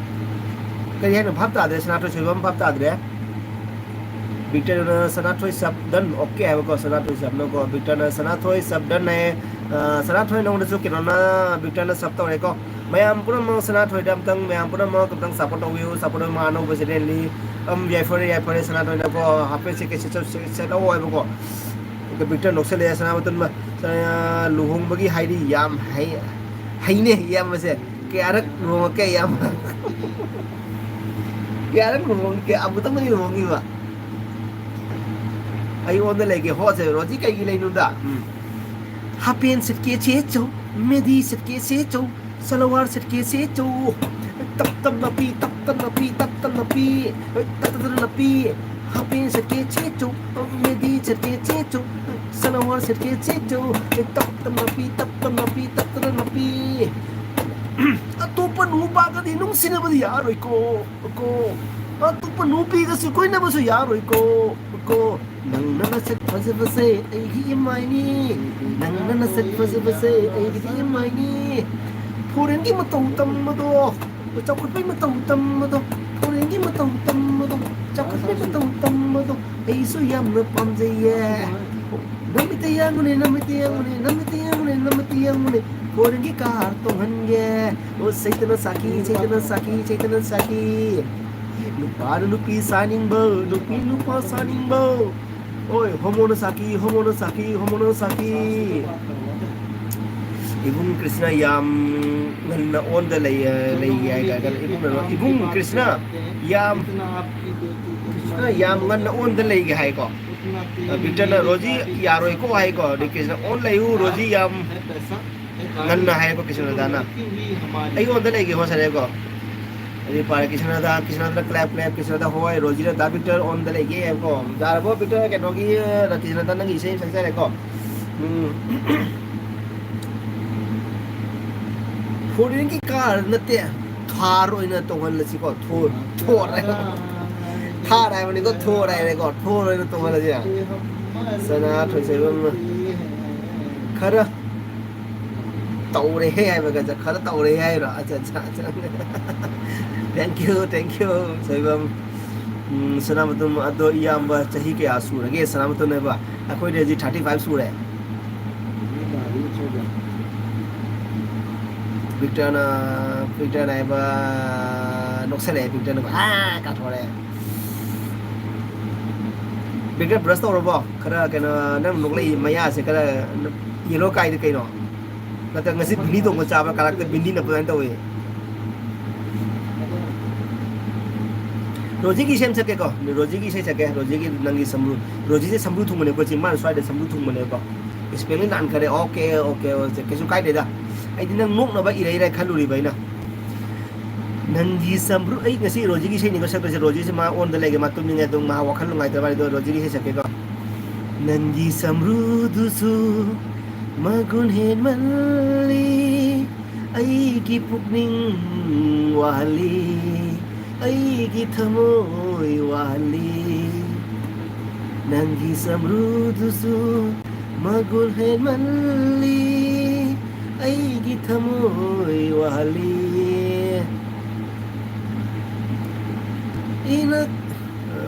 ꯀꯔꯤ ꯍꯥꯏꯅꯣ? ꯚꯥꯞ ꯇꯥꯗ꯭ꯔꯦ, ꯁꯅꯥꯊꯣꯏꯁꯕꯝ, ꯚꯥꯞ ꯇꯥꯗ꯭ꯔꯦ꯫ ꯕꯤꯛꯇꯔꯅ ꯁꯅꯥꯊꯣꯏ ꯁꯕ ꯗꯟ ꯑꯣꯀꯦ ꯍꯥꯏꯕꯀꯣ, ꯁꯅꯥꯊꯣꯏ ꯁꯕꯅꯀꯣ, ꯕꯤꯛꯇꯔꯅ ꯁꯅꯥꯊꯣꯏ ꯁꯕ ꯗꯟ ꯍꯥꯏꯌꯦ꯫ ꯑ, ꯁꯅꯥꯊꯣꯏ, ꯅꯉꯣꯟꯗꯁꯨ ꯀꯩꯅꯣꯅ, ꯕꯤꯛꯇꯔꯅ ꯁꯕ ꯇꯧꯔꯦꯀꯣ꯫ ꯃꯌꯥꯝ ꯄꯨꯝꯅꯃꯛ ꯁꯅꯥꯊꯣꯏꯗ ꯑꯝꯇꯪ, ꯃꯌꯥꯝ ꯄꯨꯝꯅꯃꯛ ꯑꯝꯇꯪ ꯁꯞꯄꯣꯔꯠ ꯇꯧꯕꯤꯌꯨ, ꯁꯞꯄꯣꯔꯠ ꯇꯧꯕꯤꯌꯨ, ꯃꯥ ꯑꯅꯧꯕ ꯆꯦꯅꯦꯜꯅꯤ꯫ ꯑꯝ, ꯌꯥꯏꯐꯔꯦ, ꯌꯥꯏꯐꯔꯦ, ꯁꯅꯥꯊꯣꯏꯅꯀꯣ, ꯍꯥꯞꯄꯦꯟ ꯁꯦꯠꯀꯦ ꯁꯦꯠꯆꯧ-, ꯁꯦꯠ-, ꯁꯦꯠꯂꯛꯑꯣ ꯍꯥꯏꯕꯀꯣ꯫ ꯑꯗ ꯕꯤꯛꯇꯔ ꯅꯣꯛꯁꯜꯂꯛꯑꯦ, ꯁꯅꯥꯃꯇꯟ ꯃ-, ꯁ-, ꯂꯨꯍꯣꯡꯕꯒꯤ ꯍꯥꯏꯗꯤ ꯌꯥꯝ ꯍꯩ-, ꯍꯩꯅꯦ ꯏꯌꯥꯝꯕꯁꯦ꯫ ꯀꯌꯥꯔꯛ ꯂꯨꯍꯣꯡꯉꯛꯀꯦ ꯏꯌꯥꯝꯕ? ꯀꯌꯥꯔꯛ ꯂꯨꯍꯣꯡꯉꯛꯀꯦ? ꯑꯃꯨꯛꯇꯪꯗꯤ ꯂꯨꯍꯣꯡꯉꯤꯕ꯫ ꯑꯩꯉꯣꯟꯗ ꯂꯩꯒꯦ ꯍꯣꯁꯦ, ꯔꯣꯖꯤ ꯀꯩꯒꯤ ꯂꯩꯅꯨꯗ? ꯎꯝ꯫ ꯍꯥꯄꯦꯟ ꯁꯦꯠꯀꯦ ꯁꯦꯠꯆꯧ, ꯃꯦꯗꯤ ꯁꯦꯠꯀꯦ ꯁꯦꯠꯆꯧ, ꯁꯂꯋꯥꯔ ꯁꯦꯠꯀꯦ ꯁꯦꯠꯆꯧ꯫ ꯇꯞ ꯇꯞꯅ ꯄꯤ, ꯇꯞ ꯇꯞꯅ ꯄꯤ, ꯇꯞ ꯇꯞꯅ ꯄꯤ, ꯇꯞ ꯇꯞꯅ ꯄꯤ꯫ ꯍꯥꯄꯦꯟ ꯁꯦꯠꯀꯦ ꯁꯦꯠꯆꯧ, ꯃꯦꯗꯤ ꯁꯦꯠꯀꯦ ꯁꯦꯠꯆꯧ, ꯁꯂꯋꯥꯔ ꯁꯦꯠꯀꯦ ꯁꯦꯠꯆꯧ꯫ ꯇꯞ ꯇꯞꯅ ꯄꯤ, ꯇꯞ ꯇꯞꯅ ꯄꯤ, ꯇꯞ ꯇꯞꯅ ꯄꯤ꯫ ꯑꯇꯣꯞꯄ ꯅꯨꯄꯥꯒꯗꯤ ꯅꯨꯡꯁꯤꯅꯕꯗꯤ ꯌꯥꯔꯣꯏꯀꯣ꯫ ꯀꯣ꯫ ꯑꯇꯣꯞꯄ ꯅꯨꯄꯤꯒꯁꯨ ꯀꯣꯏꯅꯕꯁꯨ ꯌꯥꯔꯣꯏꯀꯣ꯫ ꯀꯣ, ꯅꯪꯅ ꯅꯁꯛ ꯐꯖꯕꯁꯦ ꯑꯩꯒꯤ ꯏꯃꯥꯏꯅꯤ, ꯅꯪꯅ ꯅꯁꯛ ꯐꯖꯕꯁꯦ ꯑꯩꯒꯤꯗꯤ ꯏꯃꯥꯏꯅꯤ꯫ ꯐꯣꯔꯦꯟꯒꯤ ꯃꯇꯧ ꯇꯝꯕꯗꯣ, ꯆꯥꯎꯈꯠꯄꯩ ꯃꯇꯧ ꯇꯝꯕꯗꯣ, ꯐꯣꯔꯦꯟꯒꯤ ꯃꯇꯧ ꯇꯝꯕꯗꯣ, ꯆꯥꯎꯈꯠꯄꯩ ꯃꯇꯧ ꯇꯝꯕꯗꯣ ꯑꯩꯁꯨ ꯌꯥꯝꯅ ꯄꯥꯝꯖꯩꯌꯦ꯫ ꯅꯃꯤꯠꯇ ꯌꯦꯡꯉꯨꯅꯦ, ꯅꯃꯤꯠꯇ ꯌꯦꯡꯉꯨꯅꯦ, ꯅꯃꯤꯠꯇ ꯌꯦꯡꯉꯨꯅꯦ, ꯅꯃꯤꯠꯇ ꯌꯦꯡꯉꯨꯅꯦ꯫ ꯐꯣꯔꯦꯟꯒꯤ ꯀꯥꯔ ꯇꯣꯡꯍꯟꯒꯦ꯫ ꯑꯣ, ꯁꯩꯇꯅ ꯁꯥꯈꯤ, ꯁꯩꯇꯅ ꯁꯥꯈꯤ, ꯁꯩꯇꯅ ꯁꯥꯈꯤ꯫ ꯅꯨꯄꯥꯅ ꯅꯨꯄꯤ ꯁꯥꯅꯤꯡꯕ, ꯅꯨꯄꯤ ꯅꯨꯄꯥ ꯁꯥꯅꯤꯡꯕ꯫ ꯍꯣꯏ, ꯍꯣꯃꯣꯅ ꯁꯥꯈꯤ, ꯍꯣꯃꯣꯅ ꯁꯥꯈꯤ, ꯍꯣꯃꯣꯅ ꯁꯥꯈꯤ꯫ ꯏꯕꯨꯡ ꯀ꯭ꯔꯤꯁꯅ ꯌꯥꯝ ꯉꯟꯅ ꯑꯣꯟꯗ ꯂꯩ, ꯂꯩꯒꯦ ꯍꯥꯏꯇꯥꯔꯦ꯫ ꯏꯕꯨꯡꯅ, ꯏꯕꯨꯡ ꯀ꯭ꯔꯤꯁꯅ ꯌꯥꯝ, ꯀ꯭ꯔꯤꯁꯅ ꯌꯥꯝ ꯉꯟꯅ ꯑꯣꯟꯗ ꯂꯩꯒꯦ ꯍꯥꯏꯀꯣ꯫ ꯕꯤꯛꯇꯔꯅ ꯔꯣꯖꯤ ꯌꯥꯔꯣꯏꯀꯣ ꯍꯥꯏꯀꯣ꯫ ꯀ꯭ꯔꯤꯁꯅ ꯑꯣꯟ ꯂꯩꯌꯨ, ꯔꯣꯖꯤ ꯌꯥꯝ ꯉꯟꯅ ꯍꯥꯏꯌꯦꯀꯣ ꯀ꯭ꯔꯤꯁꯅꯗꯥꯅ꯫ ꯑꯩꯉꯣꯟꯗ ꯂꯩꯒꯦ ꯍꯣꯁꯔꯦꯀꯣ꯫ ꯑꯗꯨꯗꯤ ꯐꯔꯦ, ꯀ꯭ꯔꯤꯁꯅꯗꯥ, ꯀ꯭ꯔꯤꯁꯅꯗꯥ clap, clap, ꯀ꯭ꯔꯤꯁꯅꯗꯥ ꯍꯣꯏ, ꯔꯣꯖꯤꯅ ꯗꯥ ꯕꯤꯛꯇꯔ ꯑꯣꯟꯗ ꯂꯩꯒꯦ ꯍꯥꯏꯕꯀꯣ꯫ ꯌꯥꯔꯕꯣ ꯕꯤꯛꯇꯔ, ꯀꯩꯅꯣꯒꯤ, ꯀ꯭ꯔꯤꯁꯅꯗꯥ ꯅꯪꯒꯤ ꯏꯁꯩ ꯁꯛꯆꯔꯦꯀꯣ꯫ ꯎꯝ꯫ ꯐꯣꯔꯦꯟꯒꯤ ꯀꯥꯔ ꯅꯠꯇꯦ, ꯊꯥꯔ ꯑꯣꯏꯅ ꯇꯣꯡꯍꯜꯂꯁꯤꯀꯣ꯫ ꯊꯣꯔ, ꯊꯣꯔ ꯍꯥꯏꯕ꯫ ꯊꯥꯔ ꯍꯥꯏꯕꯅꯤꯀꯣ, ꯊꯣꯔ ꯍꯥꯏꯔꯦꯀꯣ꯫ ꯊꯣꯔ ꯑꯣꯏꯅ ꯇꯣꯡꯍꯜꯂꯁꯤ꯫ ꯁꯅꯥ ꯊꯣꯏꯁꯦꯕꯝ ꯈꯔ ꯇꯧꯔꯦꯍꯦ ꯍꯥꯏꯕꯒ ꯈꯔ ꯇꯧꯔꯦꯍꯦ ꯍꯥꯏꯔꯣ? ꯑꯠꯆꯥ, ꯑꯠꯆꯥ, ꯑꯠꯆꯥ꯫ Thank you, thank you, Soibam. ꯎꯝ, ꯁꯅꯥꯃꯇꯨꯝ, ꯑꯗꯣ ꯏꯌꯥꯝꯕ ꯆꯍꯤ ꯀꯌꯥ ꯁꯨꯔꯒꯦ? ꯁꯅꯥꯃꯇꯨꯝ ꯍꯥꯏꯕ, ꯑꯩꯈꯣꯏꯗꯤ ꯍꯧꯖꯤꯛ thirty five ꯁꯨꯔꯦ꯫ ꯕꯤꯛꯇꯔꯅ, ꯕꯤꯛꯇꯔꯅ ꯍꯥꯏꯕ ꯅꯣꯛꯁꯜꯂꯛꯑꯦ, ꯕꯤꯛꯇꯔꯅ, "ꯑꯥ!" ꯀꯥꯊꯣꯔꯛꯑꯦ꯫ ꯕꯤꯛꯇꯔ, brush ꯇꯧꯔꯕꯣ? ꯈꯔ ꯀꯩꯅꯣ, ꯅꯪ ꯅꯣꯛꯂꯛꯏ ꯃꯌꯥꯁꯦ ꯈꯔ yellow ꯀꯥꯏꯗ ꯀꯩꯅꯣ? ꯅꯠꯇ꯭ꯔ ꯉꯁꯤ ꯕꯤꯟꯗꯤ ꯊꯣꯡꯕ ꯆꯥꯕ꯭ꯔꯥ? ꯀꯥꯔꯛꯇ ꯕꯤꯟꯗꯤ ꯅꯞꯄ ꯑꯗꯨꯃꯥꯏꯅ ꯇꯧꯋꯤ꯫ ꯔꯣꯖꯤꯒꯤ ꯏꯁꯩ ꯑꯃ ꯁꯛꯀꯦꯀꯣ꯫ ꯔꯣꯖꯤꯒꯤ ꯏꯁꯩ ꯁꯛꯀꯦ꯫ ꯔꯣꯖꯤꯒꯤ ꯅꯪꯒꯤ ꯁꯝꯕ꯭ꯔꯨ-, ꯔꯣꯖꯤꯁꯦ ꯁꯝꯕ꯭ꯔꯨ ꯊꯨꯡꯕꯅꯦꯀꯣ꯫ ꯆꯤꯡꯃꯥꯟ ꯁ꯭ꯋꯥꯏꯗ ꯁꯝꯕ꯭ꯔꯨ ꯊꯨꯡꯕꯅꯦꯀꯣ꯫ Spelling ꯂꯥꯟꯈꯔꯦ꯫ Okay, okay, okay꯫ ꯀꯩꯁꯨ ꯀꯥꯏꯗꯦꯗ꯫ ꯑꯩꯗꯤ ꯅꯪ ꯅꯣꯛꯅꯕ ꯏꯔꯩꯔꯥ ꯈꯜꯂꯨꯔꯤꯕ ꯑꯩꯅ꯫ ꯅꯪꯒꯤ ꯁꯝꯕ꯭ꯔꯨ, ꯑꯩ ꯉꯁꯤ ꯔꯣꯖꯤꯒꯤ ꯏꯁꯩꯅꯤꯀꯣ ꯁꯛꯇꯣꯏꯁꯦ꯫ ꯔꯣꯖꯤꯁꯦ ꯃꯥ ꯑꯣꯟꯗ ꯂꯩꯒꯦ, ꯃꯥ ꯇꯨꯝꯅꯤꯡꯉꯦ, ꯑꯗꯨꯝ ꯃꯥ ꯋꯥꯈꯜ ꯅꯨꯡꯉꯥꯏꯇꯕ ꯃꯥꯜꯂꯦ꯫ ꯑꯗꯣ ꯔꯣꯖꯤꯒꯤ ꯏꯁꯩ ꯁꯛꯀꯦꯀꯣ꯫ ꯅꯪꯒꯤ ꯁꯝꯕ꯭ꯔꯨꯗꯨꯁꯨ ꯃꯒꯨꯟ ꯍꯦꯟꯃꯜꯂꯤ, ꯑꯩꯒꯤ ꯄꯨꯛꯅꯤꯡ ꯋꯥꯍꯜꯂꯤ, ꯑꯩꯒꯤ ꯊꯃꯣꯏ ꯋꯥꯍꯜꯂꯤ꯫ ꯅꯪꯒꯤ ꯁꯝꯕ꯭ꯔꯨꯗꯨꯁꯨ ꯃꯒꯨꯟ ꯍꯦꯟꯃꯜꯂꯤ, ꯑꯩꯒꯤ ꯊꯃꯣꯏ ꯋꯥꯍꯜꯂꯤ꯫ ꯏꯅ ꯑ,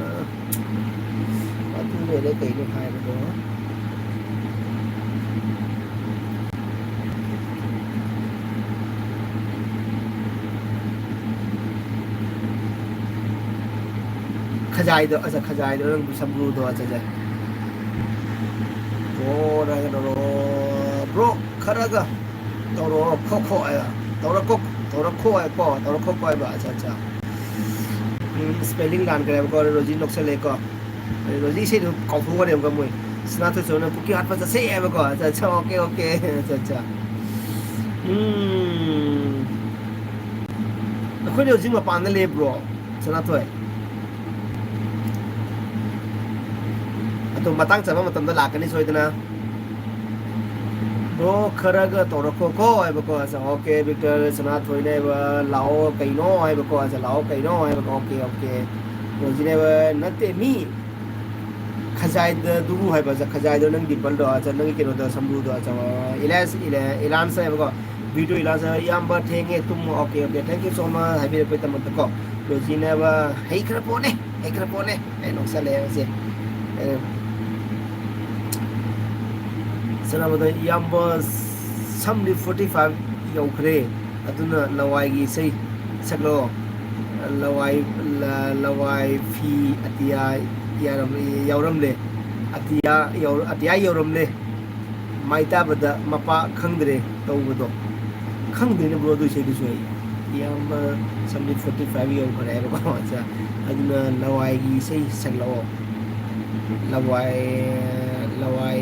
ꯑꯗꯨ ꯂꯣꯏꯔꯦ, ꯀꯩꯅꯣ ꯍꯥꯏꯕꯗꯣ? ꯈꯖꯥꯏꯗꯣ, ꯑꯆꯥ, ꯈꯖꯥꯏꯗꯣ, ꯅꯪ ꯁꯝꯕ꯭ꯔꯨꯗꯣ, ꯑꯆꯥ, ꯑꯆꯥ꯫ ꯕ꯭ꯔꯣ, ꯅꯪ ꯀꯩꯅꯣ, ꯕ꯭ꯔꯣ, ꯈꯔꯒ ꯇꯧꯔꯣ, ꯈꯣ, ꯈꯣ ꯍꯥꯏꯕ꯫ ꯇꯧꯔꯣ, ꯈꯣ, ꯇꯧꯔꯣ, ꯈꯣ ꯍꯥꯏꯕꯀꯣ, ꯇꯧꯔꯣ, ꯈꯣ, ꯈꯣ ꯍꯥꯏꯕ, ꯑꯆꯥ, ꯑꯆꯥ꯫ ꯎꯝ, spelling ꯂꯥꯟꯈ꯭ꯔꯦꯕꯀꯣ, ꯔꯣꯖꯤ ꯅꯣꯛꯁꯜꯂꯦꯀꯣ꯫ ꯔꯣꯖꯤ ꯏꯁꯩꯗꯣ ꯀꯥꯎꯊꯣꯛꯈ꯭ꯔꯦꯕꯀꯣ ꯃꯣꯏ꯫ ꯁꯅꯥꯊꯣꯏ ꯁꯣꯝꯅ ꯀꯨꯀꯤ ꯍꯥꯠꯄ ꯆꯠꯁꯦ ꯍꯥꯏꯕꯀꯣ꯫ ꯑꯠꯆꯥ, ꯑꯠꯆꯥ, ꯑꯣꯀꯦ, ꯑꯣꯀꯦ꯫ ꯑꯠꯆꯥ, ꯑꯠꯆꯥ꯫ ꯎꯝ꯫ ꯑꯩꯈꯣꯏꯗꯤ ꯍꯧꯖꯤꯛ ꯃꯄꯥꯟꯗ ꯂꯩꯕ꯭ꯔꯣ, ꯁꯅꯥꯊꯣꯏ? ꯑꯗꯣ ꯃꯇꯥꯡ ꯆꯥꯕ ꯃꯇꯝꯗ ꯂꯥꯛꯀꯅꯤ ꯁꯣꯏꯗꯅ꯫ ꯕ꯭ꯔꯣ, ꯈꯔꯒ ꯇꯧꯔꯛꯈꯣꯀꯣ ꯍꯥꯏꯕꯀꯣ꯫ ꯑꯠꯆꯥ, ꯑꯣꯀꯦ, ꯕꯤꯛꯇꯔ ꯁꯅꯥꯊꯣꯏꯅꯦꯕ, ꯂꯥꯛꯑꯣ ꯀꯩꯅꯣ ꯍꯥꯏꯕꯀꯣ꯫ ꯑꯠꯆꯥ, ꯂꯥꯛꯑꯣ ꯀꯩꯅꯣ ꯍꯥꯏꯕꯀꯣ꯫ Okay, okay. ꯔꯣꯖꯤꯅꯦꯕ, ꯅꯠꯇꯦ, ꯃꯤ ꯈꯖꯥꯏꯗ ꯗꯨꯕꯨ ꯍꯥꯏꯕ, ꯑꯠꯆꯥ, ꯈꯖꯥꯏꯗꯣ ꯅꯪ ꯗꯤꯝꯄꯜꯗꯣ, ꯑꯠꯆꯥ, ꯅꯪꯒꯤ ꯀꯩꯅꯣꯗꯣ, ꯁꯝꯕ꯭ꯔꯨꯗꯣ, ꯑꯠꯆꯥ, ꯏꯂꯥꯏꯁ, ꯏꯂꯥ-, ꯏꯂꯥꯟꯁ ꯍꯥꯏꯕꯀꯣ꯫ ꯚꯤꯗꯤꯑꯣ ꯏꯂꯥꯟꯁ ꯍꯥꯏꯕ, "ꯏꯌꯥꯝꯕ ꯊꯦꯡꯉꯦ, ꯇꯨꯝꯃꯣ"꯫ Okay, okay, thank you so much ꯍꯥꯏꯕꯤꯔꯛꯄꯒꯤꯗꯃꯛꯇꯀꯣ꯫ ꯔꯣꯖꯤꯅꯦꯕ, ꯍꯩꯈ꯭ꯔ ꯄꯣꯠꯅꯦ, ꯍꯩꯈ꯭ꯔ ꯄꯣꯠꯅꯦ꯫ ꯑꯩ ꯅꯣꯛꯁꯜꯂꯦ ꯍꯧꯖꯤꯛ꯫ ꯑꯦ, ꯁꯥꯟꯅꯕꯗ ꯏꯌꯥꯝꯕ ꯁꯝꯗꯤ forty five ꯌꯧꯈ꯭ꯔꯦ, ꯑꯗꯨꯅ ꯂꯋꯥꯏꯒꯤ ꯏꯁꯩ ꯁꯛꯂꯛꯑꯣ꯫ ꯂꯋꯥꯏ, ꯂ-, ꯂꯋꯥꯏ ꯐꯤ ꯑꯇꯤꯌꯥ ꯌꯥꯔꯝ-, ꯌꯥꯎꯔꯝꯂꯦ, ꯑꯇꯤꯌꯥ ꯌꯧ-, ꯑꯇꯤꯌꯥ ꯌꯧꯔꯝꯂꯦ꯫ ꯃꯥꯏ ꯇꯥꯕꯗ ꯃꯄꯥ ꯈꯪꯗ꯭ꯔꯦ ꯇꯧꯕꯗꯣ꯫ ꯈꯪꯗꯦꯅꯦ ꯕ꯭ꯔꯣ, ꯑꯗꯨ ꯏꯁꯩꯗꯨꯁꯨ ꯑꯩ꯫ ꯏꯌꯥꯝꯕ ꯁꯝꯗꯤ forty five ꯌꯧꯈ꯭ꯔꯦ ꯍꯥꯏꯕꯀꯣ꯫ ꯑꯠꯆꯥ꯫ ꯑꯗꯨꯅ ꯂꯋꯥꯏꯒꯤ ꯏꯁꯩ ꯁꯛꯂꯛꯑꯣ꯫ ꯂꯋꯥꯏ, ꯂꯋꯥꯏ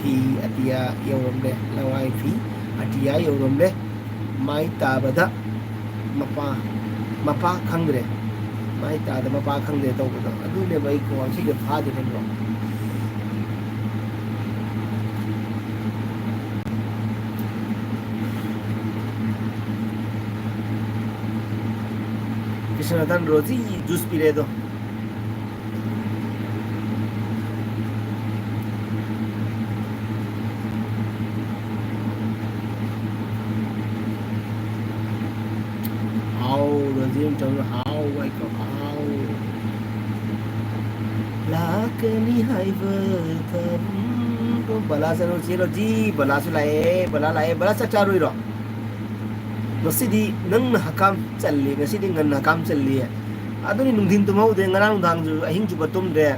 ꯐꯤ ꯑꯇꯤꯌꯥ ꯌꯧꯔꯝꯂꯦ꯫ ꯂꯋꯥꯏ ꯐꯤ ꯑꯇꯤꯌꯥ ꯌꯧꯔꯝꯂꯦ꯫ ꯃꯥꯏ ꯇꯥꯕꯗ ꯃꯄꯥ, ꯃꯄꯥ ꯈꯪꯗ꯭ꯔꯦ꯫ ꯃꯥꯏ ꯇꯥꯕꯗ ꯃꯄꯥ ꯈꯪꯗ꯭ꯔꯦ ꯇꯧꯕꯗꯣ꯫ ꯑꯗꯨꯅꯦꯕ ꯑꯩ ꯈꯣꯟꯁꯤꯗ ꯐꯥꯗꯦꯅꯦ ꯕ꯭ꯔꯣ꯫ ꯀ꯭ꯔꯤꯁꯅꯔꯇꯟ ꯔꯣꯖꯤ ꯖꯨꯁ ꯄꯤꯔꯦ ꯑꯗꯣ꯫ ꯇꯧꯔꯣ, ꯍꯥꯎ, ꯑꯩꯀꯣ, ꯍꯥꯎ꯫ ꯂꯥꯛꯀꯅꯤ ꯍꯥꯏꯕ ꯊꯕꯛ꯫ ꯕꯂꯥ ꯆꯠꯂꯣ, ꯆꯦꯜꯂꯣ, ꯖꯤ, ꯕꯂꯥꯁꯨ ꯂꯥꯛꯑꯦ, ꯕꯂꯥ ꯂꯥꯛꯑꯦ, ꯕꯂꯥ ꯆꯥꯛ ꯆꯥꯔꯨꯏꯔꯣ? ꯉꯁꯤꯗꯤ ꯅꯪꯅ ꯍꯀꯥꯝ ꯆꯜꯂꯤ, ꯉꯁꯤꯗꯤ ꯉꯟꯅ ꯍꯀꯥꯝ ꯆꯜꯂꯤ꯫ ꯑꯗꯨꯅꯤ ꯅꯨꯡꯊꯤꯟ ꯇꯨꯝꯍꯧꯗ꯭ꯔꯦ, ꯉꯔꯥꯡ ꯅꯨꯡꯗꯥꯡꯁꯨ ꯑꯍꯤꯡ ꯆꯨꯞꯄ ꯇꯨꯝꯗ꯭ꯔꯦ꯫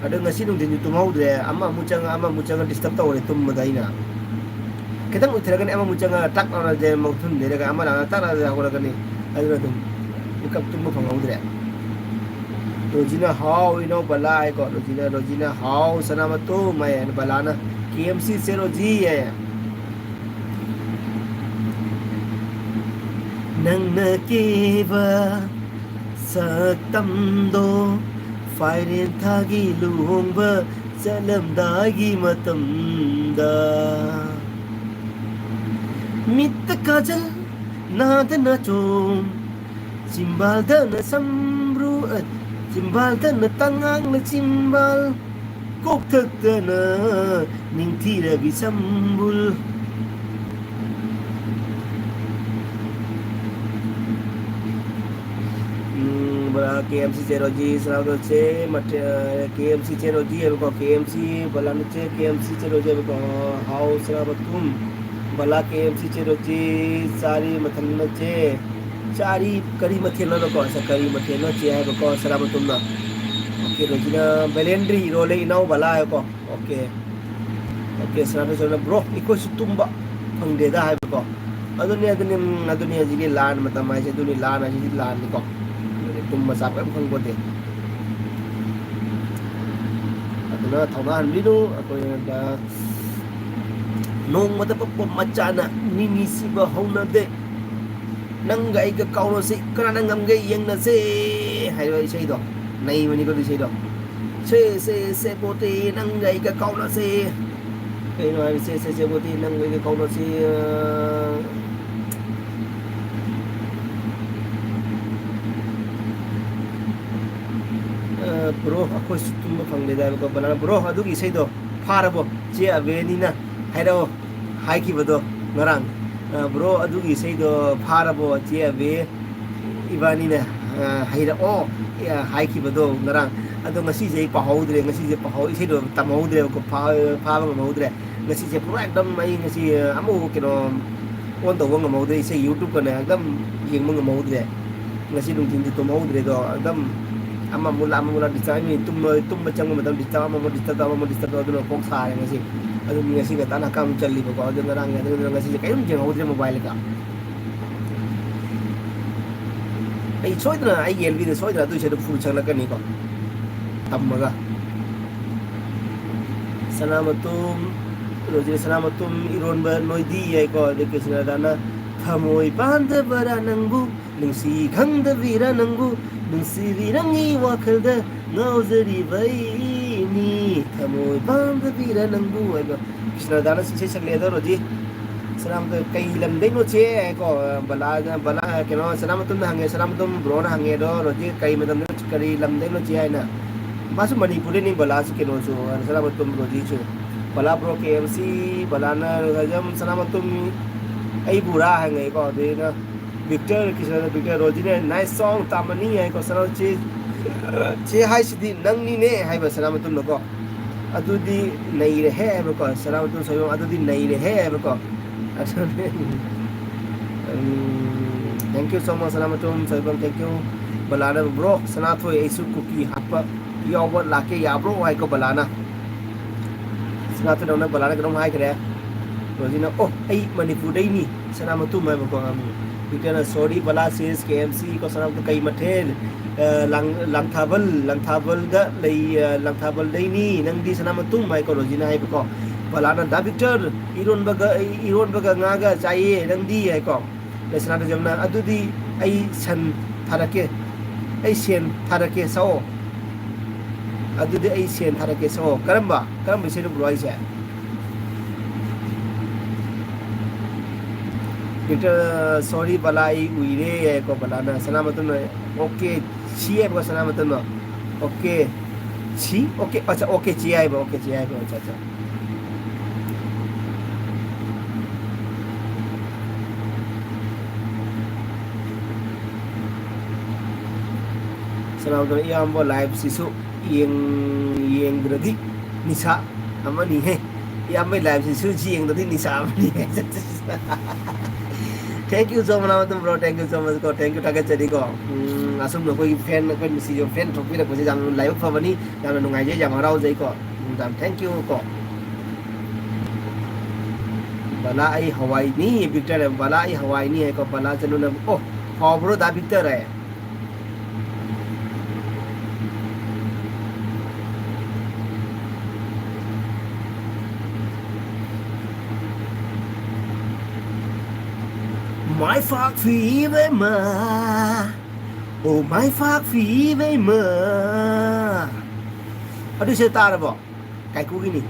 ꯑꯗꯣ ꯉꯁꯤ ꯅꯨꯡꯊꯤꯟꯁꯨ ꯇꯨꯝꯍꯧꯗ꯭ꯔꯦ, ꯑꯃ ꯑꯃꯨꯛ ꯆꯪꯉ, ꯑꯃ ꯑꯃꯨꯛ ꯆꯪꯉ disturb ꯇꯧꯔꯦ ꯇꯨꯝꯕꯗ ꯑꯩꯅ꯫ ꯈꯤꯇꯪ ꯎꯏꯊꯔꯒꯅꯤ ꯑꯃꯃꯨꯛ ꯆꯪꯉꯒ ꯇꯛ ꯂꯥꯎꯅ ꯖꯦꯜ ꯃꯊꯨꯟ ꯂꯩꯔꯒ ꯑꯃꯅ ꯇꯛ ꯂꯥꯎꯅ ꯍꯧꯒꯠꯂꯛꯀꯅꯤ꯫ ꯑꯗꯨꯅ ꯑꯗꯨꯝ ꯃꯤꯀꯞ ꯇꯨꯝꯕ ꯐꯪꯍꯧꯗ꯭ꯔꯦ꯫ ꯔꯣꯖꯤꯅ ꯍꯥꯎ ꯏꯅꯧ ꯕꯂꯥ ꯍꯥꯏꯀꯣ꯫ ꯔꯣꯖꯤꯅ, ꯔꯣꯖꯤꯅ ꯍꯥꯎ ꯁꯅꯥꯃꯇꯨꯝ ꯍꯥꯏ꯫ ꯕꯂꯥꯅ ꯀꯦ ꯑꯦꯝ ꯁꯤ ꯆꯦ ꯔꯣꯖꯤ ꯍꯥꯏ꯫ ꯅꯪꯅ ꯀꯦꯕ ꯁꯛꯇꯝꯗꯣ ꯐꯥꯏꯔꯦꯟ ꯊꯥꯒꯤ ꯂꯨꯍꯣꯡꯕ ꯆꯠꯂꯝꯗꯥꯏꯒꯤ ꯃꯇꯝꯗ ꯃꯤꯠꯇ ꯀꯥꯖꯜ ꯅꯥꯗ ꯅꯥꯆꯣꯝ ꯆꯤꯝꯕꯥꯜꯗꯅ ꯁꯝꯕ꯭ꯔꯨ ꯑ, ꯆꯤꯝꯕꯥꯜꯗꯅ ꯇꯉꯥꯡꯅ ꯆꯤꯝꯕꯥꯜ ꯀꯣꯛꯊꯛꯇꯅ ꯅꯤꯡꯊꯤꯔꯕꯤ ꯁꯝꯕꯨꯜ꯫ ꯎꯝ, ꯕꯣꯔꯥ ꯀꯦ ꯑꯦꯝ ꯁꯤ ꯆꯦꯔꯣꯖꯤ ꯁꯅꯥꯗꯣ ꯆꯦ ꯃꯊꯦꯜ, ꯀꯦ ꯑꯦꯝ ꯁꯤ ꯆꯦꯔꯣꯖꯤ ꯍꯥꯏꯕꯀꯣ, ꯀꯦ ꯑꯦꯝ ꯁꯤ ꯕꯂꯥꯅ ꯆꯦ, ꯀꯦ ꯑꯦꯝ ꯁꯤ ꯆꯦꯔꯣꯖꯤ ꯍꯥꯏꯕꯀꯣ, ꯍꯥꯎ ꯁꯅꯥꯕ ꯊꯨꯝ, ꯕꯂꯥ ꯀꯦ ꯑꯦꯝ ꯁꯤ ꯆꯦꯔꯣꯖꯤ ꯆꯥꯔꯤ ꯃꯊꯟꯅ ꯆꯦ, ꯆꯥꯔꯤ ꯀꯔꯤ ꯃꯊꯦꯜꯅꯣꯀꯣ, ꯀꯔꯤ ꯃꯊꯦꯜꯅꯣ ꯆꯦ ꯍꯥꯏꯕꯀꯣ, ꯁꯅꯥꯕ ꯊꯨꯝꯅ꯫ ꯑꯣꯀꯦ, ꯔꯣꯖꯤꯅ ꯕꯦꯂꯦꯟꯗ꯭ꯔꯤ ꯏꯔꯣꯜꯂꯦ ꯏꯅꯥꯎ ꯕꯂꯥ ꯍꯥꯏꯕꯀꯣ꯫ ꯑꯣꯀꯦ꯫ ꯑꯣꯀꯦ, ꯁꯅꯥꯇꯣꯟ ꯁꯣꯝꯅ, "Bro, ꯑꯩꯈꯣꯏꯁꯨ ꯇꯨꯝꯕ ꯐꯪꯗꯦꯗ" ꯍꯥꯏꯕꯀꯣ꯫ ꯑꯗꯨꯅꯤ, ꯑꯗꯨꯅꯤ, ꯎꯝ, ꯑꯗꯨꯅꯤ ꯍꯧꯖꯤꯛꯀꯤ ꯂꯥꯟ ꯃꯇꯝ ꯍꯥꯏꯁꯦ, ꯑꯗꯨꯅꯤ ꯂꯥꯟ ꯍꯥꯏꯁꯤꯗꯤ ꯂꯥꯟꯅꯤꯀꯣ꯫ ꯑꯗꯨꯅꯤ ꯇꯨꯝꯕ ꯆꯥꯕ ꯀꯔꯤꯝ ꯈꯪꯄꯣꯠꯇꯦ꯫ ꯑꯗꯨꯅ ꯊꯧꯅꯥ ꯍꯟꯕꯤꯅꯨ, ꯑꯩꯈꯣꯏꯅ ꯅꯣꯡꯃꯗ ꯄꯣꯛꯄ ꯃꯆꯥꯅ ꯅꯤꯅꯤ ꯁꯤꯕ ꯍꯧꯅꯗꯦ꯫ ꯅꯪꯒ ꯑꯩꯒ ꯀꯥꯎꯅꯁꯤ, ꯀꯅꯥꯅ ꯉꯝꯒꯦ ꯌꯦꯡꯅꯁꯦ ꯍꯥꯏꯕ ꯏꯁꯩꯗꯣ꯫ ꯅꯩꯕꯅꯤꯀꯣ ꯑꯗꯨ ꯏꯁꯩꯗꯣ꯫ ꯁꯦ, ꯁꯦ, ꯁꯦ, ꯄꯣꯇꯦ, ꯅꯪꯒ ꯑꯩꯒ ꯀꯥꯎꯅꯁꯦ꯫ ꯀꯩꯅꯣ ꯍꯥꯏꯕ, ꯁꯦ, ꯁꯦ, ꯁꯦ, ꯄꯣꯇꯦ, ꯅꯪꯒ ꯑꯩꯒ ꯀꯥꯎꯅꯁꯦ, ꯑ, ꯑ, bro, ꯑꯩꯈꯣꯏꯁꯨ ꯇꯨꯝꯕ ꯐꯪꯗꯦꯗ ꯍꯥꯏꯕꯀꯣ꯫ ꯕꯅꯥꯅ, bro, ꯑꯗꯨꯒꯤ ꯏꯁꯩꯗꯣ ꯐꯥꯔꯕꯣ? ꯆꯦ ꯑꯕꯦꯅꯤꯅ ꯍꯥꯏꯔꯛꯑꯣ ꯍꯥꯏꯈꯤꯕꯗꯣ ꯉꯔꯥꯡ꯫ ꯑ, bro, ꯑꯗꯨꯒꯤ ꯏꯁꯩꯗꯣ ꯐꯥꯔꯕꯣ, ꯆꯦ ꯑꯕꯦ? ꯏꯕꯥꯅꯤꯅ, ꯑ, ꯍꯩꯔꯛꯑꯣ, ꯑ, ꯍꯥꯏꯈꯤꯕꯗꯣ ꯉꯔꯥꯡ꯫ ꯑꯗꯣ ꯉꯁꯤꯁꯦ ꯑꯩ ꯄꯥꯍꯧꯗ꯭ꯔꯦ, ꯉꯁꯤꯁꯦ ꯄꯥꯍꯧ-, ꯏꯁꯩꯗꯣ ꯇꯝꯍꯧꯗ꯭ꯔꯦꯕꯀꯣ, ꯐꯥ-, ꯐꯥꯕ ꯉꯝꯍꯧꯗ꯭ꯔꯦ꯫ ꯉꯁꯤꯁꯦ ꯄꯨꯔꯥ ꯑꯦꯛꯗꯝ ꯑꯩ ꯉꯁꯤ, ꯑ, ꯑꯃꯐꯥꯎ ꯀꯩꯅꯣ ꯑꯣꯟ ꯇꯧꯕ ꯉꯝꯍꯧꯗ꯭ꯔꯦ, ꯏꯁꯩ YouTube-ꯀꯅꯦ ꯑꯦꯛꯗꯝ ꯌꯦꯡꯕ ꯉꯝꯍꯧꯗ꯭ꯔꯦ꯫ ꯉꯁꯤ ꯅꯨꯡꯊꯤꯟꯁꯦ ꯇꯨꯝꯍꯧꯗ꯭ꯔꯦ ꯑꯗꯣ, ꯑꯦꯛꯗꯝ ꯑꯃ ꯑꯃꯨꯛ ꯂꯥꯛ, ꯑꯃ ꯑꯃꯨꯛ ꯂꯥꯛ, ꯗꯤꯁꯇꯔꯕ, ꯑꯩ ꯇꯨꯝꯕ, ꯇꯨꯝꯕ ꯆꯪꯕ ꯃꯇꯝ ꯗꯤꯁꯇꯔꯕ, ꯑꯃ ꯑꯃꯨꯛ ꯗꯤꯁꯇꯔꯕ, ꯑꯃ ꯑꯃꯨꯛ ꯗꯤꯁꯇꯔꯕ, ꯑꯗꯨꯅ ꯀꯣꯛ ꯁꯥꯔꯦ ꯉꯁꯤ꯫ ꯑꯗꯨ ꯉꯁꯤ ꯉꯟꯇꯥꯅ ꯍꯛꯀꯥꯝ ꯆꯜꯂꯤꯕꯀꯣ, ꯑꯗꯨ ꯉꯔꯥꯡꯒꯤ, ꯑꯗꯨꯅ ꯉꯁꯤꯁꯦ ꯀꯔꯤꯝ ꯌꯦꯡꯍꯧꯗ꯭ꯔꯦ ꯃꯣꯕꯥꯏꯜꯒ꯫ ꯑꯩ ꯁꯣꯏꯗꯅ ꯑꯩꯒꯤ ꯑꯦꯜ ꯕꯤꯗ ꯁꯣꯏꯗꯅ ꯑꯗꯨꯏꯁꯨ ꯑꯗꯨꯝ ꯐꯨꯜ ꯁꯪꯂꯛꯀꯅꯤꯀꯣ꯫ ꯇꯝꯃꯒ꯫ ꯁꯅꯥꯃꯇꯨꯝ, ꯔꯣꯖꯤꯅ ꯁꯅꯥꯃꯇꯨꯝ ꯏꯔꯣꯟꯕ ꯅꯣꯏꯗꯤ ꯌꯥꯏꯀꯣ꯫ ꯑꯗꯩ ꯀ꯭ꯔꯤꯁꯅꯗꯥꯅ ꯊꯃꯣꯏ ꯄꯥꯟꯗꯕꯔꯥ ꯅꯪꯕꯨ, ꯅꯨꯡꯁꯤ ꯈꯪꯗꯕꯤꯔꯥ ꯅꯪꯕꯨ, ꯅꯨꯡꯁꯤꯕꯤ ꯅꯪꯒꯤ ꯋꯥꯈꯜꯗ ꯉꯥꯎꯖꯔꯤꯕꯩꯅꯤ꯫ ꯊꯃꯣꯏ ꯄꯥꯟꯗꯕꯤꯔꯥ ꯅꯪꯕꯨ ꯍꯥꯏꯕ꯫ ꯀ꯭ꯔꯤꯁꯅꯗꯥꯅ ꯏꯁꯩ ꯁꯛꯂꯦ ꯑꯗꯣ ꯔꯣꯖꯤ꯫ ꯁꯅꯥꯃꯇꯨꯝ ꯀꯩ ꯂꯝꯗꯩꯅꯣ ꯆꯦ? ꯍꯥꯏꯀꯣ, ꯕꯂꯥ, ꯕꯂꯥ, ꯀꯩꯅꯣ, ꯁꯅꯥꯃꯇꯨꯝꯅ ꯍꯪꯉꯦ, ꯁꯅꯥꯃꯇꯨꯝ ꯕ꯭ꯔꯣꯅ ꯍꯪꯉꯦ ꯑꯗꯣ, ꯔꯣꯖꯤ ꯀꯩ ꯃꯇꯝꯗ, ꯀꯔꯤ ꯂꯝꯗꯩꯅꯣ ꯆꯦ ꯍꯥꯏꯅ꯫ ꯃꯥꯁꯨ ꯃꯅꯤꯄꯨꯔꯗꯩꯅꯤ ꯕꯂꯥꯁꯨ, ꯀꯩꯅꯣꯁꯨ, ꯁꯅꯥꯃꯇꯨꯝ ꯔꯣꯖꯤꯁꯨ꯫ ꯕꯂꯥ ꯕ꯭ꯔꯣ ꯀꯦ ꯑꯦꯝ ꯁꯤ, ꯕꯂꯥꯅ ꯑꯗꯨꯝ ꯁꯅꯥꯃꯇꯨꯝ ꯑꯩꯕꯨꯔꯥ ꯍꯪꯉꯦꯀꯣ, ꯑꯗꯩꯅ ꯕꯤꯛꯇꯔ, ꯀ꯭ꯔꯤꯁꯅ ꯕꯤꯛꯇꯔ ꯔꯣꯖꯤꯅ nice song ꯇꯥꯃꯅꯤ ꯍꯥꯏꯀꯣ, ꯁꯅꯥ ꯆꯦ, ꯆꯦ ꯍꯥꯏꯁꯤꯗꯤ ꯅꯪꯅꯤꯅꯦ ꯍꯥꯏꯕ ꯁꯅꯥꯃꯇꯨꯝꯅꯀꯣ꯫ ꯑꯗꯨꯗꯤ ꯅꯩꯔꯦꯍꯦ ꯍꯥꯏꯕꯀꯣ, ꯁꯅꯥꯃꯇꯨꯝ ꯁꯣꯏꯕꯝ ꯑꯗꯨꯗꯤ ꯅꯩꯔꯦꯍꯦ ꯍꯥꯏꯕꯀꯣ꯫ ꯑꯗꯨꯅꯦ꯫ ꯎꯝ, thank you so much, ꯁꯅꯥꯃꯇꯨꯝ ꯁꯣꯏꯕꯝ, thank you꯫ ꯕꯂꯥꯅ, "ꯕ꯭ꯔꯣ, ꯁꯅꯥꯊꯣꯏ, ꯑꯩꯁꯨ ꯀꯨꯀꯤ ꯍꯥꯠꯄ ꯌꯥꯎꯕ ꯂꯥꯛꯀꯦ ꯌꯥꯕ꯭ꯔꯣ?" ꯍꯥꯏꯀꯣ ꯕꯂꯥꯅ꯫ ꯁꯅꯥꯊꯣꯏꯅ ꯀꯩꯅꯣꯝ ꯍꯥꯏꯈ꯭ꯔꯦ꯫ ꯔꯣꯖꯤꯅ, "ꯑꯣ, ꯑꯩ ꯃꯅꯤꯄꯨꯔꯗꯩꯅꯤ, ꯁꯅꯥꯃꯇꯨꯝ" ꯍꯥꯏꯕꯀꯣ꯫ ꯕꯤꯛꯇꯔꯅ, "Sorry ꯕꯂꯥ, sis, ꯀꯦ ꯑꯦꯝ ꯁꯤ ꯀꯣ, ꯁꯅꯥꯃꯇꯨꯝ ꯀꯩ ꯃꯊꯦꯜ? ꯑ, ꯂꯥꯡ-, ꯂꯥꯡꯊꯥꯕꯜ, ꯂꯥꯡꯊꯥꯕꯜꯗ ꯂꯩ, ꯑ, ꯂꯥꯡꯊꯥꯕꯜꯗꯩꯅꯤ, ꯅꯪꯗꯤ ꯁꯅꯥꯃꯇꯨꯝ" ꯍꯥꯏꯀꯣ ꯔꯣꯖꯤꯅ ꯍꯥꯏꯕꯀꯣ꯫ ꯕꯂꯥꯅ, "ꯗꯥ ꯕꯤꯛꯇꯔ, ꯏꯔꯣꯟꯕꯒ, ꯏꯔꯣꯟꯕꯒ ꯉꯥꯒ ꯆꯥꯏꯌꯦ, ꯅꯪꯗꯤ?" ꯍꯥꯏꯀꯣ꯫ ꯂꯩꯁꯅꯥ ꯇꯣꯏꯖꯝꯅ, "ꯑꯗꯨꯗꯤ ꯑꯩ ꯁꯟ ꯊꯥꯔꯛꯀꯦ, ꯑꯩ ꯁꯦꯟ ꯊꯥꯔꯛꯀꯦ ꯁꯛꯑꯣ꯫ ꯑꯗꯨꯗꯤ ꯑꯩ ꯁꯦꯟ ꯊꯥꯔꯛꯀꯦ ꯁꯛꯑꯣ"꯫ ꯀꯔꯝꯕ, ꯀꯔꯝꯕ ꯏꯁꯩꯅꯣ ꯕ꯭ꯔꯣ ꯍꯥꯏꯁꯦ? ꯕꯤꯛꯇꯔ, "Sorry ꯕꯂꯥ, ꯑꯩ ꯎꯏꯔꯦ" ꯍꯥꯏꯀꯣ ꯕꯂꯥꯅ꯫ ꯁꯅꯥꯃꯇꯨꯝꯅ, "ꯑꯣꯀꯦ, ꯁꯤ" ꯍꯥꯏꯕꯀꯣ ꯁꯅꯥꯃꯇꯨꯝꯅ꯫ "ꯑꯣꯀꯦ, ꯁꯤ"? "ꯑꯣꯀꯦ", ꯑꯠꯆꯥ, "ꯑꯣꯀꯦ, ꯆꯦ" ꯍꯥꯏꯕ, "ꯑꯣꯀꯦ, ꯆꯦ" ꯍꯥꯏꯕ, ꯑꯠꯆꯥ, ꯑꯠꯆꯥ꯫ ꯁꯅꯥꯃꯇꯣꯝ ꯏꯌꯥꯝꯕ live ꯁꯤꯁꯨ ꯌꯦꯡ-, ꯌꯦꯡꯗ꯭ꯔꯗꯤ ꯅꯤꯁꯥ ꯑꯃꯅꯤꯍꯦ꯫ ꯏꯌꯥꯝꯕꯩ live ꯁꯤꯁꯨ ꯌꯦꯡꯗ꯭ꯔꯗꯤ ꯅꯤꯁꯥ ꯑꯃꯅꯤꯍꯦ꯫ Thank you so much, ꯁꯅꯥꯃꯇꯣꯝ bro, thank you so much ꯀꯣ, thank you, ꯊꯥꯒꯠꯆꯔꯤꯀꯣ꯫ ꯎꯝ, ꯑꯁꯨꯝꯅ ꯑꯩꯈꯣꯏꯒꯤ fan, ꯑꯩꯈꯣꯏ ꯅꯨꯡꯁꯤꯕ fan ꯊꯣꯛꯄꯤꯔꯛꯄꯁꯦ ꯌꯥꯝꯅ ꯂꯥꯏꯕꯛ ꯐꯕꯅꯤ, ꯌꯥꯝꯅ ꯅꯨꯡꯉꯥꯏꯖꯩ, ꯌꯥꯝ ꯍꯔꯥꯎꯖꯩꯀꯣ꯫ ꯎꯝ, ꯌꯥꯝ thank you ꯀꯣ꯫ ꯕꯂꯥ ꯑꯩ ꯍꯋꯥꯏꯅꯤ, Victor ꯍꯥꯏꯕ, ꯕꯂꯥ ꯑꯩ ꯍꯋꯥꯏꯅꯤ ꯍꯥꯏꯀꯣ, ꯕꯂꯥ ꯆꯅꯨꯅ꯫ ꯑꯣ, ꯍꯥꯎꯕ꯭ꯔꯣ ꯗꯥ Victor ꯍꯥꯏ? ꯃꯥꯏ ꯐꯥꯛ ꯐꯤꯕꯦꯝꯃ, ꯑꯣ ꯃꯥꯏ ꯐꯥꯛ ꯐꯤꯕꯦꯝꯃ꯫ ꯑꯗꯨꯁꯦ ꯇꯥꯔꯕꯣ? ꯀꯥꯏꯀꯨꯒꯤꯅꯤ꯫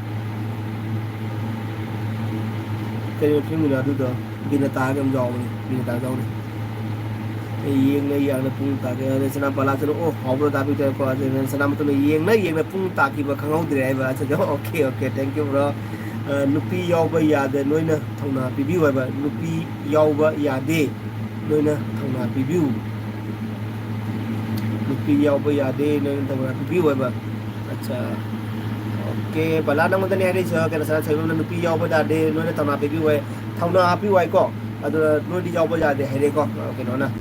ꯀꯔꯤꯅꯣ ꯐꯤꯂꯝꯒꯤꯅꯣ ꯑꯗꯨꯗꯣ? ꯕꯤꯅꯇꯥ ꯍꯥꯏꯕ ꯑꯃ ꯌꯥꯎꯕꯅꯤ, ꯕꯤꯅꯇꯥ ꯌꯥꯎꯕꯅꯤ꯫ ꯑꯩ ꯌꯦꯡꯅ ꯌꯦꯡꯅ ꯄꯨꯡ ꯇꯥꯒꯦ꯫ ꯑꯗ ꯁꯅꯥ ꯕꯂꯥ ꯆꯅꯨ, ꯑꯣ, ꯍꯥꯎꯕ꯭ꯔꯣ ꯇꯥꯕꯤꯗꯦꯀꯣ? ꯑꯗꯨꯅ ꯁꯅꯥ ꯃꯇꯨꯝꯗ ꯌꯦꯡꯅ ꯌꯦꯡꯅ ꯄꯨꯡ ꯇꯥꯈꯤꯕ ꯈꯪꯍꯧꯗ꯭ꯔꯦ ꯍꯥꯏꯕ꯫ ꯑꯗꯨꯗ okay, okay, thank you bro꯫ ꯑ, ꯅꯨꯄꯤ ꯌꯥꯎꯕ ꯌꯥꯗꯦ, ꯅꯣꯏꯅ ꯊꯧꯅꯥ ꯄꯤꯕꯤꯌꯨ ꯍꯥꯏꯕ꯫ ꯅꯨꯄꯤ ꯌꯥꯎꯕ ꯌꯥꯗꯦ, ꯅꯣꯏꯅ ꯊꯧꯅꯥ ꯄꯤꯕꯤꯌꯨ꯫ ꯅꯨꯄꯤ ꯌꯥꯎꯕ ꯌꯥꯗꯦ, ꯅꯣꯏꯅ ꯊꯧꯅꯥ ꯄꯤꯕꯤꯌꯨ ꯍꯥꯏꯕ꯫ ꯑꯠꯆꯥ꯫ Okay, ꯕꯂꯥ ꯅꯪꯉꯣꯟꯗꯅꯦ ꯍꯥꯏꯔꯛꯏꯁꯦ, ꯀꯩꯅꯣ, ꯁꯅꯥ ꯊꯣꯏꯕꯝꯅ ꯅꯨꯄꯤ ꯌꯥꯎꯕ ꯌꯥꯗꯦ, ꯅꯣꯏꯅ ꯊꯧꯅꯥ ꯄꯤꯕꯤꯌꯨ ꯍꯥꯏ, ꯊꯧꯅꯥ ꯍꯥꯞꯄꯤꯌꯨ ꯍꯥꯏꯀꯣ꯫ ꯑꯗꯨꯅ ꯅꯣꯏꯗꯤ ꯌꯥꯎꯕ ꯌꯥꯗꯦ ꯍꯥꯏꯔꯦꯀꯣ, ꯑ, ꯀꯩꯅꯣꯅ꯫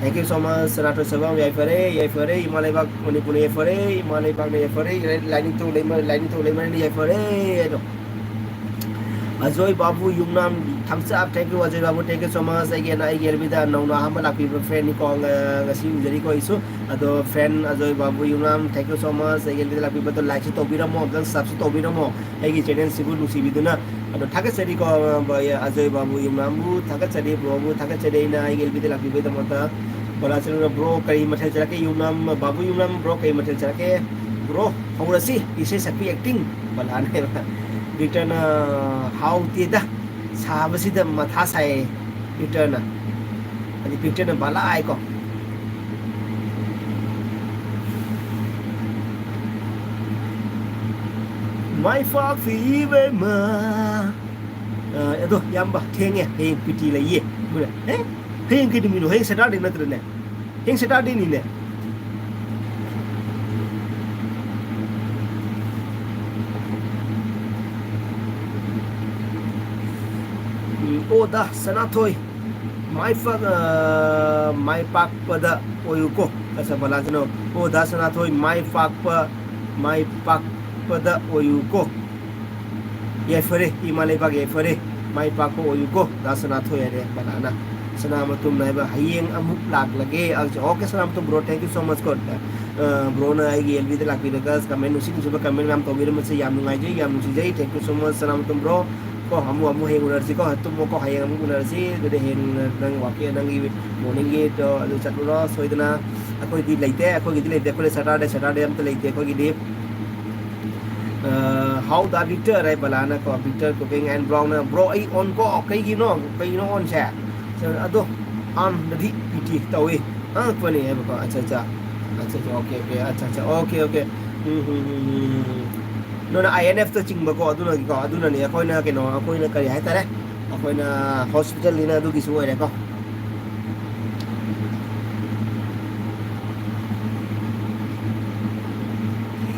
Thank you so much, ꯁꯅꯥꯊꯣꯏ ꯁꯣꯏꯕꯝ, ꯌꯥꯏꯐꯔꯦ, ꯌꯥꯏꯐꯔꯦ, ꯏꯃꯥ ꯂꯩꯕꯥꯛ ꯃꯅꯤꯄꯨꯔꯅ ꯌꯥꯏꯐꯔꯦ, ꯏꯃꯥ ꯂꯩꯕꯥꯛꯅ ꯌꯥꯏꯐꯔꯦ, ꯂꯥꯏꯅꯤꯡꯊꯧ ꯂꯩꯃ-, ꯂꯥꯏꯅꯤꯡꯊꯧ ꯂꯩꯃꯔꯦꯟꯅ ꯌꯥꯏꯐꯔꯦ ꯑꯗꯣ꯫ ꯑꯖꯣꯏ ꯕꯥꯕꯨ ꯌꯨꯝꯅꯥꯝ, thumbs up, thank you, Ajoy Babu, thank you so much꯫ ꯑꯩꯒꯤ, ꯑꯩꯒꯤ L B ꯗ ꯅꯧꯅ ꯑꯍꯥꯟꯕ ꯂꯥꯛꯄꯤꯕ friend ꯅꯤꯀꯣ, ꯉ-, ꯉꯁꯤ ꯎꯖꯔꯤꯀꯣ ꯑꯩꯁꯨ꯫ ꯑꯗꯣ friend Ajoy Babu Yumnam, thank you so much꯫ ꯑꯩꯒꯤ L B ꯗ ꯂꯥꯛꯄꯤꯕꯗꯣ like ꯁꯨ ꯇꯧꯕꯤꯔꯝꯃꯣ, ꯑꯝꯇꯪ subscribe ꯁꯨ ꯇꯧꯕꯤꯔꯝꯃꯣ ꯑꯩꯒꯤ channel ꯁꯤꯕꯨ ꯅꯨꯡꯁꯤꯕꯤꯗꯨꯅ꯫ ꯑꯗꯣ ꯊꯥꯒꯠꯆꯔꯤꯀꯣ, ꯑꯖꯣꯏ ꯕꯥꯕꯨ ꯌꯨꯝꯅꯥꯝꯕꯨ ꯊꯥꯒꯠꯆꯔꯤ, bro ꯕꯨ ꯊꯥꯒꯠꯆꯔꯤ, ꯑꯩꯅ ꯑꯩꯒꯤ L B ꯗ ꯂꯥꯛꯄꯤꯕꯒꯤꯗꯃꯛꯇ꯫ ꯕꯂꯥ ꯆꯅꯨꯅ, bro ꯀꯔꯤ ꯃꯊꯦꯜ ꯆꯥꯔꯛꯀꯦ? ꯌꯨꯝꯅꯥꯝ, ꯕꯥꯕꯨ ꯌꯨꯝꯅꯥꯝ, bro ꯀꯔꯤ ꯃꯊꯦꯜ ꯆꯥꯔꯛꯀꯦ? Bro, ꯍꯧꯔꯁꯤ, ꯏꯁꯩ ꯁꯛꯄꯤ acting꯫ ꯕꯂꯥꯅꯦꯕ꯫ Victor ꯅ, ꯍꯥꯎꯇꯦꯗ, ꯁꯥꯕꯁꯤꯗ ꯃꯊꯥ ꯁꯥꯏ꯫ Victor ꯅ, ꯍꯥꯏꯗꯤ Victor ꯅ ꯕꯂꯥ ꯍꯥꯏꯀꯣ꯫ ꯃꯥꯏ ꯄꯥꯛꯄꯤ ꯏꯕꯦꯝꯃ꯫ ꯑ, ꯑꯗꯣ, ꯏꯌꯥꯝꯕ, ꯊꯦꯡꯉꯦ, ꯍꯌꯦꯡ ꯄꯤ ꯇꯤ ꯂꯩꯌꯦ꯫ ꯑꯗꯨꯅ, ꯑꯦ, ꯍꯌꯦꯡ ꯀꯩ ꯅꯨꯃꯤꯠꯅꯣ? ꯍꯌꯦꯡ Saturday ꯅꯠꯇ꯭ꯔꯅꯦ? ꯍꯌꯦꯡ Saturdayꯅꯤꯅꯦ꯫ ꯎꯝ, ꯑꯣ ꯗꯥ ꯁꯅꯥꯊꯣꯏ, ꯃꯥꯏ ꯄꯥꯛ-, ꯑ, ꯃꯥꯏ ꯄꯥꯛꯄꯗ ꯑꯣꯏꯌꯨꯀꯣ꯫ ꯑꯁ, ꯕꯂꯥꯁꯤꯅ, ꯑꯣ ꯗꯥ ꯁꯅꯥꯊꯣꯏ, ꯃꯥꯏ ꯄꯥꯛꯄ, ꯃꯥꯏ ꯄꯥꯛꯄꯗ ꯑꯣꯏꯌꯨꯀꯣ꯫ ꯌꯥꯏꯐꯔꯦ, ꯏꯃꯥ ꯂꯩꯕꯥꯛ ꯌꯥꯏꯐꯔꯦ, ꯃꯥꯏ ꯄꯥꯛꯄ ꯑꯣꯏꯌꯨꯀꯣ꯫ ꯗꯥ ꯁꯅꯥꯊꯣꯏ ꯍꯥꯏꯔꯦ ꯕꯂꯥꯅ꯫ ꯁꯅꯥꯃꯇꯨꯝꯅ ꯍꯥꯏꯕ, "ꯍꯌꯦꯡ ꯑꯃꯨꯛ ꯂꯥꯛꯂꯒꯦ꯫" ꯑ, okay, ꯁꯅꯥꯃꯇꯨꯝ bro, thank you so much ꯀꯣ꯫ ꯑ, broꯅ ꯑꯩꯒꯤ L Bꯗ ꯂꯥꯛꯄꯤꯔꯒ comment, ꯅꯨꯡꯁꯤ ꯅꯨꯡꯁꯤꯕ comment ꯃꯌꯥꯝ ꯇꯧꯕꯤꯔꯝꯕꯁꯦ ꯌꯥꯝ ꯅꯨꯡꯉꯥꯏꯖꯩ, ꯌꯥꯝ ꯅꯨꯡꯁꯤꯖꯩ꯫ Thank you so much, ꯁꯅꯥꯃꯇꯨꯝ bro꯫ ꯀꯣ, ꯑꯃꯨꯛ, ꯑꯃꯨꯛ ꯍꯌꯦꯡ ꯎꯅꯔꯁꯤꯀꯣ, ꯇꯨꯝꯃꯣꯀꯣ, ꯍꯌꯦꯡ ꯑꯃꯨꯛ ꯎꯅꯔꯁꯤ꯫ ꯑꯗꯨꯗꯤ ꯍꯌꯦꯡ ꯅꯪ ꯋꯥꯛꯀꯤꯡ, ꯅꯪꯒꯤ morningꯒꯤꯗꯣ ꯑꯗꯨ ꯆꯠꯂꯨꯔꯣ ꯁꯣꯏꯗꯅ꯫ ꯑꯩꯈꯣꯏꯗꯤ ꯂꯩꯇꯦ, ꯑꯩꯈꯣꯏꯒꯤꯗꯤ ꯂꯩꯇꯦ, ꯑꯩꯈꯣꯏꯗꯤ Saturday, Saturday ꯑꯝꯇ ꯂꯩꯇꯦ ꯑꯩꯈꯣꯏꯒꯤꯗꯤ꯫ ꯑ, how the Victor high ꯕꯂꯥꯅꯀꯣ, Victor Cooking and Brownꯅ, "Bro, ꯑꯩ on ꯀꯣ, ꯀꯩꯒꯤꯅꯣ, ꯀꯩꯒꯤꯅꯣ onꯁꯦ?" ꯑꯗꯣ, on ꯗꯗꯤ P T ꯇꯧꯏ꯫ ꯑꯉꯛꯄꯅꯤ ꯍꯥꯏꯕꯀꯣ꯫ ꯑꯠꯆꯥ, ꯑꯠꯆꯥ꯫ ꯑꯠꯆꯥ, ꯑꯠꯆꯥ, okay, okay, ꯑꯠꯆꯥ, ꯑꯠꯆꯥ, okay, okay꯫ ꯎꯝ, ꯎꯝ, ꯎꯝ, ꯎꯝ, ꯎꯝ꯫ ꯅꯣꯏꯅ I N F ꯇ ꯆꯤꯡꯕꯀꯣ, ꯑꯗꯨꯅꯅꯤꯀꯣ, ꯑꯗꯨꯅꯅꯤ꯫ ꯑꯩꯈꯣꯏꯅ ꯀꯩꯅꯣ, ꯑꯩꯈꯣꯏꯅ ꯀꯔꯤ ꯍꯥꯏꯇꯥꯔꯦ? ꯑꯩꯈꯣꯏꯅ hospitalꯅꯤꯅ ꯑꯗꯨꯒꯤꯁꯨ ꯑꯣꯏꯔꯦꯀꯣ꯫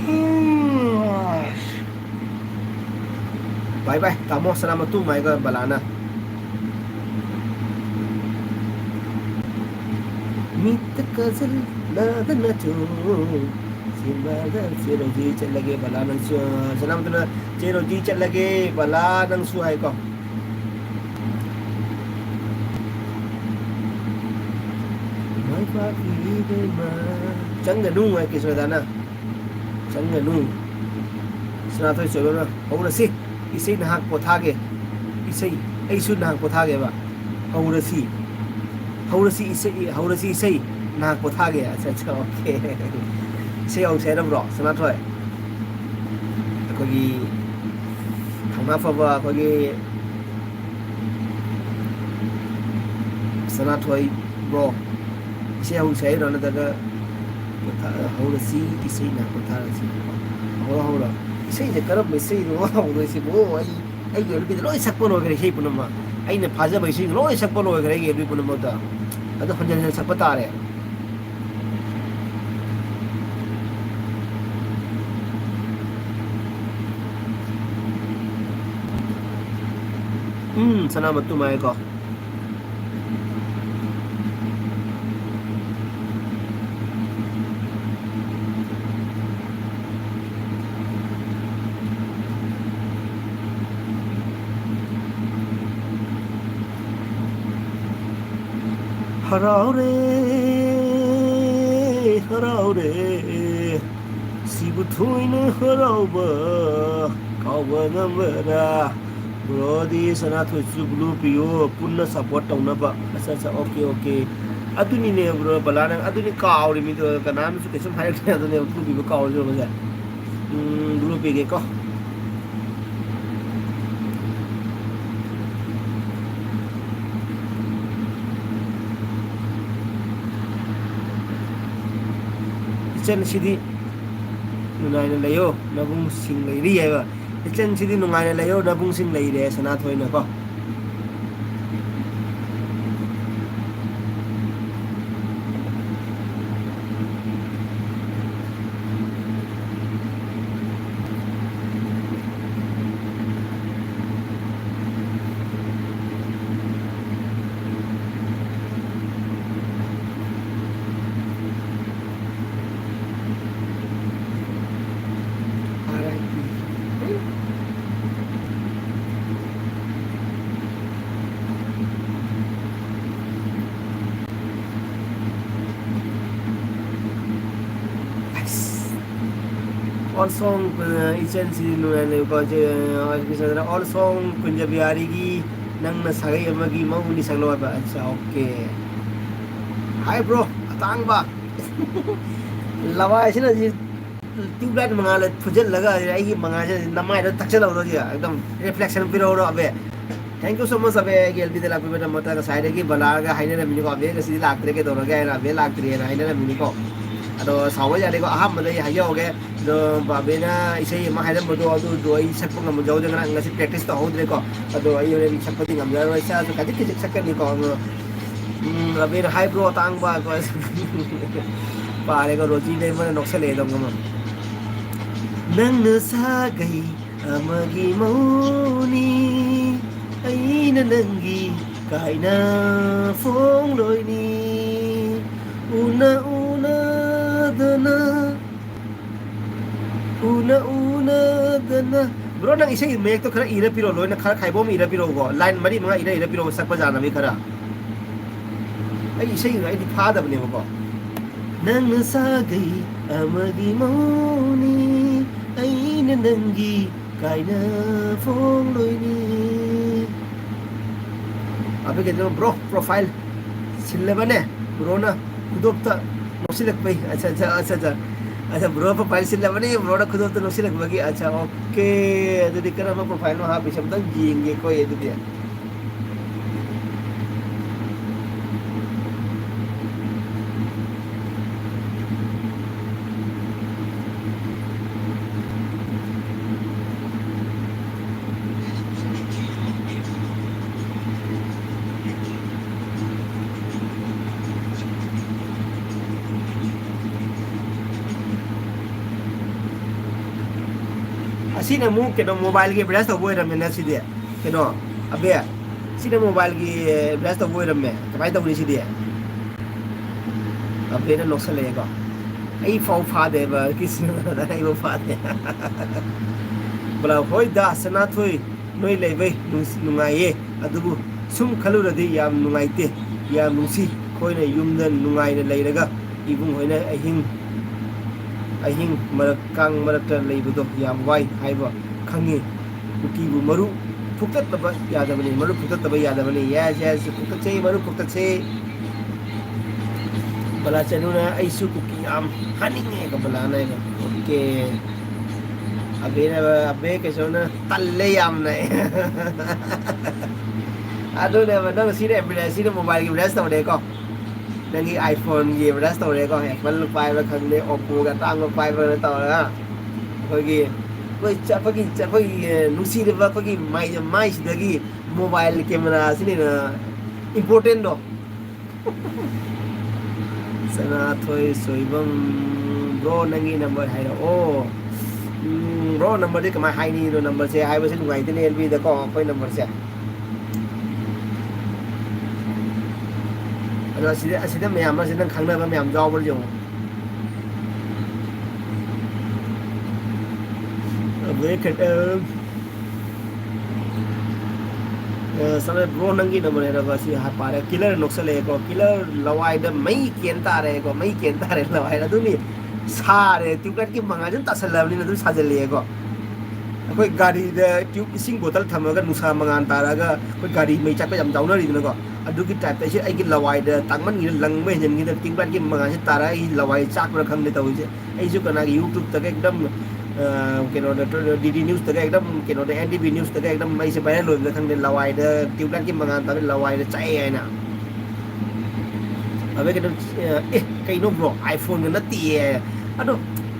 ꯎꯝ꯫ Bye bye, ꯇꯥꯃꯣ ꯁꯅꯥꯃꯇꯨꯝ ꯍꯥꯏꯒ ꯕꯂꯥꯅ꯫ ꯃꯤꯠꯇ ꯀꯥꯖꯜ ꯂꯥꯗꯅ ꯆꯨ, ꯁꯤꯃꯥꯗ ꯆꯦꯔꯧꯖꯤ ꯆꯠꯂꯒꯦ ꯕꯂꯥ ꯅꯪꯁꯨ, ꯁꯅꯥꯃꯇꯨꯝꯅ ꯆꯦꯔꯧꯖꯤ ꯆꯠꯂꯒꯦ ꯕꯂꯥ ꯅꯪꯁꯨ ꯍꯥꯏꯀꯣ꯫ ꯃꯥꯏ ꯄꯥꯛꯄꯤ ꯏꯕꯦꯝꯃ꯫ ꯆꯪꯒꯅꯨ ꯍꯥꯏ ꯀ꯭ꯔꯤꯁꯅꯗꯥꯅ꯫ ꯆꯪꯒꯅꯨ꯫ ꯁꯅꯥꯊꯣꯏ ꯆꯣꯏꯕꯝꯅ ꯍꯧꯔꯁꯤ꯫ ꯏꯁꯩ ꯅꯍꯥꯛ ꯄꯣꯊꯥꯒꯦ꯫ ꯏꯁꯩ, ꯑꯩꯁꯨ ꯅꯍꯥꯛ ꯄꯣꯊꯥꯒꯦꯕ꯫ ꯍꯧꯔꯁꯤ꯫ ꯍꯧꯔꯁꯤ ꯏꯁꯩ, ꯍꯧꯔꯁꯤ ꯏꯁꯩ ꯅꯍꯥꯛ ꯄꯣꯊꯥꯒꯦ꯫ ꯑꯠꯆꯥ, ꯑꯠꯆꯥ, okay꯫ ꯏꯁꯩ ꯍꯧꯁꯦ ꯍꯥꯏꯔꯕ꯭ꯔꯣ, ꯁꯅꯥꯊꯣꯏ? ꯑꯩꯈꯣꯏꯒꯤ ꯊꯧꯅꯥ ꯐꯕ ꯑꯩꯈꯣꯏꯒꯤ ꯁꯅꯥꯊꯣꯏ bro, ꯏꯁꯩ ꯍꯧꯁꯦ ꯍꯥꯏꯔꯣ ꯅꯠꯇ꯭ꯔꯒ ꯄꯣꯊꯥ-, ꯍꯧꯔꯁꯤ, ꯏꯁꯩꯅ ꯄꯣꯊꯥꯔꯁꯤ? ꯍꯧꯔꯣ, ꯍꯧꯔꯣ꯫ ꯏꯁꯩꯁꯦ ꯀꯔꯝꯕ ꯏꯁꯩꯅꯣ ꯍꯧꯗꯣꯏꯁꯤꯕꯣ? ꯑꯩ, ꯑꯩꯒꯤ L Bꯗ ꯂꯣꯏ ꯁꯛꯄ ꯂꯣꯏꯈ꯭ꯔꯦ ꯏꯁꯩ ꯄꯨꯝꯅꯃꯛ꯫ ꯑꯩꯅ ꯐꯥꯖꯕ ꯏꯁꯩ ꯂꯣꯏ ꯁꯛꯄ ꯂꯣꯏꯈ꯭ꯔꯦ ꯑꯩꯒꯤ L B ꯄꯨꯝꯅꯃꯛꯇ꯫ ꯑꯗꯣ ꯍꯟꯖꯟ ꯍꯟꯖꯟ ꯁꯛꯄ ꯇꯥꯔꯦ꯫ ꯎꯝ, ꯁꯅꯥ ꯃꯇꯨꯝ ꯍꯥꯏꯀꯣ꯫ ꯍꯔꯥꯎꯔꯦ, ꯍꯔꯥꯎꯔꯦ, ꯁꯤꯕꯨ ꯊꯣꯏꯅ ꯍꯔꯥꯎꯕ, ꯀꯥꯎꯕ ꯉꯝꯕꯔꯥ? ꯕ꯭ꯔꯣꯗꯤ ꯁꯅꯥꯊꯣꯏꯁꯨ ꯕ꯭ꯂꯨ ꯄꯤꯌꯣ, ꯄꯨꯟꯅ ꯁꯞꯄꯣꯔꯠ ꯇꯧꯅꯕ꯫ ꯑꯠꯆꯥ, ꯑꯠꯆꯥ, ꯑꯣꯀꯦ, ꯑꯣꯀꯦ꯫ ꯑꯗꯨꯅꯤꯅꯦ, ꯕ꯭ꯔꯣ, ꯕꯂꯥ, ꯅꯪ ꯑꯗꯨꯅꯤ ꯀꯥꯎꯔꯤ ꯃꯤꯗꯣ, ꯀꯅꯥꯝꯁꯨ ꯀꯩꯁꯨꯝ ꯍꯥꯏꯔꯛꯇꯦ, ꯑꯗꯨꯅꯦ ꯕ꯭ꯂꯨ ꯄꯤꯕ ꯀꯥꯎꯔꯤꯁꯦ ꯉꯁꯥꯏ꯫ ꯎꯝ, ꯕ꯭ꯂꯨ ꯄꯤꯒꯦꯀꯣ꯫ ꯏꯆꯟꯁꯤꯗꯤ ꯅꯨꯡꯉꯥꯏꯅ ꯂꯩꯌꯣ, ꯅꯕꯨꯡꯁꯤꯡ ꯂꯩꯔꯤ ꯍꯥꯏꯕ꯫ ꯏꯆꯟꯁꯤꯗꯤ ꯅꯨꯡꯉꯥꯏꯅ ꯂꯩꯌꯣ, ꯅꯕꯨꯡꯁꯤꯡ ꯂꯩꯔꯦ, ꯁꯅꯥꯊꯣꯏꯅꯀꯣ꯫ ꯑꯁ꯫ All song, ꯑ, ꯏꯆꯟꯁꯤ ꯅꯨꯡꯉꯥꯏꯅ ꯂꯩꯌꯨꯀꯣ, ꯏꯆꯦ, ꯑ, ꯀ꯭ꯔꯤꯁꯅꯗ, all song ꯀꯨꯟꯖꯕꯤꯍꯥꯔꯤꯒꯤ ꯅꯪꯅ ꯁꯥꯒꯩ ꯑꯃꯒꯤ ꯃꯧꯅꯤ ꯁꯛꯂꯣ ꯍꯥꯏꯕ꯫ ꯑꯠꯆꯥ, ꯑꯣꯀꯦ꯫ Hi bro, ꯑꯇꯥꯡꯕ꯫ ꯂꯋꯥꯏꯁꯤꯅ ꯁꯤ tube light ꯃꯉꯥꯜꯗ ꯐꯨꯖꯤꯜꯂꯒ ꯑꯩꯒꯤ ꯃꯉꯥꯜꯁꯦ ꯅꯃꯥꯏꯗ ꯊꯛꯆꯜꯍꯧꯔꯣ, ꯁꯤ ꯑꯦꯛꯗꯝ reflection ꯄꯤꯔꯛꯎꯔꯣ, Abey. Thank you so much, ꯑꯕꯦ, ꯑꯩꯒꯤ L B ꯗ ꯂꯥꯛꯄꯤꯕꯒꯤꯗꯃꯛꯇ꯫ ꯉꯁꯥꯏꯗꯒꯤ ꯕꯂꯥꯒ ꯍꯥꯏꯅꯔꯝꯃꯤꯅꯤꯀꯣ, "ꯑꯕꯦ ꯉꯁꯤꯗꯤ ꯂꯥꯛꯇ꯭ꯔꯦ, ꯀꯩꯗꯧꯔꯒꯦ?" ꯍꯥꯏꯅ, "ꯑꯕꯦ ꯂꯥꯛꯇ꯭ꯔꯦꯅ" ꯍꯥꯏꯅꯔꯝꯃꯤꯅꯤꯀꯣ꯫ ꯑꯗꯣ ꯁꯥꯎꯕ ꯌꯥꯗꯦꯀꯣ, ꯑꯍꯥꯟꯕꯗ ꯑꯩ ꯍꯥꯏꯖꯍꯧꯒꯦ꯫ ꯑꯗꯣ ꯕꯥꯕꯦꯅ ꯏꯁꯩ ꯑꯃ ꯍꯥꯏꯔꯝꯕꯗꯣ, ꯑꯗꯨꯗꯣ ꯑꯩ ꯁꯛꯄ ꯉꯝꯖꯍꯧꯗ꯭ꯔꯦ, ꯉꯔꯥꯡ, ꯉꯁꯤ practice ꯇꯧꯍꯧꯗ꯭ꯔꯦꯀꯣ꯫ ꯑꯗꯣ ꯑꯩ ꯍꯣꯔꯦꯟ ꯁꯛꯄꯗꯤ ꯉꯝꯖꯔꯔꯣꯏ, ꯁꯛꯑꯁꯨ ꯈꯖꯤꯛ ꯈꯖꯤꯛ ꯁꯛꯀꯅꯤꯀꯣ꯫ ꯑꯗꯣ, ꯎꯝ, ꯑꯕꯦꯅ, "Hi bro, ꯑꯇꯥꯡꯕ" ꯀꯣ꯫ ꯄꯥꯔꯦꯀꯣ, ꯔꯣꯖꯤ ꯂꯩꯃꯅ ꯅꯣꯛꯁꯜꯂꯛꯑꯦ ꯑꯗꯣ, ꯑꯃ꯫ ꯅꯪꯅ ꯁꯥꯒꯩ ꯑꯃꯒꯤ ꯃꯧꯅꯤ꯫ ꯑꯩꯅ ꯅꯪꯒꯤ ꯀꯥꯏꯅ ꯐꯣꯡꯂꯣꯏꯅꯤ, ꯎꯅ ꯎꯅꯗꯅ, ꯎꯅ ꯎꯅꯗꯅ. Bro, ꯅꯪ ꯏꯁꯩ ꯃꯌꯦꯛꯇꯣ ꯈꯔ ꯏꯔ ꯄꯤꯔꯛꯑꯣ, ꯂꯣꯏꯅ ꯈꯔ ꯈꯥꯏꯕꯣꯝ ꯏꯔ ꯄꯤꯔꯛꯎꯀꯣ, line ꯃꯔꯤ ꯃꯉꯥ ꯏꯔ ꯏꯔ ꯄꯤꯔꯛꯑꯣ, ꯁꯛꯄ ꯌꯥꯅꯕꯒꯤ ꯈꯔ. ꯑꯩ ꯏꯁꯩ ꯑꯩꯗꯤ ꯐꯥꯗꯕꯅꯦꯕꯀꯣ. ꯅꯪꯅ ꯁꯥꯒꯩ ꯑꯃꯒꯤ ꯃꯧꯅꯤ, ꯑꯩꯅ ꯅꯪꯒꯤ ꯀꯥꯏꯅ ꯐꯣꯡꯂꯣꯏꯅꯤ. ꯑꯕꯦ ꯀꯩꯅꯣ, bro, profile ꯁꯤꯜꯂꯕꯅꯦ? Broꯅ ꯈꯨꯗꯣꯞꯇ ꯅꯣꯛꯁꯤꯜꯂꯛꯄꯩ. ꯑꯠꯆꯥ, ꯑꯠꯆꯥ, ꯑꯠꯆꯥ, ꯑꯠꯆꯥ. ꯑꯠꯆꯥ, bro profile ꯁꯤꯜꯂꯕꯅꯦ, broꯅ ꯈꯨꯗꯣꯞꯇ ꯅꯣꯛꯁꯤꯜꯂꯛꯄꯒꯤ. ꯑꯠꯆꯥ, okay. ꯑꯗꯨꯗꯤ ꯀꯔꯝꯕ profileꯅꯣ ꯍꯥꯞꯄꯤꯁꯦ ꯑꯝꯇꯪ ꯌꯦꯡꯒꯦꯀꯣ ꯑꯩ ꯑꯗꯨꯗꯤ. ꯑꯁꯤꯅ ꯑꯃꯨꯛ ꯀꯩꯅꯣ, mobileꯒꯤ advertise ꯇꯧꯕ ꯑꯣꯏꯔꯝꯃꯦꯅ ꯁꯤꯗꯤ. ꯀꯩꯅꯣ, ꯑꯕꯦ, ꯁꯤꯅ mobileꯒꯤ advertise ꯇꯧꯕ ꯑꯣꯏꯔꯝꯃꯦ. ꯀꯃꯥꯏꯅ ꯇꯧꯅꯤ ꯁꯤꯗꯤ? ꯑꯕꯦꯅ ꯅꯣꯛꯁꯜꯂꯛꯑꯦꯀꯣ. ꯑꯩ ꯐꯥꯎ ꯐꯥꯗꯦꯕ, ꯀꯤꯁꯤꯅ ꯑꯩꯕꯨ ꯐꯥꯗꯦ. ꯕꯂꯥ, ꯍꯣꯏꯗ, ꯁꯅꯥꯊꯣꯏ, ꯅꯣꯏ ꯂꯩꯕꯩ ꯅꯨꯡꯁꯤ-, ꯅꯨꯡꯉꯥꯏꯌꯦ, ꯑꯗꯨꯕꯨ ꯁꯨꯝ ꯈꯜꯂꯨꯔꯗꯤ ꯌꯥꯝ ꯅꯨꯡꯉꯥꯏꯇꯦ, ꯌꯥꯝ ꯅꯨꯡꯁꯤ꯫ ꯑꯩꯈꯣꯏꯅ ꯌꯨꯝꯗ ꯅꯨꯡꯉꯥꯏꯅ ꯂꯩꯔꯒ ꯏꯕꯨꯡ ꯍꯣꯏꯅ ꯑꯍꯤꯡ, ꯑꯍꯤꯡ ꯃꯔꯛ, ꯀꯥꯡ ꯃꯔꯛꯇ ꯂꯩꯕꯗꯣ ꯌꯥꯝ ꯋꯥꯏ ꯍꯥꯏꯕ ꯈꯪꯉꯤ꯫ ꯀꯨꯀꯤꯕꯨ ꯃꯔꯨ ꯐꯨꯛꯇꯠꯇꯕ ꯌꯥꯗꯕꯅꯤ, ꯃꯔꯨ ꯐꯨꯛꯇꯠꯇꯕ ꯌꯥꯗꯕꯅꯤ꯫ Yes, yes, ꯐꯨꯛꯇꯠꯁꯦ, ꯃꯔꯨ ꯐꯨꯛꯇꯠꯁꯦ꯫ ꯕꯂꯥ ꯆꯅꯨꯅ, "ꯑꯩꯁꯨ ꯀꯨꯀꯤ ꯌꯥꯝ ꯍꯥꯅꯤꯡꯉꯦ" ꯀꯕꯂꯥꯅ ꯍꯥꯏꯕ꯫ Okay꯫ ꯑꯕꯦꯅ, ꯑꯕꯦ ꯀꯩꯁꯨꯅ, "ꯇꯜꯂꯦ ꯌꯥꯝꯅ"꯫ ꯑꯗꯨꯅꯦꯕ, ꯅꯪ ꯁꯤꯅ advertise, ꯁꯤꯅ mobileꯒꯤ advertise ꯇꯧꯔꯦꯀꯣ꯫ ꯅꯪꯒꯤ iPhoneꯒꯤ advertise ꯇꯧꯔꯦꯀꯣ꯫ Apple ꯄꯥꯏꯕ꯭ꯔꯥ ꯈꯪꯗꯦ, Oppoꯒ ꯑꯇꯥꯡꯕ ꯄꯥꯏꯕ꯭ꯔꯥ ꯇꯧꯔꯒ꯫ ꯑꯩꯈꯣꯏꯒꯤ, ꯑꯩꯈꯣꯏ ꯆ-, ꯑꯩꯈꯣꯏꯒꯤ ꯆ-, ꯑꯩꯈꯣꯏꯒꯤ, ꯑꯦ, ꯅꯨꯡꯁꯤꯔꯕ ꯑꯩꯈꯣꯏꯒꯤ ꯃꯥꯏ-, ꯃꯥꯏꯁꯤꯗꯒꯤ mobile camera ꯑꯁꯤꯅ ꯍꯦꯟꯅ importantꯗꯣ꯫ ꯁꯅꯥꯊꯣꯏ ꯁꯣꯏꯕꯝ, bro, ꯅꯪꯒꯤ number ꯍꯥꯏꯔꯛꯑꯣ꯫ ꯎꯝ, bro, numberꯗꯤ ꯀꯃꯥꯏ ꯍꯥꯏꯅꯤꯅꯣ? Numberꯁꯦ ꯍꯥꯏꯕꯁꯦ ꯅꯨꯡꯉꯥꯏꯇꯦꯅꯦ, L Bꯗꯀꯣ, ꯑꯩꯈꯣꯏ numberꯁꯦ꯫ ꯑꯁꯤꯗ, ꯑꯁꯤꯗ ꯃꯌꯥꯝ ꯑꯁꯤ ꯅꯪ ꯈꯪꯅꯕ ꯃꯌꯥꯝ ꯌꯥꯎꯕ꯭ꯔꯥ ꯌꯦꯡꯉꯣ꯫ ꯑꯗꯨꯗꯩ ꯈꯤꯇ-, ꯑ, ꯁꯥꯟꯅ ꯕ꯭ꯔꯣ ꯅꯪꯒꯤ ꯅꯝꯕꯔ ꯍꯥꯏꯔꯒ ꯁꯤ ꯍꯥ-, ꯄꯥꯔꯦ꯫ ꯀꯤꯂꯔ ꯅꯣꯛꯁꯜꯂꯛꯑꯦꯀꯣ꯫ ꯀꯤꯂꯔ ꯂꯋꯥꯏꯗ ꯃꯩ ꯀꯦꯟ ꯇꯥꯔꯦꯀꯣ꯫ ꯃꯩ ꯀꯦꯟ ꯇꯥꯔꯦ ꯂꯋꯥꯏꯗ꯫ ꯑꯗꯨꯅꯤ ꯁꯥꯔꯦ꯫ ꯇ꯭ꯌꯨꯕꯂꯥꯏꯠꯀꯤ ꯃꯉꯥꯜꯁꯤꯅ ꯇꯥꯁꯜꯂꯕꯅꯤꯅ ꯑꯗꯨꯝ ꯁꯥꯖꯜꯂꯛꯑꯦꯀꯣ꯫ ꯑꯩꯈꯣꯏ ꯒꯥꯔꯤꯗ ꯇ꯭ꯌꯨꯕ ꯏꯁꯤꯡ ꯕꯣꯇꯜ ꯊꯝꯃꯒ ꯅꯨꯡꯁꯥ ꯃꯉꯥꯜ ꯇꯥꯔꯒ ꯑꯩꯈꯣꯏ ꯒꯥꯔꯤ ꯃꯩ ꯆꯥꯛꯄ ꯌꯥꯝ ꯌꯥꯎꯅꯔꯤꯗꯅꯀꯣ꯫ ꯑꯗꯨꯒꯤ ꯇꯥꯏꯞꯇ ꯑꯩꯁꯦ ꯑꯩꯒꯤ ꯂꯋꯥꯏꯗ ꯇꯥꯡꯃꯟꯒꯤꯗ ꯂꯪꯕ ꯍꯦꯟꯖꯤꯟꯈꯤꯗꯅ ꯇ꯭ꯌꯨꯕꯂꯥꯏꯠꯀꯤ ꯃꯉꯥꯜꯁꯦ ꯇꯥꯔꯒ ꯑꯩ ꯂꯋꯥꯏ ꯆꯥꯛꯄ꯭ꯔꯥ ꯈꯪꯗꯦ ꯇꯧꯔꯤꯁꯦ꯫ ꯑꯩꯁꯨ ꯀꯅꯥꯒꯤ YouTubeꯇꯒ ꯑꯦꯛꯗꯝ, ꯑ, ꯀꯩꯅꯣꯗ, ꯗꯤ ꯗꯤ ꯅ꯭ꯌꯨꯁꯇꯒ ꯑꯦꯛꯗꯝ, ꯀꯩꯅꯣꯗ, ꯑꯦꯟ ꯗꯤ ꯕꯤ ꯅ꯭ꯌꯨꯁꯇꯒ ꯑꯦꯛꯗꯝ ꯑꯩꯁꯦ ꯚꯥꯏꯔꯦꯜ ꯑꯣꯏꯕꯗ ꯈꯪꯗꯦ, ꯂꯋꯥꯏꯗ ꯇ꯭ꯌꯨꯕꯂꯥꯏꯠꯀꯤ ꯃꯉꯥꯜ ꯇꯥꯔꯒ ꯂꯋꯥꯏꯗ ꯆꯥꯛꯑꯦ ꯍꯥꯏꯅ꯫ ꯑꯗꯩ ꯀꯩꯅꯣ, "ꯑꯦ, ꯀꯩꯅꯣ ꯕ꯭ꯔꯣ, iPhoneꯒ ꯅꯠꯇꯤꯌꯦ?" ꯑꯗꯣ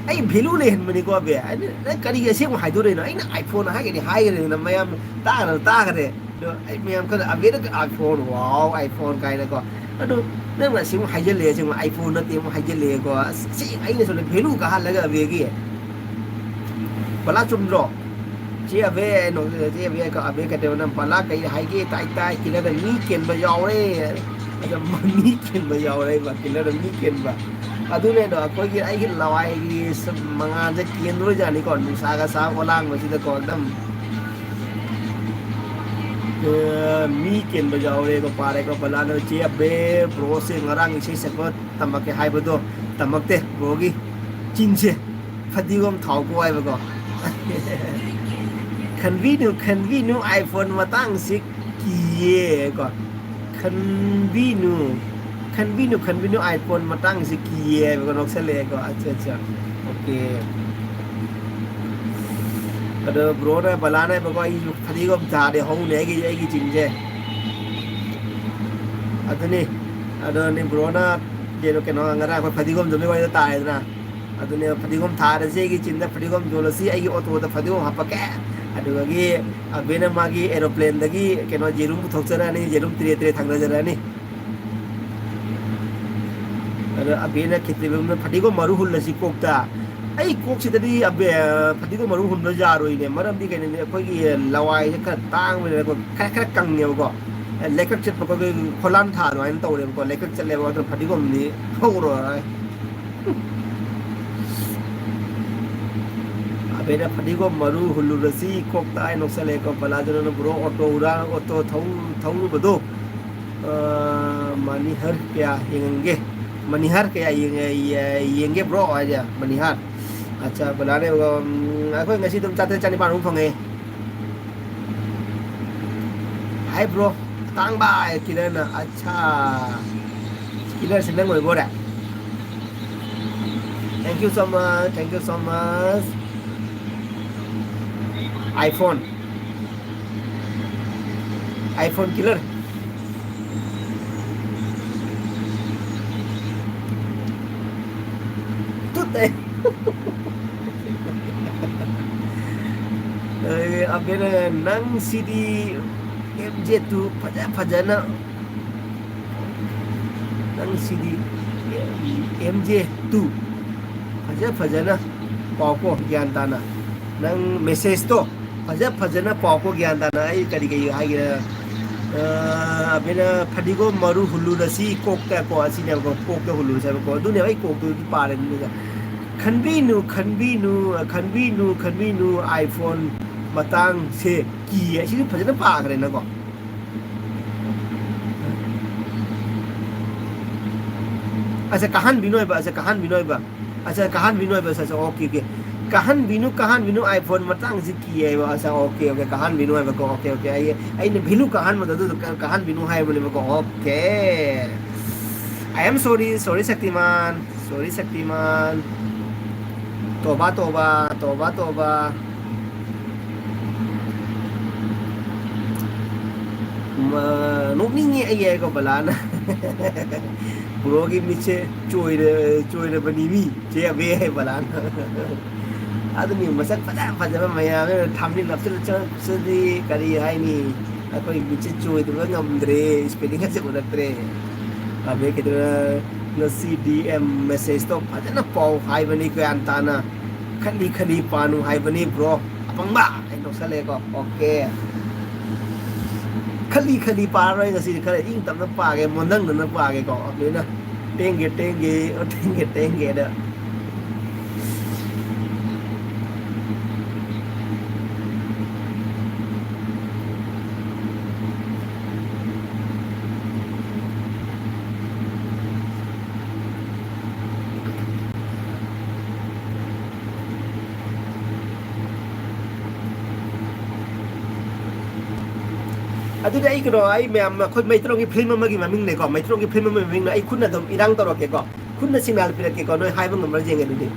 ꯑꯩ ꯚꯦꯂꯨ ꯂꯩꯍꯟꯕꯅꯤꯀꯣ, ꯑꯕꯦ꯫ ꯑꯩꯅ, "ꯅꯪ ꯀꯔꯤꯒꯤ ꯑꯁꯦꯡꯕ ꯍꯥꯏꯗꯣꯔꯛꯏꯅꯣ?" ꯑꯩꯅ iPhone ꯍꯥꯏꯒꯅꯤ ꯍꯥꯏꯈ꯭ꯔꯦꯗꯅ, ꯃꯌꯥꯝ ꯇꯥꯈ꯭ꯔ ꯇꯥꯈ꯭ꯔꯦ꯫ ꯑꯗꯣ ꯑꯩ ꯃꯌꯥꯝ ꯈꯔ, "ꯑꯕꯦꯅ iPhone, wow, iPhone" ꯀꯥꯏꯅꯀꯣ꯫ ꯑꯗꯣ ꯅꯪꯅ ꯑꯁꯤꯃꯨꯛ ꯍꯥꯏꯖꯜꯂꯛꯑꯦ, ꯑꯁꯤꯃꯨꯛ iPhone ꯅꯠꯇꯦ ꯑꯃꯨꯛ ꯍꯥꯏꯖꯜꯂꯛꯑꯦꯀꯣ꯫ ꯑꯁ, ꯁꯤ ꯑꯩꯅ ꯁꯣꯝꯗ ꯚꯦꯂꯨ ꯀꯥꯍꯜꯂꯒ ꯑꯕꯦꯒꯤ꯫ ꯕꯂꯥ, ꯆꯨꯝꯗ꯭ꯔꯣ? ꯆꯦ ꯑꯕꯦ, ꯅꯣ-, ꯆꯦ ꯑꯕꯦ, ꯑꯕꯦ ꯀꯩꯗꯧꯕ ꯅꯪ ꯕꯂꯥ ꯀꯩ ꯍꯥꯏꯒꯦ? ꯇꯥꯏ, ꯇꯥꯏ, ꯀꯤꯂꯔꯗ ꯃꯤ ꯀꯦꯟꯕ ꯌꯥꯎꯔꯦ꯫ ꯑꯗ ꯃꯤ ꯀꯦꯟꯕ ꯌꯥꯎꯔꯦ, ꯀꯤꯂꯔꯗ ꯃꯤ ꯀꯦꯟꯕ꯫ ꯑꯗꯨꯅꯦ ꯑꯗꯣ ꯑꯩꯈꯣꯏꯒꯤ, ꯑꯩꯒꯤ ꯂꯋꯥꯏꯒꯤ ꯁꯨꯝ ꯃꯉꯥꯜꯁꯦ ꯀꯦꯟꯗꯣꯔꯤꯖꯥꯠꯅꯤꯀꯣ, ꯅꯨꯡꯁꯥꯒ ꯁꯥꯕ ꯑꯣꯂꯥꯡꯕꯁꯤꯗꯀꯣ, ꯑꯦꯛꯗꯝ꯫ ꯑ, ꯃꯤ ꯀꯦꯟꯕ ꯌꯥꯎꯔꯦꯀꯣ, ꯄꯥꯔꯦꯀꯣ, ꯕꯂꯥꯅ ꯆꯦ ꯑꯕꯦ, ꯕ꯭ꯔꯣꯁꯦ ꯉꯔꯥꯡ ꯏꯁꯩ ꯁꯛꯄ ꯇꯝꯃꯛꯀꯦ ꯍꯥꯏꯕꯗꯣ ꯇꯝꯃꯛꯇꯦ, ꯕ꯭ꯔꯣꯒꯤ ꯆꯤꯟꯁꯦ ꯐꯗꯤꯒꯣꯝ ꯊꯥꯎ ꯀꯣ ꯍꯥꯏꯕꯀꯣ꯫ ꯈꯟꯕꯤꯅꯨ, ꯈꯟꯕꯤꯅꯨ, iPhone ꯃꯇꯥꯡꯁꯤ ꯀꯤꯌꯦ ꯀꯣ꯫ ꯈꯟꯕꯤꯅꯨ, ꯈꯟꯕꯤꯅꯨ, ꯈꯟꯕꯤꯅꯨ, iPhone ꯃꯇꯥꯡꯁꯤ ꯀꯤꯌꯦ ꯍꯥꯏꯕꯀꯣ, ꯅꯣꯛꯁꯜꯂꯛꯑꯦꯀꯣ꯫ ꯑꯠꯆꯥ, ꯑꯠꯆꯥ, okay꯫ ꯑꯗꯣ ꯕ꯭ꯔꯣꯅ, ꯕꯂꯥꯅ ꯍꯥꯏꯕꯀꯣ, ꯑꯩꯁꯨ ꯐꯗꯤꯒꯣꯝ ꯊꯥꯔꯗꯤ ꯍꯧꯅꯤ ꯑꯩꯒꯤ, ꯑꯩꯒꯤ ꯆꯤꯟꯁꯦ꯫ ꯑꯗꯨꯅꯤ, ꯑꯗꯨꯅꯤ ꯕ꯭ꯔꯣꯅ ꯀꯩꯅꯣ, ꯀꯩꯅꯣ, ꯉꯔꯥꯡ ꯑꯩꯈꯣꯏ ꯐꯗꯤꯒꯣꯝ ꯌꯣꯟꯕꯒꯤ ꯋꯥꯔꯤꯗꯣ ꯇꯥꯔꯦꯗꯅ꯫ ꯑꯗꯨꯅꯦ, ꯐꯗꯤꯒꯣꯝ ꯊꯥꯔꯁꯤ, ꯑꯩꯒꯤ ꯆꯤꯟꯗ ꯐꯗꯤꯒꯣꯝ ꯌꯣꯜꯂꯁꯤ, ꯑꯩꯒꯤ ꯑꯣꯇꯣꯗ ꯐꯗꯤꯒꯣꯝ ꯍꯥꯞꯄꯛꯀꯦ꯫ ꯑꯗꯨꯗꯒꯤ ꯑꯕꯦꯅ ꯃꯥꯒꯤ aeroplanedꯗꯒꯤ ꯀꯩꯅꯣ, ꯌꯦꯔꯨꯝ ꯄꯨꯊꯣꯛꯆꯔꯛꯑꯅꯤ, ꯌꯦꯔꯨꯝ ꯇꯔꯦꯠ ꯇꯔꯦꯠ ꯊꯥꯡꯗꯖꯔꯛꯑꯅꯤ꯫ ꯑꯗꯣ ꯑꯕꯦꯅ ꯈꯦꯇ꯭ꯔꯤꯕꯝꯅ ꯐꯗꯤꯒꯣꯝ ꯃꯔꯨ ꯍꯨꯜꯂꯁꯤ ꯀꯣꯛꯇ꯫ ꯑꯩ ꯀꯣꯛꯁꯤꯗꯗꯤ ꯑꯕꯦ-, ꯐꯗꯤꯒꯣꯝ ꯃꯔꯨ ꯍꯨꯟꯕ ꯌꯥꯔꯣꯏꯅꯦ, ꯃꯔꯝꯗꯤ ꯀꯩꯅꯣꯅꯦ, ꯑꯩꯈꯣꯏꯒꯤ ꯂꯋꯥꯏꯁꯦ ꯈꯔ ꯇꯥꯡꯕꯅꯤꯅꯀꯣ, ꯈꯔ, ꯈꯔ ꯀꯪꯉꯦꯕꯀꯣ꯫ ꯂꯩꯀ꯭ꯔꯛ ꯆꯠꯄ ꯑꯩꯈꯣꯏꯒꯤ ꯈꯣꯂꯥꯟ ꯊꯥ ꯑꯗꯨꯃꯥꯏꯅ ꯇꯧꯔꯦꯕꯀꯣ꯫ ꯂꯩꯀ꯭ꯔꯛ ꯆꯠꯂꯦꯕ, ꯑꯗꯨꯅ ꯐꯗꯤꯒꯣꯝꯗꯤ ꯍꯧꯔꯣꯏ꯫ ꯑꯕꯦꯅ ꯐꯗꯤꯒꯣꯝ ꯃꯔꯨ ꯍꯨꯜꯂꯨꯔꯁꯤ꯫ ꯀꯣꯛꯇ ꯑꯩ ꯅꯣꯛꯁꯜꯂꯦꯀꯣ꯫ ꯕꯂꯥꯗꯨꯅ ꯕ꯭ꯔꯣ ꯑꯣꯇꯣ ꯍꯨꯔꯥ-, ꯑꯣꯇꯣ ꯊꯧ-, ꯊꯧꯔꯨꯕꯗꯣ, ꯑ, ꯃꯅꯤꯍꯔ ꯀꯌꯥ ꯌꯦꯡꯉꯝꯒꯦ? ꯃꯅꯤꯍꯥꯔ ꯀꯌꯥ ꯌꯦꯡꯉꯦ, ꯌꯦ-, ꯌꯦꯡꯒꯦ ꯕ꯭ꯔꯣ ꯍꯥꯏꯁꯦ? ꯃꯅꯤꯍꯥꯔ꯫ ꯑꯠꯆꯥ, ꯕꯂꯥꯅꯦ, ꯎꯝ, ꯑꯩꯈꯣꯏ ꯉꯁꯤ ꯑꯗꯨꯝ ꯆꯥꯇ꯭ꯔꯦꯠ ꯆꯅꯤꯄꯥꯟꯃꯨꯛ ꯐꯪꯉꯦ꯫ ꯍꯥꯏ ꯕ꯭ꯔꯣ, ꯇꯥꯡꯕ ꯍꯥꯏ ꯀꯤꯂꯔꯅ꯫ ꯑꯠꯆꯥ, ꯀꯤꯂꯔꯁꯦ ꯅꯪ ꯑꯣꯏꯕꯣꯔꯦ꯫ Thank you so much, thank you so much. iPhone, iPhone killer. ꯇꯨꯠ ꯑꯩ꯫ ꯑꯦ, ꯑꯕꯦꯅ, ꯅꯪ ꯁꯤꯗꯤ ꯑꯦꯝ ꯖꯦ ꯇꯨ ꯐꯖ ꯐꯖꯅ, ꯅꯪ ꯁꯤꯗꯤ ꯑꯦꯝ ꯖꯦ ꯇꯨ ꯐꯖ ꯐꯖꯅ ꯄꯥꯎꯀꯣ, ꯒ꯭ꯌꯥꯟ ꯇꯥꯅ꯫ ꯅꯪ ꯃꯦꯁꯦꯖꯇꯣ ꯐꯖ ꯐꯖꯅ ꯄꯥꯎꯀꯣ, ꯒ꯭ꯌꯥꯟ ꯇꯥꯅ꯫ ꯑꯩ ꯀꯔꯤ ꯀꯔꯤ ꯍꯥꯏꯒꯦ? ꯑ, ꯑꯕꯦꯅ ꯐꯗꯤꯒꯣꯝ ꯃꯔꯨ ꯍꯨꯜꯂꯨꯔꯁꯤ ꯀꯣꯛꯇ ꯀꯣ, ꯑꯁꯤꯅꯦꯕꯀꯣ, ꯀꯣꯛꯇ ꯍꯨꯜꯂꯨꯔꯁꯤ ꯍꯥꯏꯕꯀꯣ꯫ ꯑꯗꯨꯅꯦꯕ ꯑꯩ ꯀꯣꯛꯇꯨ ꯄꯥꯔꯦ꯫ ꯑꯗꯨꯅ ꯈꯟꯕꯤꯅꯨ, ꯈꯟꯕꯤꯅꯨ, ꯈꯟꯕꯤꯅꯨ, ꯈꯟꯕꯤꯅꯨ, iPhone ꯃꯇꯥꯡꯁꯦ ꯀꯤ ꯍꯥꯏꯁꯤꯗꯤ ꯐꯖꯅ ꯄꯥꯈ꯭ꯔꯦꯅꯀꯣ꯫ ꯑꯁꯦ ꯀꯥꯍꯟꯕꯤꯅꯣ ꯍꯥꯏꯕ, ꯑꯁꯦ ꯀꯥꯍꯟꯕꯤꯅꯣ ꯍꯥꯏꯕ꯫ ꯑꯁꯦ ꯀꯥꯍꯟꯕꯤꯅꯣ ꯍꯥꯏꯕ, ꯑꯁꯦ, ꯑꯁꯦ, ꯑꯣꯀꯦ, ꯑꯣꯀꯦ꯫ ꯀꯥꯍꯟꯕꯤꯅꯨ, ꯀꯥꯍꯟꯕꯤꯅꯨ, iPhone ꯃꯇꯥꯡꯁꯤ ꯀꯤ ꯍꯥꯏꯕ꯫ ꯑꯁꯦ, ꯑꯣꯀꯦ, ꯑꯣꯀꯦ, ꯀꯥꯍꯟꯕꯤꯅꯨ ꯍꯥꯏꯕꯀꯣ, ꯑꯣꯀꯦ, ꯑꯣꯀꯦ꯫ ꯑꯩ, ꯑꯩꯅ value ꯀꯥꯍꯟꯕꯗꯣ ꯑꯗꯨꯗꯣ ꯀ-, ꯀꯥꯍꯟꯕꯤꯅꯨ ꯍꯥꯏꯕꯅꯦꯕꯀꯣ, okay. I am sorry, sorry Shaktimaan, sorry Shaktimaan. ꯇꯣꯕꯥ, ꯇꯣꯕꯥ, ꯇꯣꯕꯥ, ꯇꯣꯕꯥ꯫ ꯃ-, ꯅꯣꯛꯅꯤꯡꯉꯤ ꯑꯩ ꯍꯥꯏꯀꯣ ꯕꯂꯥꯅ꯫ ꯕ꯭ꯔꯣꯒꯤ ꯃꯤꯠꯁꯦ ꯆꯣꯏꯔ-, ꯆꯣꯏꯔꯕꯅꯤ ꯃꯤ, ꯆꯦ ꯑꯕꯦ ꯍꯥꯏ ꯕꯂꯥꯅ꯫ ꯑꯗꯨꯅꯤ ꯃꯁꯛ ꯐꯖ ꯐꯖꯕ ꯃꯌꯥꯝ ꯑꯃ ꯊꯥꯝꯖꯤꯜ ꯅꯞꯁꯤꯜꯂ ꯆꯪꯉꯛꯄꯁꯤꯗꯤ ꯀꯔꯤ ꯍꯥꯏꯅꯤ? ꯑꯩꯈꯣꯏ ꯃꯤꯠꯁꯦ ꯆꯣꯏꯗꯕ ꯉꯝꯗ꯭ꯔꯦ, spelling ꯑꯁꯦ ꯎꯔꯛꯇ꯭ꯔꯦ꯫ ꯑꯕꯦ ꯀꯩꯗꯧꯔ-, ꯉꯁꯤ D M message ꯇꯣ ꯐꯖꯅ ꯄꯥꯎ ꯍꯥꯏꯕꯅꯤ, ꯒ꯭ꯌꯥꯟ ꯇꯥꯅ꯫ ꯈꯠꯂꯤ ꯈꯠꯂꯤ ꯄꯥꯅꯨ ꯍꯥꯏꯕꯅꯤ ꯕ꯭ꯔꯣ꯫ ꯑꯄꯪꯕ ꯍꯥꯏꯅ ꯅꯣꯛꯁꯜꯂꯦꯀꯣ꯫ ꯑꯣꯀꯦ꯫ ꯈꯂꯤ ꯈꯂꯤ ꯄꯥꯔꯔꯣꯏ ꯉꯁꯤꯗꯤ, ꯈꯔ ꯏꯪ ꯇꯞꯅ ꯄꯥꯒꯦ, ꯃꯣꯟꯊꯪꯅꯅ ꯄꯥꯒꯦꯀꯣ꯫ ꯑꯗꯨꯅ ꯇꯦꯡꯒꯦ ꯇꯦꯡꯒꯦ, ꯑꯣ, ꯇꯦꯡꯒꯦ ꯇꯦꯡꯒꯦꯗ꯫ ꯑꯗꯨꯗꯤ ꯑꯩ ꯀꯩꯅꯣ, ꯑꯩ ꯃꯌꯥꯝ, ꯑꯩꯈꯣꯏ ꯃꯩꯇ꯭ꯔꯣꯟꯒꯤ ꯐꯤꯂꯝ ꯑꯃꯒꯤ ꯃꯃꯤꯡꯅꯦꯀꯣ, ꯃꯩꯇ꯭ꯔꯣꯟꯒꯤ ꯐꯤꯂꯝ ꯑꯃꯒꯤ ꯃꯃꯤꯡꯅ ꯑꯩ ꯈꯨꯠꯅ ꯑꯗꯨꯝ ꯏꯔꯥꯡ ꯇꯧꯔꯛꯀꯦꯀꯣ, ꯈꯨꯠꯅ ꯁꯤꯒꯅꯥꯜ ꯄꯤꯔꯛꯀꯦꯀꯣ, ꯅꯣꯏ ꯍꯥꯏꯕ ꯉꯝꯕ꯭ꯔꯥ ꯌꯦꯡꯒꯦ ꯑꯗꯨꯗꯤ꯫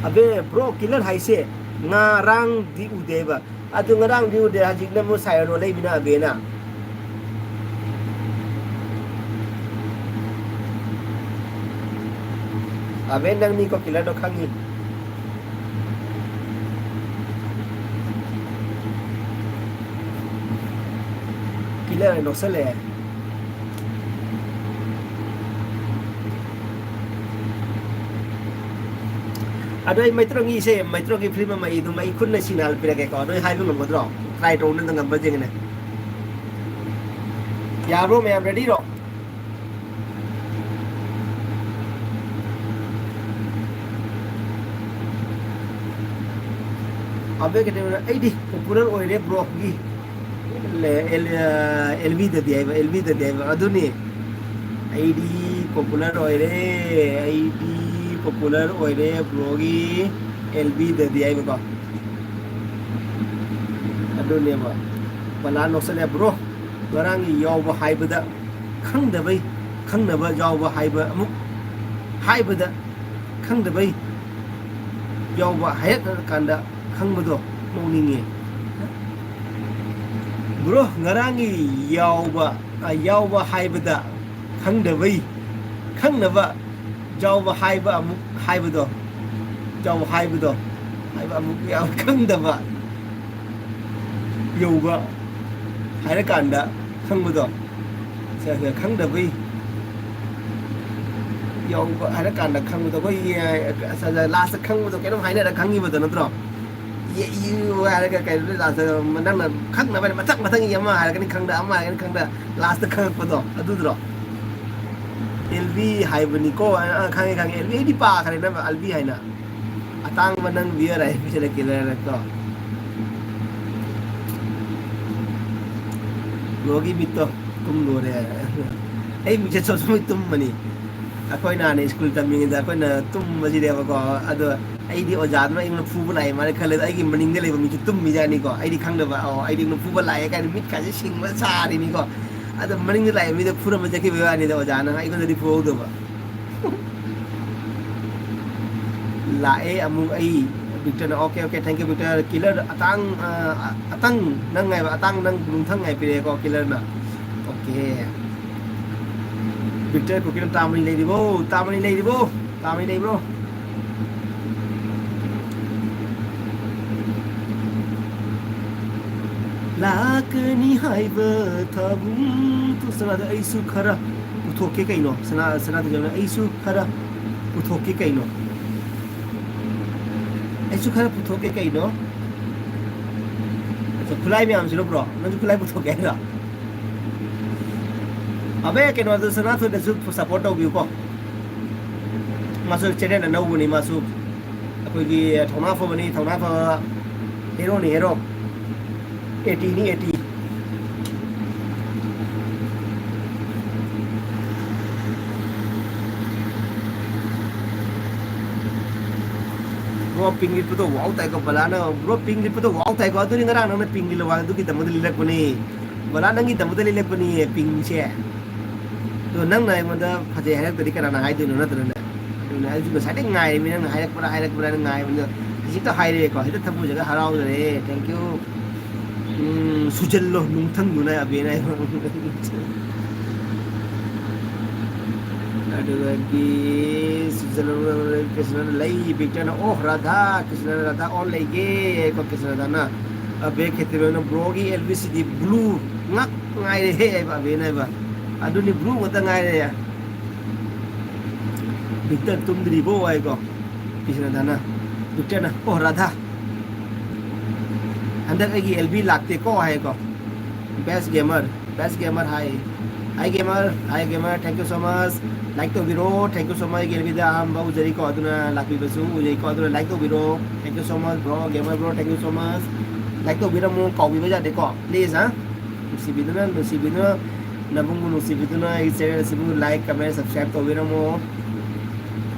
ꯑꯕꯦ, ꯕ꯭ꯔꯣ, ꯀꯤꯂꯔ ꯍꯥꯏꯁꯦ ꯉꯔꯥꯡꯗꯤ ꯎꯗꯦꯕ꯫ ꯑꯗꯨ ꯉꯔꯥꯡꯗꯤ ꯎꯗꯦ, ꯍꯧꯖꯤꯛꯅ ꯑꯃꯨꯛ ꯁꯥꯏꯔꯣ ꯂꯩꯕꯅ ꯑꯕꯦꯅ꯫ ꯑꯕꯦ, ꯅꯪꯅꯤꯀꯣ ꯀꯤꯂꯔꯗꯣ ꯈꯪꯉꯤ꯫ ꯀꯤꯂꯔ ꯅꯣꯛꯁꯜꯂꯛꯑꯦ꯫ ꯑꯗꯣ ꯑꯩ ꯃꯩꯇ꯭ꯔꯣꯟꯒꯤꯁꯦ, ꯃꯩꯇ꯭ꯔꯣꯟꯒꯤ ꯐꯤꯂꯝ ꯑꯃ ꯑꯩ ꯑꯗꯨꯝ ꯑꯩ ꯈꯨꯠꯅ ꯁꯤꯒꯅꯥꯜ ꯄꯤꯔꯛꯀꯦꯀꯣ꯫ ꯑꯗꯣ ꯑꯩ ꯍꯥꯏꯕ ꯉꯝꯒꯗ꯭ꯔꯣ? ꯇ꯭ꯔꯥꯏ ꯇꯧꯅ ꯉꯝꯕ꯭ꯔꯥ ꯌꯦꯡꯒꯦꯅꯦ꯫ ꯌꯥꯕ꯭ꯔꯣ ꯃꯌꯥꯝ? ꯔꯦꯗꯤꯔꯣ? ꯑꯕꯦ ꯀꯩꯗꯧꯔꯦ? ꯑꯩꯗꯤ ꯄꯣꯄꯨꯂꯔ ꯑꯣꯏꯔꯦ ꯕ꯭ꯔꯣꯒꯤ꯫ ꯑꯦꯜ ꯕꯤꯗꯗꯤ ꯍꯥꯏꯕ, ꯑꯦꯜ ꯕꯤꯗꯗꯤ ꯍꯥꯏꯕ ꯑꯗꯨꯅꯤ꯫ ꯑꯩꯗꯤ ꯄꯣꯄꯨꯂꯔ ꯑꯣꯏꯔꯦ, ꯑꯩꯗꯤ ꯄꯣꯄꯨꯂꯔ ꯑꯣꯏꯔꯦ ꯕ꯭ꯔꯣꯒꯤ ꯑꯦꯜ ꯕꯤꯗꯗꯤ ꯍꯥꯏꯕꯀꯣ꯫ ꯑꯗꯨꯅꯦꯕ꯫ ꯄꯂꯥ ꯅꯣꯛꯁꯜꯂꯦ ꯕ꯭ꯔꯣ, ꯉꯔꯥꯡꯒꯤ ꯌꯥꯎꯕ ꯍꯥꯏꯕꯗ ꯈꯪꯗꯕꯩ ꯈꯪꯅꯕ ꯌꯥꯎꯕ ꯍꯥꯏꯕ ꯑꯃꯨꯛ ꯍꯥꯏꯕꯗ ꯈꯪꯗꯕꯩ ꯌꯥꯎꯕ ꯍꯥꯏꯔꯛꯂꯀꯥꯟꯗ ꯈꯪꯕꯗꯣ ꯅꯣꯛꯅꯤꯡꯉꯦ꯫ ꯕ꯭ꯔꯣ, ꯉꯔꯥꯡꯒꯤ ꯌꯥꯎꯕ, ꯑ, ꯌꯥꯎꯕ ꯍꯥꯏꯕꯗ ꯈꯪꯗꯕꯩ ꯈꯪꯅꯕ ꯌꯥꯎꯕ ꯍꯥꯏꯕ ꯑꯃꯨꯛ ꯍꯥꯏꯕꯗꯣ, ꯌꯥꯎꯕ ꯍꯥꯏꯕꯗꯣ, ꯍꯥꯏꯕ ꯑꯃꯨꯛ ꯌꯥꯎ ꯈꯪꯗꯕ ꯌꯧꯕ ꯍꯥꯏꯔꯀꯥꯟꯗ ꯈꯪꯕꯗꯣ꯫ ꯁꯦ, ꯁꯦ, ꯈꯪꯗꯕꯩ ꯌꯧꯕ ꯍꯥꯏꯔꯀꯥꯟꯗ ꯈꯪꯕꯗꯣ꯫ ꯑꯩꯈꯣꯏꯒꯤ, ꯑ, ꯂꯥꯁꯇ ꯈꯪꯕꯗꯣ, ꯀꯩꯅꯣꯝ ꯍꯥꯏꯅꯔ ꯈꯪꯉꯤꯕꯗꯣ ꯅꯠꯇ꯭ꯔꯣ? ꯌꯦꯛꯏꯌꯨ ꯍꯥꯏꯔꯒ ꯀꯩꯅꯣ ꯂꯥꯁꯇ ꯅꯪꯅ ꯈꯪꯅꯕ ꯍꯥꯏꯅ ꯃꯊꯪ ꯃꯊꯪ ꯑꯃ ꯍꯥꯏꯔꯛꯀꯅꯤ ꯈꯪꯗ, ꯑꯃ ꯍꯥꯏꯔꯛꯀꯅꯤ ꯈꯪꯗ, ꯂꯥꯁꯇ ꯈꯪꯉꯛꯄꯗꯣ ꯑꯗꯨꯗ꯭ꯔꯣ? ꯑꯦꯜ ꯕꯤ ꯍꯥꯏꯕꯅꯤꯀꯣ꯫ ꯑ, ꯑ, ꯈꯪꯉꯦ, ꯈꯪꯉꯦ꯫ ꯑꯦꯜ ꯕꯤ ꯑꯩꯗꯤ ꯄꯥꯈ꯭ꯔꯦ ꯅꯪ ꯑꯦꯜ ꯕꯤ ꯍꯥꯏꯅ꯫ ꯑꯇꯥꯡꯕ ꯅꯪ ꯕꯤꯌꯔ ꯍꯥꯏ ꯄꯤꯁꯜꯂꯛꯀꯦ ꯂꯩꯔꯛꯇꯣ꯫ ꯕ꯭ꯔꯣꯒꯤ ꯃꯤꯠꯇꯣ ꯇꯨꯝ ꯂꯣꯏꯔꯦ꯫ ꯑꯩ ꯃꯤꯠꯁꯦ ꯁꯣꯝ ꯁꯨꯝ ꯇꯨꯝꯕꯅꯤ꯫ ꯑꯩꯈꯣꯏꯅ ꯍꯥꯟꯅ ꯁ꯭ꯀꯨꯜ ꯇꯝꯃꯤꯉꯩꯗ ꯑꯩꯈꯣꯏꯅ ꯇꯨꯝꯕꯁꯤꯅꯦꯕꯀꯣ꯫ ꯑꯗꯣ ꯑꯩꯗꯤ ꯑꯣꯖꯥꯗꯨꯅ ꯑꯩꯉꯣꯟꯗ ꯐꯨꯕ ꯂꯥꯛꯑꯦ ꯃꯥꯅ ꯈꯜꯂꯦꯗ ꯑꯩꯒꯤ ꯃꯅꯤꯡꯗ ꯂꯩꯕ ꯃꯤꯁꯨ ꯇꯨꯝꯃꯤꯖꯥꯠꯅꯤꯀꯣ꯫ ꯑꯩꯗꯤ ꯈꯪꯗꯕ, ꯑꯣ, ꯑꯩꯗꯤ ꯑꯩꯉꯣꯟꯗ ꯐꯨꯕ ꯂꯥꯛꯑꯦ ꯀꯥꯏꯅ ꯃꯤꯠꯀꯥꯁꯦ ꯁꯤꯡꯕ ꯁꯥꯔꯤꯅꯤꯀꯣ꯫ ꯑꯗꯣ ꯃꯅꯤꯡꯗ ꯂꯥꯛꯏꯕ ꯃꯤꯗꯣ ꯐꯨꯔꯝꯕ ꯆꯠꯈꯤꯕꯒꯤ ꯋꯥꯅꯤꯗ ꯑꯣꯖꯥꯅ ꯑꯩꯉꯣꯟꯗꯗꯤ ꯐꯨꯍꯧꯗꯕ꯫ ꯂꯥꯛꯑꯦ ꯑꯃꯨꯛ ꯑꯩ꯫ ꯕꯤꯛꯇꯔꯅ, "okay, okay, thank you, Victor. Killer ꯑꯇꯥꯡ, ꯑ, ꯑꯇꯪ ꯅꯪ ꯉꯥꯏꯕ, ꯑꯇꯥꯡ ꯅꯪ ꯅꯨꯡꯊꯪ ꯉꯥꯏ ꯄꯤꯔꯛꯑꯦꯀꯣ ꯀꯤꯂꯔꯅ꯫" ꯑꯣꯀꯦ꯫ ꯕꯤꯛꯇꯔ ꯀꯨꯀꯤꯅ ꯇꯥꯃꯅꯤ ꯂꯩꯔꯤꯕꯣ? ꯇꯥꯃꯅꯤ ꯂꯩꯔꯤꯕꯣ? ꯇꯥꯃꯅꯤ ꯂꯩꯕ꯭ꯔꯣ? ꯂꯥꯛꯀꯅꯤ ꯍꯥꯏꯕ ꯊꯥꯕꯨꯡ ꯇꯨ ꯁꯅꯥꯗ ꯑꯩꯁꯨ ꯈꯔ ꯄꯨꯊꯣꯛꯀꯦ ꯀꯩꯅꯣ? ꯁꯅꯥ, ꯁꯅꯥ ꯇꯨꯖꯧꯅ ꯑꯩꯁꯨ ꯈꯔ ꯄꯨꯊꯣꯛꯀꯦ ꯀꯩꯅꯣ? ꯑꯩꯁꯨ ꯈꯔ ꯄꯨꯊꯣꯛꯀꯦ ꯀꯩꯅꯣ? ꯑꯠꯆꯥ, ꯈꯨꯠꯂꯥꯏ ꯃꯌꯥꯝꯁꯤꯔꯣ, ꯕ꯭ꯔꯣ? ꯅꯪꯁꯨ ꯈꯨꯠꯂꯥꯏ ꯄꯨꯊꯣꯛꯀꯦ ꯍꯥꯏꯔꯣ? ꯑꯕꯦ, ꯀꯩꯅꯣꯗꯁꯨ, ꯁꯅꯥꯊꯣꯏꯗꯁꯨ ꯁꯞꯄꯣꯔꯠ ꯇꯧꯕꯤꯌꯨꯀꯣ꯫ ꯃꯥꯁꯨ ꯆꯦꯅꯦꯜ ꯑꯅꯧꯕꯅꯤ, ꯃꯥꯁꯨ ꯑꯩꯈꯣꯏꯒꯤ ꯊꯧꯅꯥ ꯐꯕꯅꯤ, ꯊꯧꯅꯥ ꯐꯕ ꯍꯦꯔꯣꯅꯤ, ꯍꯦꯔꯣ꯫ ꯑꯦꯇꯤꯅꯤ, ꯑꯦꯇꯤ꯫ ꯕ꯭ꯔꯣ, ꯄꯤꯡ ꯂꯤꯠꯄꯗꯣ ꯋꯥꯎ ꯇꯥꯏꯀꯣ, ꯕꯂꯥꯅ꯫ ꯕ꯭ꯔꯣ, ꯄꯤꯡ ꯂꯤꯠꯄꯗꯣ ꯋꯥꯎ ꯇꯥꯏꯀꯣ꯫ ꯑꯗꯨꯅꯤ ꯉꯔꯥꯡ ꯅꯪꯅ ꯄꯤꯡ ꯂꯤꯠꯂꯣ ꯍꯥꯏ, ꯑꯗꯨꯒꯤꯗꯃꯛꯇ ꯂꯤꯠꯂꯛꯄꯅꯤ꯫ ꯕꯂꯥ, ꯅꯪꯒꯤꯗꯃꯛꯇ ꯂꯤꯠꯂꯛꯄꯅꯤ ꯄꯤꯡꯁꯦ꯫ ꯑꯗꯣ ꯅꯪꯅ ꯑꯩꯉꯣꯟꯗ ꯐꯖꯩ ꯍꯥꯏꯔꯛꯇ꯭ꯔꯗꯤ ꯀꯅꯥꯅ ꯍꯥꯏꯗꯣꯏꯅꯣ, ꯅꯠꯇ꯭ꯔꯅꯦ? ꯑꯗꯨꯅ ꯑꯩꯁꯨ ꯉꯁꯥꯏꯗꯩ ꯉꯥꯏꯔꯤꯃꯤ, ꯅꯪꯅ ꯍꯥꯏꯔꯛꯄ꯭ꯔꯥ, ꯍꯥꯏꯔꯛꯄ꯭ꯔꯥ ꯍꯥꯏꯅ ꯉꯥꯏꯕꯅꯤꯗ꯫ ꯍꯧꯖꯤꯛꯇ ꯍꯥꯏꯔꯛꯑꯦꯀꯣ, ꯍꯦꯛꯇ ꯊꯃꯣꯏꯁꯤꯒ ꯍꯔꯥꯎꯖꯔꯦ꯫ Thank you꯫ ꯎꯝ, ꯁꯨꯖꯜꯂꯣ, ꯅꯨꯡꯊꯪꯗꯨꯅ ꯑꯕꯦꯅ ꯍꯥꯏꯕ꯫ ꯑꯗꯨꯗꯒꯤ ꯁꯨꯖꯜꯂꯣ, ꯀ꯭ꯔꯤꯁꯅꯅ ꯂꯩ, ꯕꯤꯛꯇꯔꯅ, "ꯑꯣ, ꯔꯥꯙꯥ", ꯀ꯭ꯔꯤꯁꯅꯅ, "ꯔꯥꯙꯥ ꯑꯣꯟ ꯂꯩꯒꯦ", ꯀꯣ, ꯀ꯭ꯔꯤꯁꯅꯗꯥꯅ꯫ ꯑꯕꯦ ꯈꯦꯇ꯭ꯔꯤꯅ, "ꯕ꯭ꯔꯣꯒꯤ ꯑꯦꯜ ꯕꯤ ꯁꯤꯗꯤ ꯕ꯭ꯂꯨ ꯉꯥꯛ ꯉꯥꯏꯔꯦꯍꯦ" ꯍꯥꯏꯕ, ꯑꯕꯦꯅ ꯍꯥꯏꯕ꯫ ꯑꯗꯨꯅꯤ, ꯕ꯭ꯂꯨ ꯉꯥꯛꯇ ꯉꯥꯏꯔꯦ꯫ ꯕꯤꯛꯇꯔ ꯇꯨꯝꯗ꯭ꯔꯤꯕꯣ ꯍꯥꯏꯀꯣ, ꯀ꯭ꯔꯤꯁꯅꯗꯥꯅ꯫ ꯕꯤꯛꯇꯔꯅ, "ꯑꯣ, ꯔꯥꯙꯥ"꯫ ꯍꯟꯗꯛ ꯑꯩꯒꯤ ꯑꯦꯜ ꯕꯤ ꯂꯥꯛꯇꯦꯀꯣ ꯍꯥꯏꯀꯣ꯫ Best Gamer, Best Gamer, hi. Hi Gamer, hi Gamer, thank you so much. Like ꯇꯧꯕꯤꯔꯣ, thank you so much. ꯑꯩꯒꯤ ꯑꯦꯜ ꯕꯤꯗ ꯑꯍꯥꯟꯕ ꯎꯖꯔꯤꯀꯣ, ꯑꯗꯨꯅ ꯂꯥꯛꯄꯤꯕꯁꯨ ꯎꯖꯩꯀꯣ, ꯑꯗꯨꯅ like ꯇꯧꯕꯤꯔꯣ. Thank you so much bro, Gamer bro, thank you so much. Like ꯇꯧꯕꯤꯔꯝꯃꯣ, ꯀꯥꯎꯕꯤꯕ ꯌꯥꯗꯦꯀꯣ, please, ꯍꯥ? ꯅꯨꯡꯁꯤꯕꯤꯗꯨꯅ, ꯅꯨꯡꯁꯤꯕꯤꯗꯨꯅ, ꯅꯕꯨꯡꯕꯨ ꯅꯨꯡꯁꯤꯕꯤꯗꯨꯅ ꯑꯩꯒꯤ channel ꯑꯁꯤꯕꯨ like, comment, subscribe ꯇꯧꯕꯤꯔꯝꯃꯣ꯫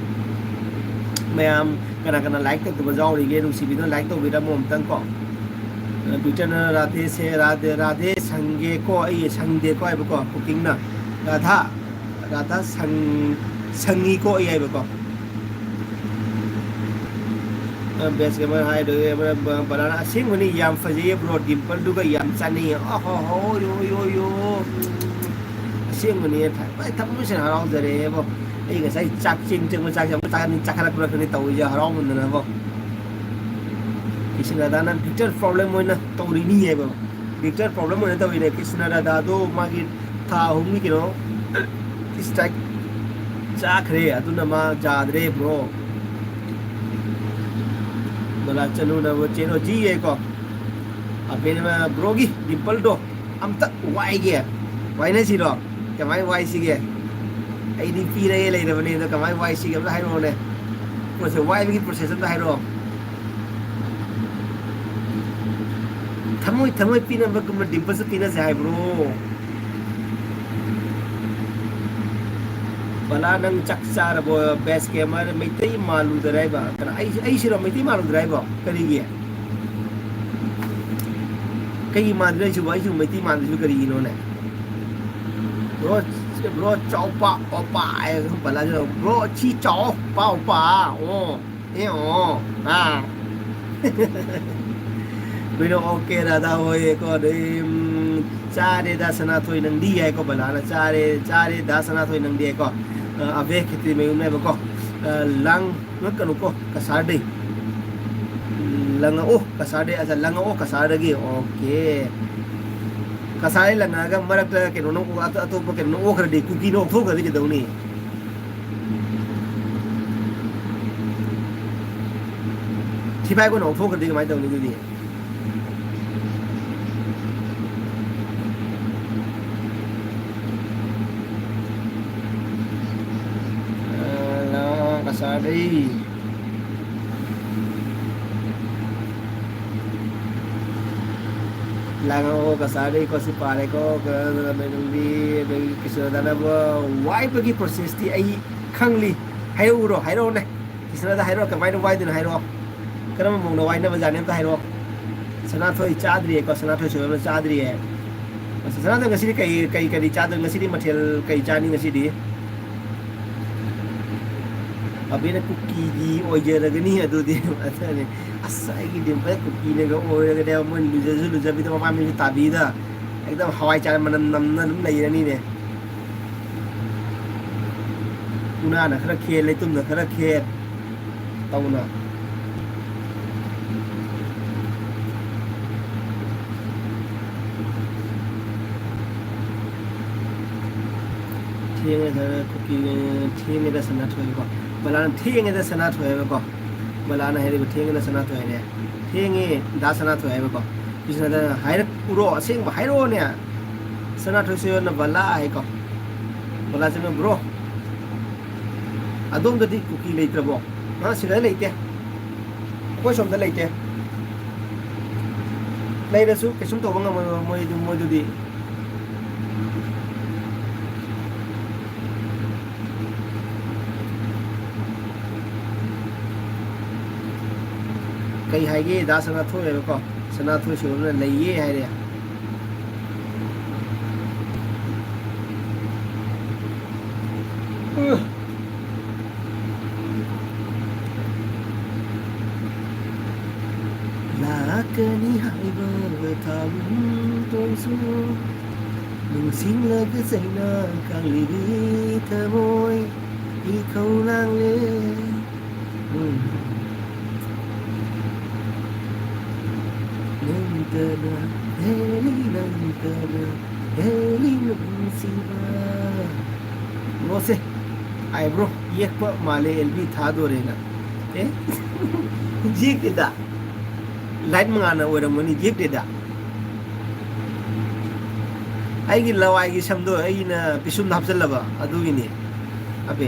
ꯃꯌꯥꯝ ꯀꯅꯥ ꯀꯅꯥ like ꯇꯧꯗꯕ ꯌꯥꯎꯔꯤꯒꯦ, ꯅꯨꯡꯁꯤꯕꯤꯗꯨꯅ like ꯇꯧꯕꯤꯔꯝꯃꯣ ꯑꯝꯇꯪ ꯀꯣ꯫ ꯕꯤꯇꯔꯅ ꯔꯥꯙꯦ ꯁꯦ, ꯔꯥꯙꯦ, ꯔꯥꯙꯦ ꯁꯪꯒꯦꯀꯣ, ꯑꯩ ꯁꯪꯗꯦꯀꯣ ꯍꯥꯏꯕꯀꯣ, ꯀꯨꯀꯤꯡꯅ꯫ ꯔꯥꯙꯥ, ꯔꯥꯙꯥ ꯁꯪ-, ꯁꯪꯉꯤꯀꯣ ꯑꯩ ꯍꯥꯏꯕꯀꯣ꯫ ꯑ, Best Gamer ꯍꯥꯏꯗꯣꯏ, ꯑ, ꯕ-, ꯕꯂꯥꯅ ꯑꯁꯦꯡꯕꯅꯤ ꯌꯥꯝ ꯐꯖꯩꯌꯦ bro, ꯗꯤꯝꯄꯜꯗꯨꯒ ꯌꯥꯝ ꯆꯥꯅꯩꯌꯦ꯫ ꯑꯍꯣ ꯍꯣ, ꯌꯣ, ꯌꯣ, ꯌꯣ꯫ ꯑꯁꯦꯡꯕꯅꯤ, ꯊ-, ꯊꯃꯣꯏ ꯁꯦꯡꯅ ꯍꯔꯥꯎꯖꯔꯦꯕꯣ꯫ ꯑꯩ ꯉꯁꯥꯏ ꯆꯥꯛ ꯆꯦꯡ ꯆꯪꯕ ꯆꯥꯛꯁꯦ ꯑꯃꯨꯛ ꯆꯥꯛ-, ꯆꯥꯈꯠꯂꯛꯄ꯭ꯔꯥ ꯈꯪꯗꯦ ꯇꯧꯔꯤꯁꯦ ꯍꯔꯥꯎꯃꯟꯗꯅꯕꯣ꯫ ꯀ꯭ꯔꯤꯁꯅ ꯔꯥꯙꯥꯅ ꯕꯤꯇꯔ problem ꯑꯣꯏꯅ ꯇꯧꯔꯤꯅꯤ ꯍꯥꯏꯕ꯫ ꯕꯤꯇꯔ problem ꯑꯣꯏꯅ ꯇꯧꯔꯤꯅꯦ꯫ ꯀ꯭ꯔꯤꯁꯅ ꯔꯥꯙꯥꯗꯣ ꯃꯥꯒꯤ ꯊꯥ ꯑꯍꯨꯝꯒꯤ ꯀꯩꯅꯣ strike ꯆꯥꯈ꯭ꯔꯦ, ꯑꯗꯨꯅ ꯃꯥ ꯌꯥꯗ꯭ꯔꯦ bro꯫ ꯕꯂꯥ ꯆꯅꯨꯅ ꯆꯦꯟ ꯍꯣꯖꯤ ꯌꯦꯀꯣ꯫ ꯑꯕꯦꯟ ꯕ꯭ꯔꯣꯒꯤ ꯗꯤꯝꯄꯜꯗꯣ ꯑꯝꯇ ꯋꯥꯏꯒꯦ꯫ ꯋꯥꯏꯅꯁꯤꯔꯣ? ꯀꯃꯥꯏ ꯋꯥꯏꯁꯤꯒꯦ? ꯑꯩꯗꯤ ꯄꯤꯔꯒꯦ ꯂꯩꯔꯕꯅꯦ, ꯑꯗꯣ ꯀꯃꯥꯏ ꯋꯥꯏꯁꯤꯒꯦ ꯑꯝꯇ ꯍꯥꯏꯔꯛꯑꯣꯅꯦ꯫ ꯄꯣꯠꯁꯦ ꯋꯥꯏꯕꯒꯤ process ꯑꯝꯇ ꯍꯥꯏꯔꯛꯑꯣ꯫ ꯊꯃꯣꯏ ꯊꯃꯣꯏ ꯄꯤꯅꯕꯒꯨꯝꯕ ꯗꯤꯝꯄꯜꯁꯨ ꯄꯤꯅꯁꯦ ꯍꯥꯏꯕ꯭ꯔꯣ? ꯕꯂꯥ, ꯅꯪ ꯆꯥꯛ ꯆꯥꯔꯕꯣ? Best Gamer, ꯃꯩꯇꯩ ꯃꯥꯜꯂꯨꯗꯔꯦ ꯍꯥꯏꯕ? ꯀꯅꯥ, ꯑꯩ, ꯑꯩꯁꯤꯔꯣ ꯃꯩꯇꯩ ꯃꯥꯜꯂꯨꯗꯔꯦ ꯍꯥꯏꯕꯣ? ꯀꯔꯤꯒꯤ? ꯀꯩꯒꯤ ꯃꯥꯟꯗ꯭ꯔꯤꯅꯣ ꯑꯩꯁꯤꯕꯣ? ꯑꯩꯁꯤꯕꯨ ꯃꯩꯇꯩ ꯃꯥꯟꯗ꯭ꯔꯤꯁꯤꯕꯨ ꯀꯔꯤꯒꯤꯅꯣꯅꯦ? Bro, bro, ꯆꯥꯎꯄꯥ, ꯑꯣꯄꯥ ꯍꯥꯏꯔꯒ ꯕꯂꯥꯁꯤꯅ, bro, ꯁꯤ ꯆꯥꯎ, ꯄꯥꯎ, ꯄꯥ, ꯑꯣ, ꯑꯦ, ꯑꯣ, ꯑꯥ꯫ ꯀꯩꯅꯣ, okay, ꯔꯥꯙꯥ ꯍꯣꯏ, ꯀꯣ, ꯑꯗꯩ, ꯎꯝ, ꯆꯥꯔꯦꯗ ꯁꯅꯥꯊꯣꯏ ꯅꯪꯗꯤ ꯍꯥꯏꯀꯣ, ꯕꯂꯥꯅ ꯆꯥꯔꯦ, ꯆꯥꯔꯦꯗ ꯁꯅꯥꯊꯣꯏ ꯅꯪꯗꯤ ꯍꯥꯏꯀꯣ꯫ ꯑ, ꯑꯕꯦ ꯈꯦꯇ꯭ꯔꯤꯃꯌꯨꯝꯅꯦꯕꯀꯣ꯫ ꯑ, ꯂꯥꯡ ꯉꯛꯀꯅꯨꯀꯣ ꯀꯁꯥꯔꯗꯩ꯫ ꯂꯪꯉꯛꯑꯣ ꯀꯁꯥꯔꯗꯩ, ꯑꯠꯆꯥ, ꯂꯪꯉꯛꯑꯣ ꯀꯁꯥꯔꯗꯒꯤ, okay꯫ ꯀꯁꯥꯔꯗꯩ ꯂꯪꯉꯛꯑꯒ ꯃꯔꯛꯇ ꯀꯩꯅꯣꯅ ꯑꯇꯣ-, ꯑꯇꯣꯞꯄ ꯀꯩꯅꯣꯅ ꯑꯣꯛꯈ꯭ꯔꯗꯤ, ꯀꯨꯀꯤꯅ ꯑꯣꯛꯊꯣꯛꯈ꯭ꯔꯗꯤ ꯀꯩꯗꯧꯅꯤ? ꯊꯤꯕꯥꯏ ꯀꯣꯟꯅ ꯑꯣꯛꯊꯣꯛꯈ꯭ꯔꯗꯤ ꯀꯃꯥꯏꯅ ꯇꯧꯅꯤ ꯑꯗꯨꯗꯤ? ꯀꯆꯥꯗꯩ꯫ ꯂꯥꯡꯉꯛꯑꯣ, ꯀꯆꯥꯗꯩ ꯀꯣ, ꯁꯤ ꯄꯥꯔꯦꯀꯣ, ꯀ-, ꯃꯩꯔꯨꯝꯕꯤ, ꯑꯗꯒꯤ ꯀ꯭ꯔꯤꯁꯅꯗꯥꯅꯕ ꯋꯥꯏꯕꯒꯤ process ꯇꯤ ꯑꯩ ꯈꯪꯂꯤ꯫ ꯍꯥꯏꯔꯛꯎꯔꯣ? ꯍꯥꯏꯔꯛꯑꯣꯅꯦ꯫ ꯀ꯭ꯔꯤꯁꯅꯗ ꯍꯥꯏꯔꯛꯑꯣ, ꯀꯃꯥꯏꯅ ꯋꯥꯏꯗꯣꯏꯅꯣ ꯍꯥꯏꯔꯛꯑꯣ꯫ ꯀꯔꯝꯕ ꯃꯑꯣꯡꯗ ꯋꯥꯏꯅꯕꯖꯥꯠꯅꯤ ꯑꯝꯇ ꯍꯥꯏꯔꯛꯑꯣ꯫ ꯁꯅꯥꯊꯣꯏ ꯆꯥꯗ꯭ꯔꯤꯌꯦꯀꯣ, ꯁꯅꯥꯊꯣꯏ ꯁꯣꯏꯕꯝꯅ ꯆꯥꯗ꯭ꯔꯤꯌꯦ꯫ ꯑꯁ, ꯁꯅꯥꯊꯣꯏ ꯉꯁꯤꯗꯤ ꯀꯩ, ꯀꯩ, ꯀꯔꯤ ꯆꯥꯗꯣꯏ? ꯉꯁꯤꯗꯤ ꯃꯊꯦꯜ ꯀꯩ ꯆꯥꯅꯤ ꯉꯁꯤꯗꯤ? ꯑꯕꯦꯅ ꯀꯨꯀꯤꯒꯤ ꯑꯣꯏꯖꯔꯒꯅꯤ ꯑꯗꯨꯗꯤ꯫ ꯑꯗꯨꯅꯤ꯫ ꯑꯁ, ꯑꯩꯒꯤꯗꯤ ꯑꯃꯨꯛꯀ ꯀꯨꯀꯤꯅꯒ ꯑꯣꯏꯔꯒꯗꯤ ꯃꯣꯏ ꯂꯨꯖꯁꯨ ꯂꯨꯖꯕꯤꯗ ꯃꯃꯥꯏ ꯃꯃꯤꯠꯁꯨ ꯇꯥꯕꯤꯗ ꯑꯦꯛꯗꯝ ꯍꯋꯥꯏ ꯆꯥꯔ ꯃꯅꯝ ꯅꯝꯅ ꯑꯗꯨꯝ ꯂꯩꯔꯅꯤꯅꯦ꯫ ꯎꯅꯥꯅ ꯈꯔ ꯈꯦꯠ, ꯂꯩꯇꯨꯝꯅ ꯈꯔ ꯈꯦꯠ ꯇꯧꯅ꯫ ꯊꯦꯡꯉꯦ ꯈꯔ ꯀꯨꯀꯤ, ꯊꯦꯡꯉꯦꯗ ꯁꯅꯥꯊꯣꯏꯀꯣ꯫ ꯕꯂꯥꯅ ꯊꯦꯡꯉꯦꯗ ꯁꯅꯥꯊꯣꯏ ꯍꯥꯏꯕꯀꯣ꯫ ꯕꯂꯥꯅ ꯍꯥꯏꯔꯤꯕ ꯊꯦꯡꯉꯦꯗ ꯁꯅꯥꯊꯣꯏ ꯍꯥꯏꯔꯦ꯫ ꯊꯦꯡꯉꯦ ꯗꯥ ꯁꯅꯥꯊꯣꯏ ꯍꯥꯏꯕꯀꯣ꯫ ꯀ꯭ꯔꯤꯁꯅꯗꯅ ꯍꯥꯏꯔꯛꯎꯔꯣ, ꯑꯁꯦꯡꯕ ꯍꯥꯏꯔꯛꯑꯣꯅꯦ꯫ ꯁꯅꯥꯊꯣꯏ ꯁꯣꯏꯕꯝꯅ ꯕꯂꯥ ꯍꯥꯏꯀꯣ꯫ ꯕꯂꯥ ꯆꯅꯨ ꯕ꯭ꯔꯣ꯫ ꯑꯗꯣꯝꯗꯗꯤ ꯀꯨꯀꯤ ꯂꯩꯇ꯭ꯔꯕꯣ? ꯑ, ꯁꯤꯗ ꯂꯩꯇꯦ꯫ ꯑꯩꯈꯣꯏ ꯁꯣꯝꯗ ꯂꯩꯇꯦ꯫ ꯂꯩꯔꯁꯨ ꯀꯩꯁꯨꯝ ꯇꯧꯕ ꯉꯝꯃꯣꯏꯕ ꯃꯣꯏꯗꯨ, ꯃꯣꯏꯗꯨꯗꯤ꯫ ꯀꯩ ꯍꯥꯏꯒꯦ? ꯗꯥ ꯁꯅꯥꯊꯣꯏ ꯍꯥꯏꯕꯀꯣ, ꯁꯅꯥꯊꯣꯏ ꯁꯣꯏꯕꯝꯅ ꯂꯩꯌꯦ ꯍꯥꯏꯔꯦ꯫ ꯂꯥꯛꯀꯅꯤ ꯍꯥꯏꯕ ꯊꯥꯕꯒꯨꯝ ꯇꯣꯏꯁꯨ, ꯅꯤꯡꯁꯤꯡꯂꯒ ꯆꯩꯅꯥ ꯀꯥꯡꯂꯤꯒꯤ ꯊꯃꯣꯏ ꯏꯈꯧ ꯂꯥꯡꯂꯦ꯫ ꯎꯝ꯫ ꯅꯪꯇꯅ ꯍꯦꯜꯂꯤ, ꯅꯪꯇꯅ ꯍꯦꯜꯂꯤ ꯅꯨꯡꯁꯤꯕ꯫ ꯅꯣꯛꯁꯦ꯫ ꯑꯥꯏꯕ꯭ꯔꯣ ꯌꯦꯛꯄ ꯃꯥꯜꯂꯦ ꯑꯦꯜ ꯕꯤ ꯊꯥꯗꯣꯔꯦꯅ꯫ ꯑꯦ? ꯌꯦꯛꯇꯦꯗ꯫ ꯂꯥꯏꯠ ꯃꯉꯥꯜꯅ ꯑꯣꯏꯔꯝꯒꯅꯤ, ꯌꯦꯛꯇꯦꯗ꯫ ꯑꯩꯒꯤ ꯂꯋꯥꯏꯒꯤ ꯁꯝꯗꯣ ꯑꯩꯅ ꯄꯤꯁꯨꯝꯗ ꯍꯥꯞꯆꯜꯂꯕ ꯑꯗꯨꯒꯤꯅꯤ꯫ ꯑꯕꯦ꯫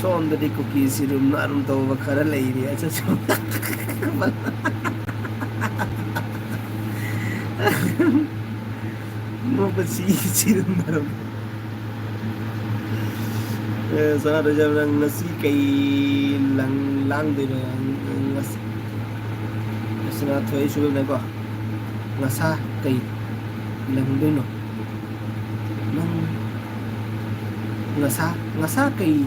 ꯁꯣꯝꯗꯗꯤ ꯀꯨꯀꯤ ꯁꯤꯔꯨꯝ ꯅꯥꯔꯨꯝ ꯇꯧꯕ ꯈꯔ ꯂꯩꯔꯤ꯫ ꯑꯆꯥ, ꯁꯣꯝ-, ꯅꯣꯛꯄ ꯁꯤ ꯁꯤꯔꯨꯝ ꯅꯥꯔꯨꯝ꯫ ꯑꯦ, ꯁꯅꯥꯊꯣꯏꯁꯝ, ꯅꯪ ꯉꯁꯤ ꯀꯩ ꯂꯪ-, ꯂꯥꯡꯗꯣꯏꯅꯣ? ꯉꯁꯤ, ꯁꯅꯥꯊꯣꯏ ꯁꯨꯕꯅꯀꯣ, ꯉꯁꯥ ꯀꯩ ꯂꯪꯗꯣꯏꯅꯣ? ꯅꯪ ꯉꯁꯥ, ꯉꯁꯥ ꯀꯩ,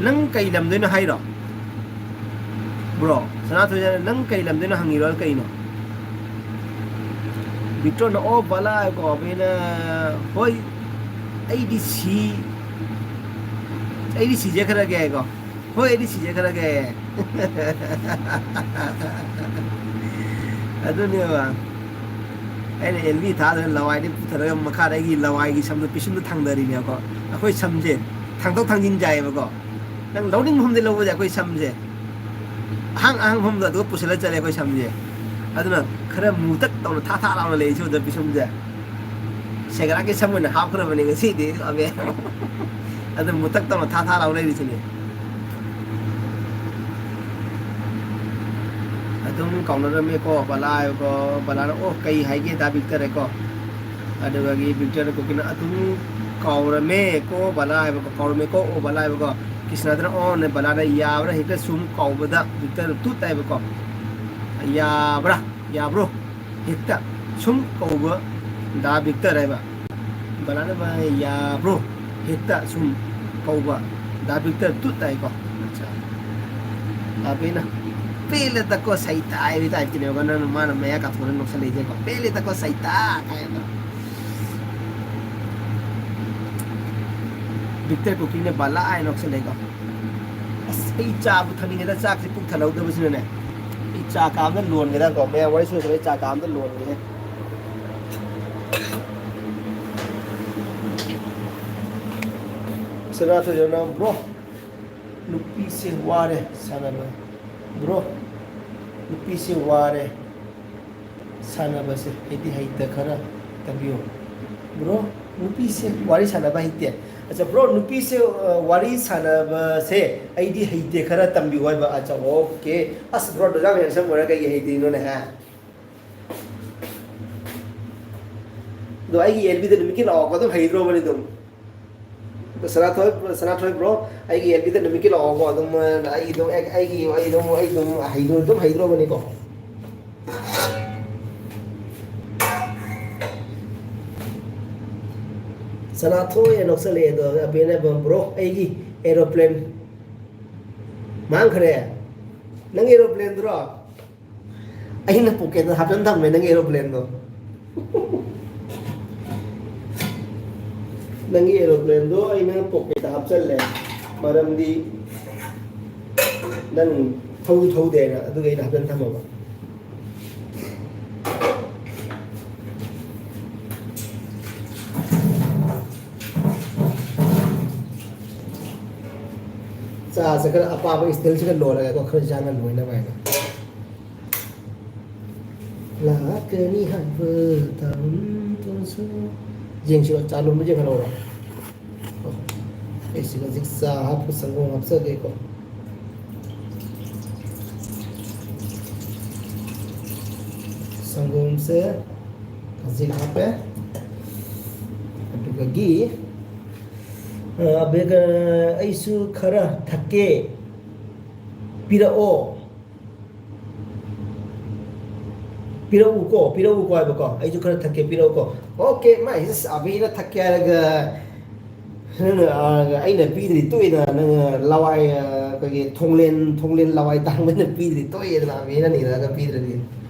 ꯅꯪ ꯀꯩ ꯂꯝꯗꯣꯏꯅꯣ ꯍꯥꯏꯔꯣ? ꯕ꯭ꯔꯣ, ꯁꯅꯥꯊꯣꯏ, ꯅꯪ ꯀꯩ ꯂꯝꯗꯩꯅꯣ ꯍꯪꯉꯤꯔꯣ ꯀꯩꯅꯣ? ꯕꯤꯛꯇꯣꯔꯅ, "ꯑꯣ, ꯕꯂꯥ" ꯀꯣ, ꯑꯕꯦꯅ, "ꯍꯣꯏ, ꯑꯩꯗꯤ ꯁꯤ, ꯑꯩꯗꯤ ꯁꯤꯖꯈ꯭ꯔꯒꯦ" ꯍꯥꯏꯀꯣ꯫ "ꯍꯣꯏ, ꯑꯩꯗꯤ ꯁꯤꯖꯈ꯭ꯔꯒꯦ"꯫ ꯑꯗꯨꯅꯦꯕ꯫ ꯑꯩꯅ ꯑꯦꯜ ꯕꯤ ꯊꯥꯗꯅ ꯂꯋꯥꯏꯗꯩ ꯄꯨꯊꯔꯒ ꯃꯈꯥꯗ ꯑꯩꯒꯤ ꯂꯋꯥꯏꯒꯤ ꯁꯝꯗꯣ ꯄꯤꯁꯨꯝꯗ ꯊꯥꯡꯗꯔꯤꯅꯦꯕꯀꯣ꯫ ꯑꯩꯈꯣꯏ ꯁꯝꯁꯦ ꯊꯥꯡꯗꯣꯛ ꯊꯥꯡꯖꯤꯟ ꯌꯥꯏꯌꯦꯕꯀꯣ꯫ ꯅꯪ ꯂꯧꯅꯤꯡꯕ ꯃꯐꯝꯗꯩ ꯂꯧꯕꯁꯦ ꯑꯩꯈꯣꯏ ꯁꯝꯁꯦ꯫ ꯑꯍꯥꯡ ꯑꯍꯥꯡꯕ ꯃꯐꯝꯗ ꯑꯗꯨꯒ ꯄꯨꯁꯤꯜꯂ ꯆꯠꯂꯦ ꯑꯩꯈꯣꯏ ꯁꯝꯁꯦ꯫ ꯑꯗꯨꯅ ꯈꯔ ꯃꯨꯇꯛ ꯇꯧꯅ ꯊꯥ ꯊꯥ ꯂꯥꯎꯅ ꯂꯩꯔꯤꯁꯦ ꯎꯗ ꯄꯤꯁꯨꯝꯁꯦ꯫ ꯁꯦꯒ꯭ꯔꯥꯛꯀꯤ ꯁꯝ ꯑꯣꯏꯅ ꯍꯥꯞꯈ꯭ꯔꯕꯅꯦ ꯉꯁꯤꯗꯤ ꯑꯕꯦ꯫ ꯑꯗꯨ ꯃꯨꯇꯛ ꯇꯧꯅ ꯊꯥ ꯊꯥ ꯂꯥꯎ ꯂꯩꯔꯤꯁꯤꯅꯦ꯫ ꯑꯗꯨꯝ ꯀꯥꯎꯅꯔꯝꯃꯦꯀꯣ, ꯕꯂꯥ ꯍꯥꯏꯕꯀꯣ, ꯕꯂꯥꯅ, "ꯑꯣ, ꯀꯩ ꯍꯥꯏꯒꯦ ꯗꯥ ꯕꯤꯛꯇꯔ" ꯍꯥꯏꯀꯣ꯫ ꯑꯗꯨꯒꯒꯤ ꯕꯤꯛꯇꯔꯅ ꯀꯨꯀꯤꯅ, "ꯑꯗꯨꯝ ꯀꯥꯎꯔꯝꯃꯦꯀꯣ ꯕꯂꯥ" ꯍꯥꯏꯕꯀꯣ, "ꯀꯥꯎꯔꯝꯃꯦꯀꯣ ꯑꯣ ꯕꯂꯥ" ꯍꯥꯏꯕꯀꯣ꯫ ꯀ꯭ꯔꯤꯁꯅꯗꯅ, "ꯑꯣꯅꯦ" ꯕꯂꯥꯅ, "ꯌꯥꯕ꯭ꯔꯥ ꯍꯦꯛꯇ ꯁꯨꯝ ꯀꯥꯎꯕꯗ" ꯕꯤꯛꯇꯔꯅ "ꯇꯨꯠ" ꯍꯥꯏꯕꯀꯣ꯫ "ꯌꯥꯕ꯭ꯔꯥ, ꯌꯥꯕ꯭ꯔꯣ ꯍꯦꯛꯇ ꯁꯨꯝ ꯀꯧꯕ ꯗꯥ ꯕꯤꯛꯇꯔ" ꯍꯥꯏꯕ꯫ ꯕꯂꯥꯅ, "ꯃꯥ ꯌꯥꯕ꯭ꯔꯣ ꯍꯦꯛꯇ ꯁꯨꯝ ꯀꯧꯕ ꯗꯥ ꯕꯤꯛꯇꯔ ꯇꯨꯠ" ꯍꯥꯏꯀꯣ꯫ ꯑꯠꯆꯥ꯫ ꯑꯕꯦꯅ, "ꯄꯦꯜꯂꯦꯗꯀꯣ ꯁꯩꯇꯥ" ꯍꯥꯏꯕꯒꯤ ꯇꯥꯏꯞꯇꯅꯦꯕꯀꯣ, ꯅꯪꯅ, ꯃꯥꯅ ꯃꯌꯥ ꯀꯥꯊꯣꯛꯑꯒ ꯅꯣꯛꯁꯜꯂꯛꯏꯁꯦꯀꯣ, "ꯄꯦꯜꯂꯦꯗꯀꯣ ꯁꯩꯇꯥ" ꯍꯥꯏꯅ꯫ ꯕꯤꯛꯇꯔ ꯀꯨꯀꯤꯅ ꯕꯂꯥ ꯍꯥꯏꯅ ꯅꯣꯛꯁꯜꯂꯛꯏꯀꯣ꯫ ꯑꯁ, ꯑꯩ ꯆꯥꯕꯨ ꯊꯛꯅꯤꯡꯉꯦꯗ, ꯆꯥꯛꯁꯦ ꯄꯨꯛ ꯊꯜꯍꯧꯗꯕꯁꯤꯅꯅꯦ꯫ ꯑꯩ ꯆꯥ ꯀꯥ ꯑꯝꯗ ꯂꯣꯟꯒꯦꯗꯀꯣ, ꯃꯌꯥꯝ ꯋꯥꯔꯤ ꯁꯥꯟꯅꯗꯕ ꯑꯩ ꯆꯥ ꯀꯥ ꯑꯝꯗ ꯂꯣꯟꯒꯦ꯫ ꯁꯅꯥꯊꯣꯏꯖꯝꯅ, "ꯕ꯭ꯔꯣ, ꯅꯨꯄꯤꯁꯦ ꯋꯥꯔꯦ ꯁꯥꯟꯅꯕ꯫ ꯕ꯭ꯔꯣ, ꯅꯨꯄꯤꯁꯦ ꯋꯥꯔꯦ ꯁꯥꯟꯅꯕꯁꯦ ꯑꯩꯗꯤ ꯍꯩꯇ, ꯈꯔ ꯇꯝꯕꯤꯌꯣ꯫ ꯕ꯭ꯔꯣ, ꯅꯨꯄꯤꯁꯦ ꯋꯥꯔꯤ ꯁꯥꯟꯅꯕ ꯍꯩꯇꯦ꯫ ꯑꯠꯆꯥ, ꯕ꯭ꯔꯣ, ꯅꯨꯄꯤꯁꯦ, ꯑ, ꯋꯥꯔꯤ ꯁꯥꯟꯅꯕꯁꯦ ꯑꯩꯗꯤ ꯍꯩꯇꯦ, ꯈꯔ ꯇꯝꯕꯤꯌꯨ ꯍꯥꯏꯕ꯫ ꯑꯠꯆꯥ, ꯑꯣꯀꯦ꯫ ꯑꯁ, ꯕ꯭ꯔꯣ, ꯑꯗꯨꯛ ꯌꯥꯝ handsome ꯑꯣꯏꯔꯒ ꯀꯩꯒꯤ ꯍꯩꯇ꯭ꯔꯤꯅꯣꯅꯦ, ꯍꯥ? ꯑꯗꯣ ꯑꯩꯒꯤ ꯑꯦꯜ ꯕꯤꯗ ꯅꯨꯃꯤꯠꯀꯤ ꯂꯥꯛꯑꯣꯀꯣ, ꯑꯗꯨꯝ ꯍꯩꯗ꯭ꯔꯣꯕꯅꯤ ꯑꯗꯨꯝ꯫ ꯁꯅꯥꯊꯣꯏ, ꯁꯅꯥꯊꯣꯏ ꯕ꯭ꯔꯣ, ꯑꯩꯒꯤ ꯑꯦꯜ ꯕꯤꯗ ꯅꯨꯃꯤꯠꯀꯤ ꯂꯥꯛꯑꯣꯀꯣ, ꯑꯗꯨꯝ, ꯑ, ꯑꯩ ꯑꯗꯨꯝ, ꯑꯩ, ꯑꯩꯒꯤ, ꯑꯩ ꯑꯗꯨꯝ, ꯑꯩ ꯑꯗꯨꯝ ꯍꯩꯗ꯭ꯔꯣ-, ꯑꯗꯨꯝ ꯍꯩꯗ꯭ꯔꯣꯕꯅꯤꯀꯣ꯫ ꯁꯅꯥꯊꯣꯏ ꯍꯥꯏꯅ ꯅꯣꯛꯁꯜꯂꯛꯑꯦ ꯑꯗꯣ, ꯑꯕꯦꯅ, "ꯕ꯭ꯔꯣ, ꯑꯩꯒꯤ ꯑꯦꯔꯣꯄ꯭ꯂꯦꯟ ꯃꯥꯡꯈ꯭ꯔꯦ꯫ ꯅꯪ ꯑꯦꯔꯣꯄ꯭ꯂꯦꯟꯗꯨꯔꯣ?" ꯑꯩꯅ ꯄꯣꯀꯦꯠꯇ ꯍꯥꯞꯆꯟ ꯊꯝꯃꯦ ꯅꯪꯒꯤ ꯑꯦꯔꯣꯄ꯭ꯂꯦꯟꯗꯣ꯫ ꯅꯪꯒꯤ ꯑꯦꯔꯣꯄ꯭ꯂꯦꯟꯗꯣ ꯑꯩꯅ ꯄꯣꯀꯦꯠꯇ ꯍꯥꯞꯆꯜꯂꯦ, ꯃꯔꯝꯗꯤ ꯅꯪ ꯊꯧꯁꯨ ꯊꯧꯗꯦꯅ, ꯑꯗꯨꯒꯤ ꯑꯩꯅ ꯍꯥꯞꯆꯟ ꯊꯝꯃꯕ꯫ ꯆꯥꯁꯦ ꯈꯔ ꯑꯄꯥꯕ ꯏꯁꯇꯤꯜꯁꯤꯒ ꯂꯣꯜꯂꯒꯀꯣ, ꯈꯔ ꯌꯥꯝꯅ ꯂꯣꯏꯅꯕ ꯍꯥꯏꯅ꯫ ꯂꯥꯛꯀꯅꯤ ꯍꯥꯏꯕ ꯇꯥꯔꯨꯝ ꯇꯣꯟꯁꯨ꯫ ꯌꯦꯡꯁꯤꯔꯣ, ꯆꯥ ꯂꯣꯟꯕ ꯌꯦꯡꯍꯜꯂꯧꯔꯣ꯫ ꯑꯩꯁꯤ ꯍꯧꯖꯤꯛ ꯆꯥ ꯍꯥꯞꯄ ꯁꯪꯒꯣꯝ ꯍꯥꯞꯆꯒꯦꯀꯣ꯫ ꯁꯪꯒꯣꯝꯁꯦ ꯍꯧꯖꯤꯛ ꯍꯥꯞꯄꯦ꯫ ꯑꯗꯨꯗꯒꯤ, ꯑ, ꯑꯕꯦꯒ, ꯑꯩꯁꯨ ꯈꯔ ꯊꯛꯀꯦ, ꯄꯤꯔꯛꯑꯣ꯫ ꯄꯤꯔꯛꯎꯀꯣ, ꯄꯤꯔꯛꯎꯀꯣ ꯍꯥꯏꯕꯀꯣ, "ꯑꯩꯁꯨ ꯈꯔ ꯊꯛꯀꯦ, ꯄꯤꯔꯛꯎꯀꯣ"꯫ ꯑꯣꯀꯦ, ꯃꯥꯏꯁꯦ ꯑꯕꯤꯅ ꯊꯛꯀꯦ ꯍꯥꯏꯔꯒ, ꯅꯪꯅ, ꯑ, ꯑꯩꯅ ꯄꯤꯗ꯭ꯔꯤ ꯇꯣꯛꯏꯗ, ꯅꯪ ꯂꯋꯥꯏ, ꯑ, ꯑꯩꯈꯣꯏꯒꯤ ꯊꯣꯡꯂꯦꯟ, ꯊꯣꯡꯂꯦꯟ ꯂꯋꯥꯏ ꯇꯥꯡꯕꯅ ꯄꯤꯗ꯭ꯔꯤ ꯇꯣꯛꯏꯗꯅ, ꯑꯕꯤꯅ ꯅꯤꯔꯛꯑꯒ ꯄꯤꯗ꯭ꯔꯗꯤ꯫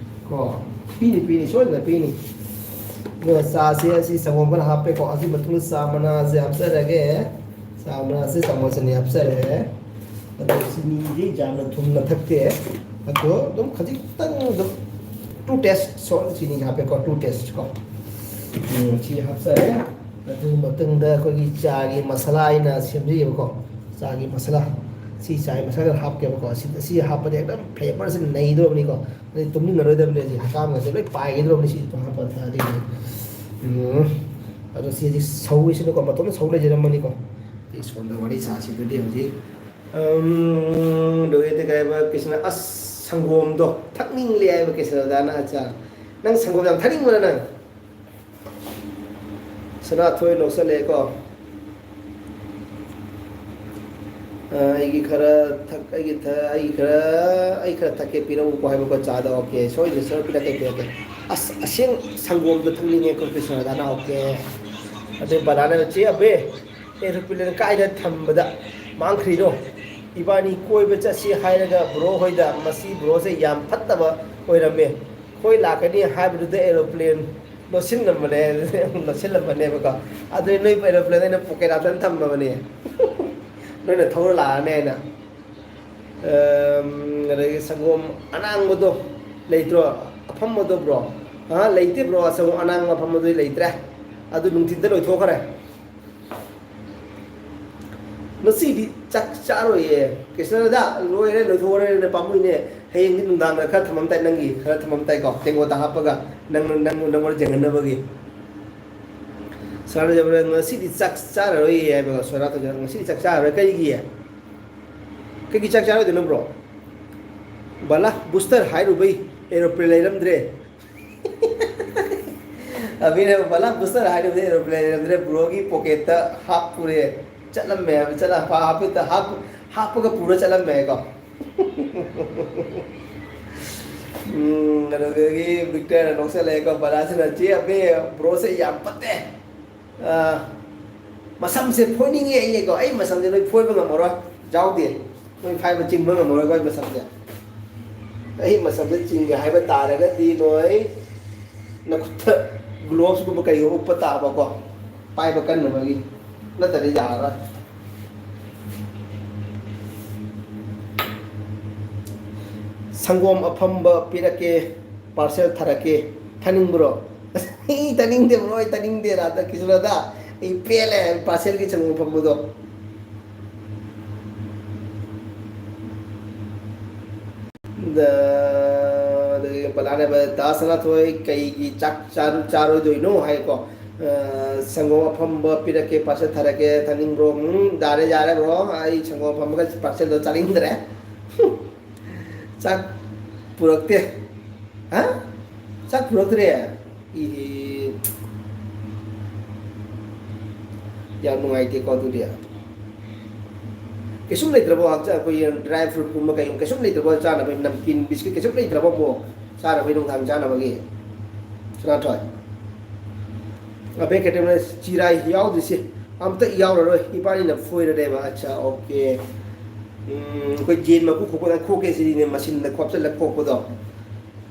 ꯀꯣ, ꯄꯤꯅꯤ, ꯄꯤꯅꯤ, ꯁꯣꯏꯗꯅ ꯄꯤꯅꯤ꯫ ꯑꯗꯨꯒ ꯆꯥꯁꯦ ꯑꯁꯤ ꯁꯪꯒꯣꯝ ꯈꯔ ꯍꯥꯞꯄꯦꯀꯣ, ꯑꯁꯤ ꯃꯇꯨꯡꯗ ꯆꯥ ꯃꯅꯥꯁꯦ ꯍꯥꯞꯆꯔꯒꯦ꯫ ꯆꯥ ꯃꯅꯥꯁꯦ ꯆꯥꯃꯁ ꯑꯅꯤ ꯍꯥꯞꯆꯔꯦ꯫ ꯑꯗꯣ ꯆꯤꯅꯤꯗꯤ ꯌꯥꯝꯅ ꯊꯨꯝꯅ ꯊꯛꯇꯦ꯫ ꯑꯗꯣ ꯑꯗꯨꯝ ꯈꯖꯤꯛꯇꯪ ꯑꯗꯨꯝ two taste salt ꯆꯤꯅꯤ ꯍꯥꯞꯄꯦꯀꯣ, two taste ꯀꯣ꯫ ꯎꯝ, ꯁꯤ ꯍꯥꯞꯆꯔꯦ꯫ ꯑꯗꯨ ꯃꯇꯨꯡꯗ ꯑꯩꯈꯣꯏꯒꯤ ꯆꯥꯒꯤ ꯃꯁꯥꯂꯥ ꯑꯩꯅ ꯁꯦꯝꯖꯩꯌꯦꯕꯀꯣ꯫ ꯆꯥꯒꯤ ꯃꯁꯥꯂꯥ꯫ ꯁꯤ ꯆꯥꯏ ꯃꯁꯥꯗ ꯍꯥꯞꯀꯦꯕꯀꯣ꯫ ꯁꯤ, ꯁꯤ ꯍꯥꯞꯄꯗꯤ ꯑꯦꯛꯗꯝ ꯐ꯭ꯂꯦꯕꯔꯁꯤ ꯅꯩꯗꯧꯔꯕꯅꯤꯀꯣ꯫ ꯑꯗꯩ ꯇꯨꯝꯅꯤꯡꯉꯔꯣꯏꯗꯕꯅꯦ꯫ ꯁꯤ ꯍꯛꯆꯥꯡꯒꯁꯦ ꯂꯣꯏ ꯄꯥꯏꯒꯗꯧꯔꯕꯅꯤ ꯁꯤ ꯍꯥꯞꯄ ꯊꯛꯑꯗꯤ꯫ ꯎꯝ꯫ ꯑꯗꯣ ꯁꯤꯗꯤ ꯁꯧꯔꯤꯁꯤꯅꯀꯣ, ꯃꯇꯣꯝꯇ ꯁꯧ ꯂꯩꯖꯔꯝꯃꯅꯤꯀꯣ꯫ ꯁꯤ ꯁꯣꯝꯗ ꯋꯥꯔꯤ ꯁꯥꯁꯤꯗꯨꯗꯤ ꯍꯧꯖꯤꯛ꯫ ꯎꯝ, ꯂꯣꯏꯔꯗꯤ ꯀꯩ ꯍꯥꯏꯕ ꯀ꯭ꯔꯤꯁꯅ, ꯑꯁ, ꯁꯪꯒꯣꯝꯗꯣ ꯊꯛꯅꯤꯡꯂꯦ ꯍꯥꯏꯕ ꯀ꯭ꯔꯤꯁꯅꯗꯥꯅ꯫ ꯑꯠꯆꯥ, ꯅꯪ ꯁꯪꯒꯣꯝ ꯌꯥꯝ ꯊꯛꯅꯤꯡꯕ꯭ꯔꯥ ꯅꯪ? ꯁꯅꯥꯊꯣꯏ ꯅꯣꯛꯁꯜꯂꯛꯑꯦꯀꯣ꯫ ꯑ, ꯑꯩꯒꯤ ꯈꯔ ꯊꯛ-, ꯑꯩꯒꯤ ꯊ-, ꯑꯩꯒꯤ ꯈꯔ, ꯑꯩ ꯈꯔ ꯊꯛꯀꯦ, ꯄꯤꯔꯛꯎꯀꯣ ꯍꯥꯏꯕꯀꯣ ꯆꯥꯗꯣ꯫ ꯑꯣꯀꯦ, ꯁꯣꯏꯗꯅ, ꯁꯣꯏꯗꯅ ꯄꯤꯔꯛꯀꯦ, ꯄꯤꯔꯛꯀꯦ꯫ ꯑꯁ, ꯑꯁꯦꯡ ꯁꯪꯒꯣꯝꯗꯣ ꯊꯛꯅꯤꯡꯉꯦ ꯑꯩꯈꯣꯏ ꯀ꯭ꯔꯤꯁꯅꯗꯥꯅ꯫ ꯑꯣꯀꯦ꯫ ꯑꯗꯩ ꯕꯂꯥꯅ, "ꯆꯦ ꯑꯕꯦ, ꯑꯦꯔꯣꯄ꯭ꯂꯦꯟ ꯀꯥꯏꯗ ꯊꯝꯕꯗ ꯃꯥꯡꯈ꯭ꯔꯤꯅꯣ? ꯏꯕꯥꯅꯤ ꯀꯣꯏꯕ ꯆꯠꯁꯤ ꯍꯥꯏꯔꯒ ꯕ꯭ꯔꯣ ꯍꯣꯏꯗ, ꯃꯁꯤ ꯕ꯭ꯔꯣꯁꯦ ꯌꯥꯝ ꯐꯠꯇꯕ ꯑꯣꯏꯔꯝꯃꯦ꯫ ꯑꯩꯈꯣꯏ ꯂꯥꯛꯀꯅꯤ ꯍꯥꯏꯕꯗꯨꯗ ꯑꯦꯔꯣꯄ꯭ꯂꯦꯟ ꯂꯣꯠꯁꯤꯜꯂꯝꯕꯅꯦ, ꯂꯣꯠꯁꯤꯜꯂꯝꯕꯅꯦꯕꯀꯣ꯫ ꯑꯗꯨꯗꯤ ꯅꯣꯏ ꯑꯦꯔꯣꯄ꯭ꯂꯦꯟꯗ ꯑꯩꯅ ꯄꯣꯀꯦꯠ ꯍꯥꯞꯆꯟ ꯊꯝꯃꯕꯅꯦ꯫ ꯅꯣꯏꯅ ꯊꯧꯔ ꯂꯥꯛꯑꯅꯤ ꯍꯥꯏꯅ꯫" ꯑꯝ, ꯑꯗꯒꯤ ꯁꯪꯒꯣꯝ ꯑꯅꯥꯡꯕꯗꯣ ꯂꯩꯇ꯭ꯔꯣ? ꯑꯐꯝꯕꯗꯣ ꯕ꯭ꯔꯣ? ꯑ, ꯂꯩꯇꯦ ꯕ꯭ꯔꯣ, ꯁꯪꯒꯣꯝ ꯑꯅꯥꯡꯕ ꯑꯐꯝꯕꯗꯨꯗꯤ ꯂꯩꯇ꯭ꯔꯦ꯫ ꯑꯗꯨ ꯅꯨꯡꯊꯤꯟꯗ ꯂꯣꯏꯊꯣꯛꯈ꯭ꯔꯦ꯫ ꯉꯁꯤꯗꯤ ꯆꯥꯛ ꯆꯥꯔꯣꯏꯌꯦ꯫ ꯀ꯭ꯔꯤꯁꯅꯗꯥ, ꯂꯣꯏꯔꯦ, ꯂꯣꯏꯊꯣꯛꯈ꯭ꯔꯦꯅꯦ, ꯄꯥꯝꯃꯨꯏꯅꯦ꯫ ꯍꯌꯦꯡꯗꯤ ꯅꯨꯡꯗꯥꯡꯗ ꯈꯔ ꯊꯝꯃꯝ ꯇꯥꯏ, ꯅꯪꯒꯤ ꯈꯔ ꯊꯝꯃꯝ ꯇꯥꯏꯀꯣ, ꯇꯦꯡꯀꯣꯠꯇ ꯍꯥꯞꯄꯒ, ꯅꯪ, ꯅꯪ, ꯅꯪꯉꯣꯟꯗ ꯌꯦꯡꯍꯟꯅꯕꯒꯤ꯫ ꯁꯣꯅꯥꯇꯣꯟ, "ꯉꯁꯤꯗꯤ ꯆꯥꯛ ꯆꯥꯔꯔꯣꯏꯌꯦ" ꯍꯥꯏꯕ ꯁꯣꯅꯥꯇꯣꯟ, "ꯉꯁꯤꯗꯤ ꯆꯥꯛ ꯆꯥꯔꯔꯣꯏ, ꯀꯔꯤꯒꯤ? ꯀꯩꯒꯤ ꯆꯥꯛ ꯆꯥꯔꯣꯏꯗꯣꯏꯅꯣ ꯕ꯭ꯔꯣ?" "ꯕꯂꯥ, ꯕꯨꯁꯇꯔ ꯍꯥꯏꯔꯨꯕꯩ ꯑꯦꯔꯣꯄ꯭ꯂꯦꯟ ꯂꯩꯔꯝꯗ꯭ꯔꯦ꯫" ꯑꯕꯤꯅ, "ꯕꯂꯥ, ꯕꯨꯁꯇꯔ ꯍꯥꯏꯔꯨꯕꯩ ꯑꯦꯔꯣꯄ꯭ꯂꯦꯟ ꯂꯩꯔꯝꯗ꯭ꯔꯦ, ꯕ꯭ꯔꯣꯒꯤ ꯄꯣꯀꯦꯠꯇ ꯍꯥꯞꯄꯨꯔꯦ, ꯆꯠꯂꯝꯃꯦ ꯍꯥꯏꯕ, ꯆꯠꯂ-, ꯍꯥꯞꯄ-, ꯍꯥꯞꯄꯒ ꯄꯨꯔ ꯆꯠꯂꯝꯃꯦ" ꯍꯥꯏꯀꯣ꯫ ꯎꯝ, ꯑꯗꯨꯗꯒꯤ ꯕꯤꯛꯇꯔꯅ ꯅꯣꯛꯁꯜꯂꯛꯑꯦꯀꯣ, ꯕꯂꯥꯁꯤꯅ, "ꯆꯦ ꯑꯕꯦ, ꯕ꯭ꯔꯣꯁꯦ ꯌꯥꯝ ꯐꯠꯇꯦ꯫ ꯑ, ꯃꯁꯝꯁꯦ ꯐꯣꯏꯅꯤꯡꯉꯦ ꯑꯩꯅꯦꯀꯣ, ꯑꯩ ꯃꯁꯝꯁꯦ ꯂꯣꯏ ꯐꯣꯏꯕ ꯉꯝꯃꯔꯣꯏ, ꯌꯥꯎꯗꯦ, ꯅꯣꯏ ꯐꯥꯏꯕ ꯆꯤꯡꯕ ꯉꯝꯃꯔꯣꯏꯀꯣ ꯑꯩ ꯃꯁꯝꯁꯦ꯫ ꯑꯩ ꯃꯁꯝꯁꯦ ꯆꯤꯡꯒꯦ ꯍꯥꯏꯕ ꯇꯥꯔꯒꯗꯤ ꯅꯣꯏ ꯅꯈꯨꯠꯇ ꯒ꯭ꯂꯣꯚꯁꯀꯨꯝꯕ ꯀꯩꯒꯨꯝꯕ ꯎꯞꯄ ꯇꯥꯕꯀꯣ, ꯄꯥꯏꯕ ꯀꯟꯅꯕꯒꯤ, ꯅꯠꯇ꯭ꯔꯗꯤ ꯌꯥꯔꯔꯣꯏ꯫" "ꯁꯪꯒꯣꯝ ꯑꯐꯝꯕ ꯄꯤꯔꯛꯀꯦ, ꯄꯥꯔꯁꯦꯜ ꯊꯥꯔꯛꯀꯦ, ꯊꯥꯅꯤꯡꯕ꯭ꯔꯣ?" "ꯑꯩ ꯇꯥꯅꯤꯡꯗꯦ ꯕ꯭ꯔꯣ, ꯑꯩ ꯇꯥꯅꯤꯡꯗꯦ, ꯔꯥꯙꯥ ꯀ꯭ꯔꯤꯁꯅꯗ, ꯑꯩ ꯄꯦꯜꯂꯦ ꯄꯥꯔꯁꯦꯜꯒꯤ ꯁꯪꯒꯣꯝ ꯑꯐꯝꯕꯗꯣ꯫" ꯑꯗꯒꯤ ꯕꯂꯥꯅ ꯍꯥꯏꯕ, "ꯗꯥ ꯁꯅꯥꯊꯣꯏ ꯀꯩꯒꯤ ꯆꯥꯛ ꯆꯥꯔꯨ-, ꯆꯥꯔꯣꯏꯗꯣꯏꯅꯣ?" ꯍꯥꯏꯀꯣ꯫ ꯑ, "ꯁꯪꯒꯣꯝ ꯑꯐꯝꯕ ꯄꯤꯔꯛꯀꯦ, ꯄꯥꯔꯁꯦꯜ ꯊꯥꯔꯛꯀꯦ, ꯊꯛꯅꯤꯡꯕ꯭ꯔꯣ?" "ꯎꯝ, ꯌꯥꯔꯦ, ꯌꯥꯔꯦ ꯕ꯭ꯔꯣ, ꯑꯩ ꯁꯪꯒꯣꯝ ꯑꯐꯝꯕꯒ ꯄꯥꯔꯁꯦꯜꯗꯣ ꯆꯥꯅꯤꯡꯗ꯭ꯔꯦ꯫" ꯆꯥꯛ ꯄꯨꯔꯛꯇꯦ꯫ ꯍꯥ? ꯆꯥꯛ ꯄꯨꯔꯛꯇ꯭ꯔꯦ? ꯏꯍꯦ꯫ ꯌꯥꯝ ꯅꯨꯡꯉꯥꯏꯇꯦꯀꯣ ꯑꯗꯨꯗꯤ꯫ ꯀꯩꯁꯨꯝ ꯂꯩꯇ꯭ꯔꯕꯣ? ꯍꯛꯆꯥꯡ ꯑꯩꯈꯣꯏꯒꯤ dry fruit ꯀꯨꯝꯕ ꯀꯩꯒꯨꯝꯕ ꯀꯩꯁꯨꯝ ꯂꯩꯇ꯭ꯔꯕꯣ? ꯆꯥꯅꯕ namkeen biscuit ꯀꯩꯁꯨꯝ ꯂꯩꯇ꯭ꯔꯕꯣ ꯑꯃꯨꯛ? ꯆꯥꯅꯕꯒꯤ ꯅꯨꯡꯗꯥꯡ ꯆꯥꯅꯕꯒꯤ? ꯁꯅꯥꯊꯣꯏ꯫ ꯑꯕꯦ ꯀꯩꯇꯧꯅ ꯆꯤꯔꯥꯏ ꯌꯥꯎꯗ꯭ꯔꯤꯁꯦ? ꯑꯝꯇ ꯌꯥꯎꯔꯔꯣꯏ꯫ ꯏꯕꯥꯅꯤꯅ ꯐꯣꯏꯔꯅꯦꯕ꯫ ꯑꯠꯆꯥ, okay꯫ ꯎꯝ, ꯑꯩꯈꯣꯏ ꯌꯦꯟ ꯃꯀꯨ ꯈꯣꯛꯄꯗ ꯈꯣꯛꯀꯦ ꯁꯤꯅꯤꯅꯦ, ꯃꯁꯤꯟꯗ ꯈꯣꯞꯆꯜꯂꯒ ꯈꯣꯛꯄꯗꯣ꯫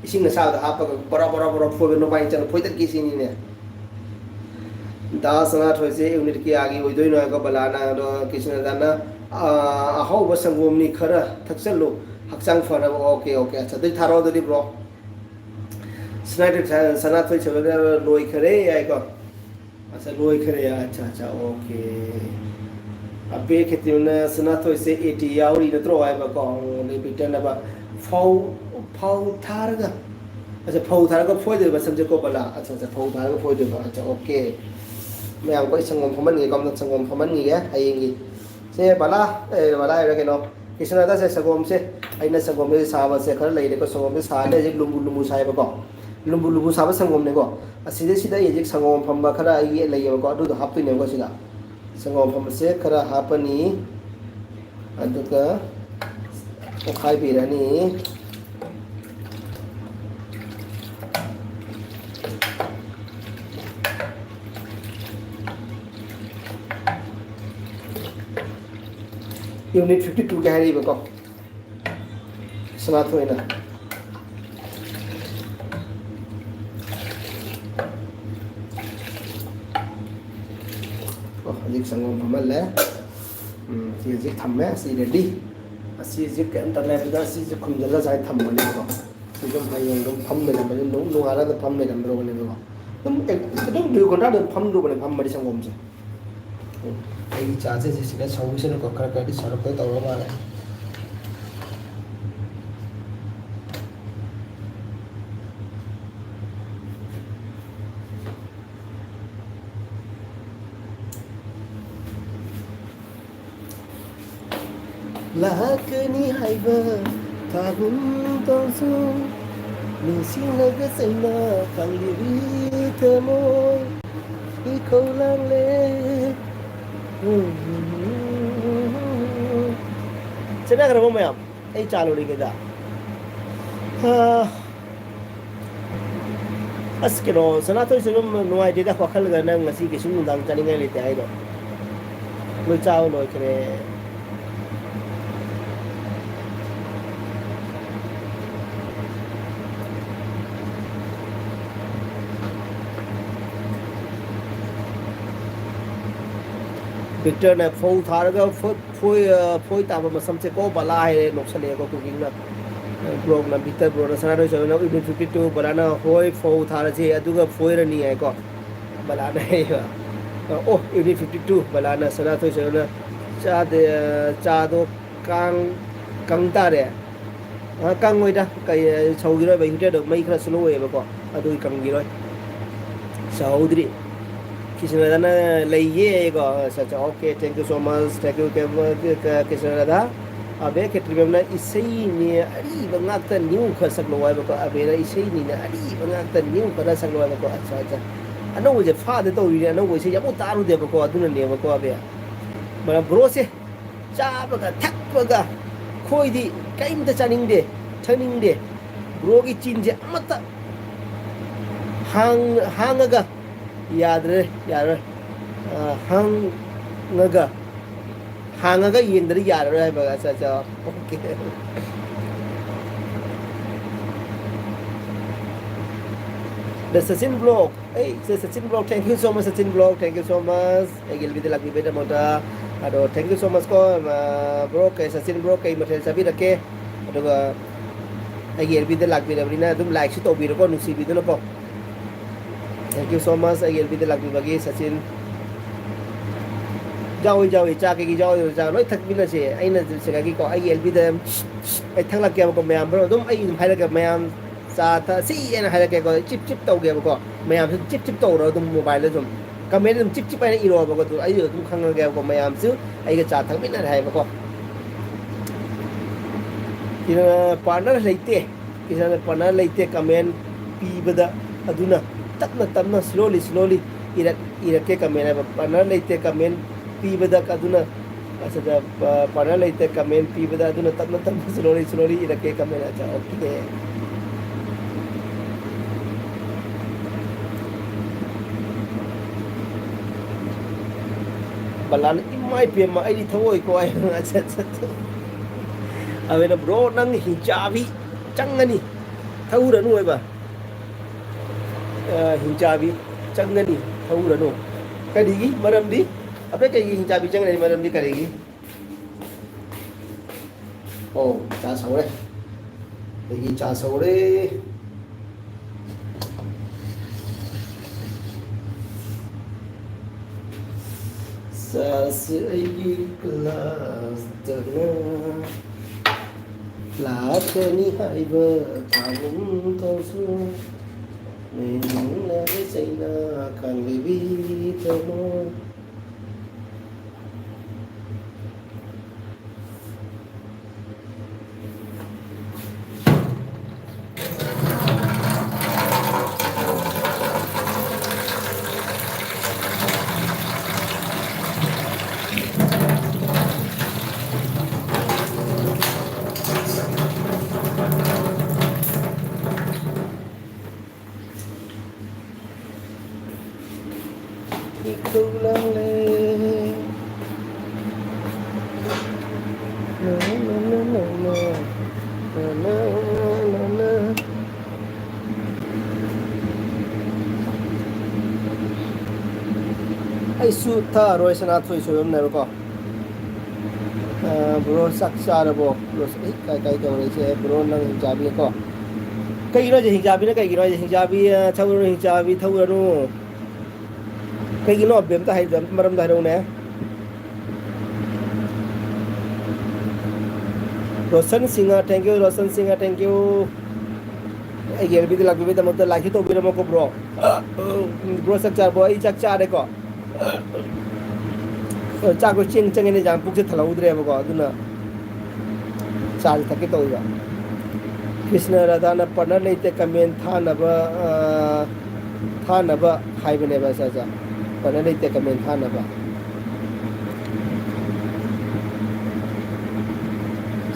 ꯏꯁꯤꯡ ꯑꯁꯥꯕꯗ ꯍꯥꯞꯄꯒ ꯕꯣꯔꯣ ꯕꯣꯔꯣ ꯕꯣꯔꯣ ꯐꯣꯏꯕ, ꯅꯣꯡꯃꯥꯏ ꯆꯪ ꯐꯣꯏꯗꯠꯀꯦ ꯁꯤꯅꯤꯅꯦ꯫ ꯗꯥ ꯁꯅꯥꯊꯣꯏꯁꯦ unit ꯀꯌꯥꯒꯤ ꯑꯣꯏꯗꯣꯏꯅꯣ ꯍꯥꯏꯀꯣ ꯕꯂꯥꯅ, ꯑꯗꯣ ꯀ꯭ꯔꯤꯁꯅꯗꯥꯅ, "ꯑꯥ, ꯑꯍꯥꯎꯕ ꯁꯪꯒꯣꯝꯅꯤ, ꯈꯔ ꯊꯛꯆꯜꯂꯨ, ꯍꯛꯆꯥꯡ ꯐꯅꯕ꯫" Okay, okay, ꯑꯠꯆꯥ, ꯑꯗꯨꯗꯤ ꯊꯥꯔꯛꯑꯣ ꯑꯗꯨꯗꯤ bro꯫ ꯁꯅꯥꯊꯣꯏ, ꯁꯅꯥꯊꯣꯏ ꯁꯦꯕꯦꯟ ꯂꯣꯏꯈꯔꯦ ꯍꯥꯏꯀꯣ꯫ ꯑꯠꯆꯥ, ꯂꯣꯏꯈꯔꯦ꯫ ꯑꯠꯆꯥ, ꯑꯠꯆꯥ, okay꯫ ꯑꯕꯦ ꯈꯦꯇ꯭ꯔꯤꯅ ꯁꯅꯥꯊꯣꯏꯁꯦ eighty ꯌꯥꯎꯔꯤ ꯅꯠꯇ꯭ꯔꯣ ꯍꯥꯏꯕꯀꯣ? ꯑꯣ, ꯑꯗꯩ ꯕꯤꯛꯇꯔꯅ ꯍꯥꯏꯕ, "ꯐꯧ, ꯐꯧ ꯊꯥꯔꯒ", ꯑꯠꯆꯥ, "ꯐꯧ ꯊꯥꯔꯒ ꯐꯣꯏꯗꯣꯏꯕ ꯁꯝꯁꯦ ꯀꯣ ꯕꯂꯥ?" ꯑꯠꯆꯥ, ꯑꯠꯆꯥ, "ꯐꯧ ꯊꯥꯔꯒ ꯐꯣꯏꯗꯣꯏꯕ꯫" ꯑꯠꯆꯥ, okay꯫ ꯃꯌꯥꯝ ꯑꯩꯈꯣꯏ ꯁꯪꯒꯣꯝ ꯐꯝꯍꯟꯒꯦ, ꯀꯝꯅ ꯁꯪꯒꯣꯝ ꯐꯝꯍꯟꯈꯤꯒꯦ ꯍꯌꯦꯡꯒꯤ꯫ ꯁꯦ ꯕꯂꯥ, ꯑꯦ, ꯕꯂꯥ ꯍꯥꯏꯔ ꯀꯩꯅꯣ? ꯀ꯭ꯔꯤꯁꯅꯗꯥꯁꯦ ꯁꯪꯒꯣꯝꯁꯦ, ꯑꯩꯅ ꯁꯪꯒꯣꯝꯁꯦ ꯁꯥꯕꯁꯦ ꯈꯔ ꯂꯩꯔꯦꯀꯣ, ꯁꯪꯒꯣꯝꯁꯦ ꯁꯥꯍꯜꯂꯦ, ꯍꯧꯖꯤꯛ ꯂꯨꯝꯕꯨ ꯂꯨꯝꯕꯨ ꯁꯥꯏꯕꯀꯣ, ꯂꯨꯝꯕꯨ ꯂꯨꯝꯕꯨ ꯁꯥꯕ ꯁꯪꯒꯣꯝꯅꯦꯀꯣ꯫ ꯑꯁꯤꯗꯩꯁꯤꯗ ꯑꯩ ꯍꯧꯖꯤꯛ ꯁꯪꯒꯣꯝ ꯑꯐꯝꯕ ꯈꯔ ꯑꯩꯒꯤ ꯂꯩꯌꯦꯕꯀꯣ, ꯑꯗꯨꯗꯣ ꯍꯥꯞꯇꯣꯏꯅꯦꯕꯀꯣ ꯁꯤꯗ꯫ ꯁꯪꯒꯣꯝ ꯑꯐꯝꯕꯁꯦ ꯈꯔ ꯍꯥꯞꯄꯅꯤ, ꯑꯗꯨꯒ ꯑꯣꯠꯈꯥꯏꯕꯤꯔꯅꯤ꯫ Unit fifty two ꯀ ꯍꯥꯏꯔꯛꯏꯕꯀꯣ꯫ ꯁꯅꯥꯊꯣꯏꯅ꯫ ꯑꯣ, ꯍꯧꯖꯤꯛ ꯁꯪꯒꯣꯝ ꯐꯝꯍꯜꯂꯦ꯫ ꯎꯝ, ꯁꯤ ꯍꯧꯖꯤꯛ ꯊꯝꯃꯦ꯫ ꯑꯁꯤ ready꯫ ꯑꯁꯤ ꯍꯧꯖꯤꯛ ꯀꯩꯝꯇ ꯂꯩꯕꯗ ꯑꯁꯤꯁꯦ ꯈꯨꯝꯖꯤꯜꯂ ꯁꯨꯃꯥꯏꯅ ꯊꯝꯕꯅꯦꯕꯀꯣ꯫ ꯁꯤ ꯑꯗꯨꯝ ꯍꯌꯦꯡ ꯑꯗꯨꯝ ꯐꯝ ꯂꯩꯔꯝꯕꯅꯤ, ꯅꯣꯡ-, ꯅꯣꯡꯉꯥꯜꯂꯒ ꯐꯝ ꯂꯩꯔꯝꯗ꯭ꯔꯕꯅꯦꯕꯀꯣ꯫ ꯑꯗꯨꯝ ꯑꯦ-, ꯑꯗꯨꯝ ꯗꯨꯏ ꯒꯣꯟꯗꯥ ꯑꯗꯨꯝ ꯐꯝꯗ꯭ꯔꯕꯅꯦ, ꯐꯝꯕꯗꯤ ꯁꯪꯒꯣꯝꯁꯦ꯫ ꯑꯩꯒꯤ ꯆꯥꯁꯦ ꯁꯤꯗ ꯁꯧꯕꯁꯤꯅꯀꯣ ꯈꯔ ꯈꯔꯗꯤ ꯁꯧꯔꯛꯄ ꯇꯧꯔ ꯃꯥꯜꯂꯦ꯫ ꯂꯥꯛꯀꯅꯤ ꯍꯥꯏꯕ ꯊꯥꯒꯨꯝ ꯇꯧꯁꯨ, ꯅꯤꯡꯁꯤꯡꯂꯒ ꯆꯩꯅ ꯈꯪꯂꯤꯕꯤ ꯊꯃꯣꯏ ꯏꯈꯧ ꯂꯥꯡꯂꯦ꯫ ꯆꯠꯅꯈ꯭ꯔꯕꯣ ꯃꯌꯥꯝ? ꯑꯩ ꯆꯥ ꯂꯣꯜꯂꯤꯉꯩꯗ꯫ ꯑꯥ, ꯑꯁ, ꯀꯩꯅꯣ, ꯁꯅꯥꯊꯣꯏꯁꯨ ꯑꯗꯨꯝ ꯅꯨꯡꯉꯥꯏꯇꯦꯗ, ꯋꯥꯈꯜꯒ ꯅꯪ ꯉꯁꯤ ꯀꯩꯁꯨ ꯅꯨꯡꯗꯥꯡ ꯆꯥꯅꯤꯡꯉꯥꯏ ꯂꯩꯇꯦ ꯍꯥꯏꯗꯣ꯫ ꯂꯣꯏ ꯆꯥꯕ ꯂꯣꯏꯈ꯭ꯔꯦ꯫ ꯕꯤꯛꯇꯔꯅ ꯐꯧ ꯊꯥꯔꯒ ꯐꯣ-, ꯐꯣꯏ, ꯑ, ꯐꯣꯏ ꯇꯥꯕ ꯃꯁꯝꯁꯦ ꯀꯣ ꯕꯂꯥ ꯍꯥꯏꯔꯦ, ꯅꯣꯛꯁꯜꯂꯛꯑꯦꯀꯣ ꯀꯨꯀꯤꯡꯅ꯫ ꯕ꯭ꯂꯣꯛꯅ ꯕꯤꯛꯇꯔ ꯕ꯭ꯔꯣꯅ ꯁꯅꯥꯊꯣꯏ ꯁꯣꯏꯕꯅ ꯏꯚꯤꯅꯤꯡ ꯐꯤꯐꯇꯤ ꯇꯨ ꯕꯂꯥꯅ ꯍꯣꯏ ꯐꯧ ꯊꯥꯔꯁꯤ ꯑꯗꯨꯒ ꯐꯣꯏꯔꯅꯤ ꯍꯥꯏꯀꯣ꯫ ꯕꯂꯥꯅ ꯍꯥꯏꯕ꯫ ꯑꯣ, ꯏꯚꯤꯅꯤꯡ ꯐꯤꯐꯇꯤ ꯇꯨ ꯕꯂꯥꯅ ꯁꯅꯥꯊꯣꯏ ꯁꯣꯏꯕꯅ ꯆꯥꯗꯦ, ꯑ, ꯆꯥꯗꯣ ꯀꯥꯡ, ꯀꯪ ꯇꯥꯔꯦ꯫ ꯑ, ꯀꯪꯉꯣꯏꯗ, ꯀꯩ, ꯁꯧꯈꯤꯔꯣꯏꯕ, ꯍꯤꯇꯔꯗꯣ ꯃꯩ ꯈꯔ ꯁ꯭ꯂꯣ ꯑꯣꯏꯌꯦꯕꯀꯣ, ꯑꯗꯨꯒꯤ ꯀꯪꯈꯤꯔꯣꯏ꯫ ꯁꯧꯍꯧꯗ꯭ꯔꯤ꯫ ꯀ꯭ꯔꯤꯁꯅꯗꯥꯅ ꯂꯩꯌꯦ ꯑꯩꯀꯣ꯫ ꯑꯠꯆꯥ, ꯑꯠꯆꯥ, okay, thank you so much, thank you, ꯀ꯭ꯔꯤꯁꯅꯗꯥ꯫ ꯑꯕꯦ ꯈꯦꯇ꯭ꯔꯤꯕꯝꯅ ꯏꯁꯩꯅꯦ ꯑꯔꯤꯕ ꯉꯥꯛꯇ new ꯈꯔ ꯁꯛꯂꯛꯑꯣ ꯍꯥꯏꯕꯀꯣ, ꯑꯕꯦꯅ ꯏꯁꯩꯅꯤꯅ ꯑꯔꯤꯕ ꯉꯥꯛꯇ new ꯈꯔ ꯁꯛꯂꯛꯑꯣ ꯍꯥꯏꯕꯀꯣ꯫ ꯑꯠꯆꯥ, ꯑꯠꯆꯥ, ꯑꯅꯧꯕꯁꯦ ꯐꯥꯗ ꯇꯧꯔꯤꯅꯦ, ꯑꯅꯧꯕ ꯏꯁꯩ ꯑꯃꯨꯛ ꯇꯥꯔꯨꯗꯦꯕꯀꯣ, ꯑꯗꯨꯅꯅꯦꯕꯀꯣ ꯑꯕꯦ꯫ ꯃꯔꯝ ꯕ꯭ꯔꯣꯁꯦ ꯆꯥꯕꯒ ꯊꯛꯄꯒ ꯑꯩꯈꯣꯏꯗꯤ ꯀꯔꯤꯝꯇ ꯆꯥꯅꯤꯡꯗꯦ, ꯊꯛꯅꯤꯡꯗꯦ꯫ ꯕ꯭ꯔꯣꯒꯤ ꯆꯤꯟꯁꯦ ꯑꯃꯠꯇ ꯍꯥꯡ-, ꯍꯥꯡꯉꯒ ꯌꯥꯗ꯭ꯔꯦ, ꯌꯥꯔꯣꯏ꯫ ꯑ, ꯍꯥꯡꯉꯒ, ꯍꯥꯡꯉꯒ ꯌꯦꯡꯗ꯭ꯔꯗꯤ ꯌꯥꯔꯔꯣꯏ ꯍꯥꯏꯕ꯫ ꯑꯠꯆꯥ, ꯑꯠꯆꯥ, okay꯫ The Sachin Vlog꯫ Hey, say Sachin Vlog, thank you so much, Sachin Vlog, thank you so much꯫ ꯑꯩꯒꯤ ꯑꯦꯜ ꯕꯤꯗ ꯂꯥꯛꯄꯤꯕꯒꯤꯗꯃꯛꯇ꯫ ꯑꯗꯣ thank you so much ꯀꯣ, ꯑ, ꯕ꯭ꯔꯣ, ꯀꯩ, ꯁꯆꯤꯟ ꯕ꯭ꯔꯣ, ꯀꯩ ꯃꯊꯦꯜ ꯆꯥꯕꯤꯔꯛꯀꯦ? ꯑꯗꯨꯒ ꯑꯩꯒꯤ ꯑꯦꯜ ꯕꯤꯗ ꯂꯥꯛꯄꯤꯔꯕꯅꯤꯅ ꯑꯗꯨꯝ ꯂꯥꯏꯛꯁꯨ ꯇꯧꯕꯤꯔꯣꯀꯣ, ꯅꯨꯡꯁꯤꯕꯤꯗꯨꯅꯀꯣ꯫ Thank you so much ꯑꯩꯒꯤ ꯑꯦꯜ ꯕꯤꯗ ꯂꯥꯛꯄꯤꯕꯒꯤ, ꯁꯆꯤꯟ꯫ ꯌꯥꯎꯏ, ꯌꯥꯎꯏ, ꯆꯥ ꯀꯩꯀꯩ ꯌꯥꯎꯏ, ꯆꯥ ꯂꯣꯏ ꯊꯛꯃꯤꯟꯅꯁꯦ꯫ ꯑꯩꯅ ꯁꯤꯗꯒꯤꯀꯣ, ꯑꯩꯒꯤ ꯑꯦꯜ ꯕꯤꯗ ꯑꯩ ꯊꯛꯂꯛꯀꯦꯕꯀꯣ, ꯃꯌꯥꯝ, ꯕ꯭ꯔꯣ, ꯑꯗꯨꯝ ꯑꯩ ꯑꯗꯨꯝ ꯍꯥꯏꯔꯛꯀꯦ, ꯃꯌꯥꯝ꯫ ꯆꯥ ꯊꯛꯁꯤ ꯍꯥꯏꯅ ꯍꯥꯏꯔꯛꯀꯦꯀꯣ, ꯆꯤꯞ ꯆꯤꯞ ꯇꯧꯒꯦꯕꯀꯣ꯫ ꯃꯌꯥꯝꯁꯨ ꯆꯤꯞ ꯆꯤꯞ ꯇꯧꯔꯣ ꯑꯗꯨꯝ, ꯃꯣꯕꯥꯏꯜꯗ ꯑꯗꯨꯝ ꯀꯃꯦꯟ ꯑꯗꯨꯝ ꯆꯤꯞ ꯆꯤꯞ ꯍꯥꯏꯅ ꯏꯔꯣꯕꯀꯣ, ꯑꯗꯨ ꯑꯩ ꯑꯗꯨꯝ ꯈꯪꯉꯒꯦꯕꯀꯣ꯫ ꯃꯌꯥꯝꯁꯨ ꯑꯩꯒ ꯆꯥ ꯊꯛꯃꯤꯟꯅꯔꯦ ꯍꯥꯏꯕꯀꯣ꯫ ꯀꯤꯔꯟ, ꯄꯥꯔꯠꯅꯔ ꯂꯩꯇꯦ꯫ ꯀꯤꯔꯟ, ꯄꯥꯔꯠꯅꯔ ꯂꯩꯇꯦ꯫ ꯀꯃꯦꯟ ꯄꯤꯕꯗ ꯑꯗꯨꯅ ꯇꯞꯅ ꯇꯞꯅ, slowly slowly ꯏꯔꯛ-, ꯏꯔꯛꯀꯦ ꯀꯃꯦꯟ ꯍꯥꯏꯕ꯫ ꯄꯥꯔꯠꯅꯔ ꯂꯩꯇꯦ꯫ ꯀꯃꯦꯟ ꯄꯤꯕꯗ ꯑꯗꯨꯅ, ꯑꯁꯤꯗ, ꯑ, ꯄꯥꯔꯠꯅꯔ ꯂꯩꯇꯦ꯫ ꯀꯃꯦꯟ ꯄꯤꯕꯗ ꯑꯗꯨꯅ ꯇꯞꯅ ꯇꯞꯅ, slowly slowly ꯏꯔꯛꯀꯦ ꯀꯃꯦꯟ꯫ ꯑꯠꯆꯥ, okay꯫ ꯕꯂꯥꯟ, "ꯏꯃꯥ ꯏꯄꯦꯝꯃ, ꯑꯩꯗꯤ ꯊꯧꯑꯣꯏꯀꯣ" ꯍꯥꯏ꯫ ꯑꯠꯆꯥ, ꯑꯠꯆꯥ, ꯑꯠꯆꯥ꯫ ꯑꯗꯨꯅ, "ꯕ꯭ꯔꯣ, ꯅꯪ ꯍꯤꯡꯆꯥꯕꯤ ꯆꯪꯒꯅꯤ, ꯊꯧꯔꯅꯨ" ꯍꯥꯏꯕ꯫ ꯑ, "ꯍꯤꯡꯆꯥꯕꯤ ꯆꯪꯒꯅꯤ, ꯊꯧꯔꯅꯨ"꯫ ꯀꯔꯤꯒꯤ? ꯃꯔꯝꯗꯤ? ꯑꯕꯦ, ꯀꯩꯒꯤ ꯍꯤꯡꯆꯥꯕꯤ ꯆꯪꯒꯅꯤ? ꯃꯔꯝꯗꯤ ꯀꯔꯤꯒꯤ? ꯑꯣ, ꯆꯥ ꯁꯧꯔꯦ꯫ ꯑꯩꯒꯤ ꯆꯥ ꯁꯧꯔꯦ꯫ ꯆꯥꯁꯦ ꯑꯩꯒꯤ ꯒ꯭ꯂꯥꯁꯇꯅ꯫ ꯂꯥꯛꯀꯅꯤ ꯍꯥꯏꯕ ꯊꯥꯒꯨꯝ ꯇꯧꯁꯨ꯫ ꯅꯪꯅ ꯆꯩꯅ ꯈꯪꯕꯤꯕꯤ ꯊꯃꯣꯏ꯫ ꯏꯈꯧ ꯂꯥꯡꯂꯦ꯫ ꯑꯩꯁꯨ ꯊꯛꯑꯔꯣꯏ, ꯁꯅꯥꯊꯣꯏ ꯁꯣꯏꯕꯝꯅꯦꯕꯀꯣ꯫ ꯑ, ꯕ꯭ꯔꯣ, ꯆꯥꯛ ꯆꯥꯔꯕꯣ? ꯕ꯭ꯔꯣ, ꯑꯩ ꯀꯥꯏ ꯀꯥꯏ ꯇꯧꯔꯛꯏꯁꯦ? ꯕ꯭ꯔꯣ, ꯅꯪ ꯍꯤꯡꯆꯥꯕꯤꯅꯦꯀꯣ꯫ ꯀꯩꯒꯤꯅꯣ ꯍꯥꯏꯁꯦ? ꯍꯤꯡꯆꯥꯕꯤꯅ ꯀꯩꯒꯤꯅꯣ ꯍꯥꯏꯁꯦ? ꯍꯤꯡꯆꯥꯕꯤ, ꯑ, ꯊꯧꯔꯅꯨ, ꯍꯤꯡꯆꯥꯕꯤ ꯊꯧꯔꯅꯨ꯫ ꯀꯩꯒꯤꯅꯣ? ꯑꯝꯇ ꯍꯥꯏ-, ꯑꯝꯇ ꯃꯔꯝꯗꯣ ꯍꯥꯏꯔꯛꯎꯅꯦ꯫ Roshan Singh, thank you, Roshan Singh, thank you꯫ ꯑꯩꯒꯤ ꯑꯦꯜ ꯕꯤꯗ ꯂꯥꯛꯄꯤꯕꯒꯤꯗꯃꯛꯇ like ꯁꯨ ꯇꯧꯕꯤꯔꯝꯃꯣꯀꯣ, ꯕ꯭ꯔꯣ꯫ ꯕ꯭ꯔꯣ, ꯆꯥꯛ ꯆꯥꯔꯕꯣ? ꯑꯩ ꯆꯥꯛ ꯆꯥꯔꯦꯀꯣ꯫ ꯆꯥꯛꯇꯣ ꯆꯦꯡ ꯆꯪꯉꯦꯅꯦ, ꯌꯥꯝ ꯄꯨꯛꯁꯦ ꯊꯜꯍꯧꯗ꯭ꯔꯦꯕꯀꯣ, ꯑꯗꯨꯅ ꯆꯥꯁꯦ ꯊꯛꯀꯦ ꯇꯧꯔꯤꯕ꯫ ꯀ꯭ꯔꯤꯁꯅ ꯔꯥꯙꯥꯅ ꯄꯥꯔꯠꯅꯔ ꯂꯩꯇꯦ, ꯀꯃꯦꯟ ꯊꯥꯅꯕ, ꯑ, ꯊꯥꯅꯕ ꯍꯥꯏꯕꯅꯦꯕ꯫ ꯑꯠꯆꯥ, ꯑꯠꯆꯥ, ꯄꯥꯔꯠꯅꯔ ꯂꯩꯇꯦ, ꯀꯃꯦꯟ ꯊꯥꯅꯕ꯫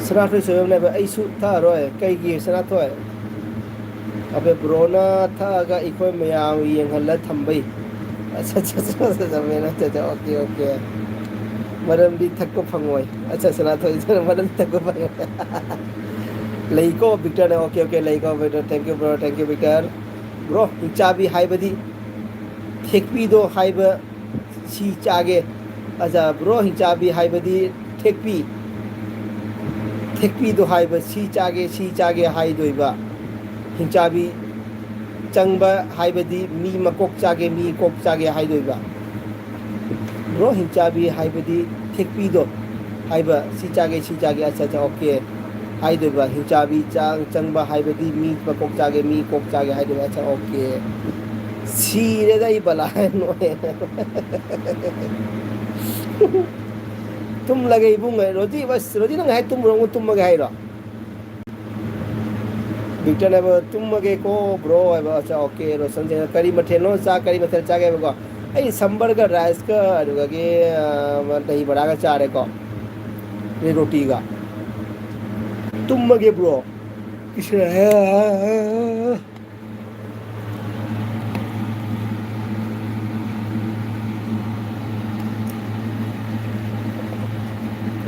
ꯁꯅꯥꯊꯣꯏ ꯁꯣꯏꯕꯝꯅꯦꯕ, ꯑꯩꯁꯨ ꯊꯛꯑꯔꯣꯏ꯫ ꯀꯩꯒꯤ ꯁꯅꯥꯊꯣꯏ? ꯑꯕꯦ, ꯕ꯭ꯔꯣꯅ ꯊꯛꯑꯒ ꯑꯩꯈꯣꯏ ꯃꯌꯥꯝ ꯌꯦꯡꯍꯜꯂ ꯊꯝꯕꯩ꯫ ꯑꯠꯆꯥ, ꯑꯠꯆꯥ, ꯑꯠꯆꯥ, ꯑꯠꯆꯥ, ꯑꯠꯆꯥ, ꯑꯣꯀꯦ, ꯑꯣꯀꯦ꯫ ꯃꯔꯝꯗꯤ ꯊꯛꯄ ꯐꯪꯉꯣꯏ꯫ ꯑꯠꯆꯥ, ꯁꯅꯥꯊꯣꯏ, ꯃꯔꯝꯗꯤ ꯊꯛꯄ ꯐꯪꯉꯣꯏ꯫ ꯂꯩꯀꯣ ꯕꯤꯛꯇꯔꯅ, ꯑꯣꯀꯦ, ꯑꯣꯀꯦ, ꯂꯩꯀꯣ Victor, thank you bro, thank you Victor. Bro, ꯍꯤꯡꯆꯥꯕꯤ ꯍꯥꯏꯕꯗꯤ ꯊꯦꯛꯄꯤꯗꯣ ꯍꯥꯏꯕ, ꯁꯤ ꯆꯥꯒꯦ꯫ ꯑꯠꯆꯥ, ꯕ꯭ꯔꯣ, ꯍꯤꯡꯆꯥꯕꯤ ꯍꯥꯏꯕꯗꯤ ꯊꯦꯛꯄꯤ, ꯊꯦꯛꯄꯤꯗꯣ ꯍꯥꯏꯕ, ꯁꯤ ꯆꯥꯒꯦ, ꯁꯤ ꯆꯥꯒꯦ ꯍꯥꯏꯗꯣꯏꯕ꯫ ꯍꯤꯡꯆꯥꯕꯤ ꯆꯪꯕ ꯍꯥꯏꯕꯗꯤ ꯃꯤ ꯃꯀꯣꯛ ꯆꯥꯒꯦ, ꯃꯤ ꯀꯣꯛ ꯆꯥꯒꯦ ꯍꯥꯏꯗꯣꯏꯕ꯫ ꯕ꯭ꯔꯣ, ꯍꯤꯡꯆꯥꯕꯤ ꯍꯥꯏꯕꯗꯤ ꯊꯦꯛꯄꯤꯗꯣ ꯍꯥꯏꯕ, ꯁꯤ ꯆꯥꯒꯦ, ꯁꯤ ꯆꯥꯒꯦ, ꯑꯠꯆꯥ, ꯑꯠꯆꯥ, ꯑꯣꯀꯦ ꯍꯥꯏꯗꯣꯏꯕ꯫ ꯍꯤꯡꯆꯥꯕꯤ ꯆꯥ-, ꯆꯪꯕ ꯍꯥꯏꯕꯗꯤ ꯃꯤ ꯃꯀꯣꯛ ꯆꯥꯒꯦ, ꯃꯤ ꯀꯣꯛ ꯆꯥꯒꯦ ꯍꯥꯏꯗꯣꯏꯕ꯫ ꯑꯠꯆꯥ, ꯑꯣꯀꯦ꯫ ꯁꯤꯔꯦꯗ ꯑꯩ ꯕꯂꯥ ꯅꯣꯛꯑꯦ꯫ ꯇꯨꯝꯂꯒꯦ ꯏꯕꯨꯡ꯫ ꯔꯣꯖꯤ, ꯑꯁ, ꯔꯣꯖꯤ, ꯅꯪ ꯉꯁꯥꯏ ꯇꯨꯝꯃꯨꯔꯣ, ꯇꯨꯝꯃꯒꯦ ꯍꯥꯏꯔꯣ? ꯕꯤꯛꯇꯔꯅ ꯍꯥꯏꯕ, "ꯇꯨꯝꯃꯒꯦꯀꯣ ꯕ꯭ꯔꯣ" ꯍꯥꯏꯕ꯫ ꯑꯠꯆꯥ, ꯑꯣꯀꯦ꯫ ꯔꯣꯁꯟꯁꯦ, "ꯀꯔꯤ ꯃꯊꯦꯜꯅꯣ? ꯆꯥ ꯀꯔꯤ ꯃꯊꯦꯜ ꯆꯥꯒꯦ?" ꯍꯥꯏꯕꯀꯣ꯫ ꯑꯩ ꯁꯝꯕꯔꯒ ꯔꯥꯏꯁꯀ ꯑꯗꯨꯗꯒꯤ, ꯑ, ꯗꯍꯤ ꯕꯔꯥꯒ ꯆꯥꯔꯦꯀꯣ꯫ ꯑꯗꯩ ꯔꯣꯇꯤꯒ꯫ "ꯇꯨꯝꯃꯒꯦ ꯕ꯭ꯔꯣ"꯫ ꯏꯁ-,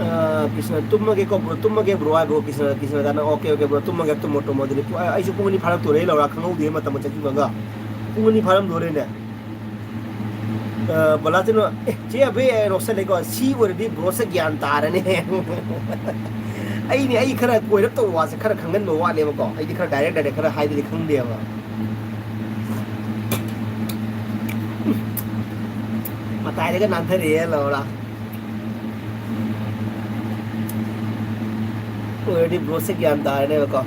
ꯑ, ꯀ꯭ꯔꯤꯁꯅ, "ꯇꯨꯝꯃꯒꯦꯀꯣ ꯕ꯭ꯔꯣ, ꯇꯨꯝꯃꯒꯦ ꯕ꯭ꯔꯣ" ꯍꯥꯏꯕꯀꯣ꯫ ꯀ꯭ꯔꯤꯁꯅ, ꯀ꯭ꯔꯤꯁꯅꯗꯥꯅ, "ꯑꯣꯀꯦ, ꯑꯣꯀꯦ ꯕ꯭ꯔꯣ, ꯇꯨꯝꯃꯒꯦ, ꯇꯨꯝꯃꯣ, ꯇꯨꯝꯃꯣ"꯫ ꯑꯗꯨꯗꯤ ꯄꯨ-, ꯑꯩꯁꯨ ꯄꯨꯡ ꯑꯅꯤ ꯐꯥꯔꯛꯇꯣꯔꯦ, ꯂꯧꯔꯥ ꯈꯪꯍꯧꯗꯦ ꯃꯇꯝꯒ ꯆꯠꯈꯤꯕꯒ꯫ ꯄꯨꯡ ꯑꯅꯤ ꯐꯥꯔꯝꯗꯣꯔꯦꯅꯦ꯫ ꯑ, ꯕꯂꯥꯆꯅ, "ꯑꯦ, ꯆꯦ ꯑꯕꯦ ꯅꯣꯛꯁꯜꯂꯦꯀꯣ, ꯁꯤ ꯑꯣꯏꯔꯗꯤ ꯕ꯭ꯔꯣꯁꯦ ꯒ꯭ꯌꯥꯟ ꯇꯥꯔꯅꯤ"꯫ ꯑꯩꯅꯦ, ꯑꯩ ꯈꯔ ꯀꯣꯏꯔꯞ ꯇꯧꯕ ꯋꯥꯁꯦ ꯈꯔ ꯈꯪꯒꯟꯕ ꯋꯥꯠꯂꯦꯕꯀꯣ꯫ ꯑꯩꯗꯤ ꯈꯔ direct direct ꯈꯔ ꯍꯥꯏꯗꯗꯤ ꯈꯪꯗꯦꯕ꯫ ꯃꯇꯥꯏꯗꯒ ꯅꯥꯟꯊꯔꯛꯑꯦ ꯂꯧꯔꯥ꯫ ꯑꯣꯏꯔꯗꯤ ꯕ꯭ꯔꯣꯁꯦ ꯒ꯭ꯌꯥꯟ ꯇꯥꯔꯅꯦꯕꯀꯣ꯫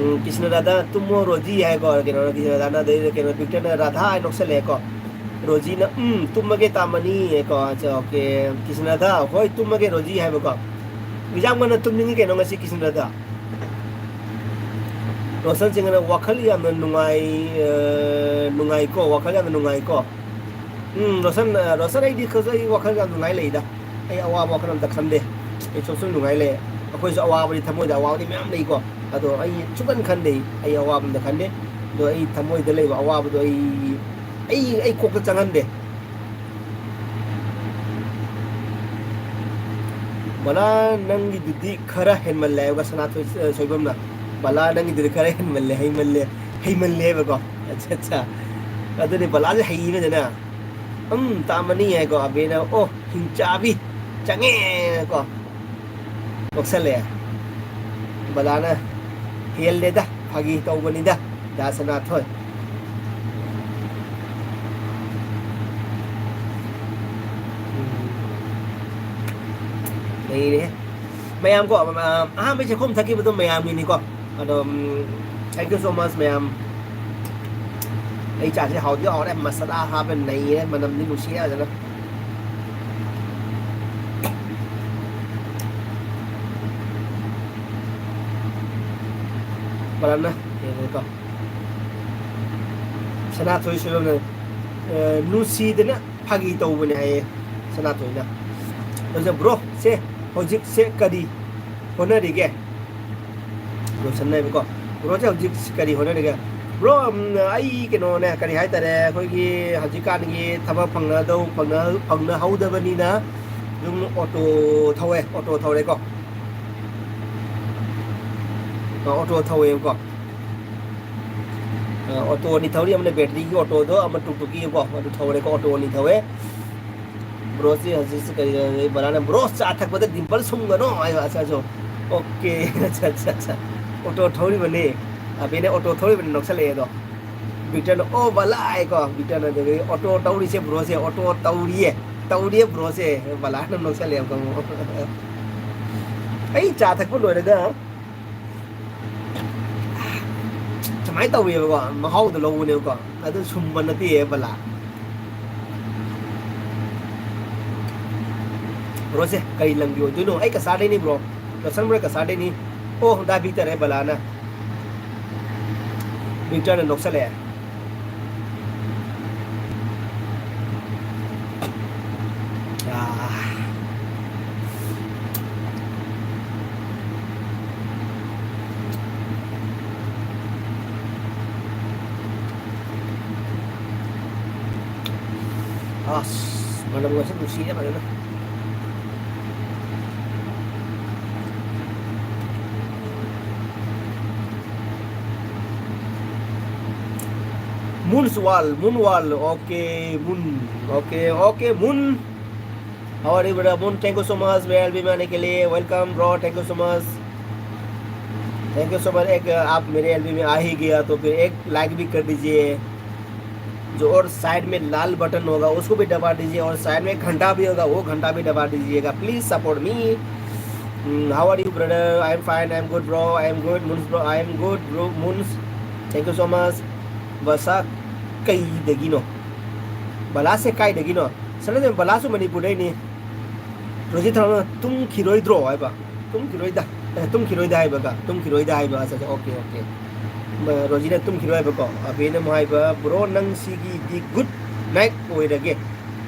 ꯎꯝ, ꯀ꯭ꯔꯤꯁꯅ ꯔꯥꯙꯥ, "ꯇꯨꯝꯃꯣ ꯔꯣꯖꯤ" ꯍꯥꯏꯀꯣ, ꯀꯩꯅꯣ, ꯀ꯭ꯔꯤꯁꯅ ꯔꯥꯙꯥꯅ, ꯑꯗꯩ ꯀꯩꯅꯣ, ꯕꯤꯛꯇꯔꯅ "ꯔꯥꯙꯥ" ꯍꯥꯏ ꯅꯣꯛꯁꯜꯂꯛꯑꯦꯀꯣ꯫ ꯔꯣꯖꯤꯅ, "ꯎꯝ, ꯇꯨꯝꯃꯒꯦ ꯇꯥꯃꯅꯤ" ꯍꯥꯏꯀꯣ꯫ ꯑꯠꯆꯥ, ꯑꯣꯀꯦ꯫ ꯀ꯭ꯔꯤꯁꯅ ꯔꯥꯙꯥ, "ꯍꯣꯏ, ꯇꯨꯝꯃꯒꯦ ꯔꯣꯖꯤ" ꯍꯥꯏꯕꯀꯣ꯫ ꯌꯥꯝ ꯉꯟꯅ ꯇꯨꯝꯅꯤꯡꯉꯤ ꯀꯩꯅꯣ ꯉꯁꯤ ꯀꯤꯁꯟꯗ꯭ꯔꯗ꯫ ꯔꯣꯁꯟ ꯁꯤꯡꯅ ꯋꯥꯈꯜ ꯌꯥꯝꯅ ꯅꯨꯡꯉꯥꯏ, ꯑ, ꯅꯨꯡꯉꯥꯏꯀꯣ, ꯋꯥꯈꯜ ꯌꯥꯝꯅ ꯅꯨꯡꯉꯥꯏꯀꯣ꯫ ꯎꯝ, ꯔꯣꯁꯟ, ꯑ, ꯔꯣꯁꯟ, ꯑꯩꯗꯤ ꯈꯔ, ꯑꯩ ꯋꯥꯈꯜ ꯌꯥꯝ ꯅꯨꯡꯉꯥꯏ ꯂꯩꯗ꯫ ꯑꯩ ꯑꯋꯥꯕ ꯋꯥꯈꯜ ꯑꯝꯇ ꯈꯟꯗꯦ꯫ ꯑꯩ ꯁꯨꯝ ꯁꯨꯝ ꯅꯨꯡꯉꯥꯏ ꯂꯩ꯫ ꯑꯩꯈꯣꯏꯁꯨ ꯑꯋꯥꯕꯗꯤ ꯊꯃꯣꯏꯗ ꯑꯋꯥꯕꯗꯤ ꯃꯌꯥꯝ ꯂꯩꯀꯣ꯫ ꯑꯗꯣ ꯑꯩ ꯁꯨꯡꯈꯟ ꯈꯟꯗꯦ꯫ ꯑꯩ ꯑꯋꯥꯕ ꯑꯝꯇ ꯈꯟꯗꯦ꯫ ꯑꯗꯣ ꯑꯩ ꯊꯃꯣꯏꯗ ꯂꯩꯕ ꯑꯋꯥꯕꯗꯣ ꯑꯩ, ꯑꯩ, ꯑꯩ ꯀꯣꯛꯇ ꯆꯪꯍꯟꯗꯦ꯫ ꯕꯂꯥ, ꯅꯪꯒꯤꯗꯨꯗꯤ ꯈꯔ ꯍꯦꯟꯃꯜꯂꯦ ꯍꯥꯏꯕ ꯁꯅꯥꯊꯣꯏ, ꯑ, ꯁꯣꯏꯕꯝꯅ꯫ ꯕꯂꯥ, ꯅꯪꯒꯤꯗꯨꯗꯤ ꯈꯔ ꯍꯦꯟꯃꯜꯂꯦ, ꯍꯩꯃꯜꯂꯦ, ꯍꯩꯃꯜꯂꯦ ꯍꯥꯏꯕꯀꯣ꯫ ꯑꯠꯆꯥ, ꯑꯠꯆꯥ꯫ ꯑꯗꯨꯅꯤ, ꯕꯂꯥꯁꯦ ꯍꯩꯕꯗꯅ꯫ "ꯎꯝ, ꯇꯥꯃꯅꯤ" ꯍꯥꯏꯀꯣ꯫ ꯑꯕꯦꯅ, "ꯑꯣ, ꯍꯤꯡꯆꯥꯕꯤ ꯆꯪꯉꯦ" ꯀꯣ꯫ ꯅꯣꯛꯁꯜꯂꯛꯑꯦ꯫ ꯕꯂꯥꯅ, "ꯍꯦꯜꯂꯦꯗ, ꯐꯥꯒꯤ ꯇꯧꯕꯅꯤꯗ, ꯗꯥ ꯁꯅꯥꯊꯣꯏ"꯫ ꯎꯝ꯫ ꯂꯩꯔꯦ꯫ ꯃꯌꯥꯝ ꯀꯣ, ꯑ, ꯑꯍꯥꯟꯕꯩ ꯆꯦꯈꯣꯝ ꯊꯛꯈꯤꯕꯗꯣ ꯃꯌꯥꯝꯒꯤꯅꯤꯀꯣ꯫ ꯑꯗꯣ, ꯎꯝ, thank you so much, ꯃꯌꯥꯝ꯫ ꯑꯩ ꯆꯥꯁꯦ ꯍꯥꯎꯗꯤ ꯍꯥꯎꯔꯦ, ꯃꯁꯥꯂꯥ ꯍꯥꯞꯄꯦ, ꯅꯩꯔꯦ, ꯃꯅꯝꯗꯤ ꯅꯨꯡꯁꯤꯔꯦ ꯐꯖꯅ꯫ ꯕꯂꯥꯅ ꯌꯦꯡꯉꯦꯀꯣ꯫ ꯁꯅꯥꯊꯣꯏ ꯁꯣꯏꯕꯝꯅ, ꯑ, ꯅꯨꯡꯁꯤꯗꯅ ꯐꯥꯒꯤ ꯇꯧꯕꯅꯦ ꯍꯥꯏꯌꯦ ꯁꯅꯥꯊꯣꯏꯅ꯫ ꯑꯗꯨꯅ ꯕ꯭ꯔꯣ, ꯁꯦ ꯍꯧꯖꯤꯛꯁꯦ ꯀꯔꯤ ꯍꯣꯠꯅꯔꯤꯒꯦ? ꯂꯣꯏꯁꯟꯅꯦꯕꯀꯣ꯫ ꯕ꯭ꯔꯣꯁꯦ ꯍꯧꯖꯤꯛ ꯀꯔꯤ ꯍꯣꯠꯅꯔꯤꯒꯦ? ꯕ꯭ꯔꯣ, ꯎꯝ, ꯑꯩ ꯀꯩꯅꯣꯅꯦ, ꯀꯔꯤ ꯍꯥꯏꯇꯥꯔꯦ, ꯑꯩꯈꯣꯏꯒꯤ ꯍꯧꯖꯤꯛꯀꯥꯟꯒꯤ ꯊꯕꯛ ꯐꯪꯅꯗꯧ-, ꯐꯪꯅ-, ꯐꯪꯅꯍꯧꯗꯕꯅꯤꯅ ꯑꯗꯨꯝ ꯑꯣꯇꯣ ꯊꯧꯋꯦ, ꯑꯣꯇꯣ ꯊꯧꯔꯦꯀꯣ꯫ ꯑꯣꯇꯣ ꯊꯧꯋꯦꯕꯀꯣ꯫ ꯑ, ꯑꯣꯇꯣ ꯑꯅꯤ ꯊꯧꯔꯤ, ꯑꯃꯅ ꯕꯦꯇ꯭ꯔꯤꯒꯤ ꯑꯣꯇꯣꯗꯣ, ꯑꯃ ꯇꯨꯛ ꯇꯨꯛꯀꯤꯀꯣ, ꯑꯗꯨ ꯊꯧꯔꯦꯀꯣ, ꯑꯣꯇꯣ ꯑꯅꯤ ꯊꯧꯋꯦ꯫ ꯕ꯭ꯔꯣꯁꯤ ꯍꯧꯖꯤꯛꯁꯤ ꯀꯔꯤ, ꯕꯂꯥꯅ, "ꯕ꯭ꯔꯣ, ꯆꯥ ꯊꯛꯄꯗ ꯗꯤꯝꯄꯜ ꯁꯨꯝꯒꯅꯣ" ꯍꯥꯏꯕ, ꯑꯁ, ꯑꯁ, ꯑꯣꯀꯦ, ꯑꯠꯆꯥ, ꯑꯠꯆꯥ, ꯑꯠꯆꯥ꯫ ꯑꯣꯇꯣ ꯊꯧꯔꯤꯕꯅꯤ, ꯑꯕꯦꯅ ꯑꯣꯇꯣ ꯊꯧꯔꯤꯕꯅꯤ ꯅꯣꯛꯁꯜꯂꯛꯑꯦ ꯑꯗꯣ꯫ ꯕꯤꯛꯇꯔꯅ, "ꯑꯣ, ꯕꯂꯥ" ꯍꯥꯏꯀꯣ, ꯕꯤꯛꯇꯔꯅ ꯑꯗꯨꯗꯒꯤ, "ꯑꯣꯇꯣ ꯇꯧꯔꯤꯁꯦ ꯕ꯭ꯔꯣꯁꯦ, ꯑꯣꯇꯣ ꯇꯧꯔꯤꯌꯦ, ꯇꯧꯔꯤꯌꯦ ꯕ꯭ꯔꯣꯁꯦ", ꯕꯂꯥꯅ ꯅꯣꯛꯁꯜꯂꯛꯑꯦ ꯑꯃꯨꯛ꯫ ꯑꯩ ꯆꯥ ꯊꯛꯄ ꯂꯣꯏꯔꯒ ꯁꯨꯃꯥꯏꯅ ꯇꯧꯋꯦꯕꯀꯣ, ꯃꯍꯥꯎꯗꯣ ꯂꯧꯕꯅꯦꯕꯀꯣ, ꯑꯗꯨ ꯁꯨꯝꯕ ꯅꯠꯇꯦ ꯕꯂꯥ꯫ ꯕ꯭ꯔꯣꯁꯦ ꯀꯔꯤ ꯂꯝꯒꯤ ꯑꯣꯏꯗꯣꯏꯅꯣ? ꯑꯩ ꯀꯁꯥꯔꯗꯩꯅꯤ ꯕ꯭ꯔꯣ, ꯀꯁꯥꯔ ꯕ꯭ꯔꯣ ꯀꯁꯥꯔꯗꯩꯅꯤ꯫ ꯑꯣ, ꯗꯥ ꯕꯤꯛꯇꯔ ꯍꯦ ꯕꯂꯥꯅ, ꯕꯤꯛꯇꯔꯅ ꯅꯣꯛꯁꯜꯂꯛꯑꯦ꯫ ꯑꯥ꯫ ꯑꯁ, ꯃꯅꯝꯒꯁꯦ ꯅꯨꯡꯁꯤꯌꯦ ꯐꯖꯅ꯫ Moon's Wall, Moon Wall, okay, Moon, okay, okay, Moon. How are you, brother? Moon, thank you so much मेरे एलबी में आने के लिए। Welcome, bro, thank you so much। Thank you so much। एक, आप मेरे एलबी में आ ही गया तो फिर एक लाइक भी कर दीजिए। जो और साइड में लाल बटन होगा, उसको भी दबा दीजिए, और साइड में घंटा भी होगा, वो घंटा भी दबा दीजिएगा। Please support me। How are you, brother? I am fine, I am good, bro, I am good, Moons, bro, I am good, bro, Moons। Thank you so much। ꯕꯂꯥꯁꯦ ꯀꯩꯗꯒꯤꯅꯣ? ꯕꯂꯥꯁꯦ ꯀꯥꯏꯗꯒꯤꯅꯣ? ꯁꯅꯥꯇꯣꯟ, ꯕꯂꯥꯁꯨ ꯃꯅꯤꯄꯨꯔꯗꯩꯅꯤ꯫ ꯔꯣꯖꯤ ꯊꯥꯎꯅ ꯇꯨꯝꯈꯤꯔꯣꯏꯗ꯭ꯔꯣ ꯍꯥꯏꯕ? ꯇꯨꯝꯈꯤꯔꯣꯏꯗ꯫ ꯑꯦ, ꯇꯨꯝꯈꯤꯔꯣꯏꯗ ꯍꯥꯏꯕꯒ, ꯇꯨꯝꯈꯤꯔꯣꯏꯗ ꯍꯥꯏꯕ, ꯑꯁ, ꯑꯣꯀꯦ, ꯑꯣꯀꯦ꯫ ꯕ-, ꯔꯣꯖꯤꯅ ꯇꯨꯝꯈꯤꯔꯣꯏ ꯍꯥꯏꯕꯀꯣ꯫ ꯑꯕꯦꯅ ꯑꯃꯨꯛ ꯍꯥꯏꯕ, "Bro, ꯅꯪ ꯁꯤꯒꯤꯗꯤ good night ꯑꯣꯏꯔꯒꯦ꯫"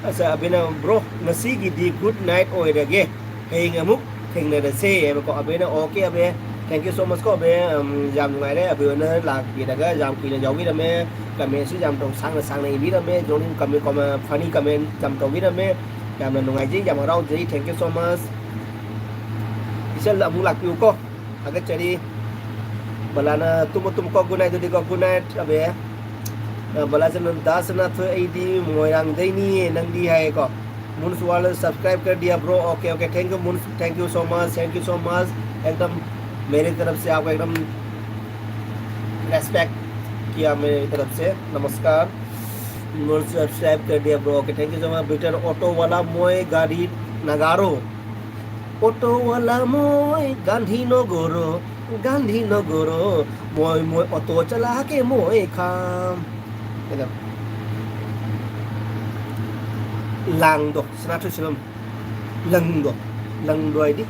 ꯑꯁ, ꯑꯕꯦꯅ, "Bro, ꯉꯁꯤꯒꯤꯗꯤ good night ꯑꯣꯏꯔꯒꯦ, ꯍꯌꯦꯡ ꯑꯃꯨꯛ ꯊꯦꯡꯅꯔꯁꯦ" ꯍꯥꯏꯕꯀꯣ꯫ ꯑꯕꯦꯅ, "okay Abey, thank you so much ꯀꯣ ꯑꯕꯦ, ꯎꯝ, ꯌꯥꯝ ꯅꯨꯡꯉꯥꯏꯔꯦ ꯑꯕꯦ ꯍꯣꯏꯅ ꯂꯥꯛꯄꯤꯔꯒ ꯌꯥꯝ ꯀꯨꯏꯅ ꯌꯥꯎꯕꯤꯔꯝꯃꯦ, comment ꯁꯨ ꯌꯥꯝ ꯇꯧ-, ꯁꯥꯡꯅ ꯁꯥꯡꯅ ꯏꯕꯤꯔꯝꯃꯦ, joining comment, comment, funny comment ꯌꯥꯝ ꯇꯧꯕꯤꯔꯝꯃꯦ, ꯌꯥꯝꯅ ꯅꯨꯡꯉꯥꯏꯖꯩ, ꯌꯥꯝ ꯍꯔꯥꯎꯖꯩ, thank you so much꯫ ꯏꯆꯜ ꯑꯃꯨꯛ ꯂꯥꯛꯄꯤꯌꯨꯀꯣ꯫ ꯊꯥꯒꯠꯆꯔꯤ꯫ ꯕꯂꯥꯅ ꯇꯨꯝꯃꯣ, ꯇꯨꯝꯃꯣꯀꯣ, good night ꯑꯗꯨꯗꯤꯀꯣ, good night ꯑꯕꯦ꯫ ꯑ, ꯕꯂꯥꯆꯟꯗ꯭ꯔ ꯗꯥꯁ ꯅꯥꯊꯣꯏ, "ꯑꯩꯗꯤ ꯃꯣꯏꯔꯥꯡꯗꯩꯅꯤꯌꯦ, ꯅꯪꯗꯤ?" ꯍꯥꯏꯌꯦꯀꯣ꯫ Moons World subscribe कर दिया bro, okay, okay, thank you Moons, thank you so much, thank you so much। एकदम मेरी तरफ से आपको एकदम respect किया मेरी तरफ से, नमस्कार। Moons subscribe कर दिया bro, okay, thank you so much। Victor, auto वाला मोए गाड़ी नगारो। Auto wala moi Gandhi Nogoro, Gandhi Nogoro, moi moi auto chala ke moi kham꯫ Kaido? Langdo, Sanathoi Sibam. ꯂꯪꯗꯣ, ꯂꯪꯗꯣ ꯍꯥꯏꯗꯤ꯫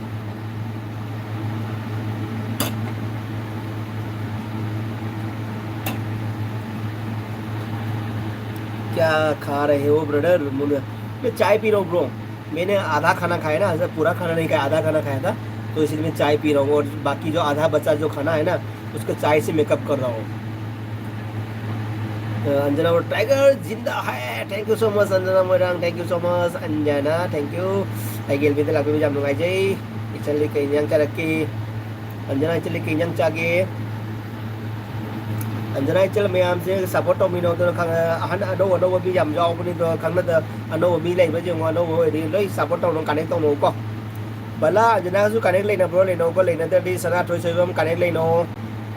क्या खा रहे हो ब्रदर? मुझे मैं चाय पी रहा हूँ ब्रो। मैंने आधा खाना खाया ना, ऐसा पूरा खाना नहीं खाया, आधा खाना खाया था। तो इसलिए मैं चाय पी रहा हूँ और बाकी जो आधा बचा जो खाना है ना, उसको चाय से मेकअप कर रहा हूँ। अंजना वो टाइगर जिंदा है। Thank you so much Anjana Moirang, thank you so much Anjana, thank you। ꯑꯩꯒꯤ ꯑꯦꯜꯕꯤꯗ ꯂꯥꯛꯄꯤꯕ ꯌꯥꯝ ꯅꯨꯡꯉꯥꯏꯖꯩ꯫ ꯏꯆꯜꯗꯤ ꯀꯩ ꯏꯟꯖꯥꯡ ꯆꯥꯔꯛꯀꯦ? ꯑꯟꯖꯅꯥ ꯏꯆꯜꯗꯤ ꯀꯩ ꯏꯟꯖꯥꯡ ꯆꯥꯒꯦ? ꯑꯟꯖꯅꯥ ꯏꯆꯜ ꯃꯌꯥꯝꯁꯦ ꯁꯞꯄꯣꯔꯠ ꯇꯧꯃꯤꯟꯅꯧꯗꯅ ꯈꯪ-, ꯑꯍꯟ ꯑꯅꯧ ꯑꯅꯧꯕ ꯃꯤ ꯌꯥꯝ ꯌꯥꯎꯕꯅꯤꯗꯣ, ꯈꯪꯅꯗ ꯑꯅꯧꯕ ꯃꯤ ꯂꯩꯕ ꯌꯦꯡꯉꯣ, ꯑꯅꯧꯕ ꯑꯣꯏꯔꯗꯤ ꯂꯣꯏ ꯁꯞꯄꯣꯔꯠ ꯇꯧꯅꯧ, ꯀꯅꯦꯛ ꯇꯧꯅꯧꯀꯣ꯫ ꯕꯂꯥ ꯑꯟꯖꯅꯥꯁꯨ ꯀꯅꯦꯛ ꯂꯩꯅꯕ꯭ꯔꯣ? ꯂꯩꯅꯧꯀꯣ, ꯂꯩꯅꯗ꯭ꯔꯗꯤ ꯁꯅꯥꯊꯣꯏ ꯁꯣꯏꯕꯝ ꯀꯅꯦꯛ ꯂꯩꯅꯧ꯫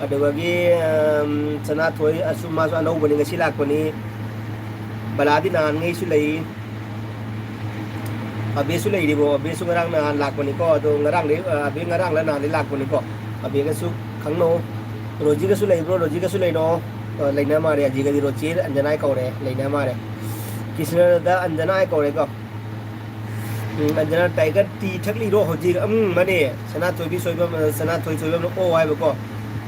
ꯑꯗꯨꯗꯒꯤ, ꯑꯝ, ꯁꯅꯥꯊꯣꯏ ꯑꯁꯨ ꯃꯥꯁꯨ ꯑꯅꯧꯕꯅꯤ, ꯉꯁꯤ ꯂꯥꯛꯄꯅꯤ꯫ ꯕꯂꯥꯗꯤ ꯅꯍꯥꯟꯉꯩꯁꯨ ꯂꯩ꯫ ꯑꯕꯦꯁꯨ ꯂꯩꯔꯤꯕꯣ? ꯑꯕꯦꯁꯨ ꯉꯔꯥꯡ ꯅꯍꯥꯟ ꯂꯥꯛꯄꯅꯤꯀꯣ꯫ ꯑꯗꯣ ꯉꯔꯥꯡꯗꯩ, ꯑ, ꯑꯕꯦ ꯉꯔꯥꯡꯂ ꯅꯍꯥꯟꯗꯩ ꯂꯥꯛꯄꯅꯤꯀꯣ꯫ ꯑꯕꯦꯒꯁꯨ ꯈꯪꯅꯧ꯫ ꯔꯣꯖꯤꯒꯁꯨ ꯂꯩꯕ꯭ꯔꯣ? ꯔꯣꯖꯤꯒꯁꯨ ꯂꯩꯅꯧ꯫ ꯑ, ꯂꯩꯅ ꯃꯥꯜꯂꯦ꯫ ꯑꯖꯤꯒꯗꯤ ꯔꯣꯖꯤ ꯑꯟꯖꯅꯥ ꯍꯥꯏ ꯀꯧꯔꯦ꯫ ꯂꯩꯅ ꯃꯥꯜꯂꯦ꯫ ꯀ꯭ꯔꯤꯁꯅꯗ ꯑꯟꯖꯅꯥ ꯍꯥꯏ ꯀꯧꯔꯦꯀꯣ꯫ ꯎꯝ, ꯑꯟꯖꯅꯥ ꯇꯥꯏꯒꯔ ꯇꯤ ꯊꯛꯂꯤꯔꯣ ꯍꯧꯖꯤꯛ? ꯎꯝ, ꯃꯥꯅꯦ꯫ ꯁꯅꯥꯊꯣꯏꯕꯤ ꯁꯣꯏꯕꯝ, ꯁꯅꯥꯊꯣꯏ ꯁꯣꯏꯕꯝꯅ ꯑꯣ ꯍꯥꯏꯕꯀꯣ꯫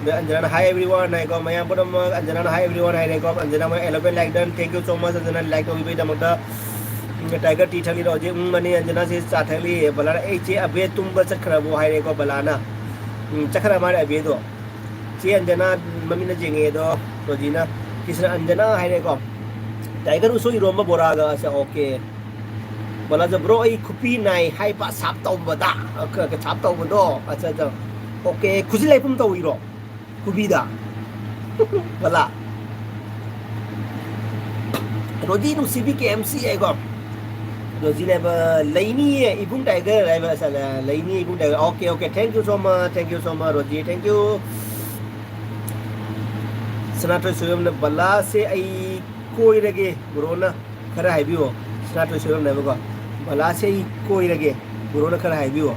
ꯑꯗ ꯑꯟꯖꯅꯥꯅ "Hi everyone" ꯍꯥꯏꯀꯣ꯫ ꯃꯌꯥꯝ ꯄꯨꯝꯅꯃꯛ ꯑꯟꯖꯅꯥꯅ "Hi everyone" ꯍꯥꯏꯔꯦꯀꯣ꯫ ꯑꯟꯖꯅꯥ ꯃꯣꯏ eleven like done, thank you so much Anjana like ꯇꯧꯕꯤꯕꯒꯤꯗꯃꯛꯇ꯫ ꯎꯝ, ꯇꯥꯏꯒꯔ ꯇꯤ ꯊꯛꯂꯤꯔꯣ ꯍꯧꯖꯤꯛ? ꯎꯝ, ꯃꯥꯅꯦ, ꯑꯟꯖꯅꯥꯁꯦ ꯆꯥ ꯊꯛꯂꯤ꯫ ꯕꯂꯥꯅ "ꯑꯩ ꯆꯦ ꯑꯕꯦ ꯇꯨꯝꯕ ꯆꯠꯈ꯭ꯔꯕꯣ?" ꯍꯥꯏꯔꯦꯀꯣ ꯕꯂꯥꯅ꯫ ꯎꯝ, ꯆꯠꯈ꯭ꯔ ꯃꯥꯜꯂꯦ ꯑꯕꯦꯗꯣ꯫ ꯆꯦ ꯑꯟꯖꯅꯥ ꯃꯃꯤꯠꯅ ꯌꯦꯡꯉꯦ ꯑꯗꯣ ꯔꯣꯖꯤꯅ꯫ ꯀ꯭ꯔꯤꯁꯅ ꯑꯟꯖꯅꯥ ꯍꯥꯏꯔꯦꯀꯣ꯫ ꯇꯥꯏꯒꯔ ꯎꯁꯣꯏ ꯏꯔꯣꯝꯕ ꯕꯣꯔꯥꯒ꯫ ꯑꯁ, ꯑꯣꯀꯦ꯫ ꯕꯣꯂꯥꯁꯦ, "ꯕ꯭ꯔꯣ, ꯑꯩ ꯈꯨꯄꯤ ꯅꯥꯏ ꯍꯥꯏꯕ ꯁꯥꯞ ꯇꯧꯕꯗ", ꯑ, ꯀ-, ꯀ-, ꯁꯥꯞ ꯇꯧꯕꯗꯣ꯫ ꯑꯠꯆꯥ, ꯑꯠꯆꯥ꯫ ꯑꯣꯀꯦ, ꯈꯨꯖꯤ ꯂꯩꯐꯝ ꯇꯧꯔꯤꯔꯣ? ꯈꯨꯕꯤꯗ? ꯕꯣꯂꯥ꯫ ꯔꯣꯖꯤ ꯅꯨꯡꯁꯤꯕꯤ ꯀꯦ ꯑꯦꯝ ꯁꯤ ꯍꯥꯏꯀꯣ꯫ ꯔꯣꯖꯤ ꯂꯩꯕ ꯂꯩꯅꯤꯌꯦ, ꯏꯕꯨꯡ ꯇꯥꯏꯒꯔ ꯍꯥꯏꯕ, ꯑꯁ, ꯑ, ꯂꯩꯅꯤ, ꯏꯕꯨꯡ tiger. Okay, okay, thank you so much, thank you so much, Rosie, thank you꯫ ꯁꯅꯥꯊꯣꯏ ꯁꯣꯏꯕꯝꯅ ꯕꯂꯥꯁꯦ ꯑꯩ ꯀꯣꯏꯔꯒꯦ, ꯕ꯭ꯔꯣꯅ ꯈꯔ ꯍꯥꯏꯕꯤꯌꯣ꯫ ꯁꯅꯥꯊꯣꯏ ꯁꯣꯏꯕꯝꯅ ꯍꯥꯏꯕꯀꯣ, "ꯕꯂꯥꯁꯦ ꯑꯩ ꯀꯣꯏꯔꯒꯦ, ꯕ꯭ꯔꯣꯅ ꯈꯔ ꯍꯥꯏꯕꯤꯌꯣ"꯫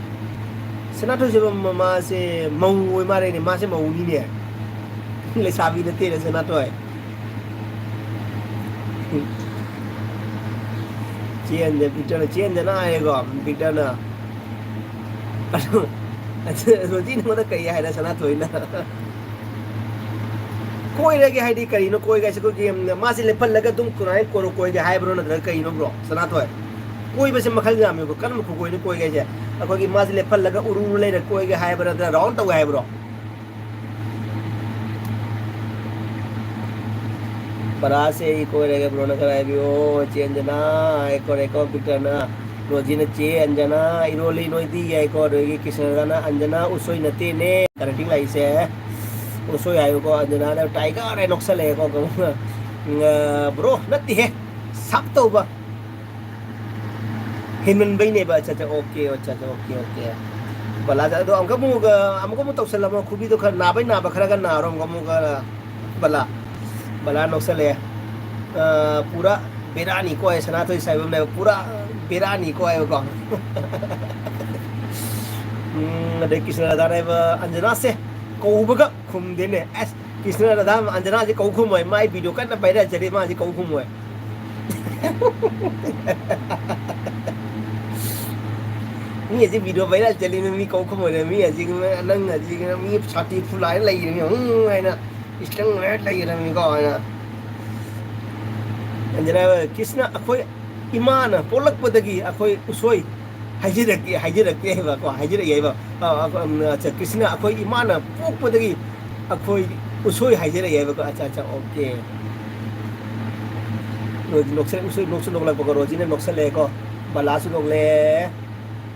ꯁꯅꯥꯊꯣꯏ ꯁꯣꯏꯕꯝ ꯃꯃꯥꯁꯦ ꯃꯧ ꯑꯣꯏ ꯃꯥꯜꯂꯦꯅꯦ, ꯃꯥꯁꯦ ꯃꯧꯅꯤꯅꯦ꯫ ꯂꯩꯁꯥꯕꯤ ꯅꯠꯇꯦꯅꯦ ꯁꯅꯥꯊꯣꯏ꯫ ꯆꯦꯟꯗꯦ, ꯕꯤꯛꯇꯔꯅ ꯆꯦꯟꯗꯦꯅ ꯍꯥꯏꯌꯦꯀꯣ, ꯕꯤꯛꯇꯔꯅ꯫ ꯑꯗꯨ, ꯑꯗꯨ, ꯔꯣꯖꯤ ꯅꯉꯣꯟꯗ ꯀꯩ ꯍꯥꯏꯔꯦ, ꯁꯅꯥꯊꯣꯏꯅ? ꯀꯣꯏꯔꯒꯦ ꯍꯥꯏꯗꯤ ꯀꯔꯤꯅꯣ? ꯀꯣꯏꯒꯦ ꯍꯥꯏꯁꯦ ꯑꯩꯈꯣꯏꯒꯤ, ꯎꯝ, ꯃꯥꯁꯦ ꯂꯦꯞꯍꯜꯂꯒ ꯑꯗꯨꯝ ꯀꯃꯥꯏꯅ ꯀꯣꯏꯔꯣ-, ꯀꯣꯏꯒꯦ ꯍꯥꯏꯕ꯭ꯔꯣ, ꯅꯠꯇ꯭ꯔꯒ ꯀꯩꯅꯣ, ꯕ꯭ꯔꯣ? ꯁꯅꯥꯊꯣꯏ, ꯀꯣꯏꯕꯁꯦ ꯃꯈꯜ ꯌꯥꯝꯃꯦꯕ꯫ ꯀꯔꯝꯕ ꯈꯨꯀꯣꯏꯅꯣ ꯀꯣꯏꯒꯦ ꯍꯥꯏꯁꯦ? ꯑꯩꯈꯣꯏꯒꯤ ꯃꯥꯁꯦ ꯂꯦꯞꯍꯜꯂꯒ ꯎꯔꯨ ꯎꯔꯨ ꯂꯩꯔ ꯀꯣꯏꯒꯦ ꯍꯥꯏꯕ꯭ꯔꯥ, ꯅꯠꯇ꯭ꯔꯒ ꯔꯥꯎꯟ ꯇꯧꯒꯦ ꯍꯥꯏꯕ꯭ꯔꯣ? ꯕꯂꯥꯁꯦ ꯑꯩ ꯀꯣꯏꯔꯒꯦ, ꯕ꯭ꯔꯣꯅ ꯈꯔ ꯍꯥꯏꯕꯤꯌꯣ꯫ ꯆꯦ ꯑꯟꯖꯅꯥ, ꯑꯩ ꯀꯣꯏꯔꯦꯀꯣ, ꯕꯤꯛꯇꯔꯅ꯫ ꯔꯣꯖꯤꯅ ꯆꯦ ꯑꯟꯖꯅꯥ, ꯏꯔꯣꯜꯂꯤ ꯅꯣꯏꯗꯤ ꯌꯥꯏꯀꯣ꯫ ꯑꯗꯒꯤ ꯀ꯭ꯔꯤꯁꯅꯗꯥꯅ ꯑꯟꯖꯅꯥ ꯎꯁꯣꯏ ꯅꯠꯇꯦꯅꯦ꯫ ꯀꯅꯦꯛꯇꯤꯡ ꯂꯥꯛꯏꯁꯦ ꯎꯁꯣꯏ ꯍꯥꯏꯌꯨꯀꯣ꯫ ꯑꯟꯖꯅꯥꯅ ꯇꯥꯏꯒꯔ ꯍꯥꯏ ꯅꯣꯛꯁꯜꯂꯛꯑꯦꯀꯣ꯫ ꯕ꯭ꯔꯣ, ꯅꯠꯇꯦꯍꯦ꯫ ꯁꯞ ꯇꯧꯕ꯫ ꯍꯦꯟꯃꯟꯕꯩꯅꯦꯕ꯫ ꯑꯠꯆꯥ, ꯑꯠꯆꯥ, ꯑꯣꯀꯦ, ꯑꯠꯆꯥ, ꯑꯠꯆꯥ, ꯑꯣꯀꯦ, ꯑꯣꯀꯦ꯫ ꯕꯂꯥꯗ ꯑꯗꯣ ꯑꯃꯨꯛꯀ ꯑꯃꯨꯛ, ꯑ, ꯑꯃꯨꯛꯀ ꯑꯃꯨꯛ ꯇꯧꯁꯜꯂꯝꯃꯣ꯫ ꯈꯨꯕꯤꯗꯣ ꯈꯔ ꯅꯥꯕꯩ ꯅꯥꯕ ꯈꯔꯒ ꯅꯥꯔꯣ ꯑꯃꯨꯛꯀ ꯑꯃꯨꯛꯀ꯫ ꯕꯂꯥ, ꯕꯂꯥ ꯅꯣꯛꯁꯜꯂꯛꯑꯦ꯫ ꯑ, ꯄꯨꯔꯥ ꯕꯦꯔꯥꯅꯤꯀꯣ ꯑꯩ ꯁꯅꯥꯊꯣꯏ ꯁꯥꯏꯕꯝꯅꯦꯕ꯫ ꯄꯨꯔꯥ ꯕꯦꯔꯥꯅꯤꯀꯣ ꯍꯥꯏꯕꯀꯣ꯫ ꯎꯝ, ꯑꯗꯩ ꯀ꯭ꯔꯤꯁꯅ ꯔꯥꯙꯥꯅ ꯍꯥꯏꯕ, "ꯑꯟꯖꯅꯥꯁꯦ ꯀꯧꯕꯒ ꯈꯨꯝꯗꯦꯅꯦ꯫ ꯑꯁ, ꯀ꯭ꯔꯤꯁꯅ ꯔꯥꯙꯥ ꯑꯟꯖꯅꯥꯁꯦ ꯀꯧ ꯈꯨꯝꯃꯣꯏ꯫ ꯃꯥꯏ ꯚꯤꯗꯤꯑꯣ ꯀꯟꯅ ꯚꯥꯏꯔꯦꯜ ꯆꯠꯂꯤ, ꯃꯥꯁꯦ ꯀꯧ ꯈꯨꯝꯃꯣꯏ꯫" ꯃꯤ ꯑꯁꯤ ꯚꯤꯗꯤꯑꯣ ꯚꯥꯏꯔꯦꯜ ꯆꯠꯂꯤꯅ ꯃꯤ ꯀꯧ ꯈꯨꯝꯃꯣꯏꯅ꯫ ꯃꯤ ꯑꯁꯤ, ꯅꯪ ꯑꯁꯤ ꯃꯤ ꯁꯥꯇꯤ ꯐꯨꯂꯥꯏꯅ ꯂꯩꯔꯤꯅꯤ, ꯎꯝ ꯍꯥꯏꯅ ꯏꯁꯇꯪ ꯂꯩꯔꯝꯃꯤꯀꯣ ꯍꯥꯏꯅ꯫ ꯑꯟꯖꯅꯥ, ꯀ꯭ꯔꯤꯁꯅ, ꯑꯩꯈꯣꯏ ꯏꯃꯥꯅ ꯄꯣꯛꯂꯛꯄꯗꯒꯤ ꯑꯩꯈꯣꯏ ꯎꯁꯣꯏ ꯍꯥꯏꯖꯔꯛꯀꯦ, ꯍꯥꯏꯖꯔꯛꯀꯦ ꯍꯥꯏꯕꯀꯣ, ꯍꯥꯏꯖꯔꯛꯑꯦ ꯍꯥꯏꯕ꯫ ꯑ, ꯑ, ꯎꯝ, ꯑꯠꯆꯥ, ꯀ꯭ꯔꯤꯁꯅ, ꯑꯩꯈꯣꯏ ꯏꯃꯥꯅ ꯄꯣꯛꯄꯗꯒꯤ ꯑꯩꯈꯣꯏ ꯎꯁꯣꯏ ꯍꯥꯏꯖꯔꯛꯑꯦ ꯍꯥꯏꯕꯀꯣ꯫ ꯑꯠꯆꯥ, ꯑꯠꯆꯥ, ꯑꯣꯀꯦ꯫ ꯅꯣꯛꯁ-, ꯎꯁꯣꯏ ꯅꯣꯛꯁꯨ ꯅꯣꯛꯂꯛꯄꯀꯣ, ꯔꯣꯖꯤꯅ ꯅꯣꯛꯁꯜꯂꯛꯑꯦꯀꯣ, ꯕꯂꯥꯁꯨ ꯅꯣꯛꯂꯛꯑꯦ꯫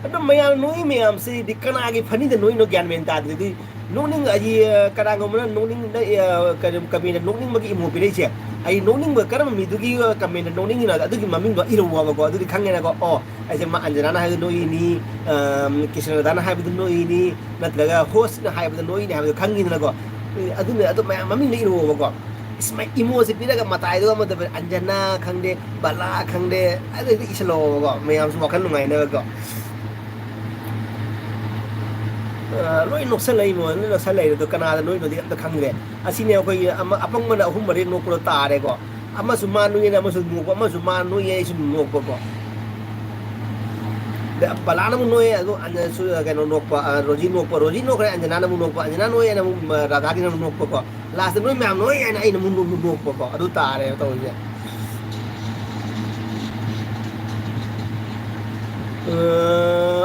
ꯑꯗꯨꯝ ꯃꯌꯥꯝ ꯅꯣꯛꯏ ꯃꯌꯥꯝꯁꯤꯗꯤ ꯀꯅꯥꯒꯤ ꯐꯅꯤꯗ ꯅꯣꯛꯏꯅꯣ ꯒ꯭ꯌꯥꯟ ꯃꯦꯟ ꯇꯥꯗ꯭ꯔꯦ꯫ ꯑꯗꯨꯗꯤ ꯅꯣꯛꯅꯤꯡ-, ꯑꯩ, ꯑ, ꯀꯅꯥꯒꯨꯝꯕꯅ ꯅꯣꯛꯅꯤꯡ-, ꯑ, ꯀꯩꯅꯣ, ꯀꯃꯦꯟꯗ ꯅꯣꯛꯅꯤꯡꯕꯒꯤ ꯏꯃꯣ ꯄꯤꯔꯛꯏꯁꯦ꯫ ꯑꯩ ꯅꯣꯛꯅꯤꯡꯕ ꯀꯔꯝꯕ ꯃꯤꯗꯨꯒꯤ, ꯑ, ꯀꯃꯦꯟꯗ ꯅꯣꯛꯅꯤꯡꯉꯤꯅꯣ? ꯑꯗꯨꯒꯤ ꯃꯃꯤꯡꯗꯣ ꯏꯔꯛꯑꯣꯕꯀꯣ꯫ ꯑꯗꯨꯗꯤ ꯈꯪꯉꯦꯅꯀꯣ꯫ ꯑꯣ, ꯑꯩꯁꯦ ꯃꯥ ꯑꯟꯖꯅꯥꯅ ꯍꯥꯏꯕꯗ ꯅꯣꯛꯏꯅꯤ, ꯑ, ꯀ꯭ꯔꯤꯁꯅꯗꯥꯅ ꯍꯥꯏꯕꯗ ꯅꯣꯛꯏꯅꯤ, ꯅꯠꯇ꯭ꯔꯒ ꯍꯣꯁꯅ ꯍꯥꯏꯕꯗ ꯅꯣꯛꯏꯅꯤ ꯍꯥꯏꯕꯗꯣ ꯈꯪꯉꯤꯗꯅꯀꯣ꯫ ꯑꯗꯨꯅ ꯑꯗꯨ ꯃꯌꯥꯝ ꯃꯃꯤꯡꯗꯣ ꯏꯔꯛꯑꯣꯕꯀꯣ꯫ ꯏꯁ, ꯃꯥꯏ ꯏꯃꯣꯁꯦ ꯄꯤꯔꯒ ꯃꯇꯥꯏꯗꯨꯒ ꯑꯃꯗ ꯑꯟꯖꯅꯥ ꯈꯪꯗꯦ, ꯕꯂꯥ ꯈꯪꯗꯦ, ꯑꯗꯨꯗꯤ ꯏꯁꯜꯂꯛꯑꯣꯕꯀꯣ, ꯃꯌꯥꯝꯁꯨ ꯋꯥꯈꯜ ꯅꯨꯡꯉꯥꯏꯅꯕꯀꯣ꯫ ꯑ, ꯂꯣꯏ ꯅꯣꯛꯁꯜꯂꯛꯏ ꯃꯣ, ꯂꯣꯏ ꯅꯣꯛꯁꯜꯂꯛꯏ꯫ ꯑꯗꯣ ꯀꯅꯥꯗ ꯅꯣꯛꯏꯅꯣꯗꯤ ꯑꯝꯇ ꯈꯪꯗ꯭ꯔꯦ꯫ ꯑꯁꯤꯅꯦ ꯑꯩꯈꯣꯏꯒꯤ ꯑꯃ, ꯑꯄꯪꯕꯅ ꯑꯍꯨꯝ ꯃꯔꯤ ꯅꯣꯛꯄꯗꯣ ꯇꯥꯔꯦꯀꯣ꯫ ꯑꯃꯁꯨ ꯃꯥ ꯅꯣꯛꯏꯅ ꯑꯃꯁꯨ ꯅꯣꯛꯄ, ꯑꯃꯁꯨ ꯃꯥ ꯅꯣꯛꯏ ꯑꯩꯁꯨ ꯅꯣꯛꯄꯀꯣ꯫ ꯕꯂꯥꯅ ꯑꯃꯨꯛ ꯅꯣꯛꯑꯦ, ꯑꯗꯨ ꯑꯟꯖ-, ꯁꯨ-, ꯀꯩꯅꯣ ꯅꯣꯛꯄ, ꯑ, ꯔꯣꯖꯤ ꯅꯣꯛꯄ, ꯔꯣꯖꯤ ꯅꯣꯛꯈ꯭ꯔꯦ, ꯑꯟꯖꯅꯥꯅ ꯑꯃꯨꯛ ꯅꯣꯛꯄ, ꯑꯟꯖꯅꯥ ꯅꯣꯛꯑꯦꯅ ꯑꯃꯨꯛ, ꯑ, ꯔꯥꯙꯥꯒꯤꯅ ꯑꯃꯨꯛ ꯅꯣꯛꯄꯀꯣ, ꯂꯥꯁꯇ ꯅꯣꯏ ꯃꯌꯥꯝ ꯅꯣꯛꯑꯦ ꯍꯥꯏꯅ ꯑꯩꯅ ꯑꯃꯨꯛ ꯅꯣꯛ-, ꯅꯣꯛꯄꯀꯣ, ꯑꯗꯨ ꯇꯥꯔꯦꯕ ꯇꯧꯔꯤꯁꯦ꯫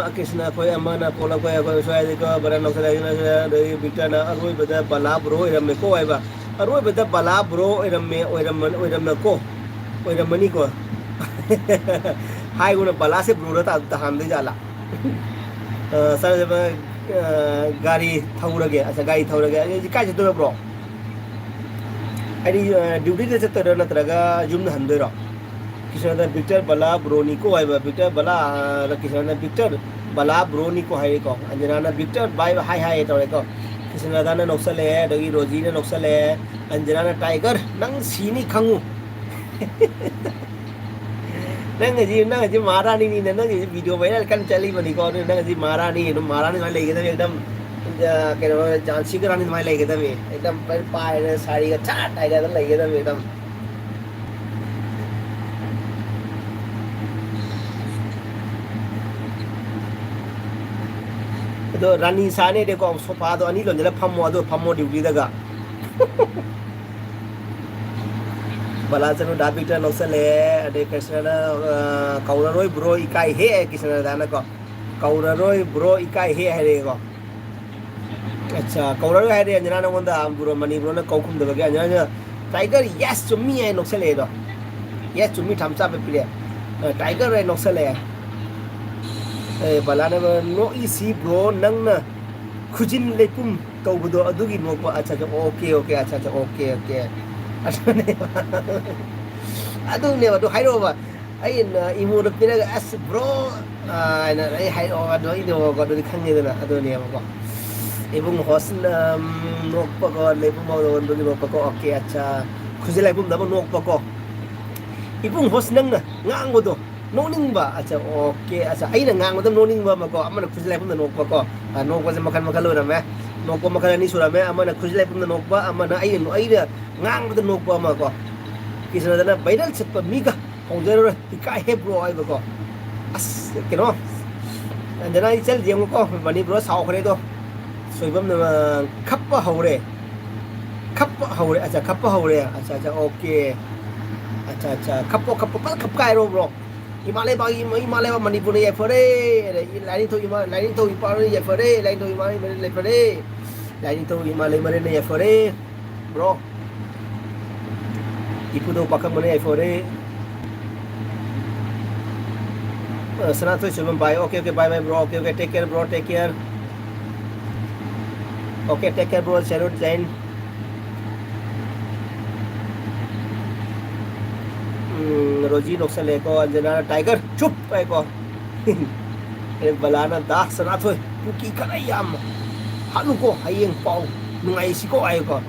ꯑ, ꯀ꯭ꯔꯤꯁꯅ ꯑꯩꯈꯣꯏ ꯑꯃꯅ ꯄꯣꯛꯂꯛꯄ ꯑꯩꯈꯣꯏ ꯁ꯭ꯋꯥꯏꯗꯒꯤꯀꯣ ꯕꯔꯟ ꯂꯧꯁꯜꯂꯛꯏꯁꯤꯅ, ꯑꯗꯒꯤ ꯕꯤꯛꯇꯔꯅ ꯑꯔꯣꯏꯕꯗ ꯕꯂꯥ ꯕ꯭ꯔꯣ ꯑꯣꯏꯔꯝꯃꯦꯀꯣ ꯍꯥꯏꯕ꯫ ꯑꯔꯣꯏꯕꯗ ꯕꯂꯥ ꯕ꯭ꯔꯣ ꯑꯣꯏꯔꯝꯃꯦ, ꯑꯣꯏꯔꯝꯃ-, ꯑꯣꯏꯔꯝꯃꯦꯀꯣ꯫ ꯑꯣꯏꯔꯝꯃꯅꯤꯀꯣ꯫ ꯍꯥꯏꯒꯨꯝꯅ ꯕꯂꯥꯁꯦ ꯕ꯭ꯔꯣꯗ ꯇꯥ-, ꯇꯥꯍꯟꯗꯣꯏ ꯖꯥꯠꯂꯥ? ꯑ, ꯁꯥꯔ, ꯑ, ꯒꯥꯔꯤ ꯊꯧꯔꯒꯦ꯫ ꯑꯁ, ꯒꯥꯔꯤ ꯊꯧꯔꯒꯦ꯫ ꯑꯩ ꯀꯥꯏ ꯆꯠꯇꯣꯏꯅꯣ, ꯕ꯭ꯔꯣ? ꯍꯥꯏꯗꯤ, ꯑ, ꯗ꯭ꯌꯨꯇꯤꯗ ꯆꯠꯇꯣꯏꯔꯣ ꯅꯠꯇ꯭ꯔꯒ ꯌꯨꯝꯗ ꯍꯟꯗꯣꯏꯔꯣ? ꯀ꯭ꯔꯤꯁꯅꯗ ꯕꯤꯛꯇꯔ ꯕꯂꯥ ꯕ꯭ꯔꯣꯅꯤꯀꯣ ꯍꯥꯏꯕ, ꯕꯤꯛꯇꯔ ꯕꯂꯥ, ꯑ, ꯀ꯭ꯔꯤꯁꯅꯗ ꯕꯤꯛꯇꯔ ꯕꯂꯥ ꯕ꯭ꯔꯣꯅꯤꯀꯣ ꯍꯥꯏꯔꯦꯀꯣ꯫ ꯑꯟꯖꯅꯥꯅ ꯕꯤꯛꯇꯔ ꯕꯥꯏ ꯍꯥꯏ ꯍꯥꯏ ꯇꯧꯔꯦꯀꯣ꯫ ꯀ꯭ꯔꯤꯁꯅꯗꯥꯅ ꯅꯣꯛꯁꯜꯂꯛꯑꯦ, ꯑꯗꯒꯤ ꯔꯣꯖꯤꯅ ꯅꯣꯛꯁꯜꯂꯛꯑꯦ, ꯑꯟꯖꯅꯥꯅ ꯇꯥꯏꯒꯔ ꯅꯪ ꯁꯤꯅꯤ ꯈꯪꯉꯨ꯫ ꯅꯪ ꯍꯧꯖꯤꯛ, ꯅꯪ ꯍꯧꯖꯤꯛ ꯃꯍꯥꯔꯥꯅꯤꯅꯤꯅ, ꯅꯪ ꯍꯧꯖꯤꯛ video viral ꯀꯟꯅ ꯆꯠꯂꯤꯕꯅꯤꯀꯣ, ꯑꯗꯨꯅ ꯅꯪ ꯍꯧꯖꯤꯛ ꯃꯍꯥꯔꯥꯅꯤ, ꯑꯗꯨꯝ ꯃꯍꯥꯔꯥꯅꯤ ꯑꯗꯨꯃꯥꯏꯅ ꯂꯩꯒꯗꯕꯅꯤ, ꯑꯗꯨꯝ, ꯑ, ꯀꯩꯅꯣ, ꯖꯥꯟꯁꯤꯒ ꯔꯥꯅꯤ ꯑꯗꯨꯃꯥꯏꯅ ꯂꯩꯒꯗꯕꯅꯤ, ꯑꯦꯛꯗꯝ ꯐꯖꯅ ꯄꯥꯏꯔꯒ ꯁꯥꯔꯤꯒ ꯁꯠ ꯍꯥꯏꯔꯒ ꯑꯗꯨꯝ ꯂꯩꯒꯗꯕꯅꯤ, ꯑꯦꯛꯗꯝ꯫ ꯑꯗꯣ ꯔꯥꯅꯤ ꯁꯥꯅꯤꯗꯤꯀꯣ, ꯁꯣꯐꯥꯗꯣ ꯑꯅꯤ ꯂꯣꯟꯁꯤꯜꯂ ꯐꯝꯃꯣ, ꯑꯗꯨ ꯐꯝꯃꯣ ꯗ꯭ꯌꯨꯇꯤꯗꯒ꯫ ꯕꯂꯥꯆꯅꯨ ꯗꯥ ꯕꯤꯛꯇꯔ ꯂꯧꯁꯜꯂꯦ, ꯑꯗꯩ ꯀ꯭ꯔꯤꯁꯅꯅ, ꯑ, "ꯀꯧꯔꯔꯣꯏ ꯕ꯭ꯔꯣ, ꯏꯀꯥꯏ ꯍꯦ" ꯀ꯭ꯔꯤꯁꯅꯗꯥꯅꯀꯣ꯫ "ꯀꯧꯔꯔꯣꯏ ꯕ꯭ꯔꯣ, ꯏꯀꯥꯏ ꯍꯦ" ꯍꯥꯏꯔꯛꯑꯦꯀꯣ꯫ ꯑꯠꯆꯥ, ꯀꯧꯔꯔꯣꯏ ꯍꯥꯏꯔꯦ ꯑꯟꯖꯅꯥ ꯅꯉꯣꯟꯗ, ꯕ꯭ꯔꯣ, ꯃꯅꯤ ꯕ꯭ꯔꯣꯅ ꯀꯧ ꯈꯨꯝꯗꯕꯒꯤ꯫ ꯑꯟꯖꯅꯥꯅ, "ꯇꯥꯏꯒꯔ, ꯌꯦꯁ, ꯆꯨꯝꯃꯤ" ꯍꯥꯏ ꯅꯣꯛꯁꯜꯂꯛꯑꯦꯗꯣ꯫ "ꯌꯦꯁ, ꯆꯨꯝꯃꯤ", ꯊꯝꯆꯥ ꯑꯃ ꯄꯤꯔꯛꯑꯦ꯫ ꯑ, ꯇꯥꯏꯒꯔ ꯍꯥꯏ ꯅꯣꯛꯁꯜꯂꯛꯑꯦ꯫ ꯑꯦ, ꯕꯂꯥꯅ, "ꯅꯣꯛꯏꯁꯤ ꯕ꯭ꯔꯣ, ꯅꯪꯅ ꯈꯨꯖꯤꯟ ꯂꯩꯄꯨꯝ ꯇꯧꯕꯗꯣ ꯑꯗꯨꯒꯤ ꯅꯣꯛꯄ"꯫ ꯑꯠꯆꯥ, ꯑꯠꯆꯥ, ꯑꯣꯀꯦ, ꯑꯣꯀꯦ, ꯑꯠꯆꯥ, ꯑꯠꯆꯥ, ꯑꯣꯀꯦ, ꯑꯣꯀꯦ꯫ ꯑꯗꯨꯅꯦꯕ, ꯑꯗꯨꯅꯦꯕ, ꯑꯗꯨ ꯍꯥꯏꯔꯛꯑꯣꯕ꯫ ꯑꯩꯅ ꯏꯃꯣꯗ ꯄꯤꯔꯒ, "ꯑꯁ, ꯕ꯭ꯔꯣ," ꯑ, ꯍꯥꯏꯅ ꯑꯩ ꯍꯥꯏꯔꯛꯑꯣ, ꯑꯗꯨ ꯑꯩꯅꯦꯕꯀꯣ, ꯑꯗꯨꯗꯤ ꯈꯪꯉꯦꯗꯅ, ꯑꯗꯨꯅꯦꯕꯀꯣ꯫ ꯏꯕꯨꯡ ꯍꯣꯁꯅ, ꯎꯝ, ꯅꯣꯛꯄꯀꯣ, ꯂꯩꯕꯨꯡ ꯃꯧꯗ ꯑꯣꯟꯕꯒꯤ ꯅꯣꯛꯄꯀꯣ, ꯑꯣꯀꯦ, ꯑꯠꯆꯥ꯫ ꯈꯨꯖꯤꯟ ꯂꯩꯄꯨꯝꯗ ꯑꯃ ꯅꯣꯛꯄꯀꯣ꯫ ꯏꯕꯨꯡ ꯍꯣꯁ ꯅꯪꯅ ꯉꯥꯡꯕꯗꯣ ꯅꯣꯛꯅꯤꯡꯕ, ꯑꯠꯆꯥ, ꯑꯣꯀꯦ, ꯑꯠꯆꯥ, ꯑꯩꯅ ꯉꯥꯡꯕꯗ ꯅꯣꯛꯅꯤꯡꯕ ꯑꯃꯀꯣ, ꯑꯃꯅ ꯈꯨꯖꯤꯟ ꯂꯩꯄꯨꯝꯗ ꯅꯣꯛꯄꯀꯣ꯫ ꯑ, ꯅꯣꯛꯄꯁꯦ ꯃꯈꯜ ꯃꯈꯜ ꯑꯣꯏꯔꯝꯃꯦ꯫ ꯅꯣꯛꯄ ꯃꯈꯜ ꯑꯅꯤ ꯁꯨꯔꯝꯃꯦ, ꯑꯃꯅ ꯈꯨꯖꯤꯟ ꯂꯩꯄꯨꯝꯗ ꯅꯣꯛꯄ, ꯑꯃꯅ ꯑꯩꯅ, ꯑꯩꯅ ꯉꯥꯡꯕꯗ ꯅꯣꯛꯄ ꯑꯃꯀꯣ꯫ ꯀ꯭ꯔꯤꯁꯅꯗꯅ viral ꯆꯠꯄ ꯃꯤꯒ ꯍꯧꯖꯔꯔꯣꯏ, ꯏꯀꯥꯏ ꯍꯦ ꯕ꯭ꯔꯣ ꯍꯥꯏꯕꯀꯣ꯫ ꯑꯁ, ꯀꯩꯅꯣ, ꯑꯟꯖꯅꯥ, ꯑꯩ ꯆꯠꯂ ꯌꯦꯡꯉꯨꯀꯣ, ꯃꯅꯤꯄꯨꯔ ꯁꯥꯎꯈ꯭ꯔꯦꯗꯣ꯫ ꯁꯣꯏꯕꯝꯅ ꯈꯞꯄ ꯍꯧꯔꯦ꯫ ꯈꯞꯄ ꯍꯧꯔꯦ꯫ ꯑꯠꯆꯥ, ꯈꯞꯄ ꯍꯧꯔꯦ꯫ ꯑꯠꯆꯥ, ꯑꯠꯆꯥ, ꯑꯣꯀꯦ꯫ ꯑꯠꯆꯥ, ꯑꯠꯆꯥ, ꯈꯞꯄꯣ, ꯈꯞꯄꯣ, ꯐꯖꯅ ꯈꯞꯀꯥꯏꯔꯣ, bro꯫ ꯏꯃꯥ ꯂꯩꯕꯥꯛ, ꯏꯃꯥ, ꯏꯃꯥ ꯂꯩꯕꯥꯛ ꯃꯅꯤꯄꯨꯔꯅ ꯌꯥꯏꯐꯔꯦ꯫ ꯂꯥꯏꯅꯤꯡꯊꯧ ꯏꯃꯥ, ꯂꯥꯏꯅꯤꯡꯊꯧ ꯏꯄꯥꯅ ꯌꯥꯏꯐꯔꯦ꯫ ꯂꯥꯏꯅꯤꯡꯊꯧ ꯏꯃꯥ ꯂꯩꯃꯔꯦꯟꯅ ꯌꯥꯏꯐꯔꯦ꯫ ꯂꯥꯏꯅꯤꯡꯊꯧ ꯏꯃꯥ ꯂꯩꯃꯔꯦꯟꯅ ꯌꯥꯏꯐꯔꯦ꯫ Bro, ꯏꯄꯨꯗꯧ ꯄꯥꯈꯪꯕꯅ ꯌꯥꯏꯐꯔꯦ꯫ ꯑ, ꯁꯅꯥꯊꯣꯏ Soibam, bye. Okay, okay, bye, bye, bro. Okay, okay, take care, bro, take care. Okay, take care, bro. Salute, Jain. ꯎꯝ, ꯔꯣꯖꯤ ꯅꯣꯛꯁꯜꯂꯦꯀꯣ, ꯑꯟꯖꯅꯥꯅ tiger, ꯆꯨꯞ ꯍꯥꯏꯀꯣ꯫ ꯑꯦ, ꯕꯂꯥꯅ ꯗꯥ ꯁꯅꯥꯊꯣꯏ, ꯀꯨꯀꯤ ꯈꯔ ꯌꯥꯝ ꯍꯥꯠꯂꯨꯀꯣ, ꯍꯌꯦꯡ ꯄꯥꯎ ꯅꯨꯡꯉꯥꯏꯁꯤꯀꯣ ꯍꯥꯏꯀꯣ꯫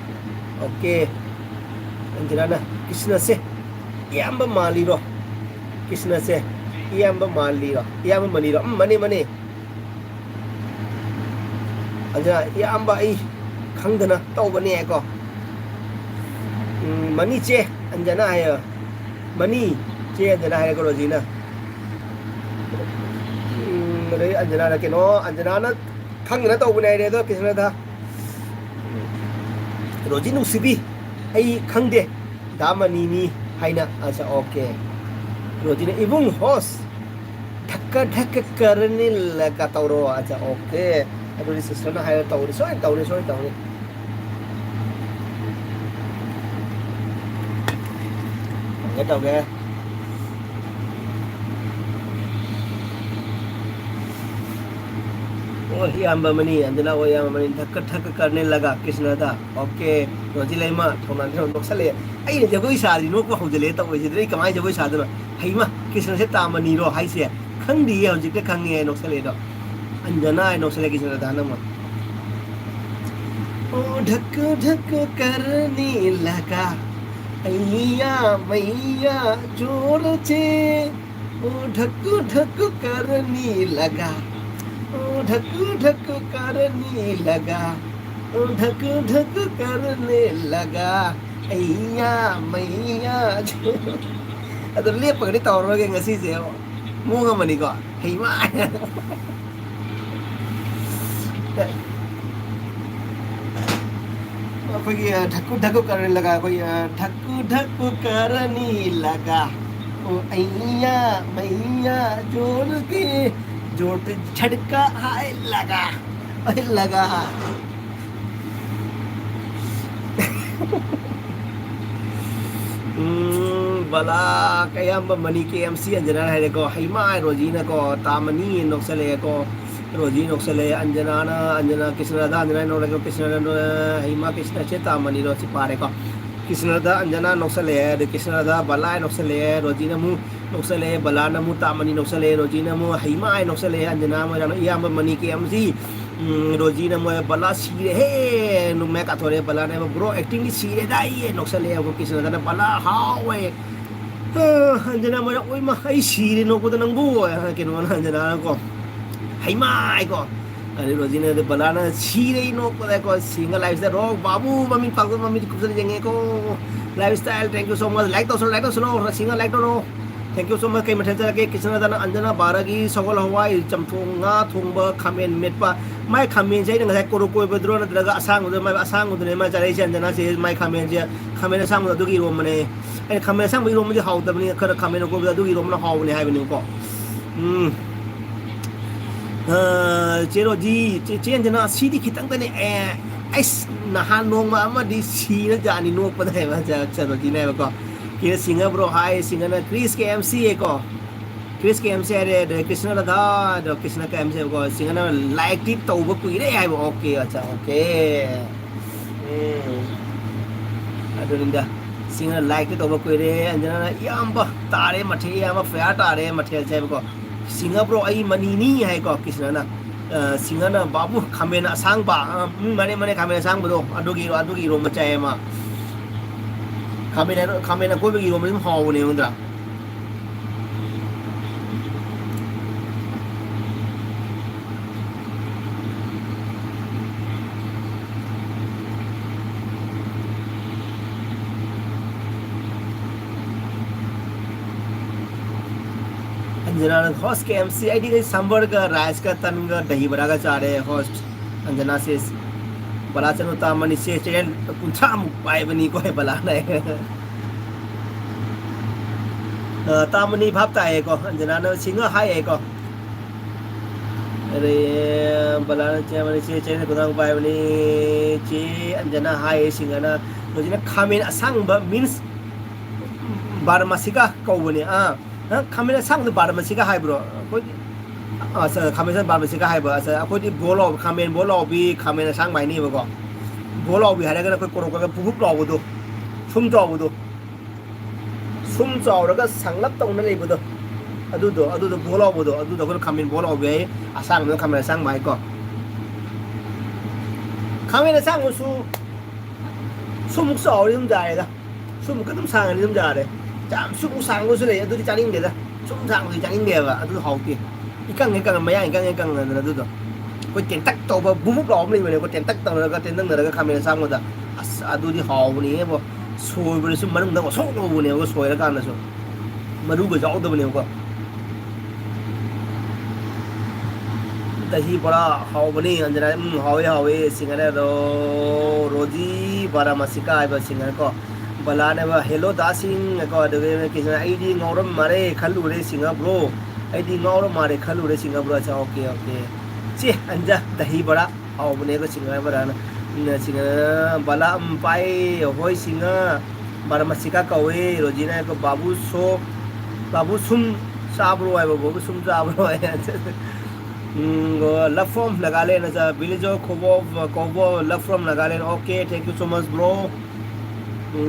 Okay, ꯑꯟꯖꯅꯥꯅ, ꯀ꯭ꯔꯤꯁꯅꯁꯦ ꯏꯌꯥꯝꯕ ꯃꯥꯜꯂꯤꯔꯣ? ꯀ꯭ꯔꯤꯁꯅꯁꯦ ꯏꯌꯥꯝꯕ ꯃꯥꯜꯂꯤꯔꯣ? ꯏꯌꯥꯝꯕ ꯃꯅꯤꯔꯣ? ꯎꯝ, ꯃꯅꯤ, ꯃꯅꯤ꯫ ꯑꯟꯖꯅꯥ, ꯏꯌꯥꯝꯕ, ꯑꯩ ꯈꯪꯗꯅ ꯇꯧꯕꯅꯦ ꯍꯥꯏꯀꯣ꯫ ꯎꯝ, ꯃꯅꯤ ꯆꯦ, ꯑꯟꯖꯅꯥ ꯍꯥꯏꯌꯣ꯫ ꯃꯅꯤ ꯆꯦ, ꯑꯟꯖꯅꯥ ꯍꯥꯏꯔꯒ ꯔꯣꯖꯤꯅ꯫ ꯎꯝ, ꯑꯗꯩ ꯑꯟꯖꯅꯥꯅ ꯀꯩꯅꯣ, ꯑꯟꯖꯅꯥꯅ ꯈꯪꯗꯅ ꯇꯧꯕꯅꯦ ꯍꯥꯏꯔꯦ ꯑꯗꯣ, ꯀ꯭ꯔꯤꯁꯅꯗ꯫ ꯔꯣꯖꯤ ꯅꯨꯡꯁꯤꯕꯤ, ꯑꯩ ꯈꯪꯗꯦ꯫ ꯗꯥ ꯃꯅꯤꯅꯤ ꯍꯥꯏꯅ꯫ ꯑꯠꯆꯥ, okay꯫ ꯔꯣꯖꯤꯅ, "ꯏꯕꯨꯡ ꯍꯣꯁ, ꯙꯛꯀ ꯙꯛꯀ ꯀꯔꯅꯤꯜꯂꯒ ꯇꯧꯔꯣ꯫" ꯑꯠꯆꯥ, okay꯫ ꯑꯗꯨꯗꯤ sisterꯅ ꯍꯥꯏꯔ ꯇꯧꯔꯤ, ꯁꯣꯏꯅ ꯇꯧꯔꯤ, ꯁꯣꯏꯅ ꯇꯧꯔꯤ꯫ ꯇꯧꯒꯦ, ꯇꯧꯒꯦ꯫ ꯑꯣ, ꯏꯌꯥꯝꯕ ꯃꯅꯤ, ꯑꯟꯖꯅꯥ, ꯑꯣ, ꯏꯌꯥꯝꯕ ꯃꯅꯤ, ꯙꯛꯀ ꯙꯛꯀ ꯀꯔꯅꯤꯜꯂꯒ ꯀ꯭ꯔꯤꯁꯅꯗ꯫ Okay, ꯔꯣꯖꯤ ꯂꯩꯃ, ꯊꯧꯅꯥ ꯅꯣꯛꯁꯜꯂꯛꯑꯦ꯫ ꯑꯩꯅ ꯖꯒꯣꯏ ꯁꯥꯔꯤ ꯅꯣꯛꯄ ꯍꯧꯖꯤꯜꯂꯛꯑꯦ ꯇꯧꯕꯁꯤꯗ ꯑꯩ ꯀꯃꯥꯏꯅ ꯖꯒꯣꯏ ꯁꯥꯗꯣꯏꯅꯣ? ꯍꯩꯃ, ꯀ꯭ꯔꯤꯁꯅꯁꯦ ꯇꯥ ꯃꯅꯤꯔꯣ ꯍꯥꯏꯁꯦ? ꯈꯪꯗꯤꯌꯦ, ꯍꯧꯖꯤꯛꯇ ꯈꯪꯉꯦ ꯅꯣꯛꯁꯜꯂꯛꯏꯗꯣ꯫ ꯑꯟꯖꯅꯥ ꯍꯥꯏ ꯅꯣꯛꯁꯜꯂꯛꯑꯦ ꯀ꯭ꯔꯤꯁꯅꯗꯥꯅ ꯑꯃꯨꯛ꯫ ꯑꯣ ꯙꯛ ꯙꯛ ꯀꯔꯅꯦ ꯂꯒꯥ, ꯑꯩꯌꯥ ꯃꯩꯌꯥ ꯖꯣꯔ ꯁꯦ, ꯑꯣ ꯙꯛ ꯙꯛ ꯀꯔꯅꯦ ꯂꯒꯥ, ꯑꯣ ꯙꯛ ꯙꯛ ꯀꯔꯅꯦ ꯂꯒꯥ, ꯑꯣ ꯙꯛ ꯙꯛ ꯀꯔꯅꯦ ꯂꯒꯥ, ꯑꯩꯌꯥ ꯃꯩꯌꯥ ꯖꯣꯔ꯫ ꯑꯗꯣ ꯂꯦꯞꯄꯒꯗꯤ ꯇꯧꯔꯔꯣꯏꯒꯦ ꯉꯁꯤꯁꯦ꯫ ꯃꯑꯣꯡ ꯑꯃꯅꯤꯀꯣ꯫ ꯍꯩꯃꯥ꯫ ꯑꯩꯈꯣꯏꯒꯤ, ꯑ, ꯙꯛꯀꯨ ꯙꯛꯀꯨ ꯀꯔꯅꯤꯂꯒ, ꯑꯩꯈꯣꯏꯒꯤ, ꯑ, ꯙꯛꯀꯨ ꯙꯛꯀꯨ ꯀꯔꯅꯤꯂꯒ, ꯑꯣ ꯑꯩꯌꯥ ꯃꯩꯌꯥ ꯖꯣꯔ ꯀꯦ ꯖꯣꯔ ꯄꯦ ꯖꯠꯀꯥ ꯍꯥꯏ ꯂꯒꯥ, ꯍꯥꯏ ꯂꯒꯥ꯫ ꯎꯝ, ꯕꯂꯥ, ꯑꯌꯥꯝꯕ ꯃꯅꯤ ꯀꯦ ꯑꯦꯝ ꯁꯤ ꯑꯟꯖꯅꯥꯅ ꯍꯥꯏꯔꯦꯀꯣ꯫ ꯍꯩꯃꯥ, ꯔꯣꯖꯤꯅꯀꯣ, ꯇꯥꯃꯅꯤ ꯅꯣꯛꯁꯜꯂꯛꯑꯦꯀꯣ꯫ ꯔꯣꯖꯤ ꯅꯣꯛꯁꯜꯂꯛꯑꯦ꯫ ꯑꯟꯖꯅꯥꯅ, ꯑꯟꯖꯅꯥ, ꯀ꯭ꯔꯤꯁꯅꯗꯥ, ꯑꯟꯖꯅꯥ ꯅꯣꯛꯂꯛꯑꯦ꯫ ꯀ꯭ꯔꯤꯁꯅꯗꯥ ꯅꯣꯛ-, ꯍꯩꯃꯥ, ꯀ꯭ꯔꯤꯁꯅ ꯁꯦ ꯇꯥꯃꯅꯤꯔꯣ? ꯁꯤ ꯄꯥꯔꯦꯀꯣ꯫ ꯀ꯭ꯔꯤꯁꯅꯗꯥ, ꯑꯟꯖꯅꯥ ꯅꯣꯛꯁꯜꯂꯛꯑꯦ꯫ ꯑꯗꯩ ꯀ꯭ꯔꯤꯁꯅꯗꯥ, ꯕꯂꯥ ꯅꯣꯛꯁꯜꯂꯛꯑꯦ꯫ ꯔꯣꯖꯤꯅ ꯑꯃꯨꯛ ꯅꯣꯛꯁꯜꯂꯛꯑꯦ꯫ ꯕꯂꯥꯅ ꯑꯃꯨꯛ ꯇꯥꯃꯅꯤ ꯅꯣꯛꯁꯜꯂꯛꯑꯦ꯫ ꯔꯣꯖꯤꯅ ꯑꯃꯨꯛ ꯍꯩꯃꯥ ꯍꯥꯏ ꯅꯣꯛꯁꯜꯂꯛꯑꯦ꯫ ꯑꯟꯖꯅꯥ, ꯃꯣꯏꯔꯥꯡ, ꯏꯌꯥꯝꯕ ꯃꯅꯤ ꯀꯦ ꯑꯦꯝ ꯁꯤ꯫ ꯎꯝ, ꯔꯣꯖꯤꯅ ꯃꯣꯏ, "ꯕꯂꯥ ꯁꯤꯔꯦꯍꯦ!" ꯅꯨꯃꯥꯏ ꯀꯥꯊꯣꯔꯛꯑꯦ꯫ ꯕꯂꯥꯅ ꯍꯥꯏꯕ, "Bro, acting ꯗꯤ ꯁꯤꯔꯦꯗꯥꯏꯌꯦ!" ꯅꯣꯛꯁꯜꯂꯛꯑꯦ꯫ ꯑꯩꯈꯣꯏ ꯀ꯭ꯔꯤꯁꯅꯗꯥꯅ, "ꯕꯂꯥ ꯍꯥꯎꯋꯦ!" ꯑ, ꯑꯟꯖꯅꯥ ꯃꯣꯏꯅ, "ꯑꯣꯏꯃ, ꯑꯩ ꯁꯤꯔꯦ ꯅꯣꯛꯄꯗ ꯅꯪꯕꯨ!" ꯀꯩꯅꯣꯅ, ꯑꯟꯖꯅꯥꯅꯀꯣ, "ꯍꯩꯃꯥ!" ꯍꯥꯏꯀꯣ꯫ ꯑꯗꯩ ꯔꯣꯖꯤꯅ, ꯑꯗꯩ ꯕꯂꯥꯅ, "ꯁꯤꯔꯦ ꯅꯣꯛꯄꯗ!" ꯀꯣ, ꯁꯤꯡꯒ ꯂꯥꯏꯐꯁꯤꯗ, ꯔꯣ ꯕꯥꯕꯨ ꯃꯃꯤꯠ ꯄꯥꯛꯊꯣꯛ ꯃꯃꯤꯠ ꯀꯨꯞꯁꯜꯂ ꯌꯦꯡꯉꯦꯀꯣ꯫ Lifestyle, thank you so much. Like ꯇꯧꯁꯜꯂꯣ, like ꯇꯧꯁꯜꯂꯣ, ꯁꯤꯡꯒ like ꯇꯧꯔꯣ꯫ Thank you so much. ꯀꯩ ꯃꯊꯦꯜ ꯆꯥꯔꯒꯦ? ꯀ꯭ꯔꯤꯁꯅꯗꯥꯅ, ꯑꯟꯖꯅꯥ ꯕꯥꯔꯥꯒꯤ ꯁꯒꯣꯜ ꯍꯋꯥꯏ, ꯆꯝꯊꯣꯡ, ꯉꯥ ꯊꯣꯡꯕ, ꯈꯥꯃꯦꯟ ꯃꯦꯠꯄ꯫ ꯃꯥꯏ ꯈꯥꯃꯦꯟꯁꯦ ꯑꯩꯅ ꯉꯁꯥꯏ ꯀꯣꯔꯣ ꯀꯣꯏꯕꯗꯨꯔꯣ ꯅꯠꯇ꯭ꯔꯒ ꯑꯁꯥꯡꯕꯗꯨꯔꯣ? ꯃꯥꯏ ꯑꯁꯥꯡꯕꯗꯨꯅꯦ ꯃꯥ ꯆꯥꯔꯛꯏꯁꯦ, ꯑꯟꯖꯅꯥꯁꯦ꯫ ꯃꯥꯏ ꯈꯥꯃꯦꯟꯁꯦ, ꯈꯥꯃꯦꯟ ꯑꯁꯥꯡꯕꯗꯣ ꯑꯗꯨꯒꯤ ꯏꯔꯣꯝꯕꯅꯦ꯫ ꯑꯩꯅ ꯈꯥꯃꯦꯟ ꯑꯁꯥꯡꯕ ꯏꯔꯣꯝꯕꯗꯤ ꯍꯥꯎꯇꯕꯅꯤ, ꯈꯔ ꯈꯥꯃꯦꯟ ꯑꯀꯣꯏꯕꯗ ꯑꯗꯨꯒꯤ ꯏꯔꯣꯝꯕꯅ ꯍꯥꯎꯕꯅꯦ ꯍꯥꯏꯕꯅꯤꯀꯣ꯫ ꯎꯝ꯫ ꯑ, ꯆꯦ ꯔꯣꯖꯤ, ꯆꯦ, ꯆꯦ ꯑꯟꯖꯅꯥ, ꯁꯤꯗꯤ ꯈꯤꯇꯪꯗꯅꯦ꯫ ꯑꯦ, ꯑꯩꯁ, ꯅꯍꯥꯟ ꯅꯣꯡꯃ ꯑꯃꯗꯤ ꯁꯤꯔ ꯖꯥꯠꯅꯤ ꯅꯣꯛꯄꯗ ꯍꯥꯏꯕ, ꯆꯦ, ꯆꯦ ꯔꯣꯖꯤꯅ ꯍꯥꯏꯕꯀꯣ꯫ ꯀꯦ ꯁꯤꯡꯍ bro ꯍꯥꯏ, ꯁꯤꯡꯍꯅ ꯀ꯭ꯔꯤꯁ ꯀꯦ ꯑꯦꯝ ꯁꯤ ꯍꯥꯏꯀꯣ꯫ ꯀ꯭ꯔꯤꯁ ꯀꯦ ꯑꯦꯝ ꯁꯤ ꯍꯥꯏꯔꯦ, ꯑꯗꯩ ꯀ꯭ꯔꯤꯁꯅ ꯔꯥꯙꯥ, ꯑꯗꯣ ꯀ꯭ꯔꯤꯁꯅ ꯀꯦ ꯑꯦꯝ ꯁꯤ ꯍꯥꯏꯕꯀꯣ꯫ ꯁꯤꯡꯍꯅ like ꯇꯤ ꯇꯧꯕ ꯀꯨꯏꯔꯦ ꯍꯥꯏꯕ꯫ Okay, ꯑꯠꯆꯥ, okay꯫ ꯎꯝ꯫ ꯑꯗꯨꯅꯤꯗ, ꯁꯤꯡꯍꯅ like ꯇꯤ ꯇꯧꯕ ꯀꯨꯏꯔꯦ꯫ ꯑꯟꯖꯅꯥꯅ ꯏꯌꯥꯝꯕ ꯇꯥꯔꯦ ꯃꯊꯦꯜ, ꯏꯌꯥꯝꯕ ꯐꯌꯥ ꯇꯥꯔꯦ ꯃꯊꯦꯜꯁꯦ ꯍꯥꯏꯕꯀꯣ꯫ ꯁꯤꯡꯍ bro, ꯑꯩ ꯃꯅꯤꯅꯤ ꯍꯥꯏꯀꯣ ꯀ꯭ꯔꯤꯁꯅꯅ꯫ ꯑ, ꯁꯤꯡꯍꯅ, "ꯕꯥꯕꯨ, ꯈꯥꯃꯦꯟ ꯑꯁꯥꯡꯕ", ꯑ, ꯎꯝ, ꯃꯥꯅꯦ, ꯃꯥꯅꯦ, ꯈꯥꯃꯦꯟ ꯑꯁꯥꯡꯕꯗꯣ, ꯑꯗꯨꯒꯤ, ꯑꯗꯨꯒꯤ ꯏꯔꯣꯝꯕ ꯆꯥꯏꯌꯦ ꯃꯥ꯫ ꯈꯥꯃꯦꯟ, ꯈꯥꯃꯦꯟ ꯑꯀꯣꯏꯕꯒꯤ ꯏꯔꯣꯝꯕ ꯑꯗꯨꯝ ꯍꯥꯎꯕꯅꯦ, ꯅꯠꯇ꯭ꯔꯥ? ꯑꯟꯖꯅꯥꯅ ꯍꯣꯁ ꯀꯦ ꯑꯦꯝ ꯁꯤ ꯑꯩꯗꯤ ꯉꯁꯤ ꯁꯝꯕꯔꯒ ꯔꯥꯏꯁꯀ ꯇꯟꯒ ꯗꯍꯤ ꯕꯔꯥꯒ ꯆꯥꯔꯦ ꯍꯣꯁ꯫ ꯑꯟꯖꯅꯥ ꯁꯦꯁ ꯕꯂꯥ ꯆꯅꯨ ꯇꯥꯃꯅꯤ ꯁꯦ ꯆꯦꯅꯦꯜ ꯀꯨꯟꯊ꯭ꯔꯥꯃꯨꯛ ꯄꯥꯏꯕꯅꯤꯀꯣ ꯕꯂꯥꯅ꯫ ꯑ, ꯇꯥꯃꯅꯤ ꯚꯥꯞ ꯇꯥꯏꯌꯦꯀꯣ ꯑꯟꯖꯅꯥꯅ ꯁꯤꯡꯉ ꯍꯥꯏꯌꯦꯀꯣ꯫ ꯑꯗꯩ ꯕꯂꯥꯅ ꯆꯦꯅꯦꯜ ꯁꯦ ꯆꯦꯅꯦꯜ ꯀꯨꯟꯊ꯭ꯔꯥꯃꯨꯛ ꯄꯥꯏꯕꯅꯤ꯫ ꯆꯦ ꯑꯟꯖꯅꯥ ꯍꯥꯏꯌꯦ ꯁꯤꯡꯉꯅ꯫ ꯍꯧꯖꯤꯛꯅ ꯈꯥꯃꯦꯟ ꯑꯁꯥꯡꯕ ꯃꯤꯟꯁ ꯕꯥꯔꯃꯥꯁꯤꯀꯥ ꯀꯧꯕꯅꯦ꯫ ꯑꯥ, ꯅꯪ ꯈꯥꯃꯦꯟ ꯑꯁꯥꯡꯕꯗꯣ ꯕꯥꯔꯃꯥꯁꯤꯀꯥ ꯍꯥꯏꯕ꯭ꯔꯣ? ꯑꯩꯈꯣꯏꯗꯤ, ꯑ, ꯁ-, ꯈꯥꯃꯦꯟ ꯑꯁꯥꯡ ꯕꯥꯔꯃꯥꯁꯤꯀꯥ ꯍꯥꯏꯕ꯫ ꯑꯁ, ꯑꯩꯈꯣꯏꯗꯤ ꯕꯣ ꯂꯥꯎꯕ, ꯈꯥꯃꯦꯟ ꯕꯣ ꯂꯥꯎꯕꯤ, ꯈꯥꯃꯦꯟ ꯑꯁꯥꯡꯕ ꯍꯥꯏꯅꯩꯕꯀꯣ꯫ ꯕꯣ ꯂꯥꯎꯕꯤ ꯍꯥꯏꯔꯒꯅ ꯑꯩꯈꯣꯏ ꯀꯣꯔꯣꯛ ꯀꯣꯔꯣꯛ ꯄꯨꯕꯨꯞ ꯂꯥꯎꯕꯗꯣ, ꯁꯨꯝ ꯆꯥꯎꯕꯗꯣ, ꯁꯨꯝ ꯆꯥꯎꯔꯒ ꯁꯥꯡꯂꯞ ꯇꯧꯅ ꯂꯩꯕꯗꯣ, ꯑꯗꯨꯗꯣ, ꯑꯗꯨꯗꯣ ꯕꯣ ꯂꯥꯎꯕꯗꯣ, ꯑꯗꯨꯗꯣ ꯑꯩꯈꯣꯏꯅ ꯈꯥꯃꯦꯟ ꯕꯣ ꯂꯥꯎꯕꯤ ꯍꯥꯏ, ꯑꯁꯥꯡꯕꯗꯣ ꯈꯥꯃꯦꯟ ꯑꯁꯥꯡꯕ ꯍꯥꯏꯀꯣ꯫ ꯈꯥꯃꯦꯟ ꯑꯁꯥꯡꯕꯁꯨ ꯁꯨꯝꯃꯨꯛ ꯆꯥꯎꯔꯗꯤ ꯑꯗꯨꯝ ꯌꯥꯔꯦꯗ꯫ ꯁꯨꯝꯃꯨꯛꯀ ꯑꯗꯨꯝ ꯁꯥꯡꯉꯗꯤ ꯑꯗꯨꯝ ꯌꯥꯔꯦ꯫ ꯌꯥꯝ ꯁꯨꯝꯃꯨꯛ ꯁꯥꯡꯕꯁꯨ ꯂꯩ, ꯑꯗꯨꯗꯤ ꯆꯥꯅꯤꯡꯗꯦꯗ꯫ ꯁꯨꯝ ꯁꯥꯡꯕꯗꯤ ꯆꯥꯅꯤꯡꯗꯦꯕ, ꯑꯗꯨ ꯍꯥꯎꯇꯦ꯫ ꯏꯀꯪ ꯍꯦꯛ ꯀꯪꯉ, ꯃꯌꯥ ꯏꯀꯪ ꯍꯦꯛ ꯀꯪꯉꯗꯅ ꯑꯗꯨꯗꯣ꯫ ꯑꯩꯈꯣꯏ ꯇꯦꯟꯇꯛ ꯇꯧꯕ, ꯕꯨꯕꯨꯞ ꯂꯥꯎꯕ ꯑꯃ ꯂꯩꯕꯅꯦꯀꯣ, ꯇꯦꯟꯇꯛ ꯇꯧꯔꯒ ꯇꯦꯟꯇꯛꯅꯔꯒ ꯈꯥꯃꯦꯟ ꯑꯁꯥꯡꯕꯗ꯫ ꯑꯁ, ꯑꯗꯨꯗꯤ ꯍꯥꯎꯕꯅꯦꯕꯣ꯫ ꯁꯣꯏꯕꯗꯁꯨ ꯃꯅꯨꯡꯗ ꯉꯧꯁꯣꯛ ꯉꯧꯕꯅꯦꯕ, ꯁꯣꯏꯔꯀꯥꯟꯗꯁꯨ꯫ ꯃꯔꯨꯒ ꯌꯥꯎꯗꯕꯅꯦꯕꯀꯣ꯫ ꯗꯍꯤ ꯕꯣꯔꯥ ꯍꯥꯎꯕꯅꯤ, ꯑꯟꯖꯅꯥ꯫ ꯎꯝ, ꯍꯥꯎꯋꯦ, ꯍꯥꯎꯋꯦ꯫ ꯁꯤꯡꯒꯔ ꯑꯗꯣ ꯔꯣꯖꯤ ꯕꯥꯔꯥꯃꯥꯁꯤꯀꯥ ꯍꯥꯏꯕ ꯁꯤꯡꯒꯔ ꯀꯣ꯫ ꯕꯂꯥꯅꯦꯕ, "ꯍꯦꯜꯂꯣ ꯗꯥꯁꯤꯡ" ꯀꯣ꯫ ꯑꯗꯨꯒ ꯀꯩꯁꯤꯅ, "ꯑꯩꯗꯤ ꯉꯥꯎꯔꯝ ꯃꯥꯜꯂꯦ ꯈꯜꯂꯨꯔꯦ ꯁꯤꯡꯒꯔ ꯕ꯭ꯔꯣ꯫ ꯑꯩꯗꯤ ꯉꯥꯎꯔꯝ ꯃꯥꯜꯂꯦ ꯈꯜꯂꯨꯔꯦ ꯁꯤꯡꯒꯔ ꯕ꯭ꯔꯣ"꯫ ꯑꯆꯥ, ꯑꯣꯀꯦ, ꯑꯣꯀꯦ꯫ ꯆꯦ ꯑꯟꯖ, ꯗꯍꯤ ꯕꯣꯔꯥ ꯍꯥꯎꯕꯅꯦꯕ ꯁꯤꯡꯒꯔ ꯕꯣꯔꯥꯅ꯫ ꯎꯝ, ꯁꯤꯡꯒꯔ ꯕꯂꯥ, ꯎꯝ, ꯄꯥꯏ, ꯍꯣꯏ ꯁꯤꯡꯒꯔ꯫ ꯕꯥꯔꯃꯥꯁꯤꯀꯥ ꯀꯧꯋꯦ꯫ ꯔꯣꯖꯤꯅ ꯀꯣ, "ꯕꯥꯕꯨ ꯁꯣ, ꯕꯥꯕꯨ ꯁꯨꯝ ꯆꯥꯕ꯭ꯔꯣ?" ꯍꯥꯏꯕ, "ꯕꯥꯕꯨ ꯁꯨꯝ ꯆꯥꯕ꯭ꯔꯣ?" ꯍꯥꯏ꯫ ꯎꯝ, ꯂꯞ ꯐ꯭ꯔꯣꯝ ꯅꯥꯒꯥꯂꯦꯟ, ꯑꯆꯥ, village of Khobo, Khobo, love from Nagaland. Okay, thank you so much, bro. ꯎꯝ,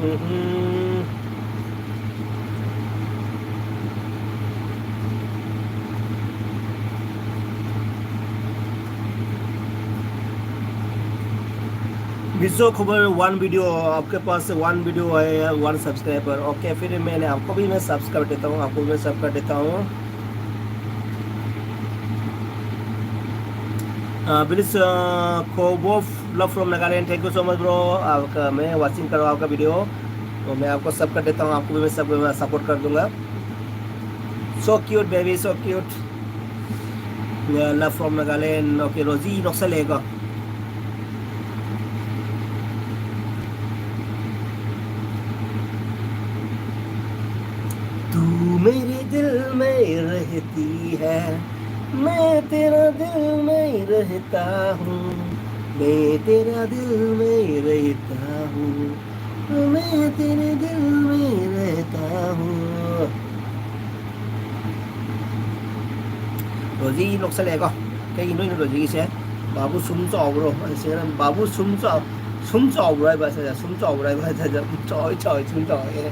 ꯎꯝ, ꯎꯝ꯫ विश्व खबर वन वीडियो, आपके पास से वन वीडियो है, वन सब्सक्राइबर। ओके, फिर मैंने आपको भी मैं सब्सक्राइब देता हूँ, आपको भी मैं सब्सक्राइब देता हूँ। प्लीज, खोबोफ, love from Nagaland, thank you so much bro। आपका मैं वॉचिंग कर रहा हूँ आपका वीडियो, तो मैं आपको सब कर देता हूँ, आपको भी मैं सब सपोर्ट कर दूंगा। So cute, baby, so cute. Yeah, love from Nagaland. Okay, Rosie ꯅꯣꯛꯁꯜꯂꯛꯑꯦꯀꯣ. तू मेरे दिल में रहती है, मैं तेरा दिल में रहता हूँ, मैं तेरा दिल में रहता हूँ, मैं तेरे दिल में रहता हूँ. ꯔꯣꯖꯤ ꯅꯣꯛꯁꯜꯂꯛꯑꯦꯀꯣ. ꯀꯩꯒꯤꯅꯣ ꯔꯣꯖꯤꯒꯤꯁꯦ? ꯕꯥꯕꯨ ꯁꯨꯝ ꯆꯥꯎꯕ꯭ꯔꯣ? ꯑꯁꯤꯅ ꯕꯥꯕꯨ ꯁꯨꯝ ꯆꯥꯎ-, ꯁꯨꯝ ꯆꯥꯎꯕ꯭ꯔꯣ ꯍꯥꯏꯕ? ꯁꯨꯝ ꯆꯥꯎꯕ꯭ꯔꯣ ꯍꯥꯏꯕ? ꯆꯥꯎꯏ, ꯆꯥꯎꯏ, ꯁꯨꯝ ꯆꯥꯎꯏ.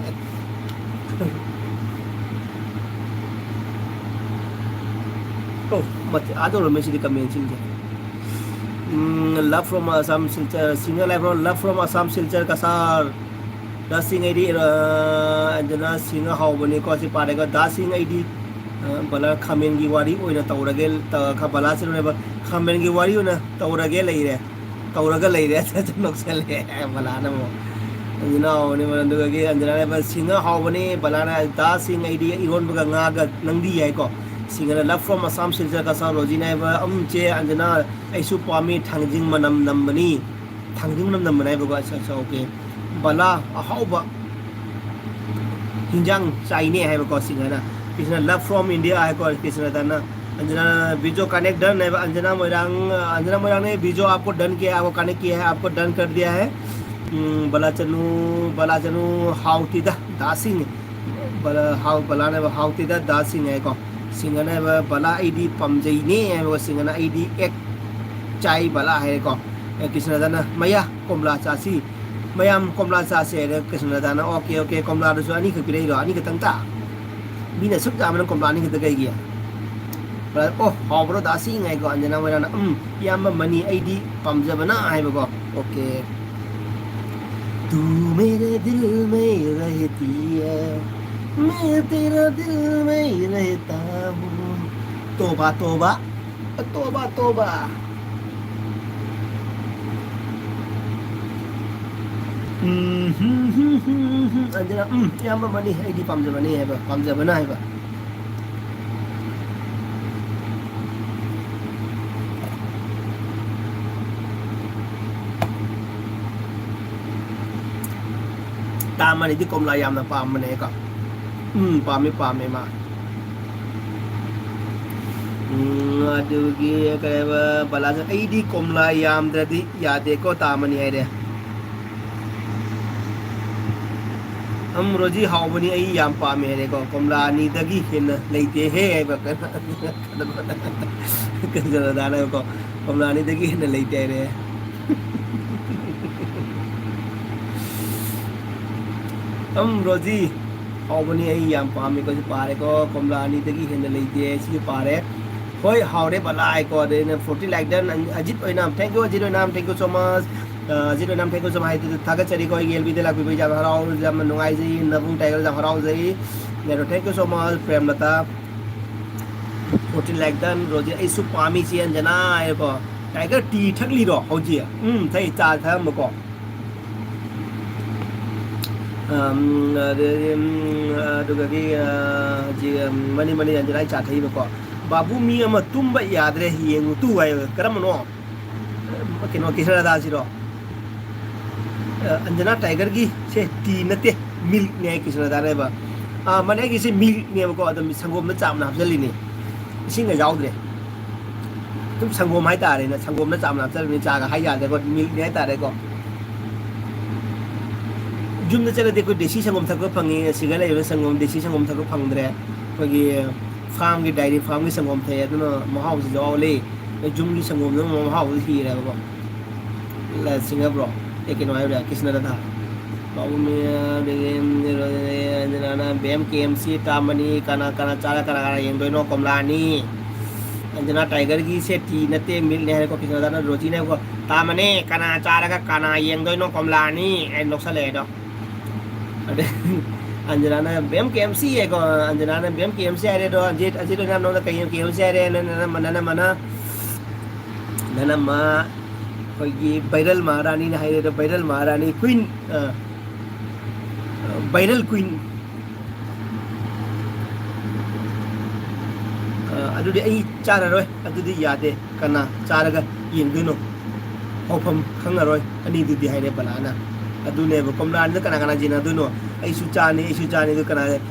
ꯑꯣ, ꯃꯊꯤ ꯑꯥ ꯇꯧꯔꯝꯃꯦ ꯁꯤꯗꯤ ꯀꯃꯦꯟꯁꯤꯡꯁꯦ. ꯎꯝ, love from Assam Silchar, singer live from, love from Assam Silchar Kasar. ꯗꯥꯁꯤꯡ ꯑꯩꯗꯤ, ꯑ, ꯑꯟꯖꯅꯥ ꯁꯤꯡ ꯍꯥꯎꯕꯅꯤꯀꯣ, ꯁꯤ ꯄꯥꯔꯦꯀꯣ. ꯗꯥꯁꯤꯡ ꯑꯩꯗꯤ, ꯑ, ꯕꯂꯥ ꯈꯥꯃꯦꯟꯒꯤ ꯋꯥꯔꯤ ꯑꯣꯏꯅ ꯇꯧꯔꯒꯦ, ꯇ-, ꯈ-, ꯕꯂꯥ ꯆꯅꯨꯅꯦꯕ, ꯈꯥꯃꯦꯟꯒꯤ ꯋꯥꯔꯤ ꯑꯣꯏꯅ ꯇꯧꯔꯒꯦ ꯂꯩꯔꯦ, ꯇꯧꯔꯒ ꯂꯩꯔꯦ. ꯅꯣꯛꯁꯜꯂꯦ ꯕꯂꯥꯅ ꯑꯃꯨꯛ. ꯑꯟꯖꯅꯥ ꯍꯥꯎꯕꯅꯤ, ꯑꯗꯨꯗꯒꯤ ꯑꯟꯖꯅꯥꯅꯦꯕ, ꯁꯤꯡ ꯍꯥꯎꯕꯅꯤ, ꯕꯂꯥꯅ ꯗꯥꯁꯤꯡ ꯑꯩꯗꯤ ꯏꯔꯣꯟꯕꯒ ꯉꯥꯒ ꯅꯪꯗꯤ ꯌꯥꯏꯀꯣ. ꯁꯤꯡꯒꯅ love from Assam Silchar Kasar, ꯔꯣꯖꯤꯅꯦꯕ, ꯎꯝ, ꯆꯦ ꯑꯟꯖꯅꯥ, ꯑꯩꯁꯨ ꯄꯥꯝꯃꯤ, ꯊꯥꯡꯖꯤꯡ ꯃꯅꯝ ꯅꯝꯕꯅꯤ. ꯊꯥꯡꯖꯤꯡ ꯃꯅꯝ ꯅꯝꯕꯅꯦ ꯍꯥꯏꯕꯀꯣ. ꯑꯠꯆꯥ, ꯑꯠꯆꯥ, okay. ꯕꯂꯥ ꯑꯍꯥꯎꯕ ꯍꯤꯟꯖꯥꯡ ꯆꯥꯏꯅꯦ ꯍꯥꯏꯕꯀꯣ, ꯁꯤꯡꯒꯅ. ꯀ꯭ꯔꯤꯁꯅ, love from India ꯍꯥꯏꯀꯣ, ꯀ꯭ꯔꯤꯁꯅꯗꯥꯅ. अंजना, वीजो कनेक्ट डन है, अंजना मोइरांग, अंजना मोइरांग ने वीजो आपको डन किया है, आपको कनेक्ट किया है, आपको डन कर दिया है. ꯎꯝ, ꯕꯂꯥ ꯆꯅꯨ, ꯕꯂꯥ ꯆꯅꯨ ꯍꯥꯎꯇꯤꯗ, ꯗꯥꯁꯤꯡ. ꯕꯂꯥ, ꯍꯥꯎ, ꯕꯂꯥꯅꯦꯕ ꯍꯥꯎꯇꯤꯗ, ꯗꯥꯁꯤꯡ ꯍꯥꯏꯀꯣ. ꯁꯤꯡꯒꯅꯦꯕ, ꯕꯂꯥ ꯑꯩꯗꯤ ꯄꯥꯝꯖꯩꯅꯦ ꯍꯥꯏꯕꯀꯣ, ꯁꯤꯡꯒꯅ ꯑꯩꯗꯤ ꯑꯦꯛ ꯆꯥꯏ ꯕꯂꯥ ꯍꯥꯏꯔꯦꯀꯣ. ꯑꯦ, ꯀ꯭ꯔꯤꯁꯅꯗꯥꯅ, ꯃꯌꯥ, ꯀꯣꯝꯂꯥ ꯆꯥꯁꯤ. ꯃꯌꯥꯝ ꯀꯣꯝꯂꯥ ꯆꯥꯁꯦ ꯍꯥꯏꯔꯦ ꯀ꯭ꯔꯤꯁꯅꯗꯥꯅ. Okay, okay, ꯀꯣꯝꯂꯥꯗꯨꯁꯨ ꯑꯅꯤꯈꯛ ꯄꯤꯔꯛꯏꯔꯣ? ꯑꯅꯤꯈꯛꯇꯪ ꯇ? ꯃꯤꯅ ꯁꯨꯛ ꯌꯥꯝꯕꯅ ꯀꯣꯝꯂꯥ ꯑꯅꯤꯈꯛꯇ ꯀꯩꯒꯤ? ꯕ꯭ꯔꯗꯔ, ꯑꯣ, ꯍꯥꯎꯕ꯭ꯔꯣ? ꯗꯥꯁꯤ ꯉꯥꯏꯀꯣ, ꯑꯟꯖꯅꯥ ꯃꯣꯏꯔꯥꯡꯅ, ꯎꯝ, ꯏꯌꯥꯝꯕ ꯃꯅꯤ, ꯑꯩꯗꯤ ꯄꯥꯝꯖꯕꯅ ꯍꯥꯏꯕꯀꯣ. Okay. तू मेरे दिल में रहती है, मैं तेरा दिल में रहता हूँ. तोबा, तोबा. तोबा, तोबा. ꯎꯝ, ꯍꯝ, ꯍꯝ, ꯍꯝ, ꯍꯝ. ꯑꯟꯖꯅꯥ, ꯎꯝ, ꯏꯌꯥꯝꯕ ꯃꯅꯤ, ꯑꯩꯗꯤ ꯄꯥꯝꯖꯕꯅꯤ ꯍꯥꯏꯕ, ꯄꯥꯝꯖꯕꯅ ꯍꯥꯏꯕ. ꯇꯥꯃꯅꯤꯗꯤ ꯀꯣꯝꯂꯥ ꯌꯥꯝꯅ ꯄꯥꯝꯕꯅꯦꯀꯣ꯫ ꯎꯝ, ꯄꯥꯝꯃꯤ, ꯄꯥꯝꯃꯤ ꯃꯥ꯫ ꯎꯝ, ꯑꯗꯨꯒꯤ ꯀꯩꯕ, ꯕꯂꯥꯁꯦ, "ꯑꯩꯗꯤ ꯀꯣꯝꯂꯥ ꯌꯥꯝꯗ꯭ꯔꯗꯤ ꯌꯥꯗꯦꯀꯣ, ꯇꯥꯃꯅꯤ" ꯍꯥꯏꯔꯦ꯫ "ꯑꯝ, ꯔꯣꯖꯤ, ꯍꯥꯎꯕꯅꯤ, ꯑꯩ ꯌꯥꯝ ꯄꯥꯝꯃꯦ" ꯍꯥꯏꯔꯦꯀꯣ꯫ "ꯀꯣꯝꯂꯥ ꯑꯅꯤꯗꯒꯤ ꯍꯦꯟꯅ ꯂꯩꯇꯦꯍꯦ" ꯍꯥꯏꯕ꯫ ꯀꯩꯅꯣꯗꯥꯅꯀꯣ, "ꯀꯣꯝꯂꯥ ꯑꯅꯤꯗꯒꯤ ꯍꯦꯟꯅ ꯂꯩꯇꯦ" ꯍꯥꯏꯔꯦ꯫ ꯑꯝ, ꯔꯣꯖꯤ, ꯍꯥꯎꯕꯅꯤ, ꯑꯩ ꯌꯥꯝ ꯄꯥꯝꯃꯦꯀꯣ꯫ ꯁꯤ ꯄꯥꯔꯦꯀꯣ, "ꯀꯣꯝꯂꯥ ꯑꯅꯤꯗꯒꯤ ꯍꯦꯟꯅ ꯂꯩꯇꯦ", ꯁꯤꯁꯨ ꯄꯥꯔꯦ꯫ ꯍꯣꯏ, ꯍꯥꯎꯔꯦ ꯕꯂꯥ ꯍꯥꯏꯀꯣ꯫ ꯑꯗꯩ ꯑꯩꯅ forty like done, ꯑꯖꯤꯠ ꯑꯣꯏꯅꯥꯝ, thank you, ꯑꯖꯤꯠ ꯑꯣꯏꯅꯥꯝ, thank you so much꯫ ꯑ, ꯑꯖꯤꯠ ꯑꯣꯏꯅꯥꯝ, thank you so much ꯍꯥꯏꯗꯨꯗ ꯊꯥꯒꯠꯆꯔꯤꯀꯣ꯫ ꯑꯩꯒꯤ L B ꯗ ꯂꯥꯛꯄꯤꯕ ꯌꯥꯝ ꯍꯔꯥꯎ, ꯌꯥꯝꯅ ꯅꯨꯡꯉꯥꯏꯖꯩ꯫ ꯅꯕꯨꯡ ꯇꯥꯏꯒꯔ ꯌꯥꯝ ꯍꯔꯥꯎꯖꯩ꯫ ꯅꯦꯔꯣ, thank you so much꯫ ꯄ꯭ꯔꯦꯝꯂꯇꯥ, forty like done꯫ Rosie, "ꯑꯩꯁꯨ ꯄꯥꯝꯃꯤ ꯆꯦ ꯑꯟꯖꯅꯥ" ꯍꯥꯏꯀꯣ꯫ ꯇꯥꯏꯒꯔ ꯇꯤ ꯊꯛꯂꯤꯔꯣ ꯍꯧꯖꯤꯛ? ꯎꯝ, ꯊꯛꯏ, ꯆꯥ ꯊꯛꯑꯝꯕꯀꯣ꯫ ꯑꯝ, ꯑꯗꯩꯗꯤ, ꯑꯝ, ꯑꯗꯨꯒꯗꯤ, ꯑ, ꯍꯧꯖꯤꯛ, ꯑꯝ, ꯃꯅꯤ, ꯃꯅꯤ, ꯑꯟꯖꯅꯥꯒꯤ ꯆꯥ ꯊꯛꯏꯕꯀꯣ꯫ "ꯕꯥꯕꯨ, ꯃꯤ ꯑꯃ ꯇꯨꯝꯕ ꯌꯥꯗ꯭ꯔꯦ, ꯌꯦꯡꯉꯨ ꯇꯨ" ꯍꯥꯏ꯫ ꯀꯔꯝꯕꯅꯣ? ꯀꯩꯅꯣ, ꯀ꯭ꯔꯤꯁꯅꯗꯥꯁꯤꯔꯣ? ꯑ, ꯑꯟꯖꯅꯥ ꯇꯥꯏꯒꯔꯒꯤ ꯁꯦ ꯇꯤ ꯅꯠꯇꯦ, ꯃꯤꯜꯛꯅꯦ ꯍꯥꯏ ꯀ꯭ꯔꯤꯁꯅꯗꯥꯅ ꯍꯥꯏꯕ꯫ ꯑ, ꯃꯥꯅꯦ, ꯑꯩꯒꯤꯁꯦ ꯃꯤꯜꯛꯅꯦꯕꯀꯣ, ꯑꯗꯣ ꯁꯪꯒꯣꯝꯗ ꯆꯥꯝꯅ ꯍꯥꯞꯆꯜꯂꯤꯅꯦ, ꯏꯁꯤꯡꯒ ꯌꯥꯎꯗ꯭ꯔꯦ꯫ ꯑꯗꯨꯝ ꯁꯪꯒꯣꯝ ꯍꯥꯏꯇꯥꯔꯦꯅꯦ, ꯁꯪꯒꯣꯝꯗ ꯆꯥꯝꯅ ꯍꯥꯞꯆꯜꯂꯤꯅꯦ, ꯆꯥꯒ ꯍꯥꯏ ꯌꯥꯗ꯭ꯔꯦꯀꯣ, ꯃꯤꯜꯛꯅꯦ ꯍꯥꯏꯇꯥꯔꯦꯀꯣ꯫ ꯌꯨꯝꯗ ꯆꯠꯂꯗꯤ ꯑꯩꯈꯣꯏ ꯗꯦꯁꯤ ꯁꯪꯒꯣꯝ ꯊꯛꯄ ꯐꯪꯉꯤ, ꯁꯤꯗ ꯂꯩꯕ ꯁꯪꯒꯣꯝ, ꯗꯦꯁꯤ ꯁꯪꯒꯣꯝ ꯊꯛꯄ ꯐꯪꯗ꯭ꯔꯦ꯫ ꯑꯩꯈꯣꯏꯒꯤ ꯐꯥꯝꯒꯤ, ꯗꯥꯏꯔꯤ ꯐꯥꯝꯒꯤ ꯁꯪꯒꯣꯝ ꯊꯛꯑꯦ, ꯑꯗꯨꯅ ꯃꯍꯥꯎꯁꯤꯁꯨ ꯌꯥꯎꯍꯜꯂꯤ꯫ ꯌꯨꯝꯒꯤ ꯁꯪꯒꯣꯝꯗꯨꯅ ꯃꯍꯥꯎꯁꯨ ꯍꯦꯜꯂꯦꯕꯀꯣ꯫ ꯂ-, singer bro, ꯑꯦ, ꯀꯩꯅꯣ ꯍꯥꯏꯕ꯭ꯔꯥ, ꯀ꯭ꯔꯤꯁꯅ ꯔꯥꯙꯥ꯫ ꯄꯥꯕꯨꯡ ꯃꯌꯥꯝ, ꯑꯗꯒꯤ, ꯑꯟꯖꯅꯥꯅ ꯕꯦꯝ ꯀꯦ ꯑꯦꯝ ꯁꯤ ꯇꯥꯃꯅꯤ, ꯀꯅꯥ ꯀꯅꯥ ꯆꯥꯔ ꯀꯅꯥ ꯀꯅꯥ ꯌꯦꯡꯗꯣꯏꯅꯣ, ꯀꯣꯝꯂꯥꯅꯤ꯫ ꯑꯟꯖꯅꯥ ꯇꯥꯏꯒꯔꯒꯤ ꯁꯦ ꯇꯤ ꯅꯠꯇꯦ, ꯃꯤꯜꯛꯅꯦ ꯍꯥꯏꯔꯦꯀꯣ, ꯀ꯭ꯔꯤꯁꯅ ꯔꯥꯙꯥꯅ ꯔꯣꯖꯤꯅ ꯍꯥꯏꯀꯣ, "ꯇꯥꯃꯅꯤ, ꯀꯅꯥ ꯆꯥꯔꯒ ꯀꯅꯥ ꯌꯦꯡꯗꯣꯏꯅꯣ, ꯀꯣꯝꯂꯥꯅꯤ" ꯍꯥꯏꯅ ꯅꯣꯛꯁꯜꯂꯛꯑꯦ ꯑꯗꯣ꯫ ꯑꯗꯩ ꯑꯟꯖꯅꯥꯅ ꯕꯦꯝ ꯀꯦ ꯑꯦꯝ ꯁꯤ ꯍꯥꯏꯀꯣ, ꯑꯟꯖꯅꯥꯅ ꯕꯦꯝ ꯀꯦ ꯑꯦꯝ ꯁꯤ ꯍꯥꯏꯔꯦ ꯑꯗꯣ, ꯑꯖꯤꯠ, ꯑꯖꯤꯠ ꯑꯣꯏꯅ ꯅꯉꯣꯟꯗ ꯀꯩ ꯀꯦ ꯑꯦꯝ ꯁꯤ ꯍꯥꯏꯔꯦ, ꯅꯪ, ꯅꯅꯝꯃ, ꯅꯅꯝꯃꯅ, ꯅꯅꯝꯃ, ꯑꯩꯈꯣꯏꯒꯤ viral ꯃꯍꯥꯔꯥꯅꯤꯅ ꯍꯥꯏꯔꯦ ꯑꯗꯣ, viral ꯃꯍꯥꯔꯥꯅꯤ, queen, ꯑ, viral queen꯫ ꯑ, ꯑꯗꯨꯗꯤ ꯑꯩ ꯆꯥꯔꯔꯣꯏ, ꯑꯗꯨꯗꯤ ꯌꯥꯗꯦ, ꯀꯅꯥ ꯆꯥꯔꯒ ꯌꯦꯡꯗꯣꯏꯅꯣ? ꯍꯧꯐꯝ ꯈꯪꯉꯔꯣꯏ ꯑꯅꯤꯗꯨꯗꯤ ꯍꯥꯏꯔꯦ ꯕꯂꯥꯅ꯫ ꯑꯗꯨꯅꯦꯕ, ꯀꯣꯝꯂꯥ ꯑꯅꯤꯗ ꯀꯅꯥ ꯀꯅꯥ ꯌꯦꯟꯅꯗꯣꯏꯅꯣ? ꯑꯩꯁꯨ ꯆꯥꯅꯤ, ꯑꯩꯁꯨ ꯆꯥꯅꯤ, ꯑꯗꯨ ꯀꯅꯥ?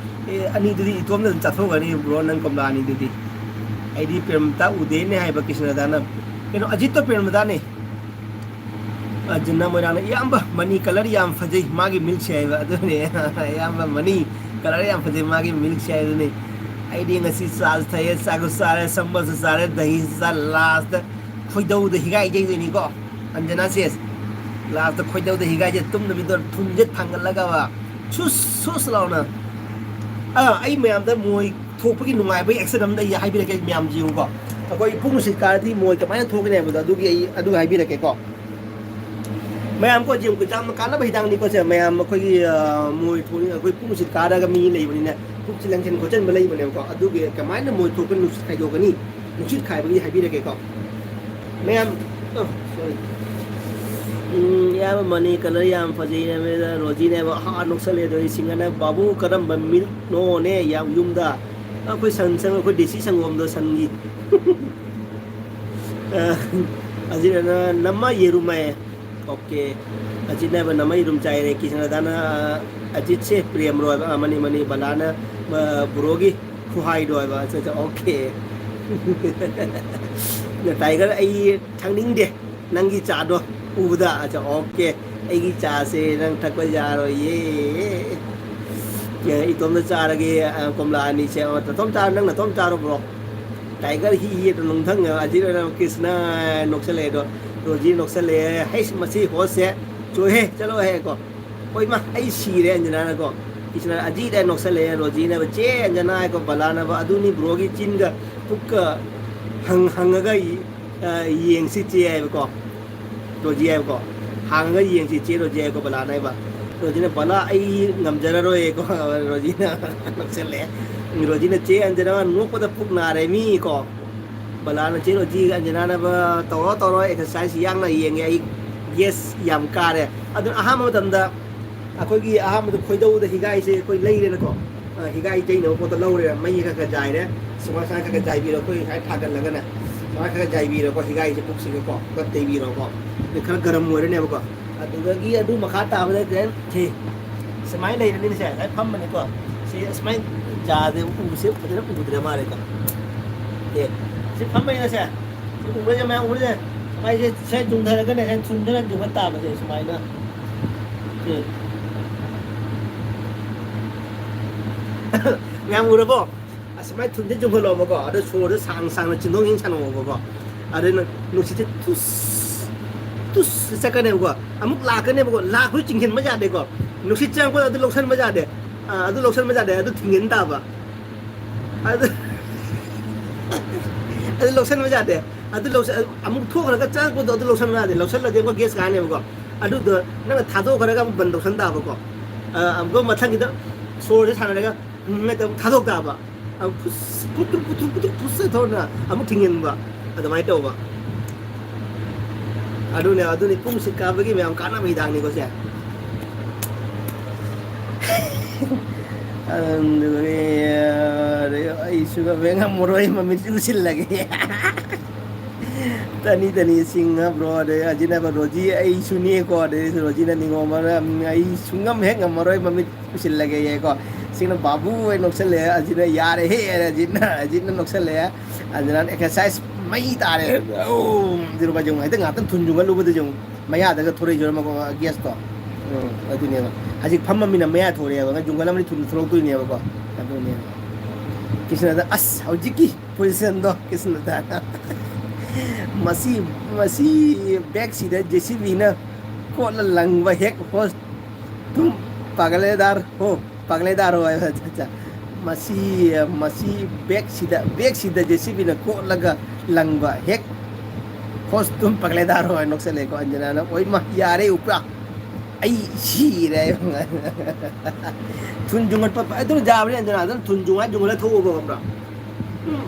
ꯑꯦ, ꯑꯅꯤꯗꯨꯗꯤ ꯏꯇꯣꯝꯗ ꯑꯗꯨꯝ ꯆꯥꯊꯣꯛꯈ꯭ꯔꯅꯤ ꯕ꯭ꯔꯣ, ꯅꯪ ꯀꯣꯝꯂꯥ ꯑꯅꯤꯗꯨꯗꯤ꯫ ꯑꯩꯗꯤ ꯄ꯭ꯔꯦꯝꯂꯇꯥ ꯎꯗꯦꯅꯦ ꯍꯥꯏꯕ ꯀ꯭ꯔꯤꯁꯅꯗꯥꯅ꯫ ꯀꯩꯅꯣ, ꯑꯖꯤꯠꯇꯣ ꯄ꯭ꯔꯦꯝꯂꯇꯥꯅꯦ꯫ ꯑꯖꯤꯠꯅ ꯃꯣꯏꯔꯥꯡꯅ, "ꯏꯌꯥꯝꯕ, ꯃꯅꯤ ꯀꯂꯔ ꯌꯥꯝ ꯐꯖꯩ ꯃꯥꯒꯤ ꯃꯤꯜꯛꯁꯦ" ꯍꯥꯏꯕ꯫ ꯑꯗꯨꯅꯦ, "ꯏꯌꯥꯝꯕ, ꯃꯅꯤ ꯀꯂꯔ ꯌꯥꯝ ꯐꯖꯩ ꯃꯥꯒꯤ ꯃꯤꯜꯛꯁꯦ" ꯍꯥꯏꯕꯅꯦ꯫ ꯑꯩꯗꯤ ꯉꯁꯤ ꯆꯥꯁꯨ ꯊꯛꯑꯦ, ꯆꯥꯛꯁꯨ ꯆꯥꯔꯦ, ꯆꯝꯕꯁꯨ ꯆꯥꯔꯦ, ꯗꯍꯤꯁꯨ ꯆꯥꯔꯦ, ꯂꯥꯁꯇ ꯈꯣꯏꯗꯧꯗ ꯍꯤꯒꯥꯏ ꯌꯩꯗꯣꯏꯅꯤꯀꯣ꯫ ꯑꯟꯖꯅꯥꯁꯦ, ꯂꯥꯁꯇ ꯈꯣꯏꯗꯧꯗ ꯍꯤꯒꯥꯏꯁꯦ ꯇꯨꯝꯗꯕꯤꯗ ꯊꯨꯝꯁꯦ ꯊꯥꯡꯒꯠꯂꯒꯕ ꯁꯨꯁ ꯁꯨꯁ ꯂꯥꯎꯅ꯫ ꯑꯥ, ꯑꯩ ꯃꯌꯥꯝꯗ ꯃꯣꯏ ꯊꯣꯛꯄꯒꯤ ꯅꯨꯡꯉꯥꯏꯕꯒꯤ ꯑꯦꯛꯁꯟ ꯑꯃꯗ ꯑꯩ ꯍꯥꯏꯕꯤꯔꯛꯀꯦ, ꯃꯌꯥꯝꯁꯦ ꯌꯦꯡꯉꯨꯀꯣ꯫ ꯑꯩꯈꯣꯏ ꯄꯨꯡ ꯅꯨꯡꯁꯤꯠ ꯀꯥꯔꯗꯤ ꯃꯣꯏ ꯀꯃꯥꯏꯅ ꯊꯣꯛꯀꯅꯤ ꯍꯥꯏꯕꯗꯣ ꯑꯗꯨꯒꯤ ꯑꯩ ꯑꯗꯨ ꯍꯥꯏꯕꯤꯔꯛꯀꯦꯀꯣ꯫ ꯃꯌꯥꯝ ꯀꯣ, ꯌꯦꯡꯉꯨꯀꯣ, ꯌꯥꯝꯅ ꯀꯥꯟꯅꯕ ꯍꯤꯗꯥꯛꯅꯤꯀꯣ ꯁꯦ꯫ ꯃꯌꯥꯝ ꯑꯩꯈꯣꯏꯒꯤ, ꯑ, ꯃꯣꯏ ꯊꯣꯛꯅꯤ, ꯑꯩꯈꯣꯏ ꯄꯨꯡ ꯅꯨꯡꯁꯤꯠ ꯀꯥꯔꯒ ꯃꯤ ꯂꯩꯕꯅꯤꯅ, ꯄꯨꯛꯁꯤ ꯂꯦꯡꯁꯤꯟ ꯈꯣꯠꯆꯤꯟꯕ ꯂꯩꯕꯅꯦꯕꯀꯣ꯫ ꯑꯗꯨꯒꯤ ꯀꯃꯥꯏꯅ ꯃꯣꯏ ꯊꯣꯛꯄ ꯅꯨꯡꯁꯤꯠ ꯈꯥꯏꯗꯣꯛꯀꯅꯤ? ꯅꯨꯡꯁꯤꯠ ꯈꯥꯏꯕꯒꯤ ꯍꯥꯏꯕꯤꯔꯛꯀꯦꯀꯣ꯫ ꯃꯌꯥꯝ, ꯑꯣ, sorry꯫ ꯎꯝ, ꯏꯌꯥꯝꯕ, ꯃꯅꯤ ꯀꯂꯔ ꯌꯥꯝ ꯐꯖꯩ ꯍꯥꯏꯕꯗ ꯔꯣꯖꯤꯅꯦꯕ, "ꯍꯥ, ꯅꯣꯛꯁꯜꯂꯦ ꯑꯗꯣ ꯑꯩ ꯁꯤꯡꯒꯅ, ꯕꯥꯕꯨ, ꯀꯔꯝꯕ ꯃꯤꯜꯛꯅꯣꯅꯦ ꯌꯥꯝ ꯌꯨꯝꯗ?" ꯑꯩꯈꯣꯏ ꯁꯟ, ꯁꯟ, ꯑꯩꯈꯣꯏ ꯗꯦꯁꯤ ꯁꯪꯒꯣꯝꯗꯣ, ꯁꯟꯒꯤ꯫ ꯑ, ꯑꯁꯤꯅ ꯅꯃ ꯌꯦꯔꯨꯝ ꯍꯥꯏꯌꯦ꯫ ꯑꯣꯀꯦ꯫ ꯑꯖꯤꯠꯅ ꯍꯥꯏꯕ ꯅꯃ ꯌꯦꯔꯨꯝ ꯆꯥꯏꯔꯦ꯫ ꯀ꯭ꯔꯤꯁꯅꯗꯥꯅ, ꯑ, ꯑꯖꯤꯠꯁꯦ ꯄ꯭ꯔꯦꯝꯔꯣ ꯍꯥꯏꯕ꯫ ꯑ, ꯃꯅꯤ, ꯃꯅꯤ, ꯕꯂꯥꯅ, ꯑ, ꯕ꯭ꯔꯣꯒꯤ ꯈꯨꯍꯥꯏꯗꯣ ꯍꯥꯏꯕ꯫ ꯑꯠꯆꯥ, ꯑꯠꯆꯥ, ꯑꯣꯀꯦ꯫ ꯇꯥꯏꯒꯔ, ꯑꯩ ꯊꯛꯅꯤꯡꯗꯦ ꯅꯪꯒꯤ ꯆꯥꯗꯣ ꯎꯕꯗ꯫ ꯑꯠꯆꯥ, ꯑꯣꯀꯦ꯫ ꯑꯩꯒꯤ ꯆꯥꯁꯦ ꯅꯪ ꯊꯛꯄ ꯌꯥꯔꯣꯏꯌꯦ꯫ ꯑꯦ, ꯏꯇꯣꯝꯇ ꯆꯥꯔꯒꯦ, ꯑ, ꯀꯣꯝꯂꯥ ꯑꯅꯤꯁꯦ꯫ ꯑ, ꯅꯇꯣꯝ ꯆꯥꯔꯣ, ꯅꯪ ꯅꯇꯣꯝ ꯆꯥꯔꯣ, ꯕ꯭ꯔꯣ꯫ ꯇꯥꯏꯒꯔ ꯍꯤ ꯍꯤ ꯑꯗꯨ ꯅꯨꯡꯊꯪ ꯑꯁꯤ ꯂꯣꯏꯅ ꯀ꯭ꯔꯤꯁꯅ ꯅꯣꯛꯁꯜꯂꯛꯑꯦ ꯑꯗꯣ, ꯔꯣꯖꯤ ꯅꯣꯛꯁꯜꯂꯛꯑꯦ꯫ "ꯍꯩꯁ, ꯃꯁꯤ ꯍꯣꯁꯁꯦ ꯆꯣꯏꯍꯦ, ꯆꯠꯂꯣꯍꯦ" ꯀꯣ꯫ "ꯍꯣꯏ ꯃꯥ, ꯑꯩ ꯁꯤꯔꯦ" ꯑꯟꯖꯅꯥꯅ ꯀꯣ꯫ ꯀ꯭ꯔꯤꯁꯅ ꯑꯖꯤꯠ ꯍꯥꯏꯅ ꯅꯣꯛꯁꯜꯂꯛꯑꯦ꯫ ꯔꯣꯖꯤꯅ, "ꯆꯦ ꯑꯟꯖꯅꯥ" ꯍꯥꯏꯀꯣ, ꯕꯂꯥꯅꯕ, "ꯑꯗꯨꯅꯤ ꯕ꯭ꯔꯣꯒꯤ ꯆꯤꯟꯒ ꯄꯨꯛꯀ ꯍꯪ-, ꯍꯪꯉꯒ ꯌꯦ-, ꯑ, ꯌꯦꯡꯁꯤ ꯆꯦ" ꯍꯥꯏꯕꯀꯣ꯫ ꯔꯣꯖꯤ ꯍꯥꯏꯕꯀꯣ꯫ "ꯍꯥꯡꯉꯒ ꯌꯦꯡꯁꯤ ꯆꯦ ꯔꯣꯖꯤ" ꯍꯥꯏꯀꯣ, ꯕꯂꯥꯅ ꯍꯥꯏꯕ꯫ ꯔꯣꯖꯤꯅ, "ꯕꯂꯥ, ꯑꯩ ꯉꯝꯖꯔꯔꯣꯏ" ꯀꯣ꯫ ꯔꯣꯖꯤꯅ ꯅꯣꯛꯁꯜꯂꯛꯑꯦ꯫ ꯔꯣꯖꯤꯅ, "ꯆꯦ ꯑꯟꯖꯅꯥ, ꯅꯣꯛꯄꯗ ꯄꯨꯛ ꯅꯥꯔꯦ ꯃꯤ" ꯀꯣ꯫ ꯕꯂꯥꯅ, "ꯆꯦ ꯔꯣꯖꯤ, ꯑꯟꯖꯅꯥꯅꯕ ꯇꯧꯔꯣ, ꯇꯧꯔꯣ, ꯑꯦꯛꯁꯔꯁꯥꯏꯁ ꯌꯥꯡꯅ ꯌꯦꯡꯉꯦ ꯑꯩ, ꯒꯦꯁ ꯌꯥꯝ ꯀꯥꯔꯦ"꯫ ꯑꯗꯨꯅ ꯑꯍꯥꯟꯕ ꯃꯇꯝꯗ ꯑꯩꯈꯣꯏꯒꯤ ꯑꯍꯥꯟꯕꯗ ꯈꯣꯏꯗꯧꯗ ꯍꯤꯒꯥꯏꯁꯦ ꯑꯩꯈꯣꯏ ꯂꯩꯔꯦꯅꯀꯣ꯫ ꯑ, ꯍꯤꯒꯥꯏ ꯇꯩꯅꯕ ꯄꯣꯠꯇꯣ ꯂꯧꯔꯦ, ꯃꯩ ꯈꯔ ꯈꯔ ꯖꯥꯏꯔꯦ, ꯁꯨꯃꯥꯏ ꯁꯨꯃꯥꯏ ꯈꯔ ꯈꯔ ꯖꯥꯏꯕꯤꯔꯣ, ꯑꯩꯈꯣꯏ ꯁꯨꯃꯥꯏ ꯊꯥꯒꯠꯂꯒꯅꯦ, ꯁꯨꯃꯥꯏ ꯈꯔ ꯈꯔ ꯖꯥꯏꯕꯤꯔꯣꯀꯣ, ꯍꯤꯒꯥꯏꯁꯦ ꯄꯨꯛꯁꯤꯒꯀꯣ ꯈꯔ ꯇꯩꯕꯤꯔꯣꯀꯣ꯫ ꯑꯗꯨ ꯈꯔ ꯒꯔꯝ ꯑꯣꯏꯔꯅꯦꯕꯀꯣ꯫ ꯑꯗꯨꯗꯒꯤ ꯑꯗꯨ ꯃꯈꯥ ꯇꯥꯕꯗ ꯀꯩ ꯍꯥꯏꯅꯤ? ꯁꯤ ꯁꯨꯃꯥꯏꯅ ꯂꯩꯔꯅꯤꯅꯦ, ꯁꯦ ꯁꯨꯃꯥꯏꯅ ꯐꯝꯃꯅꯤꯀꯣ꯫ ꯁꯤ ꯑꯁꯨꯃꯥꯏꯅ ꯖꯥꯁꯦ ꯎꯕꯁꯦ ꯐꯖꯅ ꯎꯗ꯭ꯔꯦ ꯃꯥꯜꯂꯦꯀꯣ꯫ ꯑꯦ, ꯁꯤ ꯐꯝꯕꯅꯤꯅ ꯁꯦ, ꯁꯤ ꯎꯕꯁꯦ ꯃꯌꯥꯝ ꯎꯕꯁꯦ, ꯁꯨꯃꯥꯏꯅ ꯁꯦ ꯆꯨꯝꯊꯔꯒꯅꯦ, ꯁꯦ ꯆꯨꯝꯊꯔ ꯌꯨꯡꯈꯠ ꯇꯥꯕꯁꯦ ꯁꯨꯃꯥꯏꯅ꯫ ꯁꯤ꯫ ꯃꯌꯥꯝ ꯎꯔꯕꯣ? ꯑꯁꯨꯃꯥꯏꯅ ꯊꯨꯟꯁꯦ ꯆꯨꯝꯍꯜꯂꯣꯕꯀꯣ, ꯑꯗꯣ ꯁꯣꯔꯗꯣ ꯁꯥꯡ ꯁꯥꯡꯅ ꯆꯤꯟꯗꯣꯡ ꯌꯦꯡ ꯁꯥꯟꯅꯧꯕꯀꯣ꯫ ꯑꯗꯨꯅ ꯅꯨꯡꯁꯤꯠꯁꯦ ꯇꯨꯁ ꯇꯨꯁ ꯆꯠꯀꯅꯦꯕꯀꯣ꯫ ꯑꯃꯨꯛ ꯂꯥꯛꯀꯅꯦꯕꯀꯣ, ꯂꯥꯛꯄꯁꯨ ꯆꯤꯡꯁꯤꯟꯕ ꯌꯥꯗꯦꯀꯣ꯫ ꯅꯨꯡꯁꯤꯠ ꯆꯪꯉꯛꯄꯗ ꯑꯗꯨ ꯂꯧꯁꯟꯕ ꯌꯥꯗꯦ꯫ ꯑꯥ, ꯑꯗꯨ ꯂꯧꯁꯟꯕ ꯌꯥꯗꯦ, ꯑꯗꯨ ꯊꯤꯡꯖꯤꯟ ꯇꯥꯕ꯫ ꯑꯗꯨ ꯑꯗꯨ ꯂꯧꯁꯟꯕ ꯌꯥꯗꯦ꯫ ꯑꯗꯨ ꯂꯧꯁꯟ-, ꯑꯃꯨꯛ ꯊꯣꯛꯈ꯭ꯔꯒ ꯆꯪꯉꯛꯄꯗꯣ ꯑꯗꯨ ꯂꯧꯁꯟꯕ ꯌꯥꯗꯦ꯫ ꯂꯧꯁꯜꯂꯗꯤ ꯑꯃꯨꯛ ꯒꯦꯁ ꯀꯥꯅꯦꯕꯀꯣ꯫ ꯑꯗꯨꯗꯣ ꯅꯪꯅ ꯊꯥꯗꯣꯛꯈ꯭ꯔꯒ ꯑꯃꯨꯛ ꯕꯟ ꯇꯧꯁꯟ ꯇꯥꯕꯀꯣ꯫ ꯑ, ꯑꯃꯨꯛꯀ ꯃꯊꯪꯒꯤꯗ ꯁꯣꯔꯁꯦ ꯁꯥꯟꯅꯔꯒ ꯎꯝ ꯍꯦꯛꯇ ꯑꯃꯨꯛ ꯊꯥꯗꯣꯛ ꯇꯥꯕ꯫ ꯑꯃꯨꯛ ꯐꯨꯁ, ꯄꯨꯠ, ꯄꯨꯠ, ꯄꯨꯠ, ꯄꯨꯠ, ꯄꯨꯠ ꯇꯧꯔꯒ ꯑꯃꯨꯛ ꯊꯤꯡꯖꯤꯟꯕ꯫ ꯑꯗꯨꯃꯥꯏꯅ ꯇꯧꯕ꯫ ꯑꯗꯨꯅꯦ, ꯑꯗꯨꯅꯤ ꯄꯨꯡꯁꯤ ꯀꯥꯕꯒꯤ ꯃꯌꯥꯝ ꯀꯥꯟꯅꯕ ꯍꯤꯗꯥꯛꯅꯤꯀꯣ ꯁꯦ꯫ ꯑꯗꯨꯗꯨꯒꯤ, ꯑꯗꯩ ꯑꯩꯁꯨ ꯉꯝꯃꯔꯣꯏ, ꯃꯃꯤꯠ ꯎꯁꯤꯜꯂꯒꯦ꯫ ꯇꯅꯤ, ꯇꯅꯤ, ꯁꯤꯡꯍ ꯕ꯭ꯔꯣ, ꯑꯗꯩ ꯑꯖꯤꯅ ꯔꯣꯖꯤ, ꯑꯩꯁꯨꯅꯦꯀꯣ, ꯑꯗꯩ ꯔꯣꯖꯤꯅ ꯅꯤꯉꯣꯝꯕꯅ, ꯎꯝ, ꯑꯩ ꯁꯨꯡꯉꯝ ꯍꯦꯛ ꯉꯝꯃꯔꯣꯏ, ꯃꯃꯤꯠ ꯎꯁꯤꯜꯂꯒꯦ ꯌꯦꯀꯣ꯫ ꯁꯤꯅ ꯕꯥꯕꯨ ꯑꯣꯏꯅ ꯅꯣꯛꯁꯜꯂꯛꯑꯦ, ꯑꯖꯤꯅ ꯌꯥꯔꯦꯍꯦ, ꯑꯖꯤꯅ, ꯑꯖꯤꯅ ꯅꯣꯛꯁꯜꯂꯛꯑꯦ꯫ ꯑꯖꯤꯅ exercise ꯃꯩ ꯇꯥꯔꯦ꯫ ꯑꯧ, ꯗꯤꯔꯨꯕꯥ ꯌꯦꯡꯉꯨ, ꯍꯦꯛꯇ ꯉꯥꯛꯇꯪ ꯊꯨꯟ ꯌꯨꯡꯍꯜꯂꯨꯕꯗ ꯌꯦꯡꯉꯨ, ꯃꯌꯥꯗꯒ ꯊꯣꯔꯛꯏꯁꯦ ꯌꯦꯡꯉꯨꯀꯣ, ꯒꯦꯁꯇꯣ꯫ ꯎꯝ, ꯑꯗꯨꯅꯦꯕ꯫ ꯍꯧꯖꯤꯛ ꯐꯝꯃꯃꯤꯅ ꯃꯌꯥ ꯊꯣꯔꯛꯑꯦꯕ, ꯌꯨꯡꯈꯠꯂꯝꯃꯗꯤ ꯊꯨꯟꯗ ꯊꯣꯛꯂꯛꯇꯣꯏꯅꯦꯕꯀꯣ꯫ ꯑꯗꯨꯅꯦꯕ꯫ ꯀ꯭ꯔꯤꯁꯅꯗ, ꯑꯁ, ꯍꯧꯖꯤꯛꯀꯤ positionꯗꯣ, ꯀ꯭ꯔꯤꯁꯅꯗ꯫ ꯃꯁꯤ, ꯃꯁꯤ backꯁꯤꯗ JCBꯅ ꯀꯣꯠꯂ ꯂꯪꯕ ꯍꯦꯛ ꯍꯣꯁ ꯇꯨꯝ ꯄꯥꯒꯂꯦꯗꯥꯔ ꯍꯣ, ꯄꯥꯒꯂꯦꯗꯥꯔ ꯍꯣ ꯍꯥꯏꯕ, ꯑꯠꯆꯥ, ꯑꯠꯆꯥ꯫ ꯃꯁꯤ, ꯃꯁꯤ backꯁꯤꯗ, backꯁꯤꯗ JCBꯅ ꯀꯣꯠꯂꯒ ꯂꯪꯕ ꯍꯦꯛ ꯍꯣꯁ ꯇꯨꯝ ꯄꯥꯒꯂꯦꯗꯥꯔ ꯍꯣ ꯍꯥꯏꯅ ꯅꯣꯛꯁꯜꯂꯦꯀꯣ ꯑꯟꯖꯅꯥꯅ꯫ ꯑꯣꯏꯃ, ꯌꯥꯔꯦ ꯎꯄ꯭ꯔꯥ꯫ ꯑꯩ ꯁꯤꯔꯦ꯫ ꯊꯨꯟ ꯌꯨꯡꯈꯠꯄ, ꯑꯗꯨꯅ ꯌꯥꯕꯅꯦ ꯑꯟꯖꯅꯥ, ꯑꯗꯨꯝ ꯊꯨꯟ ꯌꯨꯡꯉ ꯌꯨꯡꯈꯠꯂ ꯊꯣꯛꯑꯣꯕ, ꯈꯪꯕ꯭ꯔꯥ? ꯎꯝ꯫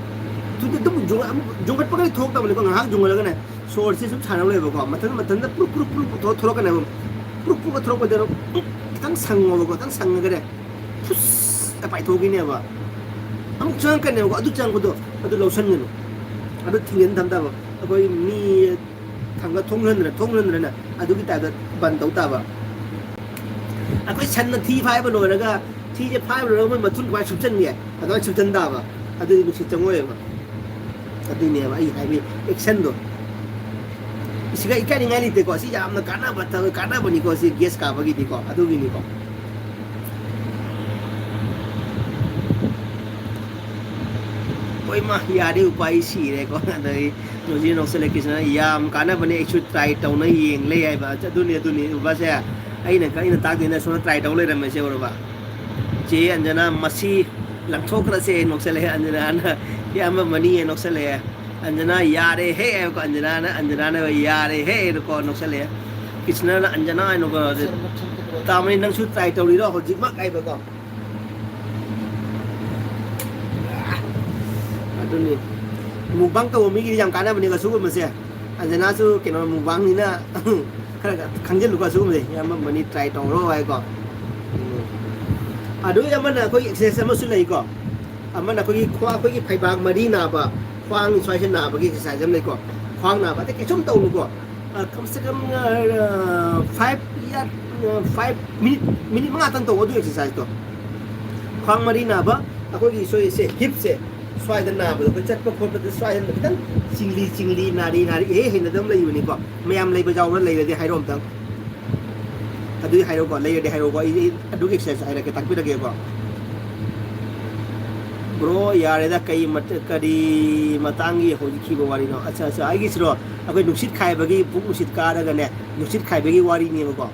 ꯊꯨꯟꯗꯤ ꯑꯗꯨꯝ ꯌꯨꯡꯈꯠ-, ꯑꯃꯨꯛ ꯌꯨꯡꯈꯠꯄꯒꯗꯤ ꯊꯣꯛꯇꯕꯅꯤꯀꯣ, ꯉꯥꯏꯍꯥꯛ ꯌꯨꯡꯈꯠꯂꯒꯅꯦ, ꯁꯣꯔꯁꯦ ꯁꯨꯝ ꯁꯥꯟꯅꯧ ꯂꯩꯕꯀꯣ, ꯃꯊꯟ ꯃꯊꯟꯇ ꯄ꯭ꯔꯨꯞ ꯄ꯭ꯔꯨꯞ ꯄ꯭ꯔꯨꯞ ꯄꯨꯊꯣꯛ ꯊꯣꯛꯂꯛꯀꯅꯦꯕ꯫ ꯄ꯭ꯔꯨꯞ ꯄ꯭ꯔꯨꯞ ꯊꯣꯛꯂꯛꯄꯗ ꯑꯗꯨꯝ ꯈꯤꯇꯪ ꯁꯪꯉꯣꯕꯀꯣ, ꯈꯤꯇꯪ ꯁꯪꯉꯒꯅꯦ, ꯐꯨꯁ ꯄꯥꯏꯊꯣꯛꯈꯤꯅꯦꯕ꯫ ꯑꯃꯨꯛ ꯆꯪꯉꯛꯀꯅꯦꯕꯀꯣ, ꯑꯗꯨ ꯆꯪꯉꯛꯄꯗꯣ ꯑꯗꯨ ꯂꯧꯁꯟꯒꯅꯨ, ꯑꯗꯨ ꯊꯤꯡꯖꯤꯟ ꯊꯝ ꯇꯥꯕ꯫ ꯑꯩꯈꯣꯏ ꯃꯤ ꯊꯥꯡꯒꯠ ꯊꯣꯡ ꯂꯣꯟꯗ꯭ꯔꯦ, ꯊꯣꯡ ꯂꯣꯟꯗ꯭ꯔꯦꯅ ꯑꯗꯨꯒꯤ ꯇꯥꯏꯞꯇ ꯕꯟ ꯇꯧ ꯇꯥꯕ꯫ ꯑꯩꯈꯣꯏ ꯁꯟꯅ ꯊꯤ ꯐꯥꯏꯕ ꯂꯣꯏꯔꯒ, ꯊꯤꯁꯦ ꯐꯥꯏꯕ ꯂꯣꯏꯔꯒ ꯃꯣꯏ ꯃꯊꯨꯟ ꯀꯃꯥꯏꯅ ꯁꯨꯞꯆꯟꯒꯦ, ꯑꯗꯨꯃꯥꯏꯅ ꯁꯨꯞꯆꯟ ꯇꯥꯕ꯫ ꯑꯗꯨꯗꯤ ꯅꯨꯡꯁꯤꯠ ꯆꯪꯉꯣꯏꯕ꯫ ꯑꯗꯨꯏꯅꯦꯕ ꯑꯩ ꯍꯥꯏꯕꯤ ꯑꯦꯛꯁꯟꯗꯣ꯫ ꯁꯤꯒ ꯏꯀꯥꯏꯅꯤꯡꯉꯥꯏ ꯂꯩꯇꯦꯀꯣ꯫ ꯁꯤ ꯌꯥꯝꯅ ꯀꯥꯟꯅꯕ ꯊꯕꯛ, ꯀꯥꯟꯅꯕꯅꯤꯀꯣ꯫ ꯁꯤ ꯒꯦꯁ ꯀꯥꯕꯒꯤꯗꯤꯀꯣ, ꯑꯗꯨꯒꯤꯅꯤꯀꯣ꯫ ꯍꯣꯏ ꯃꯥ, ꯌꯥꯔꯦ, ꯎꯄꯥꯏ ꯁꯤꯔꯦꯀꯣ꯫ ꯑꯗꯩ ꯍꯧꯖꯤꯛ ꯅꯣꯛꯁꯜꯂꯛꯀꯤꯁꯤꯅ ꯌꯥꯝ ꯀꯥꯟꯅꯕꯅꯦ, ꯑꯩꯁꯨ ꯇ꯭ꯔꯥꯏ ꯇꯧꯅ ꯌꯦꯡꯂꯦ ꯍꯥꯏꯕ꯫ ꯑꯗꯨꯅꯤ, ꯑꯗꯨꯅꯤ, ꯎꯕꯁꯦ꯫ ꯑꯩꯅ, ꯑꯩꯅ ꯇꯥꯛꯇꯣꯏꯅ ꯁꯣꯝꯗ ꯇ꯭ꯔꯥꯏ ꯇꯧ ꯂꯩꯔꯝꯃꯦꯁꯦ, ꯎꯔꯕ? ꯆꯦ ꯑꯟꯖꯅꯥ, ꯃꯁꯤ ꯂꯪꯊꯣꯛꯈ꯭ꯔꯁꯦ, ꯅꯣꯛꯁꯜꯂꯛꯑꯦ ꯑꯟꯖꯅꯥꯅ꯫ ꯏꯌꯥꯝꯕ ꯃꯅꯤ, ꯅꯣꯛꯁꯜꯂꯛꯑꯦ꯫ ꯑꯟꯖꯅꯥ, ꯌꯥꯔꯦ ꯍꯦ ꯍꯥꯏꯕꯀꯣ, ꯑꯟꯖꯅꯥꯅ, ꯑꯟꯖꯅꯥꯅ ꯌꯥꯔꯦ ꯍꯦ ꯍꯥꯏꯅꯀꯣ ꯅꯣꯛꯁꯜꯂꯛꯑꯦ꯫ ꯀ꯭ꯔꯤꯁꯅꯅ ꯑꯟꯖꯅꯥ ꯍꯥꯏꯅꯀꯣ, ꯇꯥꯃꯅꯤ, ꯅꯪꯁꯨ ꯇ꯭ꯔꯥꯏ ꯇꯧꯔꯤꯔꯣ ꯍꯧꯖꯤꯛꯃꯛ ꯍꯥꯏꯕꯀꯣ꯫ ꯑꯗꯨꯅꯤ꯫ ꯃꯨꯛꯕꯥꯡ ꯇꯧꯕ ꯃꯤꯒꯤꯗꯤ ꯌꯥꯝ ꯀꯥꯟꯅꯕꯅꯦꯕ ꯁꯤꯒꯨꯝꯕꯁꯦ꯫ ꯑꯟꯖꯅꯥꯁꯨ ꯀꯩꯅꯣ ꯃꯨꯛꯕꯥꯡꯅꯤꯅ ꯈꯔ ꯈꯪꯖꯤꯜꯂꯨꯀꯣ ꯁꯤꯒꯨꯝꯕꯁꯦ꯫ ꯏꯌꯥꯝꯕ ꯃꯅꯤ ꯇ꯭ꯔꯥꯏ ꯇꯧꯔꯣ ꯍꯥꯏꯀꯣ꯫ ꯎꯝ꯫ ꯑꯗꯨꯒꯤ ꯑꯃꯅ ꯑꯩꯈꯣꯏꯒꯤ ꯑꯦꯛꯁꯔꯁꯥꯏꯁ ꯑꯃꯁꯨ ꯂꯩꯀꯣ꯫ ꯑꯃꯅ ꯑꯩꯈꯣꯏꯒꯤ ꯈ꯭ꯋꯥ-, ꯑꯩꯈꯣꯏꯒꯤ ꯐꯩꯕꯥꯛ ꯃꯔꯤ ꯅꯥꯕ, ꯈ꯭ꯋꯥꯡ ꯁ꯭ꯋꯥꯏꯁꯦ ꯅꯥꯕꯒꯤ ꯑꯦꯛꯁꯔꯁꯥꯏꯁ ꯑꯃ ꯂꯩꯀꯣ꯫ ꯈ꯭ꯋꯥꯡ ꯅꯥꯕ ꯑꯇꯩ ꯀꯩꯁꯨꯝ ꯇꯧꯅꯨꯀꯣ꯫ ꯑ, ꯀꯝ ꯁꯦ ꯀꯝ, ꯑ, ꯐꯥꯏꯚ ꯌꯥꯔ, ꯑ, ꯐꯥꯏꯚ ꯃꯤꯅꯤꯠ, ꯃꯤꯅꯤꯠ ꯃꯉꯥꯇꯪ ꯇꯧ ꯑꯗꯨ ꯑꯦꯛꯁꯔꯁꯥꯏꯁꯇꯣ꯫ ꯈ꯭ꯋꯥꯡ ꯃꯔꯤ ꯅꯥꯕ, ꯑꯩꯈꯣꯏꯒꯤ ꯁꯣꯏꯁꯦ, ꯍꯤꯞꯁꯦ, ꯁ꯭ꯋꯥꯏꯗ ꯅꯥꯕꯗꯣ, ꯑꯩꯈꯣꯏ ꯆꯠꯄ ꯈꯣꯠꯄꯗ ꯁ꯭ꯋꯥꯏꯗ ꯈꯤꯇꯪ ꯆꯤꯡꯂꯤ, ꯆꯤꯡꯂꯤ, ꯅꯥꯔꯤ, ꯅꯥꯔꯤ, ꯏꯍꯩ ꯍꯩꯅꯗꯕ ꯑꯃ ꯂꯩꯕꯅꯤꯀꯣ꯫ ꯃꯌꯥꯝ ꯂꯩꯕ ꯌꯥꯎꯕ꯭ꯔꯥ? ꯂꯩꯔꯗꯤ ꯍꯥꯏꯔꯛꯑꯣ ꯑꯝꯇꯪ꯫ ꯑꯗꯨꯗꯤ ꯍꯥꯏꯔꯛꯎꯀꯣ, ꯂꯩꯔꯗꯤ ꯍꯥꯏꯔꯛꯎꯀꯣ, ꯑꯩ, ꯑꯩ ꯑꯗꯨꯒꯤ ꯑꯦꯛꯁꯔꯁꯥꯏꯁ ꯍꯥꯏꯔꯛꯀꯦ, ꯇꯥꯛꯄꯤꯔꯛꯀꯦꯀꯣ꯫ ꯕ꯭ꯔꯣ, ꯌꯥꯔꯦꯗ, ꯀꯩ ꯃꯠ-, ꯀꯔꯤ ꯃꯇꯥꯡꯒꯤ ꯍꯧꯖꯤꯛꯈꯤꯕ ꯋꯥꯔꯤꯅꯣ? ꯑꯠꯆꯥ, ꯑꯠꯆꯥ, ꯑꯩꯒꯤꯁꯤꯔꯣ? ꯑꯩꯈꯣꯏ ꯅꯨꯡꯁꯤꯠ ꯈꯥꯏꯕꯒꯤ, ꯄꯨꯛ ꯅꯨꯡꯁꯤꯠ ꯀꯥꯔꯒꯅꯦ, ꯅꯨꯡꯁꯤꯠ ꯈꯥꯏꯕꯒꯤ ꯋꯥꯔꯤꯅꯦꯕꯀꯣ꯫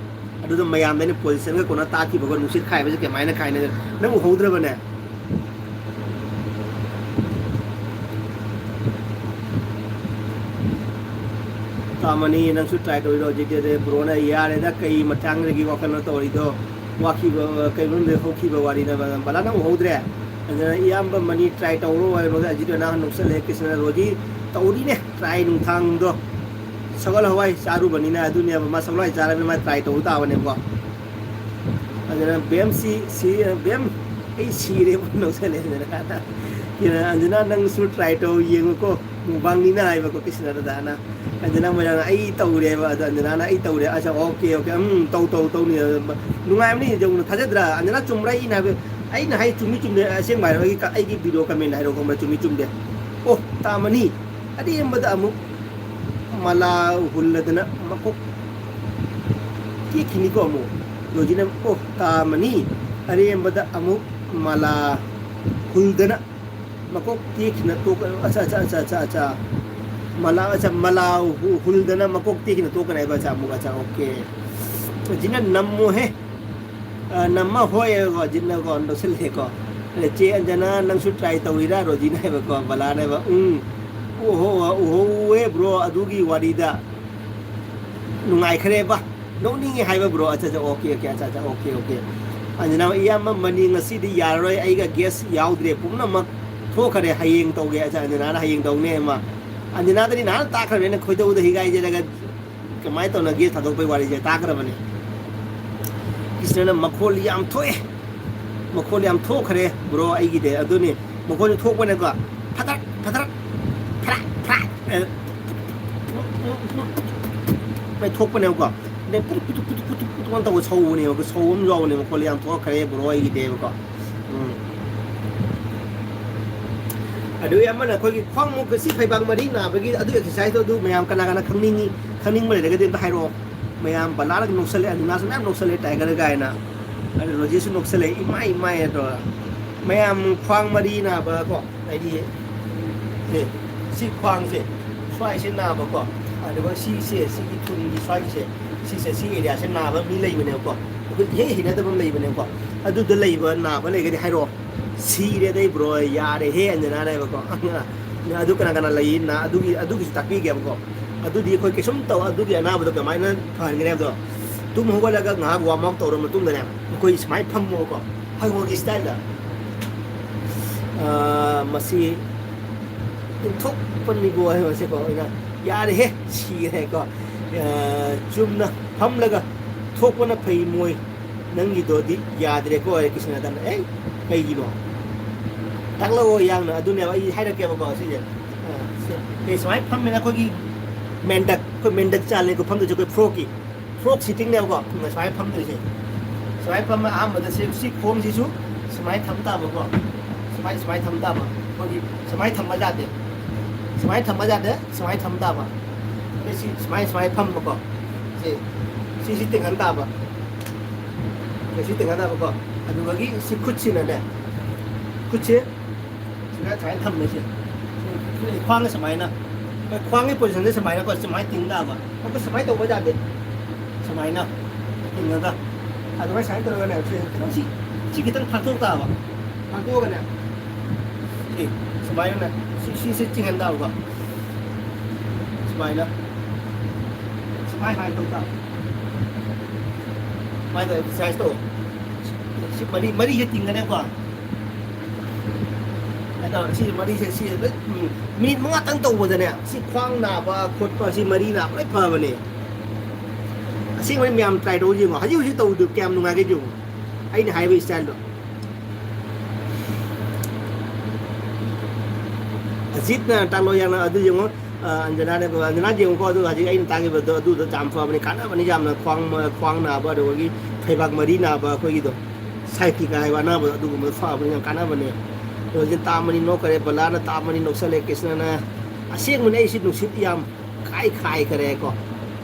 ꯑꯗꯨꯗ ꯃꯌꯥꯝꯗ ꯑꯩꯅ ꯄꯣꯖꯤꯁꯟꯒ ꯀꯣꯟꯅ ꯇꯥꯛꯈꯤꯕꯀꯣ, ꯅꯨꯡꯁꯤꯠ ꯈꯥꯏꯕꯁꯦ ꯀꯃꯥꯏꯅ ꯈꯥꯏꯅꯒꯦ, ꯅꯪ ꯎꯍꯧꯗ꯭ꯔꯕꯅꯦ? ꯇꯥꯃꯅꯤ, ꯅꯪꯁꯨ ꯇ꯭ꯔꯥꯏ ꯇꯧꯔꯤꯔꯣ ꯍꯧꯖꯤꯛꯇꯤ? ꯑꯗꯩ ꯕ꯭ꯔꯣꯅ, "ꯌꯥꯔꯦꯗ, ꯀꯩ ꯃꯇꯥꯡꯗꯒꯤ ꯋꯥꯈꯜꯅꯣ ꯇꯧꯔꯤꯗꯣ? ꯋꯥꯈꯤꯕ, ꯀꯩꯅꯣꯝꯗ ꯍꯧꯈꯤꯕ ꯋꯥꯔꯤꯅ?" ꯕꯂꯥ, ꯅꯪ ꯎꯍꯧꯗ꯭ꯔꯦ? ꯑꯗꯨꯅ ꯏꯌꯥꯝꯕ ꯃꯅꯤ ꯇ꯭ꯔꯥꯏ ꯇꯧꯔꯣ ꯍꯥꯏꯕꯗ ꯑꯖꯤꯠ ꯅꯍꯥꯟ ꯅꯣꯛꯁꯜꯂꯦ, ꯀ꯭ꯔꯤꯁꯅ ꯔꯣꯖꯤ ꯇꯧꯔꯤꯅꯦ ꯇ꯭ꯔꯥꯏ ꯅꯨꯡꯊꯥꯡꯗꯣ꯫ ꯁꯒꯣꯜ ꯍꯋꯥꯏ ꯆꯥꯔꯨꯕꯅꯤꯅ ꯑꯗꯨꯅꯦꯕ, ꯃꯥ ꯁꯒꯣꯜ ꯍꯋꯥꯏ ꯆꯥꯔꯕꯅꯤꯅ ꯃꯥ ꯇ꯭ꯔꯥꯏ ꯇꯧꯕ ꯇꯥꯕꯅꯦꯕꯀꯣ꯫ ꯑꯗꯨꯅ ꯕꯦꯝ ꯁꯤ, ꯁꯤ, ꯕꯦꯝ, ꯑꯩ ꯁꯤꯔꯦꯕ ꯅꯣꯛꯁꯜꯂꯦ ꯑꯟꯖꯅꯥꯅ꯫ ꯀꯩꯅꯣ, "ꯑꯟꯖꯅꯥ, ꯅꯪꯁꯨ try ꯇꯧ ꯌꯦꯡꯉꯨꯀꯣ, ꯃꯨꯛꯕꯥꯡꯅꯤꯅ" ꯍꯥꯏꯕꯀꯣ ꯀ꯭ꯔꯤꯁꯅꯗꯥꯅ꯫ ꯑꯟꯖꯅꯥ ꯃꯣꯏꯔꯥꯡꯅ "ꯑꯩ ꯇꯧꯔꯦꯕ", ꯑꯗꯣ ꯑꯟꯖꯅꯥꯅ "ꯑꯩ ꯇꯧꯔꯦ", ꯑꯁ, "ꯑꯣꯀꯦ, ꯑꯣꯀꯦ, ꯎꯝ, ꯇꯧ, ꯇꯧ, ꯇꯧꯅꯤ"꯫ ꯅꯨꯡꯉꯥꯏꯕꯅꯤ ꯌꯦꯡꯉꯨꯅ, ꯊꯥꯖꯗ꯭ꯔꯥ? ꯑꯟꯖꯅꯥ ꯆꯨꯝꯕ꯭ꯔꯥ ꯑꯩꯅ ꯍꯥꯏꯕ? ꯑꯩꯅ ꯍꯥꯏ ꯆꯨꯝꯃꯤ ꯆꯨꯝꯗꯦ, ꯑꯁꯦꯡꯕ ꯍꯥꯏꯔꯣ, ꯑꯩꯒꯤ, ꯑꯩꯒꯤ video comment ꯍꯥꯏꯔꯣ, ꯈꯪꯕ꯭ꯔꯥ? ꯆꯨꯝꯃꯤ ꯆꯨꯝꯗꯦ꯫ ꯑꯣ, ꯇꯥꯃꯅꯤ꯫ ꯑꯔꯦꯝꯕꯗ ꯑꯃꯨꯛ ꯃꯂꯥ ꯍꯨꯜꯂꯗꯅ ꯃꯀꯣꯛ ꯇꯦꯛꯈꯤꯅꯤꯀꯣ ꯑꯃꯨꯛ꯫ ꯔꯣꯖꯤꯅ, "ꯑꯣ, ꯇꯥꯃꯅꯤ, ꯑꯔꯦꯝꯕꯗ ꯑꯃꯨꯛ ꯃꯂꯥ ꯍꯨꯜꯗꯅ ꯃꯀꯣꯛ ꯇꯦꯛꯈꯤꯅ ꯇꯣꯛ-", ꯑꯆꯥ, ꯑꯆꯥ, ꯑꯆꯥ, ꯑꯆꯥ, ꯑꯆꯥ꯫ ꯃꯂꯥ, ꯑꯆꯥ, ꯃꯂꯥ ꯍꯨ-, ꯍꯨꯜꯗꯅ ꯃꯀꯣꯛ ꯇꯦꯛꯈꯤꯅ ꯇꯣꯛꯀꯅꯤ ꯍꯥꯏꯕ, ꯑꯆꯥ, ꯑꯃꯨꯛ, ꯑꯆꯥ, ꯑꯣꯀꯦ꯫ ꯔꯣꯖꯤꯅ, "ꯅꯝꯃꯣꯍꯦ"꯫ ꯑ, ꯅꯝꯃ ꯍꯣꯏ ꯍꯥꯏꯕꯀꯣ, ꯖꯤꯠꯅꯀꯣ, ꯅꯣꯛꯁꯜꯂꯛꯑꯦꯀꯣ꯫ ꯑꯗ ꯆꯦ ꯑꯟꯖꯅꯥ, "ꯅꯪꯁꯨ try ꯇꯧꯔꯤꯔꯥ?" ꯔꯣꯖꯤꯅ ꯍꯥꯏꯕꯀꯣ, ꯕꯂꯥꯅ ꯍꯥꯏꯕ, "ꯎꯝ, ꯎꯍꯧ-, ꯎꯍꯧꯋꯦ bro, ꯑꯗꯨꯒꯤ ꯋꯥꯔꯤꯗ ꯅꯨꯡꯉꯥꯏꯈ꯭ꯔꯦꯕ, ꯅꯣꯛꯅꯤꯡꯉꯦ ꯍꯥꯏꯕ bro꯫ ꯑꯠꯆꯥ, ꯑꯠꯆꯥ, ꯑꯣꯀꯦ, ꯑꯣꯀꯦ, ꯑꯠꯆꯥ, ꯑꯠꯆꯥ, ꯑꯣꯀꯦ, ꯑꯣꯀꯦ꯫ ꯑꯟꯖꯅꯥ, "ꯏꯌꯥꯝꯕ ꯃꯅꯤ ꯉꯁꯤꯗꯤ ꯌꯥꯔꯔꯣꯏ, ꯑꯩꯒ guest ꯌꯥꯎꯗ꯭ꯔꯦ, ꯄꯨꯝꯅꯃꯛ ꯊꯣꯛꯈꯔꯦ, ꯍꯌꯦꯡ ꯇꯧꯒꯦ"꯫ ꯑꯠꯆꯥ, ꯑꯟꯖꯅꯥꯅ ꯍꯌꯦꯡ ꯇꯧꯅꯦ ꯑꯃ꯫ ꯑꯟꯖꯅꯥꯗꯗꯤ ꯅꯍꯥꯟ ꯇꯥꯛꯈ꯭ꯔꯕꯅꯤꯅ ꯈꯣꯏꯗꯧꯗ ꯍꯤꯒꯥꯏꯖꯔꯒ ꯀꯃꯥꯏꯅ ꯇꯧꯅ guest ꯊꯥꯗꯣꯛꯄꯩ ꯋꯥꯔꯤꯁꯦ ꯇꯥꯛꯈ꯭ꯔꯕꯅꯤ꯫ ꯀ꯭ꯔꯤꯁꯅꯅ, "ꯃꯈꯣꯜ ꯌꯥꯝ ꯊꯣꯛꯑꯦ, ꯃꯈꯣꯜ ꯌꯥꯝ ꯊꯣꯛꯈ꯭ꯔꯦ bro ꯑꯩꯒꯤꯗꯤ"꯫ ꯑꯗꯨꯅꯤ, ꯃꯈꯣꯜꯁꯨ ꯊꯣꯛꯄꯅꯦꯀꯣ, ꯐꯗ꯭ꯔꯛ ꯐꯗ꯭ꯔꯛ, ꯐ꯭ꯔꯥꯛ ꯐ꯭ꯔꯥꯛ, ꯑꯦ, ꯃꯩ ꯊꯣꯛꯄꯅꯦꯕꯀꯣ꯫ ꯑꯗꯩ ꯄꯨꯇꯨꯛ ꯄꯨꯇꯨꯛ ꯄꯨꯇꯨꯛ ꯄꯨꯇꯨꯛ ꯄꯨꯇꯨꯛ ꯇꯧꯕ ꯁꯧꯕꯅꯦꯕꯀꯣ, ꯁꯧꯕ ꯑꯃ ꯌꯥꯎꯕꯅꯦ, "ꯃꯈꯣꯜ ꯌꯥꯝ ꯊꯣꯛꯈ꯭ꯔꯦ bro ꯑꯩꯒꯤꯗꯤꯕꯀꯣ"꯫ ꯎꯝ꯫ ꯑꯗꯨꯒꯤ ꯑꯃꯅ ꯑꯩꯈꯣꯏꯒꯤ ꯈ꯭ꯋꯥꯡ ꯃꯨꯛꯀ ꯁꯤ ꯐꯩꯕꯥꯛ ꯃꯔꯤ ꯅꯥꯕꯒꯤ ꯑꯗꯨꯒꯤ exercise ꯇꯣ, ꯑꯗꯨ ꯃꯌꯥꯝ ꯀꯅꯥ ꯀꯅꯥ ꯈꯪꯅꯤꯡꯉꯤ, ꯈꯪꯅꯤꯡꯕ ꯂꯩꯔꯒꯗꯤ ꯑꯝꯇ ꯍꯥꯏꯔꯛꯑꯣ꯫ ꯃꯌꯥꯝ ꯕꯂꯥꯅ ꯅꯣꯛꯁꯜꯂꯦ, ꯑꯟꯖꯅꯥꯁꯨ ꯃꯌꯥꯝ ꯅꯣꯛꯁꯜꯂꯦ, tiger ꯀꯥꯏꯅ꯫ ꯑꯗꯨ ꯔꯣꯖꯤꯁꯨ ꯅꯣꯛꯁꯜꯂꯦ, "ꯏꯃꯥꯏ, ꯏꯃꯥꯏ" ꯇꯧꯔ꯫ ꯃꯌꯥꯝ ꯈ꯭ꯋꯥꯡ ꯃꯔꯤ ꯅꯥꯕ ꯀꯣ, ꯍꯥꯏꯗꯤ, ꯑꯦ, ꯁꯤ ꯈ꯭ꯋꯥꯡꯁꯦ, ꯁ꯭ꯋꯥꯏꯁꯦ ꯅꯥꯕꯀꯣ, ꯑꯗꯨꯒ ꯁꯤꯁꯦ, ꯁꯤꯒꯤ ꯊꯨꯟꯒꯤ ꯁ꯭ꯋꯥꯏꯒꯤꯁꯦ, ꯁꯤꯁꯦ, ꯁꯤ area ꯁꯦ ꯅꯥꯕ ꯃꯤ ꯂꯩꯕꯅꯦꯕꯀꯣ, ꯑꯩꯈꯣꯏ ꯏꯍꯩ ꯍꯩꯅꯗꯕ ꯑꯃ ꯂꯩꯕꯅꯦꯕꯀꯣ, ꯑꯗꯨꯗ ꯂꯩꯕ ꯅꯥꯕ ꯂꯩꯔꯒꯗꯤ ꯍꯥꯏꯔꯛꯑꯣ꯫ "ꯁꯤꯔꯦꯗ ꯑꯩ bro, ꯌꯥꯔꯦꯍꯦ ꯑꯟꯖꯅꯥꯅ" ꯍꯥꯏꯕꯀꯣ꯫ ꯑꯗꯨ ꯀꯅꯥ ꯀꯅꯥ ꯂꯩ ꯅꯥ-, ꯑꯗꯨꯒꯤ, ꯑꯗꯨꯒꯤꯁꯨ ꯇꯥꯛꯄꯤꯒꯦꯕꯀꯣ꯫ ꯑꯗꯨꯗꯤ ꯑꯩꯈꯣꯏ ꯀꯩꯁꯨꯝ ꯇꯧ, ꯑꯗꯨꯒꯤ ꯑꯅꯥꯕꯗꯣ ꯀꯃꯥꯏꯅ ꯐꯍꯟꯒꯅꯤ ꯍꯥꯏꯕꯗꯣ, ꯇꯨꯝ ꯍꯧꯒꯠꯂꯒ ꯉꯥꯏꯍꯥꯛ warm up ꯇꯧꯔꯕ ꯃꯇꯨꯡꯗꯅꯦ, ꯑꯩꯈꯣꯏ ꯁꯨꯃꯥꯏꯅ ꯐꯝꯃꯣꯀꯣ, ꯍꯪꯉꯣꯒꯤ style ꯗ꯫ ꯑꯥ, ꯃꯁꯤ ꯏꯟꯊꯣꯛꯄꯅꯤꯀꯣ ꯍꯥꯏꯕꯁꯦꯀꯣ, ꯑꯩꯅ, "ꯌꯥꯔꯦꯍꯦ, ꯁꯤꯔꯦꯀꯣ"꯫ ꯑꯥ, ꯆꯨꯝꯅ ꯐꯝꯂꯒ ꯊꯣꯛꯄꯅ ꯐꯩ ꯃꯣꯏ꯫ ꯅꯪꯒꯤꯗꯣꯗꯤ ꯌꯥꯗ꯭ꯔꯦꯀꯣ ꯍꯥꯏꯔꯦ ꯀ꯭ꯔꯤꯁꯅꯗꯅ꯫ ꯑꯦ, ꯀꯩꯒꯤꯅꯣ? ꯇꯥꯛꯂꯛꯑꯣ ꯌꯥꯡꯅ꯫ ꯑꯗꯨꯅꯦꯕ ꯑꯩ ꯍꯥꯏꯔꯛꯀꯦꯕꯀꯣ ꯁꯤꯁꯦ꯫ ꯑ, ꯁꯤ, ꯁꯤ ꯁꯨꯃꯥꯏꯅ ꯐꯝꯃꯦꯅ ꯑꯩꯈꯣꯏꯒꯤ ꯃꯦꯟꯗꯛ, ꯑꯩꯈꯣꯏ ꯃꯦꯟꯗꯛ ꯆꯥꯜꯂꯦꯀꯣ ꯐꯝꯗꯣꯏꯁꯦ ꯑꯩꯈꯣꯏ ꯐ꯭ꯔꯣꯛꯀꯤ꯫ ꯐ꯭ꯔꯣꯛ ꯁꯤꯠꯇꯤꯡꯅꯦꯕꯀꯣ ꯁꯨꯃꯥꯏꯅ ꯐꯝꯗꯣꯏꯁꯦ꯫ ꯁꯨꯃꯥꯏꯅ ꯐꯝꯃ ꯑꯍꯥꯟꯕꯗ ꯁꯤ, ꯁꯤ ꯈꯣꯡꯁꯤꯁꯨ ꯁꯨꯃꯥꯏꯅ ꯊꯝ ꯇꯥꯕꯀꯣ꯫ ꯁꯨꯃꯥꯏ-, ꯁꯨꯃꯥꯏꯅ ꯊꯝ ꯇꯥꯕ꯫ ꯑꯩꯈꯣꯏꯒꯤ ꯁꯨꯃꯥꯏꯅ ꯊꯝꯕ ꯌꯥꯗꯦ꯫ ꯁꯨꯃꯥꯏꯅ ꯊꯝꯕ ꯌꯥꯗꯦ, ꯁꯨꯃꯥꯏꯅ ꯊꯝ ꯇꯥꯕ꯫ ꯑꯗꯩ ꯁꯤ ꯁꯨꯃꯥꯏꯅ, ꯁꯨꯃꯥꯏꯅ ꯐꯝꯕꯀꯣ꯫ ꯁꯤ, ꯁꯤꯁꯤ ꯇꯤꯡꯍꯟ ꯇꯥꯕ꯫ ꯁꯤ ꯇꯤꯡꯍꯟ ꯇꯥꯕꯀꯣ꯫ ꯑꯗꯨꯗꯒꯤ ꯁꯤ ꯈꯨꯠꯁꯤꯅꯅꯦ, ꯈꯨꯠꯁꯦ ꯁꯤꯗ ꯁꯨꯃꯥꯏꯅ ꯊꯝꯃꯦ ꯁꯦ꯫ ꯁꯤ ꯈ꯭ꯋꯥꯡꯅ ꯁꯨꯃꯥꯏꯅ, ꯑꯩꯈꯣꯏ ꯈ꯭ꯋꯥꯡꯒꯤ ꯄꯣꯖꯤꯁꯟꯁꯦ ꯁꯨꯃꯥꯏꯅꯀꯣ, ꯁꯨꯃꯥꯏꯅ ꯇꯤꯡ ꯇꯥꯕ꯫ ꯑꯩꯈꯣꯏ ꯁꯨꯃꯥꯏꯅ ꯇꯧꯕ ꯌꯥꯗꯦ꯫ ꯁꯨꯃꯥꯏꯅ ꯇꯤꯡꯉꯒ, ꯑꯗꯨꯃꯥꯏꯅ ꯁꯨꯃꯥꯏꯅ ꯇꯧꯔꯒꯅꯦ, ꯁꯤ ꯈꯤꯇꯪ, ꯁꯤ, ꯁꯤ ꯈꯤꯇꯪ ꯐꯥꯛꯇꯣꯛ ꯇꯥꯕ꯫ ꯐꯥꯛꯇꯣꯛꯑꯒꯅꯦ, ꯁꯤ ꯁꯨꯃꯥꯏꯅꯅꯦ, ꯁꯤ, ꯁꯤꯁꯦ ꯆꯤꯡꯍꯟ ꯇꯥꯕꯀꯣ꯫ ꯁꯨꯃꯥꯏꯅ, ꯁꯨꯃꯥꯏ, ꯁꯨꯃꯥꯏꯅ ꯇꯧ ꯇꯥꯕ꯫ ꯁꯨꯃꯥꯏꯅ ꯇꯧꯔ ꯑꯦꯛꯁꯔꯁꯥꯏꯁ ꯇꯧ꯫ ꯁꯤ ꯃꯔꯤ, ꯃꯔꯤꯁꯦ ꯇꯤꯡꯒꯅꯦꯀꯣ꯫ ꯑꯗꯣ ꯁꯤ ꯃꯔꯤꯁꯦ, ꯁꯤ ꯂꯣꯏ, ꯎꯝ, ꯃꯤꯅꯤꯠ ꯃꯉꯥꯇꯪ ꯇꯧꯕꯗꯅꯦ, ꯁꯤ ꯈ꯭ꯋꯥꯡ ꯅꯥꯕ ꯈꯣꯠꯄ, ꯁꯤ ꯃꯔꯤ ꯅꯥꯕ ꯂꯣꯏ ꯐꯕꯅꯦ꯫ ꯑꯁꯦꯡꯕꯩ ꯃꯌꯥꯝ ꯇ꯭ꯔꯥꯏ ꯇꯧ ꯌꯦꯡꯉꯣ꯫ ꯍꯧꯖꯤꯛ ꯍꯧꯖꯤꯛ ꯇꯧꯕꯗꯨ ꯀꯌꯥꯝ ꯅꯨꯡꯉꯥꯏꯒꯦ ꯌꯦꯡꯉꯣ꯫ ꯑꯩꯅ ꯍꯥꯏꯕ ꯏꯁꯇꯥꯏꯜꯗꯣ꯫ ꯑꯖꯤꯠꯅ ꯇꯥꯛꯂꯣ ꯌꯥꯝꯅ ꯑꯗꯨ ꯌꯦꯡꯉꯣ꯫ ꯑ, ꯑꯟꯖꯅꯥꯅꯦꯀꯣ, ꯑꯟꯖꯅꯥ ꯌꯦꯡꯉꯨꯀꯣ꯫ ꯑꯗꯨ ꯍꯧꯖꯤꯛ ꯑꯩꯅ ꯇꯥꯛꯈꯤꯕꯗꯣ ꯑꯗꯨꯗꯣ ꯌꯥꯝ ꯐꯕꯅꯤ, ꯀꯥꯟꯅꯕꯅꯤ ꯌꯥꯝꯅ꯫ ꯈ꯭ꯋꯥꯡ, ꯈ꯭ꯋꯥꯡ ꯅꯥꯕ, ꯑꯗꯨꯗꯒꯤ ꯐꯩꯕꯥꯛ ꯃꯔꯤ ꯅꯥꯕ, ꯑꯩꯈꯣꯏꯒꯤꯗꯣ ꯁꯥꯏꯇꯤꯀꯥ ꯍꯥꯏꯕ ꯑꯅꯥꯕꯗꯣ, ꯑꯗꯨꯒꯨꯝꯕꯗ ꯐꯕꯅꯤ, ꯌꯥꯝ ꯀꯥꯟꯅꯕꯅꯦ꯫ ꯔꯣꯖꯤꯅ ꯇꯥꯛꯑꯝꯕꯅꯤ ꯅꯣꯛꯈꯔꯦ, ꯕꯂꯥꯅ ꯇꯥꯛꯑꯝꯕꯅꯤ ꯅꯣꯛꯁꯜꯂꯦ, ꯀ꯭ꯔꯤꯁꯅꯅ꯫ ꯑꯁꯦꯡꯕꯅꯦ, ꯑꯩꯁꯤ ꯅꯨꯡꯁꯤꯠ ꯌꯥꯝ ꯀꯥꯏ ꯈꯥꯏꯈꯔꯦꯀꯣ꯫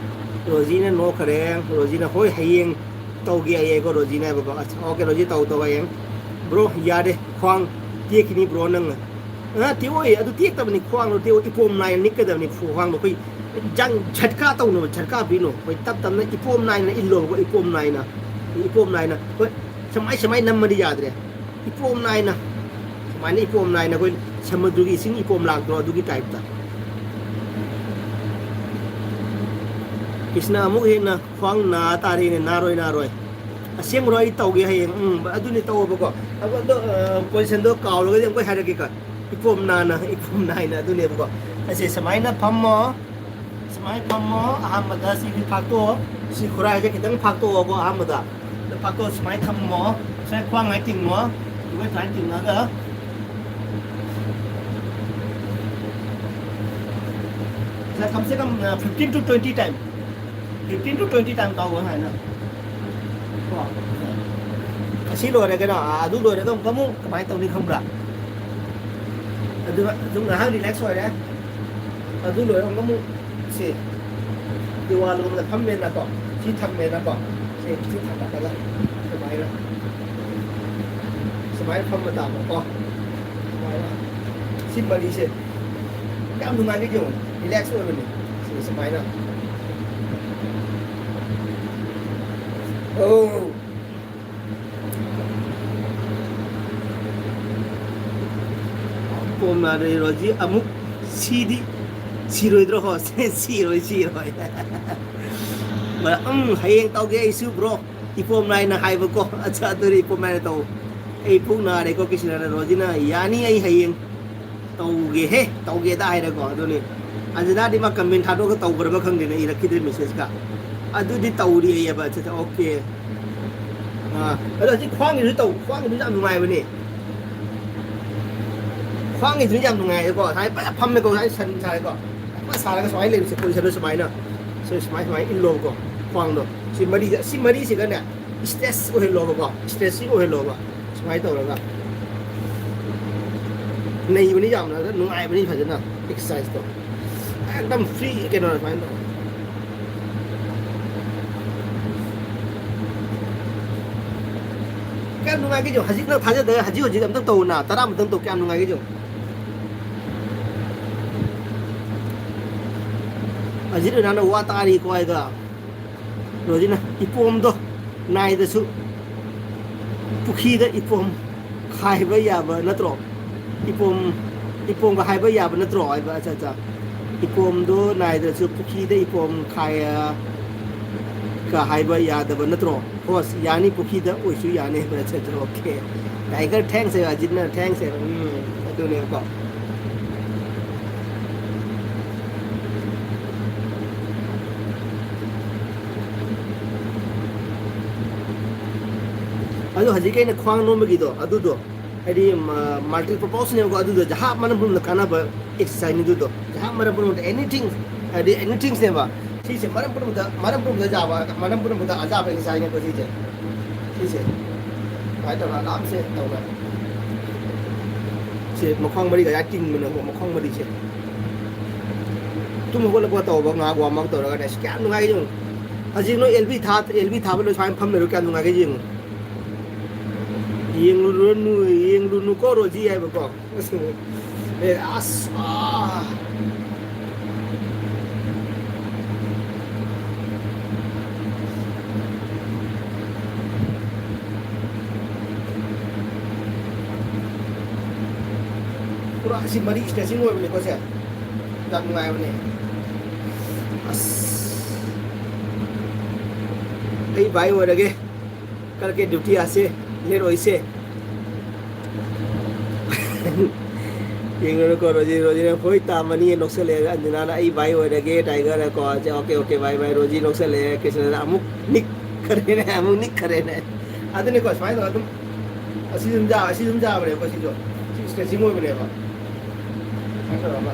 ꯔꯣꯖꯤꯅ ꯅꯣꯛꯈꯔꯦ꯫ ꯔꯣꯖꯤꯅ, "ꯍꯣꯏ, ꯍꯌꯦꯡ ꯇꯧꯒꯦ ꯍꯥꯏꯌꯦꯀꯣ", ꯔꯣꯖꯤꯅ ꯍꯥꯏꯕꯀꯣ꯫ ꯑꯁ, "ꯑꯣꯀꯦ, ꯔꯣꯖꯤ, ꯇꯧ, ꯇꯧ ꯍꯌꯦꯡ"꯫ "ꯕ꯭ꯔꯣ, ꯌꯥꯗꯦ, ꯈ꯭ꯋꯥꯡ ꯇꯦꯛꯈꯤꯅꯤ ꯕ꯭ꯔꯣ ꯅꯪ"꯫ ꯑ, ꯇꯦꯛꯑꯣꯏ, ꯑꯗꯨ ꯇꯦꯛꯇꯕꯅꯤ, ꯈ꯭ꯋꯥꯡꯗꯣ ꯇꯦꯛꯑꯣꯏ, ꯏꯄꯣꯝ ꯅꯥꯏꯅ ꯅꯤꯛꯀꯗꯕꯅꯤ ꯈ꯭ꯋꯥꯡꯗꯣ꯫ ꯑꯩꯈꯣꯏ ꯖꯪ ꯖꯠꯀꯥ ꯇꯧꯅꯕ, ꯖꯠꯀꯥ ꯄꯤꯅꯣ, ꯑꯩꯈꯣꯏ ꯇꯞ ꯇꯞꯅ ꯏꯄꯣꯝ ꯅꯥꯏꯅ ꯏꯜꯂꯣꯕꯀꯣ, ꯏꯄꯣꯝ ꯅꯥꯏꯅ, ꯏꯄꯣꯝ ꯅꯥꯏꯅ꯫ ꯍꯣꯏ, ꯁꯨꯃꯥꯏ, ꯁꯨꯃꯥꯏ ꯅꯝꯃꯗꯤ ꯌꯥꯗ꯭ꯔꯦ꯫ ꯏꯄꯣꯝ ꯅꯥꯏꯅ, ꯁꯨꯃꯥꯏꯅ ꯏꯄꯣꯝ ꯅꯥꯏꯅ ꯑꯩꯈꯣꯏ ꯁꯃꯨꯗ꯭ꯔꯒꯤ ꯏꯁꯤꯡ ꯏꯄꯣꯝ ꯂꯥꯛꯇ꯭ꯔꯣ? ꯑꯗꯨꯒꯤ ꯇꯥꯏꯞꯇ꯫ ꯀ꯭ꯔꯤꯁꯅ ꯑꯃꯨꯛ ꯍꯦꯟꯅ ꯈ꯭ꯋꯥꯡ ꯅꯥ ꯇꯥꯔꯦꯅꯦ꯫ ꯅꯥꯔꯣꯏ, ꯅꯥꯔꯣꯏ꯫ ꯑꯁꯦꯡꯕ꯭ꯔꯣ? ꯑꯩ ꯇꯧꯒꯦ ꯍꯌꯦꯡ꯫ ꯎꯝ, ꯑꯗꯨꯅꯤ ꯇꯧꯑꯣꯕꯀꯣ꯫ ꯑꯗꯣ, ꯑꯗꯣ, ꯑ, ꯄꯣꯖꯤꯁꯟꯗꯣ ꯀꯥꯎꯔꯒꯗꯤ ꯑꯃꯨꯛ ꯍꯥꯏꯔꯛꯀꯦꯀꯣ꯫ ꯏꯄꯣꯝ ꯅꯥꯅ, ꯏꯄꯣꯝ ꯅꯥꯏꯅ ꯑꯗꯨꯅꯦꯕꯀꯣ꯫ ꯑꯁꯦ ꯁꯨꯃꯥꯏꯅ ꯐꯝꯃꯣ꯫ ꯁꯨꯃꯥꯏꯅ ꯐꯝꯃꯣ꯫ ꯑꯍꯥꯟꯕꯗ ꯁꯤꯒꯤ ꯐꯥꯛꯇꯣꯛꯑꯣ꯫ ꯁꯤ ꯈꯨꯔꯥꯏꯁꯦ ꯈꯤꯇꯪ ꯐꯥꯛꯇꯣꯛꯑꯣꯀꯣ ꯑꯍꯥꯟꯕꯗ꯫ ꯈꯨꯄꯥꯛꯇꯣ ꯁꯨꯃꯥꯏꯅ ꯊꯝꯃꯣ, ꯁꯨꯃꯥꯏꯅ ꯈ꯭ꯋꯥꯡ ꯃꯥꯏ ꯇꯤꯡꯉꯣ, ꯑꯗꯨꯒ ꯁꯨꯃꯥꯏꯅ ꯇꯤꯡꯉꯒ ꯁꯤꯗ ꯀꯝ ꯁꯦ ꯀꯝ, ꯑ, fifteen to twenty time, fifteen to twenty time ꯀꯥꯎꯕ ꯁꯨꯃꯥꯏꯅ꯫ ꯀꯣ? ꯑꯁꯤ ꯂꯣꯏꯔꯒꯅ, ꯑ, ꯑꯗꯨ ꯂꯣꯏꯔꯒ ꯑꯃꯨꯛꯀ ꯑꯃꯨꯛ ꯀꯃꯥꯏꯅ ꯇꯧꯅꯤ ꯈꯪꯕ꯭ꯔꯥ? ꯑꯗꯨꯒ ꯑꯗꯨꯝ ꯉꯥꯏꯍꯥꯛ relax ꯑꯣꯏꯔꯦ꯫ ꯑꯗꯨ ꯂꯣꯏꯔꯒ ꯑꯃꯨꯛ ꯁꯤ ꯗꯤꯋꯥꯜꯒꯨꯝꯕꯗ ꯐꯝꯃꯦꯅꯀꯣ, ꯁꯤ ꯊꯝꯃꯦꯅꯀꯣ, ꯁꯤ, ꯁꯤ ꯊꯝꯃꯒ ꯁꯨꯃꯥꯏꯅ, ꯁꯨꯃꯥꯏꯅ ꯐꯝꯕ ꯇꯥꯕꯀꯣ꯫ ꯁꯨꯃꯥꯏꯅ ꯁꯤ ꯃꯔꯤꯁꯦ ꯌꯥꯝ ꯅꯨꯡꯉꯥꯏꯒꯦ ꯌꯦꯡꯉꯣ, relax ꯑꯣꯏꯕꯅꯦ꯫ ꯁꯤ ꯁꯨꯃꯥꯏꯅ꯫ ꯑꯣ꯫ ꯄꯣꯝ ꯅꯥꯔꯦ ꯔꯣꯖꯤ ꯑꯃꯨꯛ ꯁꯤꯗꯤ ꯁꯤꯔꯣꯏꯗ꯭ꯔꯣ? ꯍꯣ, ꯁꯤꯔꯣꯏ, ꯁꯤꯔꯣꯏ꯫ ꯎꯝ, ꯍꯌꯦꯡ ꯇꯧꯒꯦ ꯑꯩꯁꯨ, bro꯫ ꯏꯄꯣꯝ ꯅꯥꯏꯅ ꯍꯥꯏꯕꯀꯣ꯫ ꯑꯠꯆꯥ, ꯑꯗꯨꯗꯤ ꯏꯄꯣꯝ ꯅꯥꯏꯅ ꯇꯧ꯫ ꯑꯩ ꯄꯨꯛ ꯅꯥꯔꯦꯀꯣ, ꯀ꯭ꯔꯤꯁꯅꯅ ꯔꯣꯖꯤꯅ, "ꯌꯥꯅꯤ, ꯑꯩ ꯍꯌꯦꯡ ꯇꯧꯒꯦꯍꯦ, ꯇꯧꯒꯦꯗ" ꯍꯥꯏꯔꯦꯀꯣ꯫ ꯑꯗꯨꯅꯤ ꯑꯟꯖꯅꯥꯗꯤ ꯃꯥ comment ꯊꯥꯗꯣꯛꯑꯒ ꯇꯧꯈ꯭ꯔꯕ ꯈꯪꯗꯦꯅꯦ, ꯏꯔꯛꯈꯤꯗ꯭ꯔꯦ message ꯀ꯫ ꯑꯗꯨꯗꯤ ꯇꯧꯔꯤ ꯑꯩ ꯍꯥꯏꯕ꯫ ꯑꯠꯆꯥ, ꯑꯠꯆꯥ, okay꯫ ꯑꯥ, ꯑꯗꯣ ꯍꯧꯖꯤꯛ ꯈ꯭ꯋꯥꯡꯒꯤꯁꯨ ꯇꯧ, ꯈ꯭ꯋꯥꯡꯒꯤꯁꯨ ꯌꯥꯝ ꯅꯨꯡꯉꯥꯏꯕꯅꯦ꯫ ꯈ꯭ꯋꯥꯡꯒꯤꯁꯨ ꯌꯥꯝ ꯅꯨꯡꯉꯥꯏꯌꯦꯀꯣ, ꯁꯨꯃꯥꯏꯅ ꯐꯖꯅ ꯐꯝꯃꯦꯀꯣ, ꯁꯨꯃꯥꯏꯅ ꯁꯟ ꯁꯥꯔꯦꯀꯣ, ꯐꯖꯅ ꯁꯥꯔꯒ ꯁꯨꯃꯥꯏꯅ ꯂꯩꯕꯁꯦ, position ꯗꯣ ꯁꯨꯃꯥꯏꯅ, ꯁꯤ ꯁꯨꯃꯥꯏ-, ꯁꯨꯃꯥꯏꯅ ꯏꯜꯂꯣꯕꯀꯣ, ꯈ꯭ꯋꯥꯡꯗꯣ꯫ ꯁꯤ ꯃꯔꯤꯁꯦ, ꯁꯤ ꯃꯔꯤꯁꯤꯒꯅꯦ, stretch ꯑꯣꯏꯍꯜꯂꯣꯕꯀꯣ, stretching ꯑꯣꯏꯍꯜꯂꯣꯕ꯫ ꯁꯨꯃꯥꯏꯅ ꯇꯧꯔꯒ ꯅꯩꯕꯅꯤ ꯌꯥꯝꯅ, ꯅꯨꯡꯉꯥꯏꯕꯅꯤ ꯐꯖꯅ exercise ꯇꯣ꯫ ꯑꯦꯛꯗꯝ free ꯀꯩꯅꯣ ꯁꯨꯃꯥꯏꯅ ꯇꯧ꯫ ꯀꯌꯥꯝ ꯅꯨꯡꯉꯥꯏꯒꯦ ꯌꯦꯡꯉꯨ꯫ ꯍꯧꯖꯤꯛ ꯅꯪ ꯊꯥꯖꯗ, ꯍꯧꯖꯤꯛ ꯍꯧꯖꯤꯛ ꯑꯝꯇꯪ ꯇꯧꯅ, ꯇꯔꯥꯃꯨꯛꯇꯪ ꯇꯧ, ꯀꯌꯥꯝ ꯅꯨꯡꯉꯥꯏꯒꯦ ꯌꯦꯡꯉꯨ꯫ ꯑꯖꯤꯠ ꯅꯪꯅ ꯋꯥ ꯇꯥꯔꯤꯀꯣ ꯍꯥꯏꯗ꯫ ꯔꯣꯖꯤꯅ ꯏꯄꯣꯝꯗꯣ ꯅꯥꯏꯗꯁꯨ ꯄꯨꯈ꯭ꯔꯤꯗ ꯏꯄꯣꯝ ꯈꯥꯏꯕ ꯌꯥꯕ ꯅꯠꯇ꯭ꯔꯣ? ꯏꯄꯣꯝ, ꯏꯄꯣꯝꯒ ꯍꯥꯏꯕ ꯌꯥꯕ ꯅꯠꯇ꯭ꯔꯣ ꯍꯥꯏꯕ? ꯑꯠꯆꯥ, ꯑꯠꯆꯥ꯫ ꯏꯄꯣꯝꯗꯣ ꯅꯥꯏꯗ꯭ꯔꯁꯨ ꯄꯨꯈ꯭ꯔꯤꯗ ꯏꯄꯣꯝ ꯈꯥꯏ, ꯀ ꯍꯥꯏꯕ ꯌꯥꯗꯕ ꯅꯠꯇ꯭ꯔꯣ? ꯍꯣꯁ, ꯌꯥꯅꯤ, ꯄꯨꯈ꯭ꯔꯤꯗ ꯑꯣꯏꯁꯨ ꯌꯥꯅꯤ ꯍꯥꯏꯕ꯫ ꯑꯠꯆꯥ, ꯑꯠꯆꯥ, okay꯫ Tiger, thanks ꯍꯥꯏꯕ, ꯑꯖꯤꯠꯅ thanks ꯍꯥꯏꯕ꯫ ꯎꯝ, ꯑꯗꯨꯅꯦꯕꯀꯣ꯫ ꯑꯗꯣ ꯍꯧꯖꯤꯛꯀꯤ ꯑꯩꯅ ꯈ꯭ꯋꯥꯡ ꯅꯣꯝꯕꯒꯤꯗꯣ ꯑꯗꯨꯗꯣ, ꯍꯥꯏꯗꯤ multi purposeꯅꯦꯕꯀꯣ, ꯑꯗꯨꯗꯣ ꯖꯍꯥ ꯃꯔꯝ ꯄꯨꯝꯅꯃꯛꯇ ꯀꯥꯟꯅꯕ exerciseꯅꯤ ꯑꯗꯨꯗꯣ꯫ ꯖꯍꯥ ꯃꯔꯝ ꯄꯨꯝꯅꯃꯛꯇ, anything, ꯍꯥꯏꯗꯤ anythingsꯅꯦꯕ꯫ ꯁꯤꯁꯦ ꯃꯔꯝ ꯄꯨꯝꯅꯃꯛꯇ, ꯃꯔꯝ ꯄꯨꯝꯅꯃꯛꯇ ꯌꯥꯕ, ꯃꯔꯝ ꯄꯨꯝꯅꯃꯛꯇ ꯑꯖꯥꯕ exerciseꯅꯦꯀꯣ ꯁꯤꯁꯦ꯫ ꯁꯤꯁꯦ ꯁꯨꯃꯥꯏꯅ ꯇꯧꯔꯒ ꯑꯔꯥꯝꯁꯦ ꯇꯧꯔꯒ, ꯁꯤ ꯃꯈ꯭ꯋꯥꯡ ꯃꯔꯤꯒ ꯌꯥꯝ ꯇꯤꯡꯕꯅꯦꯀꯣ, ꯃꯈ꯭ꯋꯥꯡ ꯃꯔꯤꯁꯦ꯫ ꯇꯨꯝ ꯍꯧꯒꯠꯂꯛꯄ ꯇꯧꯕ, ꯉꯥꯏꯍꯥꯛ warm up ꯇꯧꯔꯒꯅꯦ꯫ ꯑꯁ, ꯀꯌꯥꯝ ꯅꯨꯡꯉꯥꯏꯒꯦ ꯌꯦꯡꯉꯨ꯫ ꯍꯧꯖꯤꯛ ꯅꯣꯏ ꯑꯦꯜ ꯕꯤ ꯊꯥ, ꯑꯦꯜ ꯕꯤ ꯊꯥꯕ ꯂꯣꯏ ꯁꯨꯃꯥꯏꯅ ꯐꯝ ꯂꯩꯔꯣ, ꯀꯌꯥꯝ ꯅꯨꯡꯉꯥꯏꯒꯦ ꯌꯦꯡꯉꯨ꯫ ꯌꯦꯡꯂꯨꯔꯅꯨ, ꯌꯦꯡꯂꯨꯅꯨꯀꯣ ꯔꯣꯖꯤ ꯍꯥꯏꯕꯀꯣ꯫ ꯑꯦ, ꯑꯁ, ꯑꯥ꯫ ꯄꯨꯔꯥ ꯑꯁꯤ ꯃꯔꯤ stretching ꯑꯣꯏꯕꯅꯤꯀꯣ ꯁꯦ꯫ ꯌꯥꯝ ꯅꯨꯡꯉꯥꯏꯕꯅꯦ꯫ ꯑꯁ꯫ ꯑꯩ ꯚꯥꯏ ꯑꯣꯏꯔꯒꯦ꯫ ꯀꯔꯀꯦ duty ꯑꯁꯦ꯫ ꯂꯦꯠ ꯑꯣꯏꯁꯦ꯫ ꯌꯦꯡꯉꯨꯔꯣꯀꯣ, ꯔꯣꯖꯤ, ꯔꯣꯖꯤꯅ, "ꯍꯣꯏ, ꯇꯥꯃꯅꯤ" ꯅꯣꯛꯁꯜꯂꯛꯑꯦ꯫ ꯑꯟꯖꯅꯥꯅ, "ꯑꯩ ꯚꯥꯏ ꯑꯣꯏꯔꯒꯦ, ꯇꯥꯏꯒꯔ" ꯀꯣ꯫ ꯑꯁꯦ, "ꯑꯣꯀꯦ, ꯑꯣꯀꯦ, ꯚꯥꯏ, ꯚꯥꯏ", ꯔꯣꯖꯤ ꯅꯣꯛꯁꯜꯂꯛꯑꯦ꯫ ꯀ꯭ꯔꯤꯁꯅꯅ ꯑꯃꯨꯛ ꯅꯤꯛꯈ꯭ꯔꯦꯅꯦ, ꯑꯃꯨꯛ ꯅꯤꯛꯈ꯭ꯔꯦꯅꯦ꯫ ꯑꯗꯨꯅꯤꯀꯣ, ꯁꯨꯃꯥꯏꯅ ꯇꯧꯔꯒ ꯑꯗꯨꯝ ꯑꯁꯤ ꯑꯗꯨꯝ ꯌꯥ-, ꯑꯁꯤ ꯑꯗꯨꯝ ꯌꯥꯕꯅꯦꯕ, ꯁꯤꯁꯨ꯫ ꯁꯤ stretching ꯑꯣꯏꯕꯅꯦꯕ꯫ ꯁꯨꯃꯥꯏꯅ ꯇꯧꯔꯒ꯫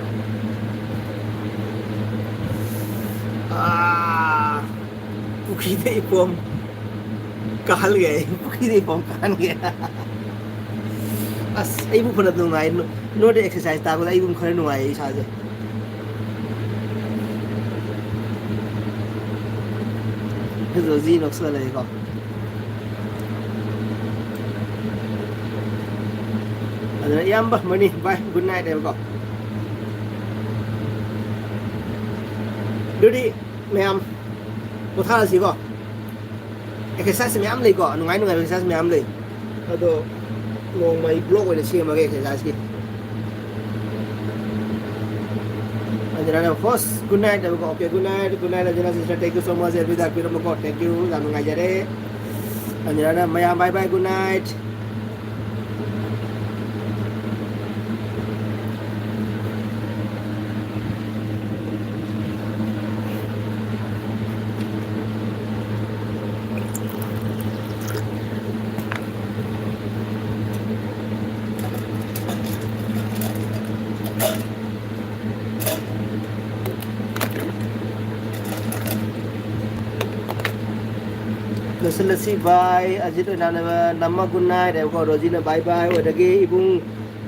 ꯑꯥ, ꯄꯨꯈ꯭ꯔꯤꯗ ꯏꯄꯣꯝ ꯀꯥꯍꯜꯒꯦ ꯑꯩ, ꯄꯨꯈ꯭ꯔꯤꯗ ꯏꯄꯣꯝ ꯀꯥꯍꯟꯒꯦ꯫ ꯑꯁ, ꯑꯩꯕꯨ ꯐꯅ ꯅꯨꯡꯉꯥꯏ, ꯅꯣ-, ꯅꯣꯏꯗ exercise ꯇꯥꯛꯄꯗ ꯑꯩꯕꯨ ꯈꯔ ꯅꯨꯡꯉꯥꯏꯌꯦ ꯏꯁꯥꯁꯦ꯫ ꯖꯣꯖꯤ ꯅꯣꯛꯁꯜꯂꯛꯑꯦꯀꯣ꯫ ꯑꯗꯨꯅ ꯏꯌꯥꯝꯕ ꯃꯅꯤ, bye, good night ꯍꯥꯏꯕꯀꯣ꯫ ꯑꯗꯨꯗꯤ ꯃꯌꯥꯝ ꯄꯣꯊꯥꯔꯁꯤꯀꯣ꯫ Exercise ꯃꯌꯥꯝ ꯂꯩꯀꯣ, ꯅꯨꯡꯉꯥꯏ ꯅꯨꯡꯉꯥꯏꯕ exercise ꯃꯌꯥꯝ ꯂꯩ꯫ ꯑꯗꯣ ꯅꯣꯡꯃ ꯑꯩ vlog ꯑꯣꯏꯅ ꯁꯦꯝꯃꯒꯦ exerciseꯀꯤ꯫ ꯑꯟꯖꯅꯥꯅ host, good night ꯍꯥꯏꯕꯀꯣ꯫ Okay, good night, good night, ꯑꯟꯖꯅꯥ sister, thank you so much, ꯑꯦꯜꯕꯤꯗ ꯂꯥꯛꯄꯤꯔꯝꯕꯀꯣ, thank you, ꯌꯥꯝ ꯅꯨꯡꯉꯥꯏꯖꯔꯦ꯫ ꯑꯟꯖꯅꯥꯅ, "ꯃꯌꯥꯝ bye bye, good night"꯫ ꯂꯣꯏꯁꯤꯜꯂꯁꯤ ꯚꯥꯏ꯫ ꯑꯖꯤꯠ ꯑꯣꯏꯅ ꯅꯝꯃ good night ꯍꯥꯏꯕꯀꯣ꯫ ꯔꯣꯖꯤꯅ bye bye, ꯑꯗꯒꯤ ꯏꯕꯨꯡ,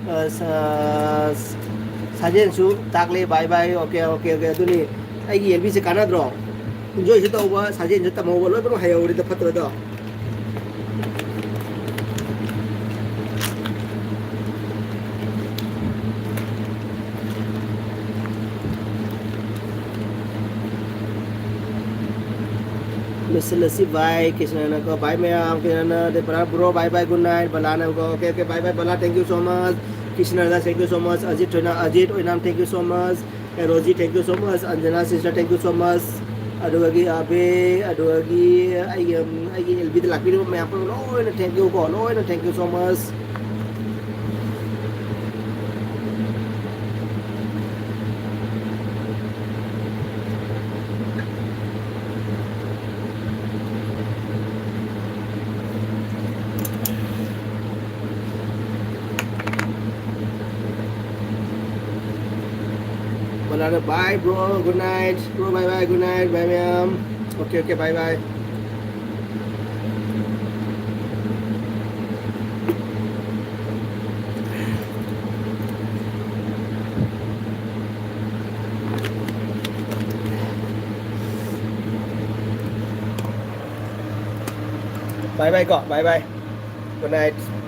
ꯑ, ꯁ-, ꯁꯥꯖꯦꯟꯁꯨ ꯇꯥꯛꯂꯦ bye bye꯫ Okay, okay, okay꯫ ꯑꯗꯨꯅꯤ ꯑꯩꯒꯤ ꯑꯦꯜꯕꯤꯁꯦ ꯀꯥꯟꯅꯗ꯭ꯔꯣ? Enjoyꯁꯨ ꯇꯧꯕ, ꯁꯥꯖꯦꯟꯁꯨ ꯇꯝꯍꯧꯕ, ꯂꯣꯏꯅꯃꯛ ꯍꯩꯍꯧꯔꯦꯗ, ꯐꯠꯇ꯭ꯔꯣꯗꯣ? ꯂꯣꯏꯁꯤꯜꯂꯁꯤ ꯚꯥꯏ꯫ ꯀ꯭ꯔꯤꯁꯅꯅꯀꯣ bye ꯃꯌꯥꯝ, ꯀ꯭ꯔꯤꯁꯅꯅ ꯗꯦꯕ꯭ꯔꯥ bro bye bye good night꯫ ꯕꯂꯥꯅꯀꯣ okay okay bye bye Bala, thank you so much꯫ ꯀ꯭ꯔꯤꯁꯅꯗ thank you so much꯫ Ajit ꯊꯣꯏꯅ, ꯑꯖꯤꯠ ꯑꯣꯏꯅꯥꯝ thank you so much꯫ ꯑꯦ, Roji, thank you so much꯫ Anjana sister, thank you so much꯫ ꯑꯗꯨꯗꯒꯤ ꯑꯕꯦ, ꯑꯗꯨꯗꯒꯤ ꯑꯩꯒꯤ, ꯑꯩꯒꯤ ꯑꯦꯜꯕꯤꯗ ꯂꯥꯛꯄꯤꯔꯤꯕ ꯃꯌꯥꯝ ꯄꯨꯝꯅꯃꯛ ꯂꯣꯏꯅ thank you ꯀꯣ, ꯂꯣꯏꯅ thank you so much꯫ Bye bye bro, good night bro, bye bye, good night, bye ꯃꯌꯥꯝ꯫ Okay okay, bye bye꯫ Bye bye ꯀꯣ, bye bye, good night꯫